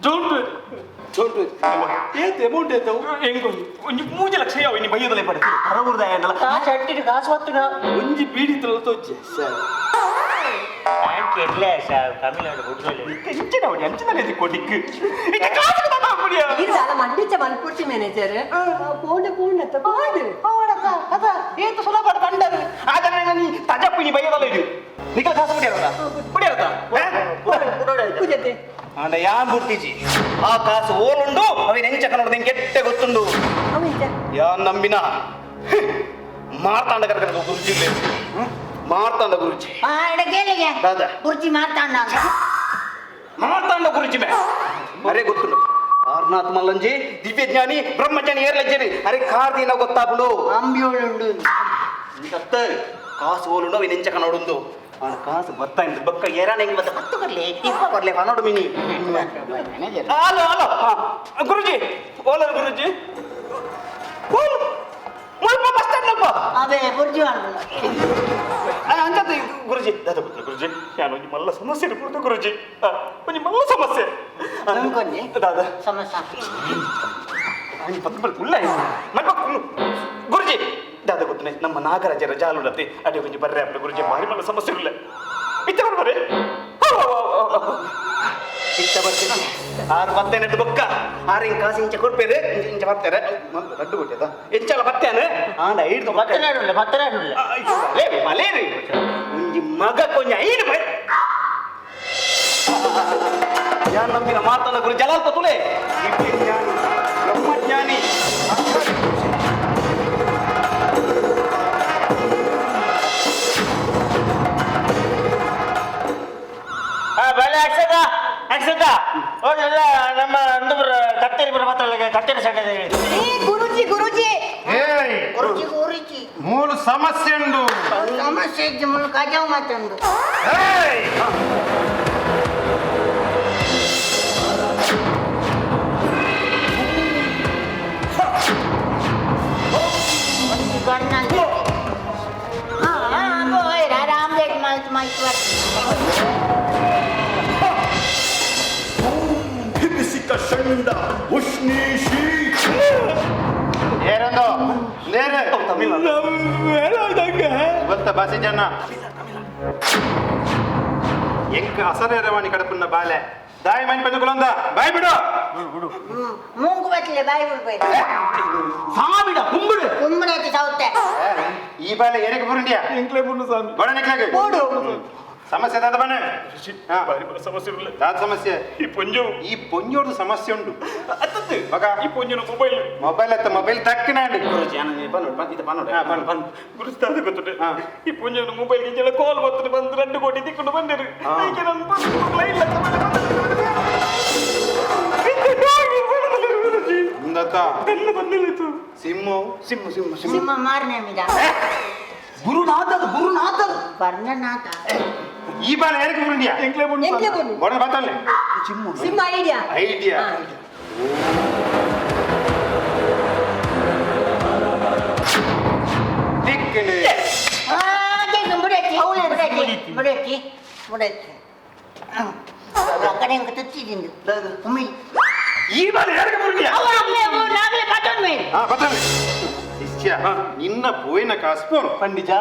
don't worry don't worry ಏತ್ ಅಮೌಂಟ್ ಏತ ಹೆಂಗು ಒಂಜಿ 3 ಲಕ್ಷ ಯಾವ ಇನಿ ಬಯ್ಯದಲೆ ಪಡ್ತಿ ಪರವೂರ್ದ ಏನಲ್ಲ ಕಾಸು ಅಟ್ಟಿಡು ಕಾಸು ಹೊತ್ತು ಒಂಜಿ ಬೀಡಿ ತೋಚೆ ಸರ್ ಬ್ಯಾಂಕ್ ಎಡ್ಲೆ ಸಾರ್ ತಮಿಳ್ನಾಡು ಗುಡ್ಸಲೆ ಎಂಚಿನ ಅವಡಿ ಎಂಚಿನ ಕೊಡಿಕ್ ಇರ್ದಾಲ ಮಂಡಿಚ ಮನ್ಪುರ್ಚಿ ಮ್ಯಾನೇಜರ್ ಪೋಂಡ ಪೋಂಡ ಪಾಡು ಅದ ಏತು ಸುಲಭ ಪಂಡರು ಆದರೆ ನೀ ತಜಪ್ಪು ನೀ ಬಯ್ಯದಲ್ಲ ಇದು ನಿಕಲ್ ಕಾಸು ಬಿಡಿಯಾರಲ್ಲ ಬಿಡಿಯಾರತ್ತ ಆಂಡ ಯಾನ್ ಬುಡ್ತಿಜಿ ಆ ಕಾಸು ಓಲುಂಡು ಅವಿನ ಎಂಚ ಕನ್ನಡ ಕೆಟ್ಟ ಗೊತ್ತುಂಡು ಯಾನ್ ನಂಬಿನ ಮಾರ್ತಾಂಡ ಕರ್ಕ ಗುರುಜಿ ಮಾರ್ತಾಂಡ ಗುರುಜಿ ದಾದಾ ಗುರುಜಿ ಮಾರ್ತಾಂಡ ಮಾರ್ತಾಂಡ ಗುರುಜಿ ಮೇ ಅರೆ ಗೊತ್ತುಂಡು ಆರ್ನಾಥ್ ಮಲ್ಲಂಜಿ ದಿವ್ಯಜ್ಞಾನಿ ಬ್ರಹ್ಮಜ್ಞಾನಿ ಏರ್ಲಜ್ಜರಿ ಅರೆ ಕಾರ್ದಿನ ಗೊತ್ತಾಪುಂಡು ಅಂಬಿಯೋಳುಂಡು ಇಂತತ್ತ ಕಾಸು ಓಲುಂಡು ಅವಿನ ಎಂಚ ಕನ್ನಡುಂದು ಆಂಡ ಕಾಸು ಬತ್ತಾ ಇಂದು ಬಕ್ಕ ಏರಾನ ಹೆಂಗ್ ಬತ್ತ ಹತ್ತು ಬರ್ಲಿ ಇಪ್ಪ ಬರ್ಲಿ ಕನ್ನಡ ಮಿನಿ ಹಲೋ ಹಲೋ ಗುರುಜಿ ಓಲರ್ ಗುರುಜಿ ಓಲ್ ಮುಲ್ಪ ಬಸ್ ಸ್ಟ್ಯಾಂಡ್ ಅಲ್ಪ ಅವೇ ಗುರುಜಿ ಅಂಚತ್ತೆ ಗುರುಜಿ ದಾದ ಗೊತ್ತಿಲ್ಲ ಗುರುಜಿ ನಾನು ಒಂಜಿ ಮಲ್ಲ ಸಮಸ್ಯೆ ಇರ್ಬೋದು ಗುರುಜಿ ಒಂಜಿ ಮಲ್ಲ ಸಮಸ್ಯೆ ಅನ್ಕೊಂಡಿ ದಾದ ಸಮಸ್ಯೆ ಉಲ್ಲ ಗುರುಜಿ ದಾದ ಗೊತ್ತನೆ ನಮ್ಮ ನಾಗರಾಜರ ಜಾಲುಡತೆ ಅದೇ ಒಂಜಿ ಬರ್ರೆ ಅಪ್ಪ ಗುರುಜಿ ಭಾರಿ ಮಲ್ಲ ಸಮಸ್ಯೆ ಇಲ್ಲ ಇತ್ತ ಬರ್ರೆ ಇತ್ತ ಬರ್ತೀನಿ ಆರು ಬತ್ತೇನೆ ಬೊಕ್ಕ ಆರು ಹಿಂಗೆ ಕಾಸು ಇಂಚ ಕೊಡ್ಪೇರೆ ಇಂಚ ಬರ್ತಾರೆ ರಡ್ಡು ಕೊಟ್ಟದ ಎಂಚಲ ಬತ್ತೇನೆ ಆಂಡ ಐದು ಬತ್ತನಾಡುಲ್ಲ ಬತ್ತನಾಡುಲ್ಲ ಮಲೇರಿ ಒಂಜಿ ಮಗ ಕೊಂಜ ಐದು ಬೈ ಯಾನ್ ನಂಬಿನ ಮಾತನ್ನ ಗುರು ಜಲಾಲ್ಪ ತುಲೆ ದಿವ್ಯಜ್ಞಾನಿ ಬ್ರಹ್ಮಜ್ಞಾನಿ ಬಲೆ ಅಕ್ಷತ ಅಕ್ಷತ ಹೋದಲ್ಲ ನಮ್ಮ ಅಂದುಬ್ರ ಕತ್ತರಿ ಬರ ಮಾತಾಡಲಿಕ್ಕೆ ಕತ್ತರಿ ಸಣ್ಣ ಗುರುಜಿ ಗುರುಜಿ ಗುರುಜಿ ಗುರುಜಿ ಮೂರು ಸಮಸ್ಯೆ ಉಂಡು ಸಮಸ್ಯೆ ಇದ್ದು ಮುಳು ಕಜಾವ್ ಮಾತುಂಡು ಆಮ್ಲೆಟ್ ಮಾಲ್ತು ಮಾಲ್ತು ಏರಂದು ನೇರೆ ಗೊತ್ತ ಬಾಸಿ ಜನ ಎಂಕ ಅಸರೇರವಾಣಿ ಕಡಪುನ್ನ ಬಾಲೆ ದಾಯಿ ಮಣಿ ಪಂಜುಕುಲಂದ ಬಾಯ್ ಬಿಡು ಮೂಗು ಬತ್ತಲೆ ಬಾಯಿ ಬಿಡ್ಬೇಕು ಸಾಬಿಡ ಕುಂಬುಡು ಕುಂಬುಡಕ್ಕೆ ಸೌತೆ ಈ ಬಾಲೆ ಏನಕ್ಕೆ ಬುರುಂಡಿಯಾ ಎಂಕ್ಲೆ ಬುಂಡು ಸ್ವಾಮಿ ಬಡ ನಿಕ್ಲಾಗೆ ಸಮಸ್ಯೆ ದಾದ ಬನ್ನಿ ಸಮಸ್ಯೆ ಇಲ್ಲ ದಾದ ಸಮಸ್ಯೆ ಈ ಪೊಂಜು ಈ ಪೊಂಜೋರ್ದು ಸಮಸ್ಯೆ ಉಂಟು ಅತ್ತದ್ದು ಮಗ ಈ ಪೊಂಜನ ಮೊಬೈಲ್ ಮೊಬೈಲ್ ಅತ್ತ ಮೊಬೈಲ್ ತಕ್ಕನಾಡಿ ಗುರುಜಿ ನಾನು ಬನ್ನೋಡು ಬಂದಿದ್ದ ಬನ್ನೋಡು ಬನ್ ಗುರುಜಿ ದಾದ ಗೊತ್ತುಂಟು ಈ ಪೊಂಜನ ಮೊಬೈಲ್ ಗಿಂಜಲ ಕಾಲ್ ಬರ್ತದೆ ಬಂದು 2 ಕೋಟಿ ತಿಕ್ಕೊಂಡು ಬಂದಿರು ಅದಕ್ಕೆ ನಾನು ಬಂದು ಇಲ್ಲ ಉಂದತ್ತ ಬಂದಿಲ್ಲ ಸಿಮ್ಮು ಸಿಮ್ಮು ಸಿಮ್ಮು ಸಿಂಹ ಮಾರನೇ ಗುರುನಾಥದ ಗುರುನಾಥದ ವರ್ಣನಾಥ ಈ ಬಾಲ ಏನಕ್ಕೆ ಬುರುಂಡಿಯಾ ಎಂಕ್ಲೆ ಬುಂಡು ಎಂಕ್ಲೆ ಬುಂಡು ಬಡ ಬತ್ತಲ್ಲೆ ಸಿಮ್ ಐಡಿಯಾ ಐಡಿಯಾ ತಿಕ್ಕಣೆ ಮುಡಚ್ಚಿ ಮುಡಚ್ಚಿ ಮುಡಚ್ಚಿ ಮುಡಚ್ಚಿ ಆ ಕಡೆ ಹೆಂಗೆ ತುಚ್ಚಿದಿಂದು ಉಮಿಲ್ ಈ ಬಾಲ ಏನಕ್ಕೆ ಬುರುಂಡಿಯಾ ನಾಗಲೇ ಪಟ್ಟಣ ಮೇಲೆ ಹಾ ಬತ್ತಲ್ಲೆ ಶಿಷ್ಯ ನಿನ್ನ ಪೋಯಿನ ಕಾಸು ಪೋನು ಪಂಡಿಜ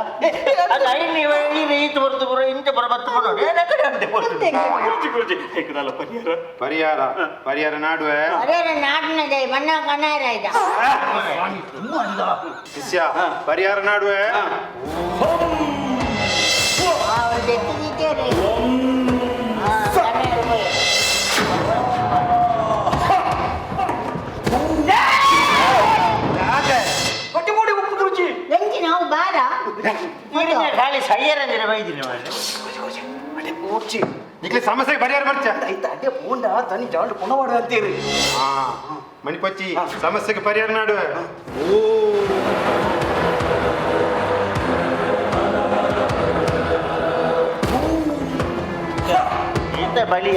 ಅಲ್ಲ ಐನು ಈತ ಬರ್ತದೆ ಬರೋ ಇಂತ ಬರ ಬತ್ತು ಬರೋ ಕಡೆ ಅಂತೆ ಗುರುಜಿ ಗುರುಜಿ ಹೇಗದಲ್ಲ ಪರಿಹಾರ ಪರಿಹಾರ ಪರಿಹಾರ ನಾಡುವೆ ಅರೆ ನಾಡಿನ ಬಣ್ಣ ಕಣ್ಣಾರ ಇದ್ದ ಶಿಷ್ಯ ಪರಿಹಾರ ನಾಡುವೆ ಅವ್ರು ಎತ್ತಿದ್ದಾರೆ ನಾವು ಬಾರ ಖಾಲಿ ಸಯ್ಯರಂದ್ರೆ ಬೈದಿನಿ ನಿಕ್ಲೆ ಸಮಸ್ಯೆ ಪರಿಹಾರ ಬರ್ಚ ಆಯ್ತಾ ಅದೇ ಪೋಂಡ ತನಿ ಜಾಂಡು ಪುನವಾಡ ಅಂತೀರಿ ಹಾ ಮಣಿಪಚ್ಚಿ ಸಮಸ್ಯೆಗೆ ಪರಿಹಾರ ನಾಡುವೆ ಓ ಎಂತ ಬಲಿ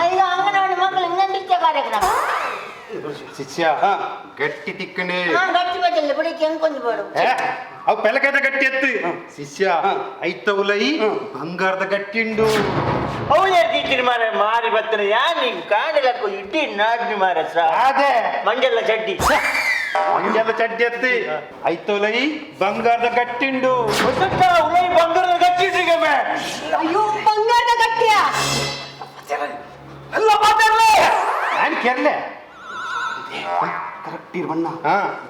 ಈಗ ಅಂಗನವಾಡಿ ಮಕ್ಕಳು ಇನ್ನೊಂದಿಷ್ಟೇ ಕಾರ್ಯಕ್ರಮ ಶಿಷ್ಯ ಗಟ್ಟಿ ತಿಕ್ಕಣೆ ಗಟ್ಟಿ ಬದಲು ಬಿಡಿ ಕೆಂಕೊಂದು ಬೋಡು ಅವು ಪೆಲಕದ ಗಟ್ಟಿ ಎತ್ತು ಶಿಷ್ಯ ಐತ ಉಲೈ ಬಂಗಾರದ ಗಟ್ಟಿಂಡು ಹೌದು ಮಾರ ಮಾರಿ ಬತ್ತನ ಯಾ ನೀವು ಕಾಣಲಕ್ಕೂ ಇಡ್ಡಿ ನಾಡ್ನಿ ಮಾರ ಅದೇ ಮಂಜಲ್ಲ ಚಡ್ಡಿ ಮಂಜಲ್ಲ ಚಡ್ಡಿ ಎತ್ತಿ ಐತ ಉಲೈ ಬಂಗಾರದ ಗಟ್ಟಿಂಡು ಉಲೈ ಬಂಗಾರದ ಗಟ್ಟಿ ಅಯ್ಯೋ ಬಂಗಾರದ ಗಟ್ಟಿಯ ಎಲ್ಲ ಮಾತಾಡ್ಲೆ ನಾನು ಕೇರ್ಲೆ ಕರೆಕ್ಟ್ ಇರ್ಬಣ್ಣ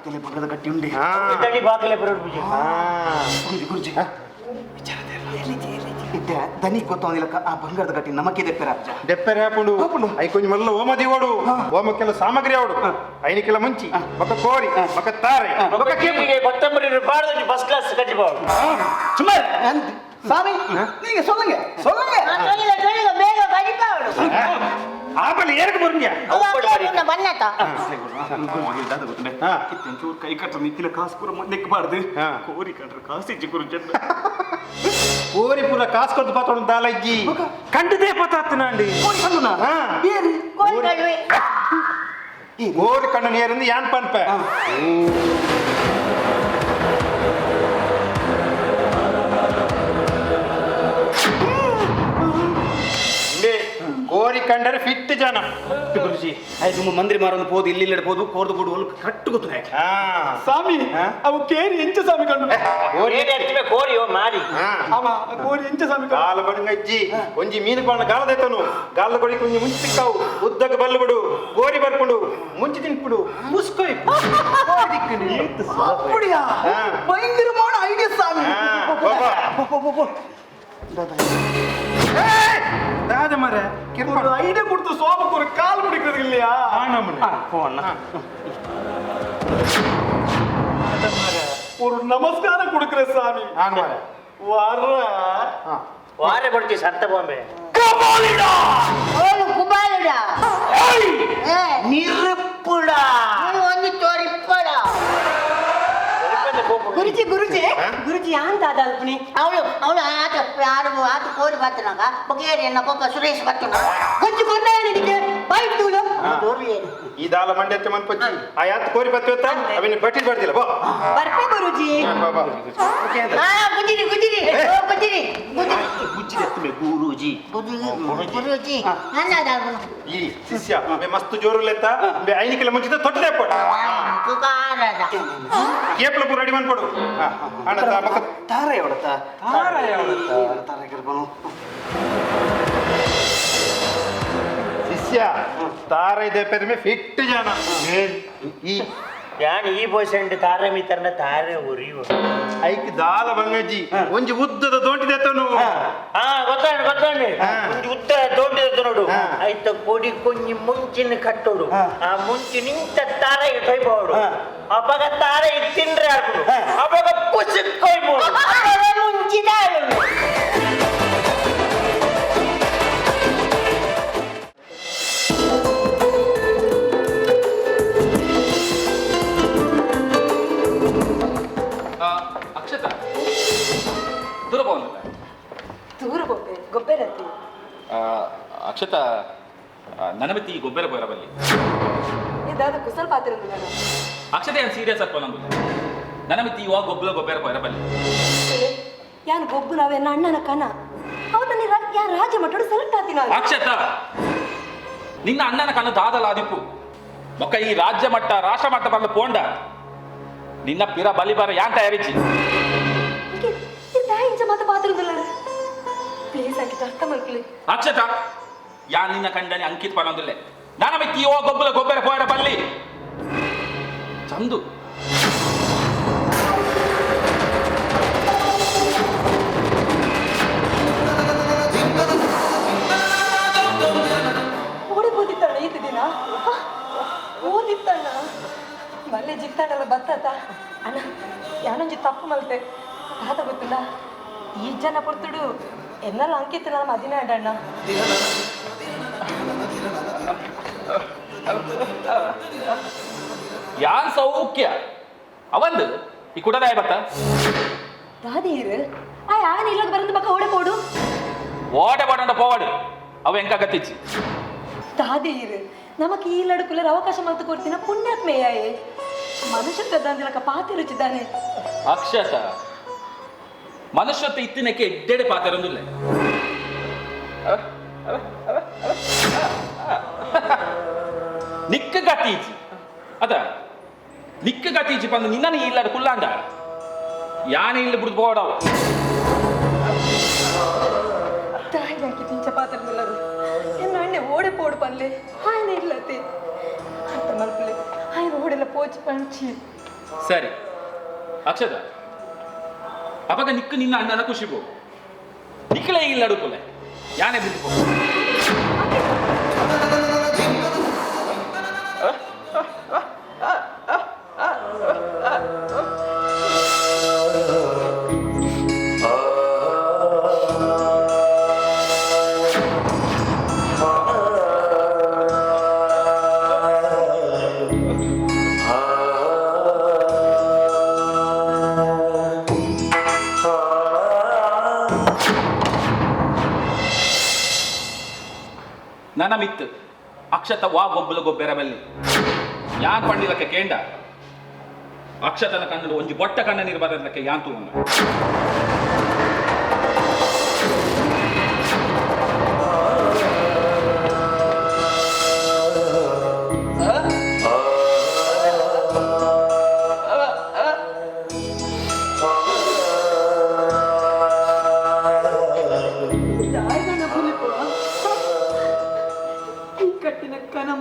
ತಲೆ ಬಂಗಾರದ ಗಟ್ಟಿ ಉಂಡೆ ಇದ್ದಡಿ ಬಾಕಲೆ ಬರೋಡು ಪೂಜೆ ಗುರುಜಿ ಗುರುಜಿ ಇತ್ತೆ ದನಿ ಗೊತ್ತವನಿಲ್ಲಕ್ಕ ಆ ಬಂಗಾರದ ಗಟ್ಟಿ ನಮಕ್ಕೆ ದೆಪ್ಪೆರ ಅಜ್ಜ ದೆಪ್ಪೆರೆ ಹಾಪುಂಡು I ಕೊಂಚ ಮಲ್ಲ ಓಮ ದಿವೋಡು ಓಮಕ್ಕೆಲ್ಲ ಸಾಮಗ್ರಿ ಅವಡು ಐನಿಕೆಲ್ಲ ಮುಂಚಿ ಬೊಕ್ಕ ಕೋರಿ ಬೊಕ್ಕ ತಾರೆ ಬೊಕ್ಕ ಕೇಪು ಕೊತ್ತಂಬರಿ பாடுறது ஃபர்ஸ்ட் கிளாஸ் கட்டி போகும் சும்மா சாமி நீங்க சொல்லுங்க சொல்லுங்க சொல்லுங்க சொல்லுங்க ಬೇಗ ಕಡಿಪಾವಡು ಆಮೇಲೆ ಏನಕ್ಕೆ ಬರುಂಗ್ಯ ಬನ್ನತ ಚೂರು ಕೈ ಕಟ್ಟ ನಿಕ್ಕಿಲ ಕಾಸು ಪೂರ ನೆಕ್ಕಬಾರ್ದು ಕೋರಿ ಕಂಡ್ರೆ ಕಾಸು ಇಜ್ಜಿ ಗುರುಜಿ ಕೋರಿ ಪೂರ ಕಾಸು ಕೊಡ್ದು ಪಾತೋಡು ದಾಲಜ್ಜಿ ಕಂಡದೇ ಪತಾತ್ನಾಂಡಿ ಕೋರಿ ಕಣ್ಣು ನೀರಿಂದ ಯಾನ್ ಪನ್ಪೆ ಕೋರಿ ಕಂಡರೆ ಫಿಟ್ ಜನ ಗುರುಜಿ ಆಯ್ತು ಮಂದಿರ ಮಾರೊಂದು ಪೋದು ಇಲ್ಲಿ ಇಲ್ಲಿ ಪೋದು ಕೋರ್ದು ಕೊಡು ಒಲ್ ಕರೆಕ್ಟ್ ಗೊತ್ತು சாமி அவ கேரி எஞ்ச சாமி கண்டு ಕೋರಿ ಮಾರಿ ஆமா கோரி எஞ்ச சாமಿ ಗಾಲ ಬಡುಂಗಜ್ಜಿ ಒಂಜಿ ಮೀನು ಪಾಣ ಗಾಲದೆತ್ತನು ಗಾಲ ಕೊಡಿ ಕೊಂಜಿ ಮುಂಚಿ ತಿಕ್ಕಾವು ಉದ್ದಕ್ಕೆ ಬಲ್ಲು ಬಿಡು ಕೋರಿ ಬರ್ಪುಂಡು ಮುಂಚಿ ತಿನ್ಪುಡು ಮುಸ್ಕೊಯ್ அப்படியா பயங்கரமான ஐடியா சாமி போ போ போ ದಾದ ಮರ ஒரு ஐடியா கொடுத்து சோபுக்கு ஒரு கால் பிடிக்கிறது இல்லையா போண்ணா ஒரு நமஸ்காரம் கொடுக்கிற சாமி வர ವಾರೆ ಕೊಡ್ತಿ ಸತ್ತ ಬಾಂಬೆ ಓಲು ಕುಬಾಲುಡ ನಿರುಪ್ಪುಡ ಒಂದು ತೋರಿಪ್ಪಡ ಗುರುಜಿ ಗುರುಜಿ ಗುರುಜಿ ಯಾನ್ ದಾದ ಅಲ್ಪನಿ ಅವಳು ಅವಳು ಆತ ಯಾರು ಆತ ಕೋರಿ ಬರ್ತನಾಗ ಬೊಕೇರಿ ಎನ್ನ ಪೊಕ್ಕ ಸುರೇಶ್ ಬರ್ತನ కొంచెం కొన్నాయని నీకు బయట తూలు ಈ ದಾಲ ಮಂಡ್ಯಕ್ಕೆ ಮನ್ಪಚ್ಚಿ ಆ ಯಾತ್ ಕೋರಿ ಬತ್ತಿವತ್ತ ಅವಿನ ಬಟ್ಟಿ ಬರ್ದಿಲ್ಲ ಬೋ ಬರ್ಪೆ ಗುರುಜಿ ಆ ಗುಜಿರಿ ಗುಜಿರಿ ಓ ಗುಜಿರಿ ಗುಜಿರಿ ಗುಜ್ಜಿರಿ ಎತ್ತಮೆ ಗುರೂಜಿ ಗುರೂಜಿ ನನ್ನ ದಾದ ಈ ಶಿಷ್ಯ ಮೆ ಮಸ್ತ್ ಜೋರು ಲೆತ್ತ ಬೆ ಐನಿಕೆಲ್ಲ ಮುಂಚಿತ ತೊಟ್ಟದೆ ಪಡ ಕುಕಾರದ ಕೇಪ್ಲ ಪೂರ ರೆಡಿ ಮನ್ಪಡು ಅಣ್ಣ ಬಕ್ಕ ತಾರ ಯಾವಡತ್ತ ತಾರ ಯಾವಡತ್ತ ತಾರ ಕರ್ಬನು ಶಿಷ್ಯ ತಾರ ಇದೆ ಪೆರ್ಮೆ ಫಿಟ್ ಜನ ಈ ಯಾನ್ ಈ ಪರ್ಸೆಂಟ್ ತಾರೆ ಮಿತ್ರನ ತಾರೆ ಉರಿಯುವ ಐಕ್ ದಾಲ ಬಂಗಜ್ಜಿ ಒಂಜಿ ಉದ್ದದ ದೋಂಟಿ ದೆತ್ತನು ಹಾ ಗೊತ್ತಾಂಡು ಗೊತ್ತಾಂಡು ಒಂಜಿ ಉದ್ದ ದೋಂಟಿ ದೆತ್ತ ನೋಡು ಆಯ್ತ ಕೊಡಿ ಕೊಂಜಿ ಮುಂಚಿನ ಕಟ್ಟೋಡು ಆ ಮುಂಚಿ ನಿಂತ ತಾರೆಗೆ ತೊಯ್ಬೋಡು ಅವಾಗ ತಾರೆ ತಿಂದ್ರೆ ಆಡ್ಬಿಡು ಅವಾಗ ಪುಸುಕ್ ಕೊಯ್ಬೋದು ಮುಂಚಿದ ಅಕ್ಷತ ದೂರ ಹೋಗಲ್ಲ ದೂರ ಗೊಬ್ಬೆ ಗೊಬ್ಬರತಿ ಅಕ್ಷತ ನನಮತಿ ಗೊಬ್ಬರ ಬೋರ ಬಲ್ಲಿ ಇದಾದ ಕುಸಲ್ ಪಾತ್ರ ನಾನು ಅಕ್ಷತ ಏನು ಸೀರಿಯಸ್ ಅಪ್ಪ ನಮ್ಗೆ ನನಮತಿ ಇವಾಗ ಗೊಬ್ಬರ ಗೊಬ್ಬರ ಬೋರ ಬಲ್ಲಿ ಯಾನ್ ಗೊಬ್ಬು ನಾವೆನ್ನ ಅಣ್ಣನ ಕನ ಅವತನ ಯಾನ್ ರಾಜ್ಯ ಮಟ್ಟಡು ಸೆಲೆಕ್ಟ್ ಆತಿನ ಅಕ್ಷತ ನಿನ್ನ ಅಣ್ಣನ ಕನ ದಾದಲ ಆದಿಪ್ಪು ಮೊಕ್ಕ ಈ ರಾಜ್ಯ ಮಟ್ಟ ರಾಷ್ಟ್ರ ಮಟ್ಟ ಬಂದು ಪೋಂಡ ನಿನ್ನ ಪಿರ ಬಲಿ ಬಾರ ಯಾನ್ ತಯಾರಿಚಿ ಇಂಚ ಮಾತ ಪಾತ್ರದಲ್ಲ ಪ್ಲೀಸ್ ಅಂಕಿತ ಅರ್ಥ ಮಾಡ್ಕೊಳ್ಳಿ ಅಕ್ಷತ ಯಾ ನಿನ್ನ ಕಂಡನಿ ಅಂಕಿತ್ ಪನೊಂದಿಲ್ಲ ನಾನು ಮಿಕ್ಕಿ ಓ ಗೊಬ್ಬರ ಗೊಬ್ಬರ ಪೋಯರ ಬಲ್ಲಿ ಚಂದು ಓಡಿ ಓದಿತ್ತಣ್ಣ ಈತ ದಿನ ಓದಿತ್ತಣ್ಣ ಮಲ್ಲೆ ಜಿತ್ತಣ್ಣಲ್ಲ ಬತ್ತಾತ ಅಣ್ಣ ಯಾನೊಂಜಿ ತಪ್ಪು ಮಲ್ತೆ ತಾತ ಗೊತ್ತಿಲ್ಲ ಈ ಜನ ಪೊರ್ತುಡು ಎನ್ನಲ್ಲ ಅಂಕಿತ ನಾನು ಮದಿನ ಅಣ್ಣ ಯಾನ್ ಸೌಖ್ಯ ಅವಂದು ಈ ಕುಡದಾಯ ಬತ್ತ ದಾದೀರು ಆ ಯಾನ್ ಇಲ್ಲದ ಬರಂದು ಬಕ್ಕ ಓಡೆ ಪೋಡು ಓಡೆ ಪೋಡಂಡ ಪೋವಾಡು ಅವ ಎಂಕ ಗತಿಚ್ಚಿ ದಾದೀರು ನಮಕ್ ಈ ಲಡುಕುಲರ್ ಅವಕಾಶ ಮಲ್ತು ಕೊಡ್ತೀನ ಪುಣ್ಯಾತ್ಮೆಯಾಯೇ ಮನುಷ್ಯತ್ವ ದಂದಿಲಕ ಪಾತಿ ರುಚಿದ್ದಾನೆ ಅಕ್ಷತ ಮನುಷ್ಯತ್ವ ಇತ್ತಿನಕ್ಕೆ ಎಡ್ಡೆಡೆ ಪಾತೆರೊಂದಿಲ್ಲ ನಿಕ್ಕ ಗತಿ ಅದ ನಿಕ್ಕ ಗತಿ ಬಂದು ನಿನ್ನ ಇಲ್ಲಾಡ ಕುಲ್ಲಾಂಡ ಯಾನೆ ಇಲ್ಲಿ ಬಿಡ್ದು ಬೋಡವು ತಾಯಿ ಅಂಕಿತ ಇಂಚ ಪಾತ್ರದಲ್ಲರು ಎನ್ನ ಅಣ್ಣೆ ಓಡೆ ಪೋಡು ಪನ್ಲೆ ಆಯನ ಇಲ್ಲತೆ ಅರ್ಥ ಮಲ್ಪಲೆ ಆಯನ ಓಡೆಲ್ಲ ಪೋಚಿ ಪಂಚಿ. ಸರಿ ಅಕ್ಷದ, ಅವಾಗ ನಿಕ್ಕು ನಿನ್ನ ಅಣ್ಣನ ಖುಷಿ ಪೋ ನಿಕ್ಕಲೇ ಇಲ್ಲ ಅಡುಪುಲೆ ಯಾನೆ ಬಿದ್ದು. ನನ್ನ ಮಿತ್ತು ಅಕ್ಷತ ವಾ ಗೊಬ್ಬಲ ಗೊಬ್ಬೆರ ಬಲ್ಲಿ ಯಾನ್ ಪಂಡಿಲಕ್ಕೆ ಕೇಂಡ ಅಕ್ಷತನ ಕಣ್ಣು ಒಂಜಿ ಬೊಟ್ಟ ಕಣ್ಣ ನೀರು ಬರಲಕ್ಕೆ ಯಾನ್ ತೂವನ.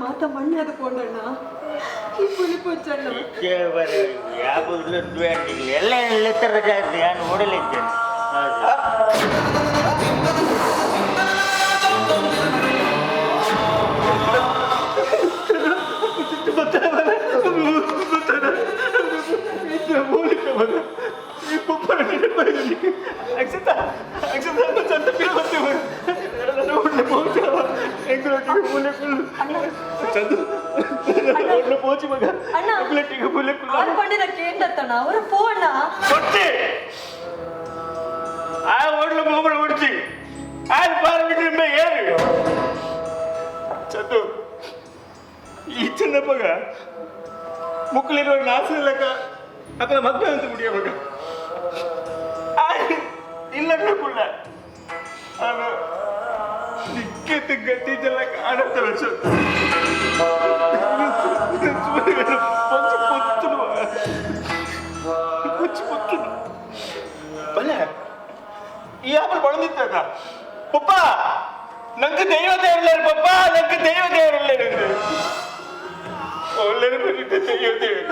ಮಾತ ಮಣ್ಣಾದ ಕೊಂಡಣ್ಣ ಈ ಪುಲಿ ಪೊಚ್ಚಣ್ಣ. ಎಲ್ಲ ಎಲ್ಲ ಜಾಸ್ತಿ ನಾನು ಓಡಲಿದ್ದೇನೆ. ಅವರು ಪೋಣ ಆ ಓಡ್ಲು ಮೊಬೈಲ್ ಹೊಡ್ಚಿ ಆರು ಪಾರ್ಬಿಟ್ರಿಂದ ಏನು ಚಂದು ಈ ಚಿನ್ನಪ್ಪಗ ಮುಕ್ಕಳಿರುವ ನಾಸ ಇಲ್ಲಕ ಅದನ್ನ ಮದುವೆ ಅಂತ ಮುಡಿಯ ಮಗ ಇಲ್ಲ ಕುಳ್ಳ ನಾನು ನಿಕ್ಕೆ ಗತಿ ಜಲಕ ಆಡತ್ತವೆ ಬಲೆ ಈ ಆಪಲ್ ಬಳಂದಿತ್ತಾಗ ಪಪ್ಪ ನಂಗೆ ದೈವ ದೇವರಿಲ್ಲ ಪಪ್ಪ ನಂಗೆ ದೈವ ದೇವರಿಲ್ಲ ಒಳ್ಳೆ ದೈವ ದೇವರು.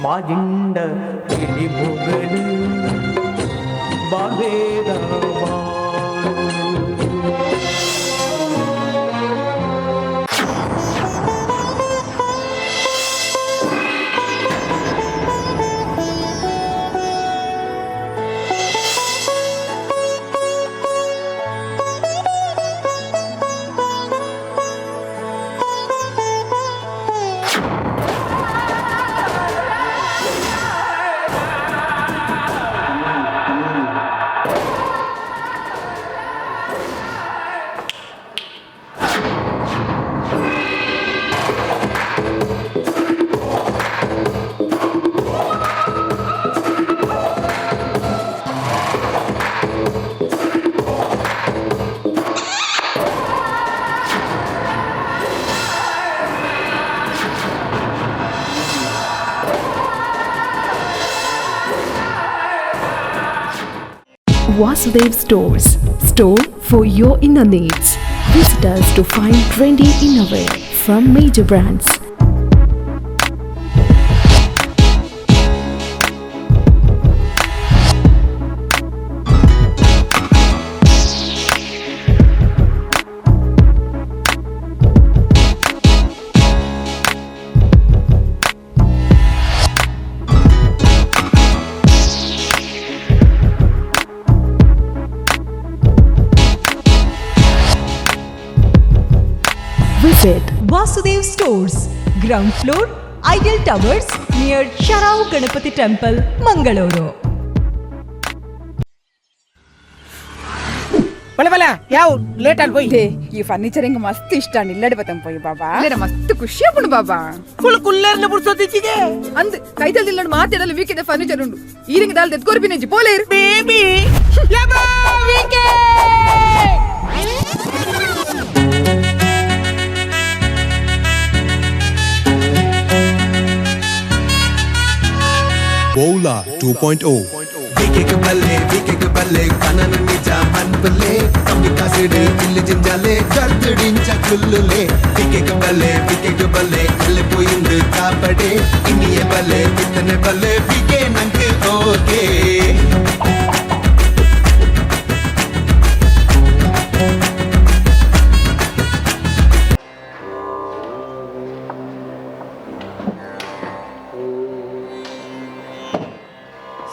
ಮಾಜಿಂಡ ತಿಳಿಮುಗಳು ಬಾವೇದ. Vasudev Stores, store for your inner needs. Visit us to find trendy innerwear from major brands. Visit Vasudev Stores, ground floor, Ideal Towers near Sharao Ganapati Temple, Mangaluru. ಬಲೆ ಬಲೆ ಯಾವ ಲೇಟ್ ಅಲ್ಲಿ ಹೋಯ್ ಈ ಫರ್ನಿಚರ್ ಹಿಂಗ್ ಮಸ್ತ್ ಇಷ್ಟ ನಿಲ್ಲಡಿ ಬತ್ತಂ ಪೋಯಿ ಬಾಬಾ ಇಲ್ಲರ ಮಸ್ತ್ ಖುಷಿ ಆಪುಂಡು ಬಾಬಾ ಕುಲ್ ಕುಲ್ಲೇರ್ನ ಬುಡ್ಸೋದಿಚ್ಚಿಗೆ ಅಂದ್ ಕೈತಲ್ ಇಲ್ಲಡ್ ಮಾತಾಡಲು ವೀಕೆದ ಫರ್ನಿಚರ್ ಉಂಡು ಈರಿಂಗ್ ದಾಲ್ ದೆತ್ಕೋರ್ ಬಿನೆಜಿ ಪೋಲೇರ್ ಬೇಬಿ ಯಬಾ ವೀಕೆ Bola 2.0. ವಿಕೆಗೆ ಬಲ್ಲೆ ವಿಕೆಗೆ ಬಲ್ಲೆ ಕನನ ನಿಜ ಮನ್ಪಲೆ ಕಮ್ಮಿ ಕಾಸಿಡು ಇಲ್ಲು ಜಿಂಜಾಲೆ ಗರ್ದುಡಿಂಚ ಕುಲ್ಲುಲೆ ವಿಕೆಗೆ ಬಲ್ಲೆ ವಿಕೆಗೆ ಬಲ್ಲೆ ಅಲ್ಲೆ ಪೋಯಿಂದು ಕಾಪಡೆ ಇನ್ನಿಯ ಬಲ್ಲೆ ಬಿತ್ತನೆ ಬಲ್ಲೆ ವಿಕೆ ನಂಗೆ ಓಕೆ.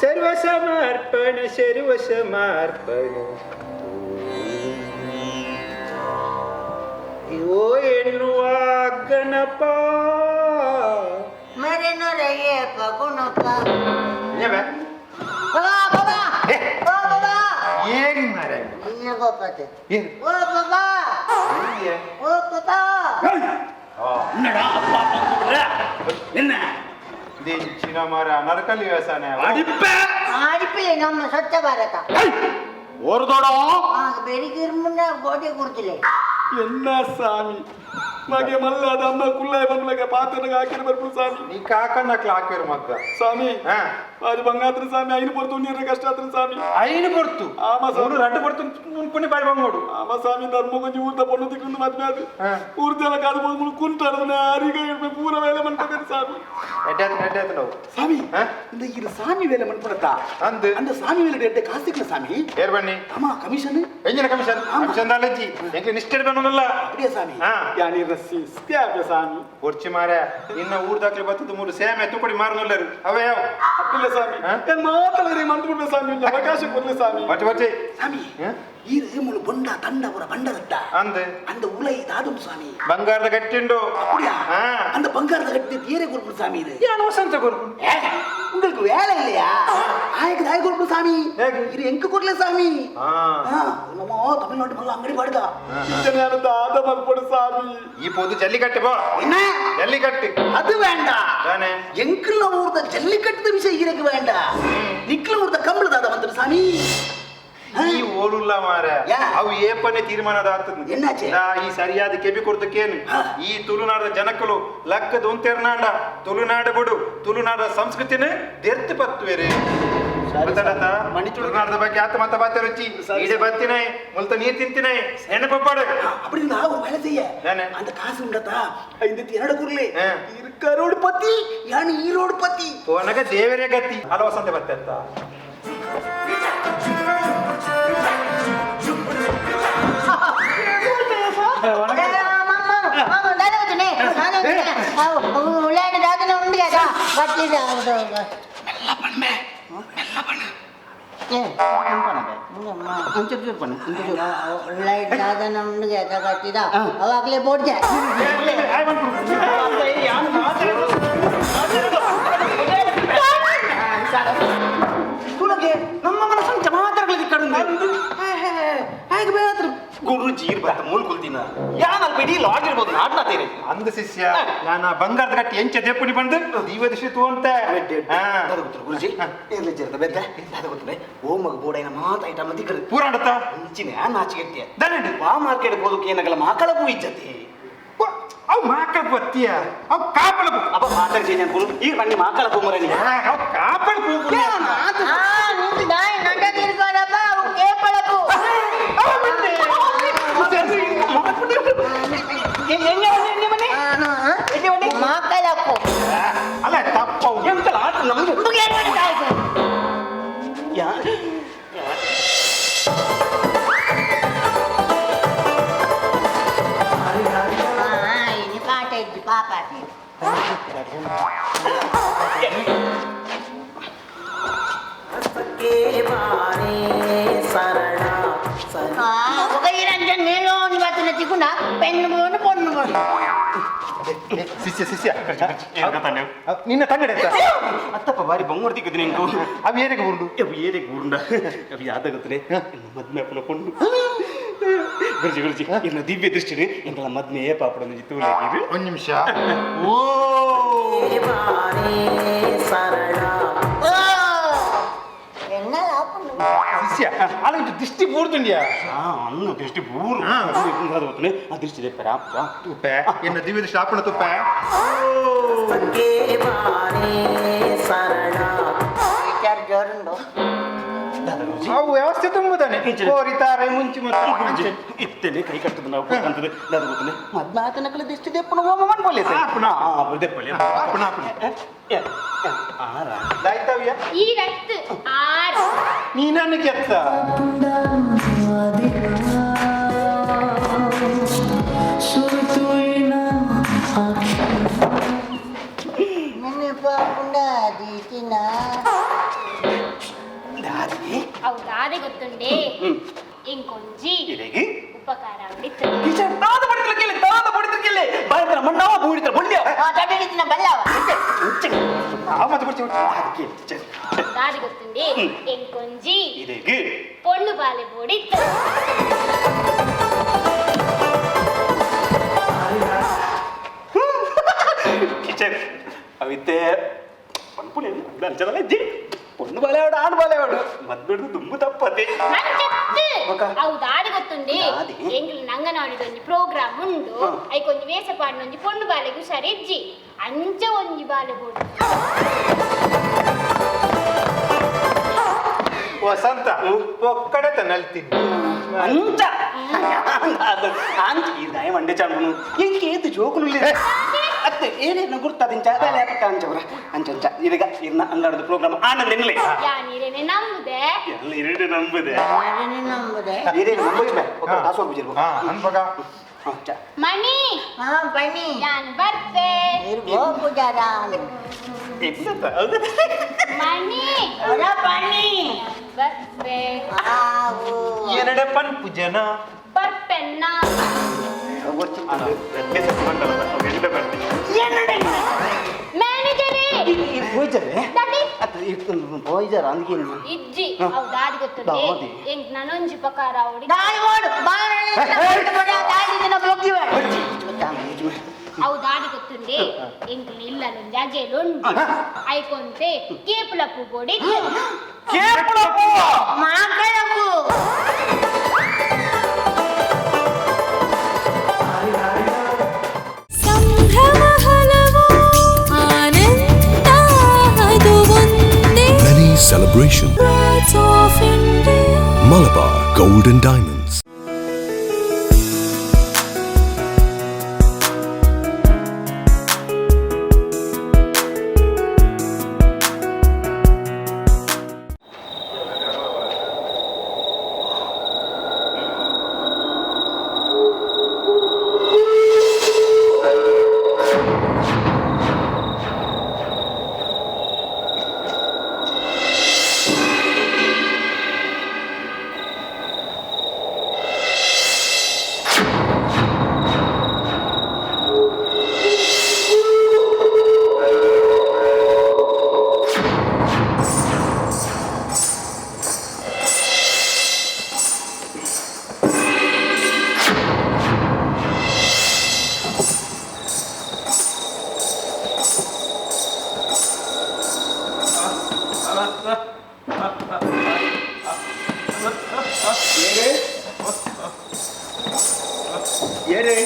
ಸರ್ವಸಮರ್ಪಣ ಸರ್ವಸಮರ್ಪಣ ಓ ಎನ್ನುವ ಗಣಪ ಮರೆನೊರೆಯಪ್ಪ ಗುಣಪ್ಪ. ಬಾಬಾ ಬಾಬಾ ಓ ಬಾಬಾ. ಏನ್ ಮಾರಾಯ? ನಿನ್ನ ಗೋಪತೆ. ಓ ಬಾಬಾ ಓ ಬಾಬಾ. ದಿಂಚಿನ ಮರ ನರಕಲಿ ವ್ಯವಸಾಯ ಆಡಿಪಿಲೆ ನಮ್ಮ ಸ್ವಚ್ಛ ಭಾರತ ಓರ್ದೋಡ ಬೆಳಿಗ್ಗೆ ಮುನ್ನ ಗೋಡೆ ಕುಡ್ತಿಲ್ಲ. ಎನ್ನ ಸ್ವಾಮಿ ಮಗೆ ಮಲ್ಲಾದ ಅಮ್ಮ ಕುಲ್ಲಾಯ ಬಂದ್ಲಗ ಪಾತ್ರನಾಗ ಹಾಕಿರ ಬರ್ಪು ಸ್ವಾಮಿ. ನೀ ಕಾಕಣ್ಣ ಹಾಕಿರು ಮಗ್ಗ ಸ್ವಾಮಿ. ಬಾರಿ ಬಂಗಾತ್ರ ಸ್ವಾಮಿ, ಐನು ಪೊರ್ತು ನೀರ ಕಷ್ಟ ಆತ್ರ ಸ್ವಾಮಿ. ಐನು ಪೊರ್ತು ಆಮ ಮೂರು ರಡ್ಡು ಪೊರ್ತು ಪುಣ್ಯ ಬಾರಿ ಬಂಗೋಡು. ಆಮ ಸ್ವಾಮಿ, ಧರ್ಮ ಕೊಂಚ ಊರ್ದ ಪೊಣ್ಣು ತಿಕ್ಕೊಂಡು ಮದ್ವೆ ಅದು ಊರ್ದೆಲ್ಲ ಕಾದು ಬಂದು ಕುಂಟಾರ ಅರಿಗ ಪೂರ ವೇಲೆ ಮನ್ಪಬೇಕು ಸ್ವಾಮಿ. ಎಡ್ಡೆ ಎಡ್ಡೆ ನಾವು ಸ್ವಾಮಿ, இந்த இரு சாமி வேலை மண்புணத்தா ಅಂದು அந்த சாமಿ வேலை எட்டு காசுக்குல சாமி. ಏರ್ ಬನ್ನಿ. ஆமா கமிஷன். ಎಂಜಿನ ಕಮಿಷನ್? ಕಮಿಷನ್ ದಾಲಜ್ಜಿ ಎಂಕೆ ನಿಷ್ಠೆ ಬನ್ನಲ್ಲ. அப்படியா சாமಿ? ಯಾನಿ ರಸ್ಸಿ ಸ್ವಾಮಿ. ಒರ್ಚಿ ಮಾರ ಇನ್ನ ಊರ್ದಾಕ್ಲಿ ಬತ್ತದ ಮೂರು ಸೇಮೆ ತುಕಡಿ ಮಾರನುಲ್ಲರು ಅವೇ ಯಾವ ಅಪ್ಪಿಲ್ಲ ಸ್ವಾಮಿ, ಮಾತಾಡ್ರಿ ಮಂತ್ ಬಿಡ್ಬೆ ಸ್ವಾಮಿ, ಅವಕಾಶ ಕೊಡ್ಲಿ ಸ್ವಾಮಿ. ಬಟ್ ಬಟ್ಟಿ சாமி, இரு மூணு பொண்டா தண்டா ஒரு பண்டரத்தா ಅಂದ அந்த உலை தாதும் சாமி. ಬಂಗಾರದ ಗಟ್ಟಿಂಡು. அப்படியா? அந்த பங்காரத கட்டி தேரை கொடுக்கணும் சாமி. இது ಯಾನು ವಸಂತ ಕೊರ್ಪು. உங்களுக்கு வேலை இல்லையா? ஆயக்கு தாய் கொடுக்கணும் சாமி. இது எங்க கொடுக்கல சாமி. நம்ம தமிழ்நாட்டு மல்ல அங்கடி பாடுதா தாத மல்படு சாமி. இப்போது ஜல்லிக்கட்டு போ. என்ன ஜல்லிக்கட்டு? அது வேண்டாம். எங்குள்ள ஊர்த ஜல்லிக்கட்டு விஷயம் எனக்கு வேண்டாம். நிக்கல ஊர்த கம்பள தாதா வந்துரு சாமி. ಈ ಓಡುಲ್ಲ ಮಾರ, ಅವು ಏಪನೆ ತೀರ್ಮಾನದ ಆಗ್ತದೆ. ಎನ್ನಾಚೆ? ಈ ಸರಿಯಾದ ಕೆಬಿ ಕೊಡ್ತಕ್ಕೇನು ಈ ತುಳುನಾಡ ಜನಕ್ಕಳು ಲಕ್ಕದ ಒಂತೇರ್ನಾಂಡ ತುಳುನಾಡ ಬಿಡು, ತುಳುನಾಡ ಸಂಸ್ಕೃತಿನೇ ದೆರ್ತು ಪತ್ತುವೇರೆ. ತುಳುನಾಡದ ಬಗ್ಗೆ ಆತ ಮತ್ತ ಬಾತೆ ರುಚಿ ಈಡೆ ಬತ್ತಿನೇ ಮುಲ್ತ ನೀರ್ ತಿಂತಿನೇ ನೆನಪಪ್ಪಾಡು. அப்படி இருந்தா ஒரு வேலை செய்ய, அந்த காசு உண்டதா இந்த என்னோட குரலே கரோடு பத்தி யானு ஈரோடு பத்தி போனக ದೇವರೇ ಗತಿ ಹಲವಸಂತೆ ಬತ್ತೆತ್ತ. ಅವಾಗಲೇ ಬೋರ್ಡ್ ನಮ್ಮ ಮನಸ್ಸನ್ನು ಜಮಾತರಗಳಲ್ಲಿ ಹೇಗೆ ಬೇತ್ರ ಗುರು ಜೀರ್ ಬತ್ತ ಮೂಲ್ ಕುಲ್ತಿನ ಯಾನಲ್ ಬಿಡಿ ಲಾಡ್ಜ್ ಇರ್ಬೋದು ನಾಡ್ನ ತೀರಿ ಅಂದ ಶಿಷ್ಯ ನಾನು ಬಂಗಾರದ ಗಟ್ಟಿ ಎಂಚ ದೇಪುಡಿ ಬಂದು ದೀವ ದಿಶೆ ತೂಂತ ಗುರುಜಿ ಇರ್ಲಿ ಜರ್ದ ಬೆದ್ದ ಅದ ಗೊತ್ತೇ ಓಮಗ ಬೋಡೈನ ಮಾತ ಐಟಮ್ ತಿಕ್ಕಡು ಪೂರಾಡತ್ತ ಇಂಚಿನ ನಾಚಿಗೆಟ್ಟಿಯ ದನಂಡಿ ವಾ ಮಾರ್ಕೆಟ್ ಹೋದಕ್ಕೆ ಏನಗಲ ಮಾಕಳ ಪೂ ಇಜ್ಜತಿ ಅವು ಮಾಕಳ ಬತ್ತಿಯ ಅವು ಕಾಪಳ ಪೂ ಅಪ್ಪ ಮಾತಾಡಿ ಚೇಂಜ್ ಅನ್ಕೊಳು ಈಗ ಬನ್ನಿ ಮಾಕಳ ಪೂ ಮರನಿ ಅವು ಕಾಪಳ ಪೂ ಅಲ್ಲ ತಪ್ಪ ಎಂತಲ್ಲ ಆಟ ನಮ್ಗೆ ಪೆನ್ನು ಪೊಣ್ಣು ಪೊಣ್ಣು. ಶಿಷ್ಯ ಶಿಷ್ಯ ನಿನ್ನ ತಂಗಡೆ ಅತ್ತಪ್ಪ ಬಾರಿ ಬಂಗೋರ್ ತಿಕ್ಕದು ನಿಂಕು ಅವು ಏರಿಗೆ ಊರುಂಡು ಅವು ಏರಿಗೆ ಊರುಂಡ ಅವು ಯಾದಾಗತ್ತನೆ ಮದ್ಮೆ ಅಪ್ಪನ ಪೊಣ್ಣು ಗುರುಜಿ ಗುರುಜಿ ಇನ್ನು ದಿವ್ಯ ದೃಷ್ಟಿನಿ ಎಂಕಲ ಮದ್ಮೆ ಏಪಾಪಡ ತೂಲೇಗಿರು ಒಂದು ನಿಮಿಷ ಓ ಶಿಷ್ಯ ಅಲ್ಲ ದೃಷ್ಟಿ ಪೂರ್ತುಂಡಿಯಾ ಅನ್ನ ದೃಷ್ಟಿ ಪೂರ್ ಆ ದೃಷ್ಟಿ ದೆಪ್ಪರ ತುಪ್ಪೆ ಎನ್ನ ದಿವ್ಯ ದೃಷ್ಟಿ ಆಪಣ ತುಪ್ಪೆ ಅವು ವ್ಯವಸ್ಥೆ ತುಂಬುದಾನೆ ಕೋರಿತಾರೆ ಮುಂಚೆ ಮತ್ತೆ ಇತ್ತೇನೆ ಕೈ ಕಟ್ಟದ ನಾವು ಅಂತದೆ ದಾದ ಗೊತ್ತನೆ ಮದ್ಮಾತನಕಲ ದೃಷ್ಟಿ ದೆಪ್ಪನ ಓಮ ಮನ್ಪೊಲೆ ಆಪಣ ದೆಪ್ಪಲೆ ಆಪಣ ಆಪಣ ಆರ ದಾಯ್ತವ್ಯ ಈ ರಕ್ತ ಆರ ನೀನನ್ನು ಕೆತ್ತ ದಾದೆ ಗೊತ್ತುಂಡೆ ಇಂಕೊಂಜಿ ಉಪಕಾರ ತಾದ ಪಡಿತಲ ತಾದ ಪಡಿತಲ ಬಾಯ್ತರ ಮಣ್ಣಾವ ಬೂಡಿತರ ಬೊಳ್ಳಿಯ ದಾದೆ ಗೊತ್ತುಂಡೆ ಇಂಕೊಂಜಿ ಪೊಣ್ಣು ಬಾಲೆ ಬೋಡಿತ್ತು ಟೀಚರ್ ಅವಿತ್ತೆ ಪನ್ಪುಣೆ ಅಂಚದಲ್ಲ ಇಜ್ಜಿ ಪೊಣ್ಣು ಬಾಲೆವಾಡು ಆಣ್ ಬಾಲೆವಾಡು ಮದ್ಬಿಡ್ದು ತುಂಬ ತಪ್ಪದೆ ಅವು ದಾದಿ ಗೊತ್ತುಂಡೆ ಎಂಗ್ಲ ನಂಗನವಾಡಿದ ಒಂಜಿ ಪ್ರೋಗ್ರಾಮ್ ಉಂಡು ಐಕೊಂಜಿ ವೇಷ ಪಾಡ್ನೊಂಜಿ ಪೊಣ್ಣು ಬಾಲೆಗೆ ಹುಷಾರ್ ಇಜ್ಜಿ ಅಂಚ ಒಂಜಿ ಬಾಲೆ ಬೋಡು ವಸಂತ ಒಕ್ಕಡೆ ತನ್ನಲ್ತೀನಿ ಅಂಚ ಅಂಚ ಈ ದಾಯ ಮಂಡೆ ಚಾಂಬನು ಇಂಕೇತು ಜೋಕುನು ಅತ್ತೆ ಏನೇನು ಗುರ್ತದಿಂಚ ಅದಲ್ಲ ಯಾಕೆ ಅಂಚವರ ಅಂಚ ಅಂಚ ಇದೀಗ ಇರ್ನ ಅಂಗಡದ ಪ್ರೋಗ್ರಾಮ್ ಆನಂದ ಎನ್ನಲೆ ಯಾನಿರೇನೆ ನಂಬುದೆ ಎಲ್ಲ ಇರೇನೆ ನಂಬುದೆ ನಂಬುದೆ ಇರೇನೆ ನಂಬುದೆ ಓಕೆ ಕಾಸು ಬಿಜಿರ್ಬೋ ಹಾ ಅನ್ಬಗ ಮಣಿ ಹಾ ಬನ್ನಿ ಯಾನ್ ಬರ್ಪೆ ಇರ್ಬೋ ಪೂಜಾರ ಮಣಿ ಒರ ಬನ್ನಿ ಬರ್ಪೆ ಆವು ಎರಡೆ ಪನ್ ಪೂಜನ ಬರ್ಪೆನ್ನ ಇಜ್ಜಿ ಅವು ದಾದಿ ಗೊತ್ತುಂಡೆ ಎಂಕ್ ನನೊಂಜಿ ಉಪಕಾರ ಅವಡಿ ಅವು ದಾದಿ ಗೊತ್ತುಂಡೆ ಎಂಕ್ ಇಲ್ಲನೊಂಜಿ ಅಜೇಲುಂಡು ಐಕೊಂತೆ ಕೇಪುಲ ಪೂ ಬೋಡಿ ಕೇಪುಲ ಪೂ ಮಾಕಳಪು Many celebration. Malabar Gold and Diamonds. ಏರೇ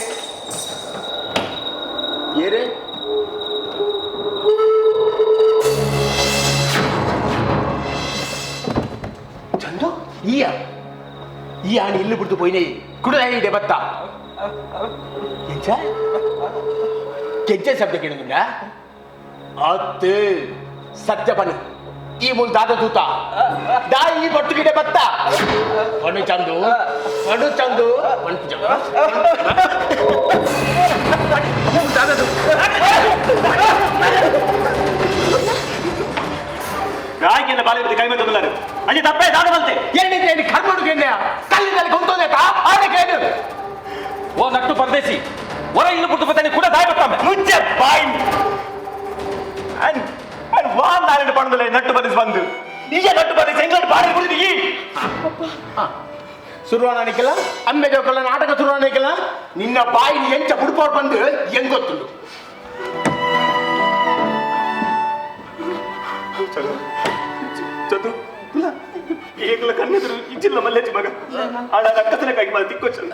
ಏರೇ Chandu ಈಯ ಈ ಆಣಿ ಇಲ್ಲಿ ಬಿಡ್ತು ಪೋಯಿನೇ ಕುಡ ಇದೆ ಬತ್ತ ಎಂಚ ಕೆಂಚ ಶಬ್ದ ಕೇಳಿದ್ನ ಅತ್ತೆ ಸತ್ಯ ಬನ್ನಿ ಈ ಮುಲ್ ದಾದ ತೂತ ದಾ ಈ ಬಟ್ಟು ಗಿಡ ಬತ್ತ ಪಣ್ಣು ಚಂದು ಪಣ್ಣು ಚಂದು ಪಣ್ಣು ರಾಗಿಯನ್ನು ಬಾಲಿ ಬಿದ್ದು ಕೈ ಮೇಲೆ ಅಜ್ಜಿ ತಪ್ಪೇ ದಾದ ಬಲ್ತೆ ಏನಿದೆ ಏನು ಕರ್ಮಡು ಕೆಂಡೆ ಕಲ್ಲಿನಲ್ಲಿ ಕುಂತೋದೆ ತಾ ಆನೆ ಕೇಳು ಓ ನಟ್ಟು ಪರದೇಸಿ ಹೊರ ಇಲ್ಲು ಬಿಟ್ಟು ಬರ್ತಾನೆ ಕೂಡ ದಾಯ ಬತ್ತಾಮೆ ಮುಚ್ಚೆ ಬಾಯಿ ಅನ್ ಅನ್ ವಾನ್ ನಾಳೆ ಪಣದಲೆ ನಟ್ಟು ಬದಿಸ್ ಬಂದು ಈಗ ನಟ್ಟು ಬದಿಸ್ ಎಂಗ್ಲಂಡ್ ಬಾರಿ ಬಿಡಿದಿ ಈ ಸುರುವಾಣಿಕಲ್ಲ ಅಮ್ಮೆ ಜೋಕಲ್ಲ ನಾಟಕ ಸುರುವಾಣಿಕಲ್ಲ ನಿನ್ನ ಬಾಯಿ ಎಂಚ ಬುಡ್ಪೋರ್ ಬಂದು ಹೆಂಗೊತ್ತುಂಡು ಚಲು ಚದು ಏಗ್ಲ ಕಣ್ಣೆದುರು ಇಜ್ಜಿಲ್ಲ ಮಲ್ಲೇಜಿ ಮಗ ಆಡ ರಕ್ಕಸನೆ ಕೈಗೆ ಮಾಡಿ ತಿಕ್ಕೋ ಚಂದ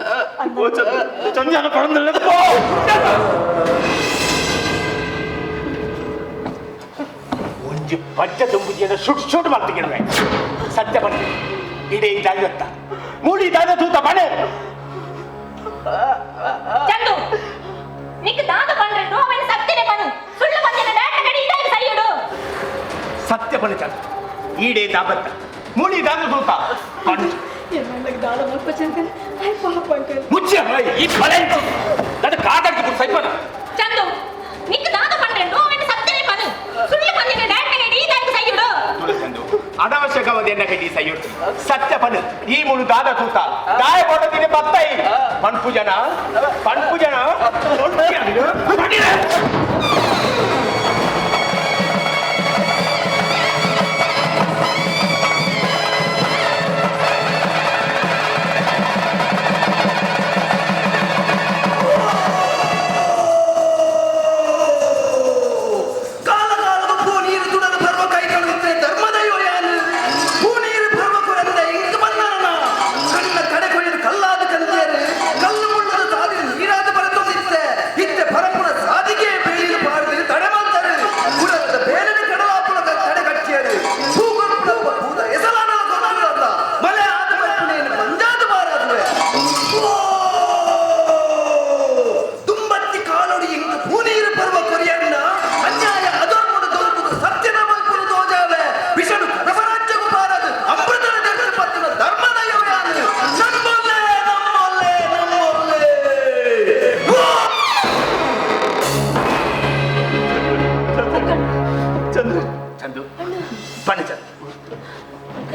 ಓ ಚಂದ ಚಂದ ಪಣದಲ್ಲ ಪೋ ಒಂಜಿ ಪಜ್ಜ ತುಂಬುಜಿಯನ್ನು ಶುಟ್ ಶುಟ್ ಮಾಡ್ತಿಗಿಡುವೆ ಸತ್ಯ ಬಂದು ಇಡೀ ಜಾಗ್ರತ ಮೂಡಿ ದಾದ ತೂತ ಮನೆ ಚಂದು ನಿಕ್ ದಾದ ಬಂದ್ರೆಂಡು ಅವನ ಸತ್ಯನೇ ಬನು ಸುಳ್ಳು ಬಂದಿನ ಡಾಟ ಕಡಿ ಇದಾಗಿ ಸೈಯಡು ಸತ್ಯ ಬನು ಚಂದ ಈಡೇ ದಾಬತ್ತ ಮೂಡಿ ದಾದ ತೂತ ಕಣ್ಣು ದಾದ ಮಲ್ಪ ಚಂದ I ಪಾಪ ಅಂಕಲ್ ಮುಚ್ಚೆ ಈ ಬಲೆ ನನ್ನ ಕಾದಾಡ್ತಿ ಸೈಪನ ಚಂದು ನಿಕ್ ದಾದ ಬಂದ್ರೆಂಡು ಅವನ ಸತ್ಯನೇ ಬನು ಸುಳ್ಳು ಬಂದಿನ ಡಾಟ ಕಡಿ ಇದಾಗಿ ಸೈಯಡು ಅನವಶ್ಯಕವಾದ ಎನ್ನ ಕಡಿ ಸೈಯೊಟ್ಟು ಸತ್ಯ ಪನು ಈ ಮುಳು ದಾದ ತೂತ ದಾಯ ಕೊಡದಿನಿ ಬತ್ತೈ ಪಣ್ಪು ಜನ ಪಣ್ಪು ಜನ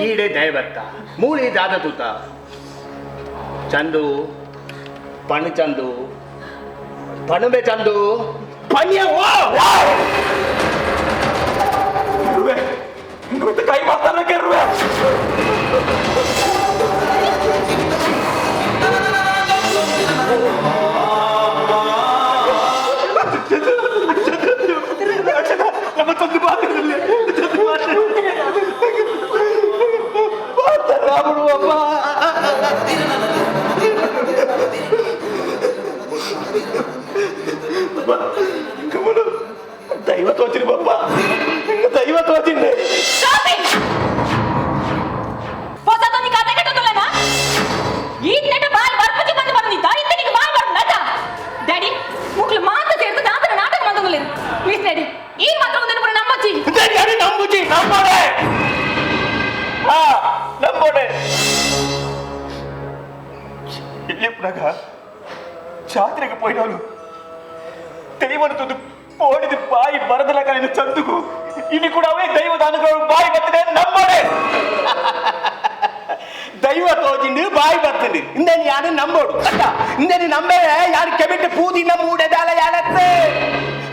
ಈಡೆ ದಯಬತ್ತ ಮೂಳಿ ದಾದ ತೂತ ಚಂದು ಪಣು ಚಂದು ಪಣುಬೆ ಚಂದು ಪಣ್ಯ ಕೈ ಮಾತಾಡ ಕೆರುವೆ ನಮ್ಮ ಚಂದು ಬಾತ್ರದಲ್ಲಿ ಚಂದು ಅಮ್ಮ ದೈವ ತೋಚಿರಿ ಬಪ್ಪ ದೈವ ತೋಚಿಂದೆ ಡ್ಯಾಡಿ ಮುಕ್ಳು ಮಾತು ಸೇರ್ದು ದಾದನ ನಾಟಕ ಮಂದಗುಲೇನು ಪ್ಲೀಸ್ ಡ್ಯಾಡಿ ಈ ಮಾತ್ರ ಒಂದನ್ನು ಪೂರ ನಂಬಚ್ಚಿ ಡ್ಯಾಡಿ ನಂಬುಜಿ ನಂಬೋಡೆ ಹಾ ನಂಬೋಡೆ ಇಲ್ಲಿಪ್ಪನಾಗ ಜಾತ್ರೆಗೆ ಪೋಯಿನವಳು ದೈವನ ಪೋಡಿದ ಬಾಯಿ ಬರದಲ್ಲ ಕಲಿನ ಚಂದುಗು ಇಲ್ಲಿ ಕೂಡ ಅವೇ ದೈವದ ಅನುಗ್ರಹ ಬಾಯಿ ಬರ್ತದೆ ನಂಬೋಡೆ ದೈವ ತೋಜಿಂಡು ಬಾಯಿ ಬರ್ತದೆ ಇಂದೇನು ಯಾರು ನಂಬೋಡು ಅಲ್ಲ ಇಂದೇನು ನಂಬೆ ಯಾರು ಕೆಬಿಟ್ಟು ಪೂದಿನ ಮೂಡೆದಾಲ ಯಾರತ್ತೆ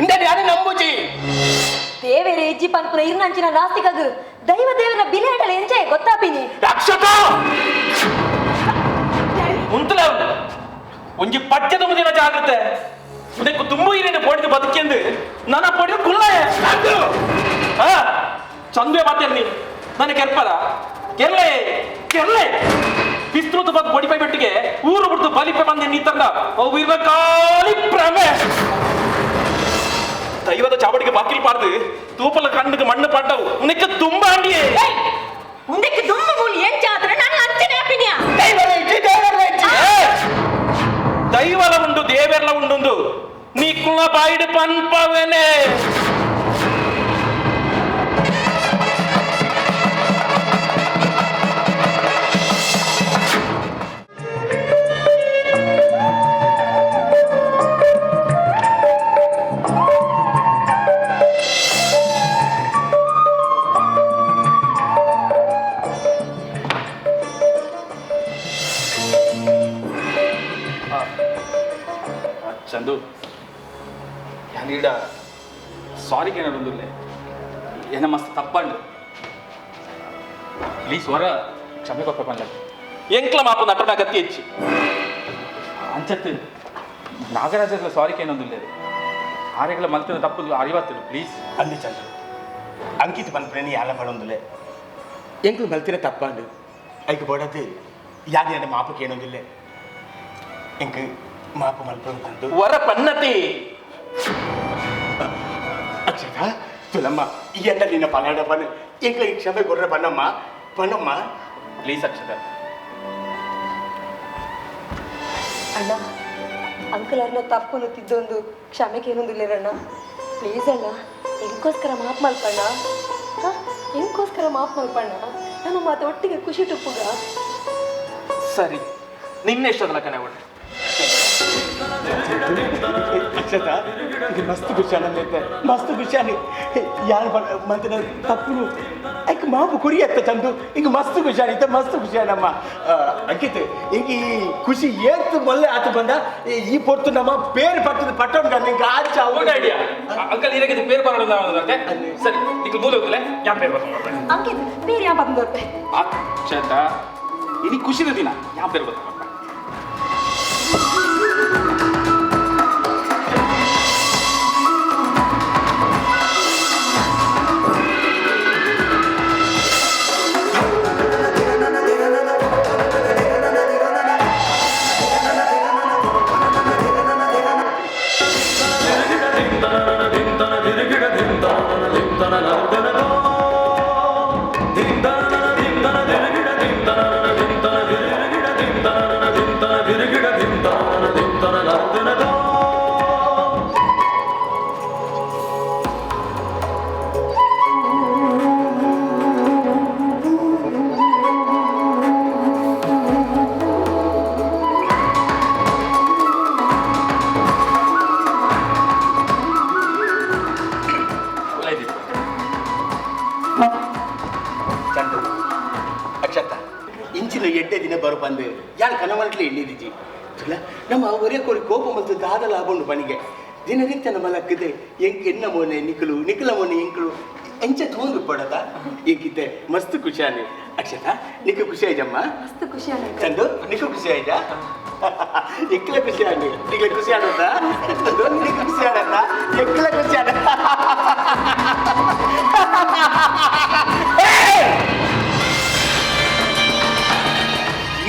ಇಂದೇನು ಯಾರು ನಂಬುಜಿ ದೇವೇರೆ ಇಜ್ಜಿ ಪನ್ಪುನ ಇರ್ನಂಚಿನ ನಾಸ್ತಿಕಗು ದೈವ ದೇವರ ಬಿಲೆ ಆಟಲ ಎಂಚೆ ಗೊತ್ತಾಪಿನಿ ರಕ್ಷಕ ಉಂತಲ ಒಂಜಿ ಪಚ್ಚದ ಮುಂದಿನ ಜಾಗ್ರತೆ ಉದಕ್ಕೆ ತುಂಬು ಇರೇನು ಪೋಡಿದ ಬದುಕೆಂದು ನನ್ನ ಪೋಡಿದ ಕುಲ್ಲಾಯ ಹಾ ಚಂದುವೆ ಮಾತೇನಿ ನನ್ನ ಕೆರ್ಪರ ಕೆರ್ಲೆ ಕೆರ್ಲೆ ವಿಸ್ತೃತ ಬಂದು ಬಡಿಪೈ ಬೆಟ್ಟಿಗೆ ಊರು ಬಿಡ್ತು ಬಲಿಪೆ ಬಂದೆ ನೀ ತಂದ ಅವು ಇರ್ನ ಖಾಲಿ ಭ್ರಮೆ ದೈವದ ಚಾವಡಿಗೆ ಬಾಕಿಲ್ ಪಾಡ್ದು ತೂಪಲ ಕಣ್ಣಿಗೆ ಮಣ್ಣು ಪಾಡ್ಡವು ಉನಕ್ಕೆ ತುಂಬಾ ಅಂಡಿಯೇ ಉಂದಕ್ಕೆ ದುಮ್ಮು ಮೂಲಿ ಎಂಚಾದ್ರೆ ನಾನು ಅಂಚನೆ ಆಪಿನಿಯಾ ದೈವಲ ಉಂಡು ದೇವೆರ್ಲ ಉಂಡುಂದು ನೀ ಕುಲ ಬಾಯಿಡು ಪನ್ಪವೇನೆ ಚಂದು ಯಾನೀಡ ಸಾರಿ ಕೇನೊಂದುಲ್ಲೆ ಏನ ಮಸ್ತ್ ತಪ್ಪಂಡು ಪ್ಲೀಸ್ ವರ ಕ್ಷಮೆ ಕೊಪ್ಪ ಪನ್ಲ ಎಂಕ್ಲ ಮಾಪು ನಟನ ಗತಿ ಹೆಚ್ಚಿ ಅಂಚತ್ತು ನಾಗರಾಜರ್ಲ ಸಾರಿ ಕೇನೊಂದುಲ್ಲೆ ಆರೆಗಳ ಮಲ್ತಿನ ತಪ್ಪು ಅರಿವತ್ತು ಪ್ಲೀಸ್ ಅಂದು ಚಂದ್ರು ಅಂಕಿತ್ ಪನ್ಪುನೆ ಯಾಲ ಪಡೊಂದುಲೆ ಎಂಕ್ಲು ಮಲ್ತಿನ ತಪ್ಪಾಂಡು ಐಕ್ ಬೋಡದು ಯಾದಿನ ಮಾಪು ಕೇನೊಂದುಲ್ಲೆ ಎಂಕ್ ಮಾಪು ಮಲ್ಪೊಂದು ವರ ಪನ್ನತಿ ಅಕ್ಷತ ತುಲಮ್ಮ ಈ ಎಂಡ ನಿನ್ನ ಪಲಾಡ ಪನ್ನ ಎಂಕ್ಲ ಈ ಕ್ಷಮೆ ಕೊರ್ರ ಪನ್ನಮ್ಮ ಪನ್ನಮ್ಮ ಪ್ಲೀಸ್ ಅಕ್ಷತ ಅಣ್ಣ ಅಂಕಲ್ ಅವ್ರನ್ನ ತಪ್ಪು ತಿದ್ದೊಂದು ಕ್ಷಮೆಗೆ ಏನೊಂದಿಲ್ಲೇರಣ್ಣ ಪ್ಲೀಸ್ ಅಣ್ಣ ಎಂಕೋಸ್ಕರ ಮಾಪ್ ಮಲ್ಪಣ್ಣ ಹಾಂ ಎಂಕೋಸ್ಕರ ಮಾಪ್ ಮಲ್ಪಣ್ಣ ನನ್ನ ಮಾತು ಒಟ್ಟಿಗೆ ಖುಷಿ ಟುಪ್ಪುಗ ಸರಿ ನಿನ್ನೆ ಎಷ್ಟದಲ್ಲ ಕಣೆ ಒಳ್ಳೆ ಅಕ್ಷತ ಇದು ಮಸ್ತ್ ಖುಷಿಯಾನಲ್ಲೈತೆ ಮಸ್ತ್ ಖುಷಿಯಾನಿ ಯಾರು ಮಂತಿನ ತಪ್ಪು ಐಕ್ ಮಾಪು ಕುರಿ ಅತ್ತ ಚಂದು ಹಿಂಗೆ ಮಸ್ತ್ ಖುಷಿಯಾನಿತ್ತ ಮಸ್ತ್ ಖುಷಿಯಾನಮ್ಮ ಅಂಕಿತ್ ಹಿಂಗೆ ಈ ಖುಷಿ ಏತ್ ಮೊಲ್ಲೆ ಆತು ಬಂದ ಈ ಪೊರ್ತು ನಮ್ಮ ಪೇರು ಪಟ್ಟದ ಪಟ್ಟಣ ನಿಂಗೆ ಆಚೆ ಗುಡ್ ಐಡಿಯಾ ಅಂಕಲ್ ಇದಕ್ಕೆ ಪೇರು ಬರೋಣ ಸರಿ ನಿಕ್ಲು ಮೂಲೆ ಹೋಗ್ಲೆ ಯಾ ಪೇರು ಬರ್ತಾರೆ ಅಂಕಿತ್ ಪೇರು ಯಾ ಬಂದೋರ್ಪೆ ಅಕ್ಷತ ಇನಿ ಖುಷಿದ ದಿನ ಯಾ ಪೇರು ಬರ್ತಾರೆ ಚಂದು ಅಕ್ಷತ ಇಂಚಿನ ಎಡ್ಡೆ ದಿನ ಬರು ಬಂದು ಯಾರು ಕನವಲ್ಟ್ಲೆ ಎಣ್ಣಿದಿಜಿ ತುಲ ನಮ್ಮ ಒರೇ ಕೋರಿ ಕೋಪ ಮತ್ತು ದಾದ ಲಾಭ ಉಂಡು ಬನಿಗೆ ದಿನನಿತ್ಯ ನಮ್ಮ ಲಕ್ಕದೆ ಎಂಕ್ ಎನ್ನ ಮೋನೆ ನಿಕ್ಕಲು ನಿಕ್ಕಲ ಮೋನೆ ಎಂಕಲು ಎಂಚ ತೋಂದು ಪಡದ ಎಂಕಿತ್ತೆ ಮಸ್ತ್ ಖುಷಿಯಾನೆ ಅಕ್ಷತ ನಿಕ್ಕ ಖುಷಿ ಆಯ್ತಮ್ಮ ಮಸ್ತ್ ಖುಷಿ ಆಯ್ತು ಚಂದು ನಿಕ್ಕ ಖುಷಿ ಆಯ್ತಾ ಎಕ್ಕಲ ಖುಷಿ ಆಗಿ ನಿಕ್ಲ ಖುಷಿ ಆಡತ್ತ ಚಂದು ನಿಕ್ಕ ಖುಷಿ ಆಡತ್ತ ಎಕ್ಕಲ ಖುಷಿ ಆಡ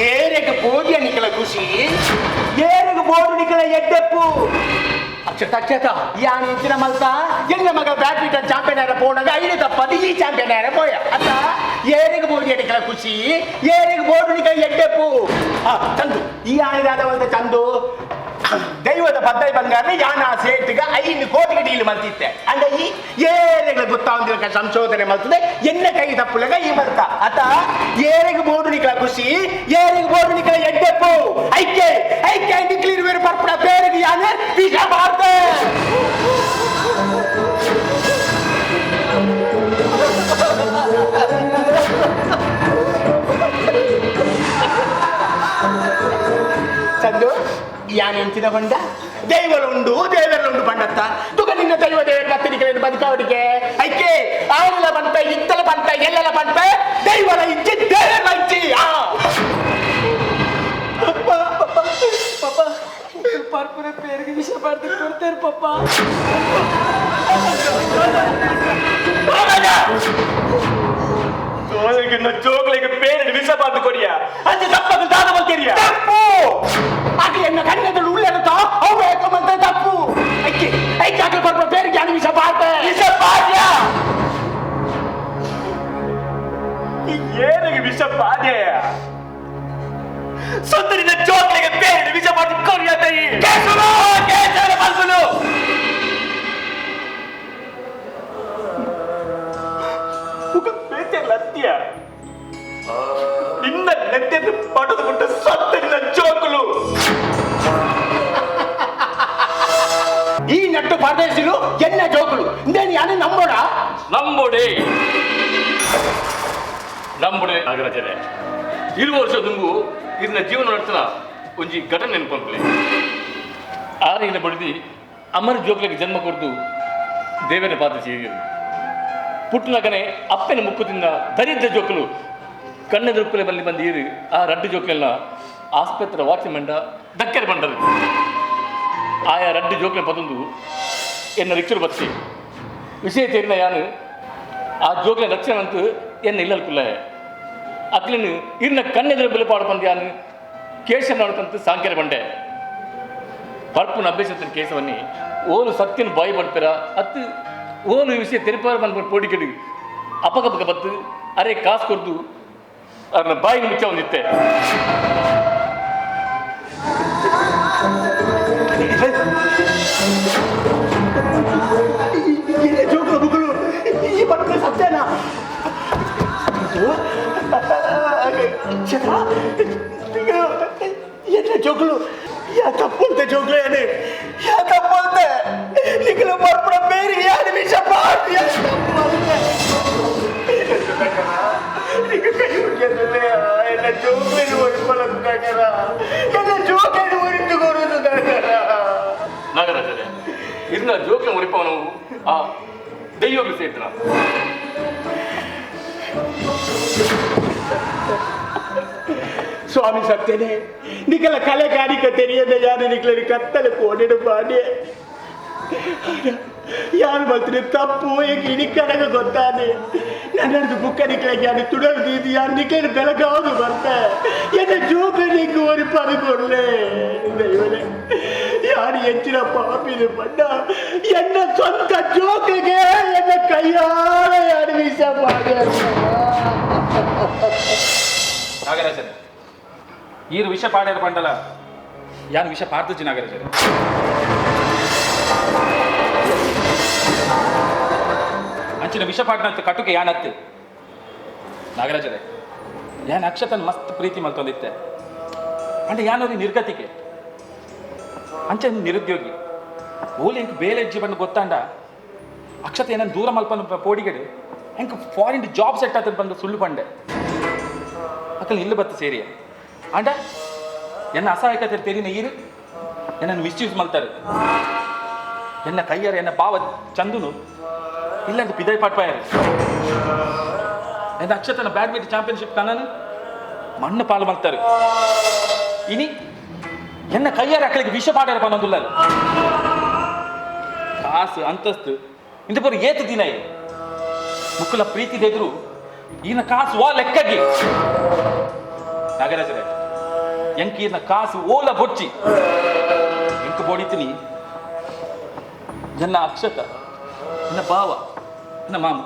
ಏರೆಗೆ ಬೋಡಿಯ ನಿಕ್ಕಲ ಖುಷಿ ಏರೆಗೆ ಬೋಡು ನಿಕ್ಕಲ ಎಡ್ಡೆಪ್ಪು ಅಕ್ಷತ ಅಕ್ಷತ ಯಾನ್ ಇಂಚಿನ ಮಲ್ತ ಎನ್ನ ಮಗ ಬ್ಯಾಡ್ಮಿಂಟನ್ ಚಾಂಪಿಯನ್ ಆರ ಪೋಣಗ ಐದು ತಪ್ಪದು ಈ ಚಾಂಪಿಯನ್ ಆರ ಪೋಯ ಅತ್ತ ಏರೆಗೆ ಬೋಡಿಯ ನಿಕ್ಕಲ ಖುಷಿ ಏರೆಗೆ ಬೋಡು ನಿಕ್ಕಲ ಎಡ್ಡೆಪ್ಪು ಚಂದು ಈ ಆಣಿದಾದವಂತ ಚಂದು ದೈವದ ಪದ್ದೈ ಬಂಗಾರ ಯಾನ ಸೇಟಿಗ 5 ಕೋಟಿಗೆ ಡೀಲ್ ಮಲ್ತಿತ್ತೆ ಅಂಡ ಈ ಏರೆಗಳ ಗೊತ್ತಾವಂದಿರಕ ಸಂಶೋಧನೆ ಮಲ್ತದೆ ಎನ್ನ ಕೈ ತಪ್ಪುಲಗ ಈ ಮಲ್ತ ಅತ ಏರೆಗೆ ಬೋಡು ನಿಕ್ಕಲ ಖುಷಿ ಏರೆಗೆ ಬೋಡು ನಿಕ್ಕಲ ಎಡ್ಡೆಪ್ಪು ಐಕೆ ಐಕೆ ನಿಕ್ಲಿರುವೇರು ಪರ್ಪಡ ಬೇರೆಗೆ ಯಾನೆ ವಿಷ ಬಾರ್ದೆ ಚಂದು ಯಾನ್ ಎಂಚಿನ ಬಂಡ ದೈವಲುಂಡು ದೇವರುಂಡು ಬಂಡತ್ತ ತುಗ ನಿನ್ನ ದೈವ ದೇವರ ಕತ್ತರಿಕೆಯನ್ನು ಬದುಕವಡಿಗೆ ಐಕೆ ಆವಲ ಬಂತ ಇತ್ತಲ ಬಂತ ಎಲ್ಲಲ ಬಂತ ದೈವಲ ಇಚ್ಚಿ ದೇವರ ಇಚ್ಚಿ ಆ ಪಪ್ಪ ಪಪ್ಪ ಪಪ್ಪ ಪರ್ಪುರ ಪೇರಿಗೆ ವಿಷ ಬಾರ್ದು ಕೊಡ್ತಾರೆ ಪಪ್ಪ ಸೋಲಿಗೆ ಜೋಗ್ಲಿಗೆ ಪೇರು ವಿಷ ಬಾರ್ದು ಕೊಡಿಯ ಅಂಚೆ ತಪ್ಪದು ದಾದ ಬರ್ತೀರಿಯ ತಪ್ಪು ಆಕೆ ಎನ್ನ ಕಣ್ಣೆದುರು ಉಳ್ಳೆರುತ್ತಾ ಅವು ಯಾಕಂತ ತಪ್ಪು ಐಕೆ ಐಕೆ ಆಕೆ ಬರ್ಬ ಬೇರೆ ಯಾರು ವಿಷ ಬಾರ್ದೆ ವಿಷ ಬಾರ್ಯ ಏನಿಗೆ ವಿಷ ಬಾಧೆ ಸುಂದರಿನ ಜೋಗ್ಲಿಗೆ ಪೇರು ವಿಷ ಬಾರ್ದು ಕೊಡಿಯ ಕೇಸಲು ಕೇಸಲು ಮಲ್ಪಲು ಲತ್ಯ ನಿನ್ನ ನೆತ್ತೆಯನ್ನು ಪಡೆದುಕೊಂಡ ಸತ್ತನಿನ ಜೋಕುಲು ಈ ನಟ್ಟು ಪರದೇಶಿಲು ಎನ್ನ ಜೋಕುಲು ಇಂದೇನು ಯಾರು ನಂಬೋಡ ನಂಬೋಡೆ ನಂಬೋಡೆ ನಾಗರಾಜರೇ 20 ವರ್ಷ ದುಂಗು ಇದನ್ನ ಜೀವನ ನಡೆಸಲ ಒಂಜಿ ಘಟನೆ ನೆನಪಂಪ್ಲೆ ಆರಿನ ಬಡಿದಿ ಅಮರ ಜೋಕ್ಲೆಗೆ ಜನ್ಮ ಕೊಡ್ದು ದೇವರ ಪಾತ್ರ ಸೇರಿದರು. ಪುಟ್ಟನಗನೆ ಅಪ್ಪನ ಮುಕ್ಕುತಿಂದ ದರಿದ್ರ ಜೋಕಲು ಕಣ್ಣೆದುರುಕ್ಕಲೆ ಬಲ್ಲಿ ಬಂದು ಏರು ಆ ರಡ್ಡು ಜೋಕ್ಲೆಲ್ಲ ಆಸ್ಪತ್ರೆ ವಾಚಿ ಮಂಡ ದಕ್ಕರೆ ಬಂಡರು. ಆಯಾ ರಡ್ಡು ಜೋಕ್ಲೆ ಪದೊಂದು ಎನ್ನ ರಿಕ್ಷರು ಬತ್ತಿ ವಿಷಯ ತೇರಿನ ಯಾನು ಆ ಜೋಕ್ಲೆ ರಕ್ಷಣೆ ಅಂತೂ ಎನ್ನ ಇಲ್ಲಲ್ಕುಲ್ಲ ಅಕ್ಲಿನ ಇರ್ನ ಕಣ್ಣೆದುರು ಬೆಲೆಪಾಡು ಬಂದು ಯಾನು ಕೇಶವನಂತ ಸಾಂಕ್ಯರ ಬಂಡೆ ಪರ್ಪುನ ಅಭ್ಯಸನ ಕೇಶವನ್ನಿ ಓಲು ಸತ್ಯನ ಬಾಯಿ ಪಡ್ಪಿರ ಅತ್ತು ಓಲು ವಿಷಯ ತೆರಿಪಾರ ಬಂದು ಪೋಡಿಕೆಡು ಅಪಕಪಕ ಬತ್ತು ಅರೆ ಕಾಸು ಕೊಡ್ದು ಅದನ್ನ ಬಾಯಿ ಮುಚ್ಚ ಒಂದಿತ್ತೆ. ಈ ಪಟ್ಟ ಸತ್ಯನಾ ಎನ್ನ ಜೋಕುಲು ಯಾ ತಪ್ಪುಲ್ತೆ ಜೋಕ್ಲೇನೆ ಯಾ ತಪ್ಪುಲ್ತೆ ನಿಖಲು ಬರ್ಪುಡ ಬೇರೆ ಯಾ ನಿಮಿಷ ಪಾಡ್ ಯಾ ತಪ್ಪುಲ್ತೆ ನಿಖ ಕೈ ಮುಗಿಯದಲ್ಲೇ ಎನ್ನ ಜೋಕ್ಲೇನು ಒರಿಪಲಕು ಕಾಕರ ಎನ್ನ ಜೋಕ್ಲೇನು ಒರಿತು ಕೊರುದು ಕಾಕರ. ನಾಗರಾಜರೇ ಇದನ್ನ ಜೋಕ್ಲೆ ಒರಿಪವನು ಆ ದೈವಗಳು ಸೇರ್ತಾನ. ಸ್ವಾಮಿ ಸತ್ಯನೇ ನಿಖಲ ಕಲೆ ಕಾಣಿಕ ತೆರಿಯದೆ ಯಾರು ನಿಖಲರಿ ಕತ್ತಲೆ ಕೋಡಿಡು ಬಾಡಿ ಯಾರು ಬರ್ತೀನಿ ತಪ್ಪು ಈಗ ಇಡಿಕಡಗ ಗೊತ್ತಾನೆ ನನ್ನದು ಬುಕ್ಕ ನಿಕ್ಲಕ್ಕೆ ಯಾರು ತುಡಲು ದೀದಿ ಯಾರು ನಿಖಲು ಬೆಳಗಾವುದು ಬರ್ತೆ ಎನ್ನ ಜೋಕ ನಿಂಗೆ ಒರಿಪಾದು ಕೊಡ್ಲೆ ದೈವನೇ ಯಾರು ಹೆಚ್ಚಿನ ಪಾಪಿನ ಬಣ್ಣ ಎನ್ನ ಸ್ವಂತ ಜೋಕಿಗೆ ಎನ್ನ ಕೈಯಾರ ಯಾರು ವಿಷ ಮಾಡಿ. ನಾಗರಾಜರೇ ಈರು ವಿಷ ಪಾಡ್ಯಾರ ಪಂಡಲ ಯಾನು ವಿಷ ಪಾಡ್ದುಜಿ ನಾಗರಾಜರೇ. ಅಂಚಿನ ವಿಷ ಪಾಡ್ನಂತ ಕಟುಕೆ ಯಾನತ್ತು ನಾಗರಾಜರೇ. ಯಾನ್ ಅಕ್ಷತನ್ ಮಸ್ತ್ ಪ್ರೀತಿ ಮಲ್ತೊಂದಿತ್ತೆ ಅಂಡ ಯಾನೋರಿ ನಿರ್ಗತಿಗೆ ಅಂಚೆ ನಿರುದ್ಯೋಗಿ ಓಲಿ ಎಂಕ್ ಬೇಲೆ ಜೀವನ ಗೊತ್ತಾಂಡ ಅಕ್ಷತ ಏನನ್ನು ದೂರ ಮಲ್ಪನ ಪೋಡಿಗೆಡು ಎಂಕ್ ಫಾರಿನ್ ಜಾಬ್ ಸೆಟ್ ಆತ ಬಂದು ಸುಳ್ಳು ಪಂಡೆ ಅಕ್ಕಲ್ ಇಲ್ಲು ಬತ್ತು ಸೇರಿಯ ಅಂಡ ಎನ್ನ ಅಸಹಾಯಕತೆ ತೆರಿನ ಈರು ಎನ್ನನ್ನು ಮಿಸ್ಯೂಸ್ ಮಲ್ತಾರೆ ಎನ್ನ ಕೈಯರ ಎನ್ನ ಭಾವ ಚಂದುನು ಇಲ್ಲಂತ ಪಿದೈ ಪಾಟ್ಪಾಯರು ಎನ್ನ ಅಕ್ಷತನ ಬ್ಯಾಡ್ಮಿಂಟನ್ ಚಾಂಪಿಯನ್ಶಿಪ್ ಕಣ್ಣನು ಮಣ್ಣು ಪಾಲು ಮಲ್ತಾರೆ ಇನಿ ಎನ್ನ ಕೈಯಾರ ಅಕ್ಕಳಿಗೆ ವಿಷ ಪಾಡ್ಯಾರ ಪನ್ನೊಂದುಲ್ಲ ಕಾಸು ಅಂತಸ್ತು ಇಂದ ಪೂರ ಏತು ದಿನ ಮುಕ್ಕುಲ ಪ್ರೀತಿ ದೆದುರು ಈನ ಕಾಸು ವಾ ಲೆಕ್ಕಗಿ ನಾಗರಾಜರೇ ಎಂಕೀರ್ನ ಕಾಸು ಓಲ ಬೊಚ್ಚಿ ಎಂಕು ಬೋಡಿತೀನಿ ಎನ್ನ ಅಕ್ಷತ ಎನ್ನ ಭಾವ ಎನ್ನ ಮಾಮ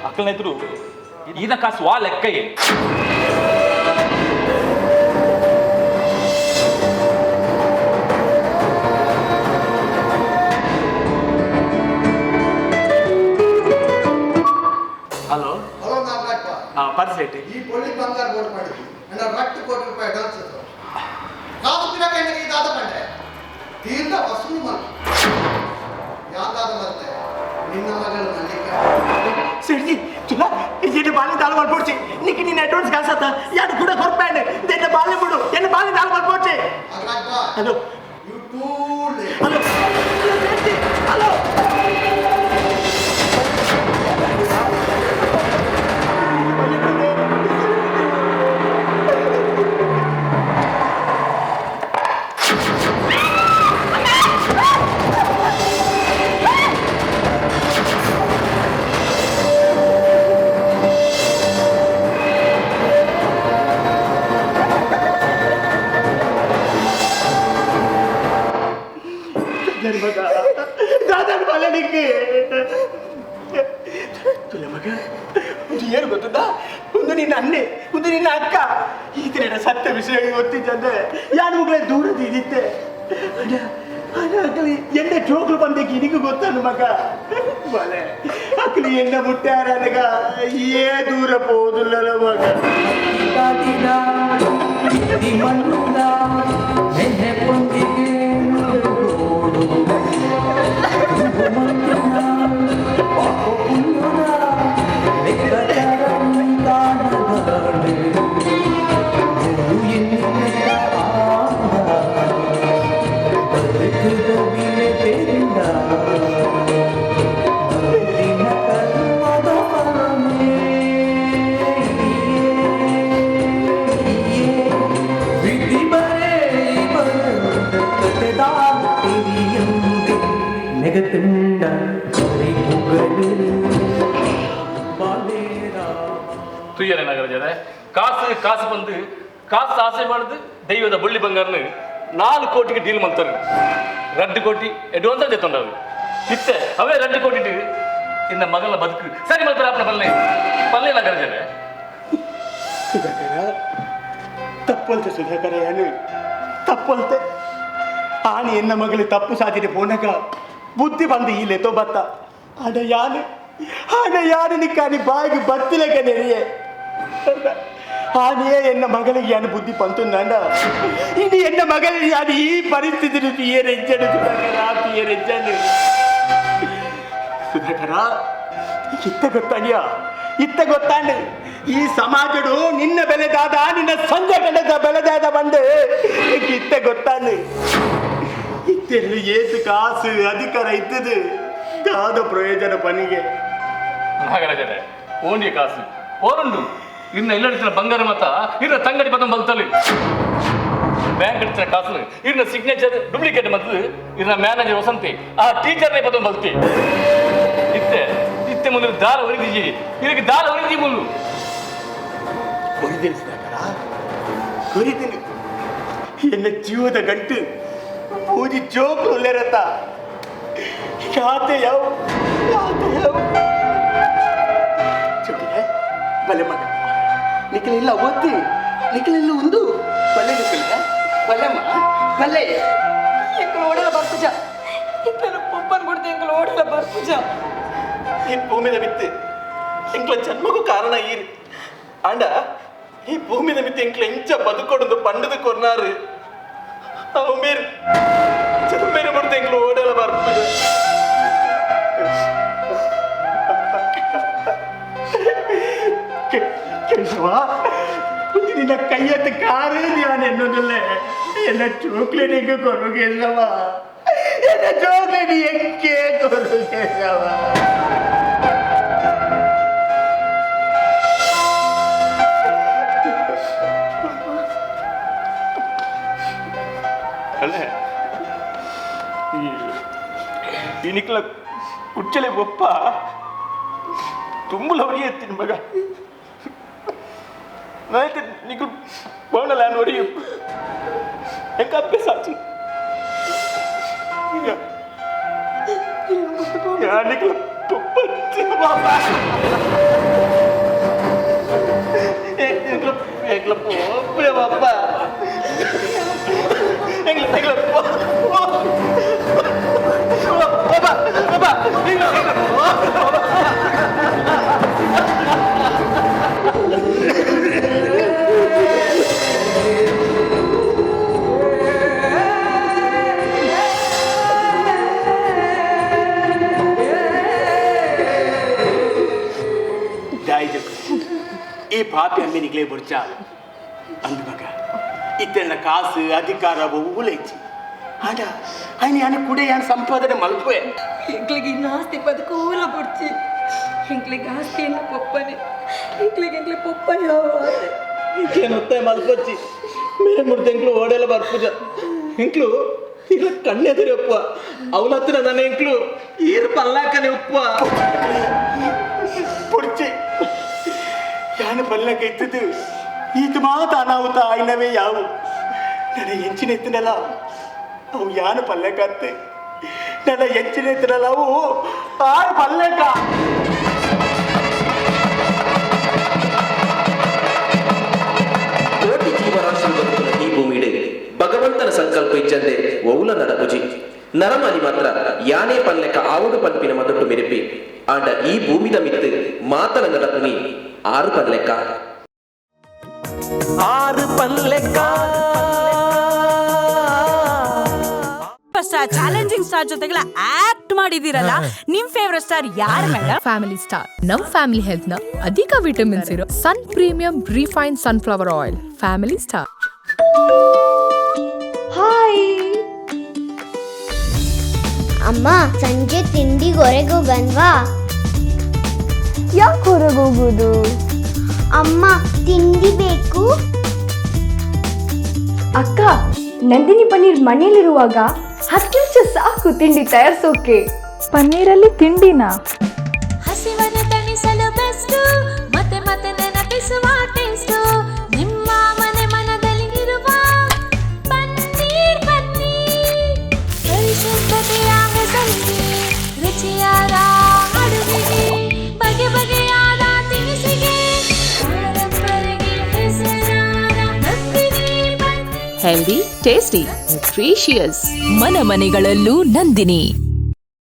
ಅಕ್ಕಲನೆದುರು ಈನ ಕಾಸು ವಾ ಲೆಕ್ಕಯೇ. Hello hello Nagarajappa. ಹಾಂ ಪರ್ಸೆಟ್ ಈ ಪೊಳ್ಳಿ ಬಂಗಾರ ಬೋರ್ಡ್ ಮಾಡಿದ್ವಿ ನನ್ನ ರಟ್ಟು ಕೋಟಿ ರೂಪಾಯಿ ಅಡ್ವಾನ್ಸ್ ಇತ್ತು ಕಾಸು ತಿನ್ನಕ್ಕೆ ಇದಾದ ಪಂಡೆ ತೀರ್ಥ ವಸೂಲು ಮಲ್ತು ಯಾವ್ದಾದ ಮತ್ತೆ ನಿನ್ನ ಮಗಳು ಮಲ್ಲಿಕ ಸರಿ ತುಲಾ ಎನ್ನ ಬಾಲಿ ದಾಲ್ ಮಲ್ಪೋಡ್ಸಿ ನಿಕ್ಕೆ ನಿನ್ನ ಅಡ್ವಾನ್ಸ್ ಕಾಸತ್ತ ಯಾರು ಕೂಡ ಕೊರ್ಪೇಂಡೆ ಎನ್ನ ಬಾಲಿ ಬಿಡು ಎನ್ನ ಬಾಲಿ dal ಮಲ್ಪೋಡ್ಸಿ. Hello you too late. Hello hello ತುಲೆ ಮಗ ಒಂದು ಏನು ಗೊತ್ತುಂಟಾ ಒಂದು ನಿನ್ನ ಅಣ್ಣೆ ಒಂದು ನಿನ್ನ ಅಕ್ಕ ಈ ತರ ಸತ್ಯ ವಿಷಯ ಗೊತ್ತಿದ್ದಂತೆ ಯಾರು ಮಗಳೇ ದೂರ ಇದ್ದಿತ್ತೆ ಅಕ್ಕಲಿ ಎಣ್ಣೆ ಜೋಕ್ಲು ಬಂದಕ್ಕೆ ನಿನಗೆ ಗೊತ್ತಲ್ಲ ಮಗ ಬಲೆ ಅಕ್ಕಲಿ ಎಣ್ಣೆ ಮುಟ್ಟಾರ ನನಗ ಏ ದೂರ ಹೋದಿಲ್ಲ ಮಗ. Thank you. ನೆಗತುಂಡ ತುಯ್ಯರೆ ನಾಗರಾಜರೇ, ಕಾಸು ಕಾಸು ಬಂದು ಕಾಸು ಆಸೆ ಮಾಡಿದು ದೈವದ ಬಳ್ಳಿ ಬಂಗಾರನ 4 ಕೋಟಿಗೆ ಡೀಲ್ ಮಾಡ್ತಾರೆ. 2 ಕೋಟಿ ಅಡ್ವಾನ್ಸ್ ತೆತ್ತೊಂಡವು ಇತ್ತೆ ಅವೇ 2 ಕೋಟಿ ಇನ್ನ ಮಗನ ಬದುಕು ಸರಿ ಮಾಡ್ತಾರೆ. ಅಪ್ಪನ ಪಲ್ಲೆ ಪಲ್ಲೆ ನಾಗರಾಜರೇ. ಸುಧಾಕರ ತಪ್ಪಲ್ತೆ, ಸುಧಾಕರ ಏನು ತಪ್ಪಲ್ತೆ. ಆನೆ ಎನ್ನ ಮಗಳು ತಪ್ಪು ಸಾಧಿದೆ ಪೋನಗ ಬುದ್ಧಿ ಬಂದು ಈ ಲೆತೋ ಬತ್ತ ಆಡ ಯಾನು ಆಡ ಯಾರು ನಿಕ್ಕಾನಿ ಬಾಯಿಗೆ ಬತ್ತಿಲಕ ನೆರೆಯೇ ಆನೆಯೇ ಎನ್ನ ಮಗಳಿಗೆ ಯಾನು ಬುದ್ಧಿ ಪಂತುಂದಾಂಡ ಇನ್ನು ಎನ್ನ ಮಗಳಿಗೆ ಯಾನು ಈ ಪರಿಸ್ಥಿತಿ ತೀಯರೆಜ್ಜನು ಸುಧಾಕರ ತೀಯರೆಜ್ಜನು. ಸುಧಾಕರ ಇತ್ತ ಗೊತ್ತಾಂಡ್ಯಾ, ಇತ್ತ ಗೊತ್ತಾಂಡೆ ಈ ಸಮಾಜಡು ನಿನ್ನ ಬೆಲೆದಾದ ನಿನ್ನ ಸಂಘಟನೆದ ಬೆಲೆದಾದ ಬಂದು ಇತ್ತ ಗೊತ್ತಾಂಡೆ. ಇತ್ತೆಲ್ಲ ಏತು ಕಾಸು ಅಧಿಕಾರ ಇದ್ದದು ದಾದ ಪ್ರಯೋಜನ ಪನಿಗೆ. ನಾಗರಾಜರೇ ಓಣಿಯ ಕಾಸು ಓರುಂಡು ಇನ್ನ ಎಲ್ಲಡಿಸಿನ ಬಂಗಾರ ಮತ ಇನ್ನ ತಂಗಡಿ ಪದ ಬಲ್ತಲಿ ಬ್ಯಾಂಕ್ ಅಡಿಸಿನ ಕಾಸು ಇನ್ನ ಸಿಗ್ನೇಚರ್ ಡೂಪ್ಲಿಕೇಟ್ ಮತ್ತು ಇನ್ನ ಮ್ಯಾನೇಜರ್ ವಸಂತಿ ಆ ಟೀಚರ್ನೇ ಪದ ಬಲ್ತಿ. ಇತ್ತೆ ಇತ್ತೆ ಮುಂದೆ ದಾರ ಒರಿದಿಜಿ, ಇದಕ್ಕೆ ದಾರ ಒರಿದಿ ಮುಲ್ಲು ಕೊರಿದ್ದೀನಿ ಸುಧಾಕರ ಕೊರಿದ್ದೀನಿ. ಎನ್ನ ಜೀವದ ಗಂಟು ಪೂಜಿ ಜೋಕ್ಲು ಉಲ್ಲೇರತ್ತ ಯಾತೆ ಯಾವ ಯಾತೆ ಯಾವ ಚುಟ್ಟಿಗೆ ಬಲೆ ಮಗ ನಿಖಲಿಲ್ಲ ಒತ್ತಿ ನಿಖಲಿಲ್ಲ ಒಂದು ಬಲೆ ನಿಖಲ ಬಲೆಮ್ಮ ಬಲೆ. ಎಂಕಲು ಓಡಲ ಬರ್ಪುಜ ಇಂಕಲು ಪೊಪ್ಪನ್ ಕೊಡ್ತು ಎಂಕಲು ಓಡಲ ಬರ್ಪುಜ. ಈ ಭೂಮಿದ ಬಿತ್ತು ಎಂಕ್ಲ ಜನ್ಮಕ್ಕೂ ಕಾರಣ ಈರು ಆಂಡ ಈ ಭೂಮಿದ ಮಿತ್ತು ಎಂಕ್ಲ ಎಂಚ ಬದುಕೊಡದು ಪಂಡದು ಕೊರ್ನಾರು ಅವು ಮೇರು ಮೇರು ಬಿಡ್ತು ಎಂಕ್ಲು ಓಡಲ ಬರ್ಪುಜ. ಕೇಶವ ನಿನ್ನ ಕೈಯತ್ತ ಕಾರೇ ನಾನು ಎನ್ನೋದಿಲ್ಲ ಎಲ್ಲ ಚೋಕ್ಲೇಟ್ ಹೆಂಗೆ ಕೊರು ಕೇಶವ, ಎಲ್ಲ ಚೋಕ್ಲೇಟ್ ಹೆಂಗೆ ಕೊರು ಕೇಶವ. ಅಲ್ಲೇ ಈ ನಿಕ್ಲ ಕುಚ್ಚಲೆ ಒಪ್ಪ ತುಂಬುಲವರಿಯೇ ಎತ್ತೀನಿ ಮಗ. ನಾಯ್ತು ನಿಕ್ಲು ಬೋಣಲ್ಲ ನೋಡಿ ಎಂಕ ಅಭ್ಯಾಸ ಆಚು ನಿಕ್ಲ ಬಾಬಾ ಎಂಕ್ಲ ಎಂಕ್ಲ ಪೋಪ್ರೆ ಬಾಬಾ ಎಂಗ್ಲ ಎಂಗ್ಲ ಬಾಬಾ ಬಾಬಾ ಎಂಗ್ಲ ಈ ಪಾಪಿ ಅಮ್ಮಿನಿಗ್ಲೇ ಬುರ್ಚ ಅಂದ ಮಗ ಇತ್ತೆಲ್ಲ ಕಾಸು ಅಧಿಕಾರ ಉಲೈಚಿ ಆಡ ఆయన ಯಾನ ಕೂಡ ಯಾನ ಸಂಪಾದನೆ ಮಲ್ಪೆ. ಎಂಕ್ಲಿಗೆ ಇನ್ನು ಆಸ್ತಿ ಬದುಕೂಲ ಬುಡ್ಚಿ ಎಂಕ್ಲಿಗೆ ಆಸ್ತಿ ಇಲ್ಲ ಪೊಪ್ಪನೆ ಎಂಕ್ಲಿಗೆ ಎಂಕ್ಲಿ ಪೊಪ್ಪ ಯಾವ ಇಂಕೇನೊತ್ತೆ ಮಲ್ಪೊಚ್ಚಿ ಮೇರೆ ಮುಡ್ದು ಎಂಕ್ಲು ಓಡೆಲ್ಲ ಬರ್ಪುಜ ಎಂಕ್ಲು ಇಲ್ಲ ಕಣ್ಣೆದುರಿ ಒಪ್ಪ ಅವಲತ್ತಿನ ನನ್ನ ಎಂಕ್ಲು ಈರು ಪಲ್ಲಾಕನೆ ಒಪ್ಪ ಪುಡ್ಚಿ ಯಾನ ಪಲ್ಲಕ್ಕೆ ಇತ್ತದು ಈತ ಮಾತ ಅನಾಹುತ ಆಯ್ನವೇ ಯಾವು ನನ್ನ ಎಂಚಿನ ಎತ್ತಿನಲ್ಲ ಅವು ಯಾನು ಪಲ್ಲೆಕತ್ತೆ ನನ್ನ ಎಂಚಿನ ಎತ್ತಿನಲ್ಲ ಅವು ಆರು ಪಲ್ಲೆಕ. ಕೋಟಿ ಜೀವರಾಶಿ ಬದುಕುನ ಈ ಭೂಮಿಡೆ ಭಗವಂತನ ಸಂಕಲ್ಪ ಇಜ್ಜಂದೆ ಒೌಲ ನಡಪುಜಿ ನರಮನಿ ಮಾತ್ರ ಯಾನೇ ಪಲ್ಲೆಕ ಆವಡು ಪನ್ಪಿನ ಮದೊಟ್ಟು ಮೆರೆಪಿ ಆಂಡ ಈ ಭೂಮಿದ ಮಿತ್ತು ಮಾತನ ನಡಪುನಿ ಆರು ಪಲ್ಲೆಕ್ಕ ಆರು ಪಲ್ಲೆಕ್ಕ. ಸ್ಟಾರ್ ಚಾಲೆಂಜಿಂಗ್ ಸ್ಟಾರ್ ಜೊತೆಗೆಲ್ಲ ಆಕ್ಟ್ ಮಾಡಿದಿರಲ್ಲ, ನಿಮ್ ಫೇವರೇಟ್ ಸ್ಟಾರ್ ಯಾರು ಮೇಡಮ್? ಫ್ಯಾಮಿಲಿ ಸ್ಟಾರ್ ನಮ್ ಫ್ಯಾಮಿಲಿ ಹೆಲ್ತ್ ನ ಅಧಿಕ ವಿಟಮಿನ್ಸ್ ಇರೋ Sun premium refine sunflower oil family star. Hi ಅಮ್ಮ, ಸಂಜೆ ತಿಂಡಿಗೆ ಹೊರಗೆ ಹೋಗನ್ವಾ? ಯಾಕೆ ಹೊರಗೆ ಹೋಗೋದು ಅಮ್ಮ? ತಿಂಡಿ ಬೇಕು. ಅಕ್ಕ, ನಂದಿನಿ ಪನ್ನೀರ್ ಮನೇಲಿರುವಾಗ 10 ನಿಮಿಷ ಸಾಕು ತಿಂಡಿ ತಯಾರಿಸೋಕೆ. ಪನ್ನೀರಲ್ಲಿ ತಿಂಡಿನಾ? ಹಸಿವನ್ನು ತಣಿಸಲು ಬೆಸ್ಟ್, ಮತ್ತೆ ಮತ್ತೆ ನೆನಪಿಸುವ ಟೇಸ್ಟ್. ನಿಮ್ಮ ಮನೆ ಮನದಲ್ಲಿ ಇರುವ ಪನ್ನೀರ್ ಪನ್ನೀರ್, ಪರಿಶುದ್ಧತೆಯ ಹೆಸರಿಗೆ, ರುಚಿಯಾದ ಅಡುಗೆಗೆ, ಬಗೆ ಬಗೆಯಾದ ತಿನಿಸಿಗೆ, ಪರಂಪರೆಗೆ ಹೆಸರಾದ Nandini paneer. Healthy, tasty, nutritious. ಮನ ಮನೆಗಳಲ್ಲೂ ನಂದಿನಿ.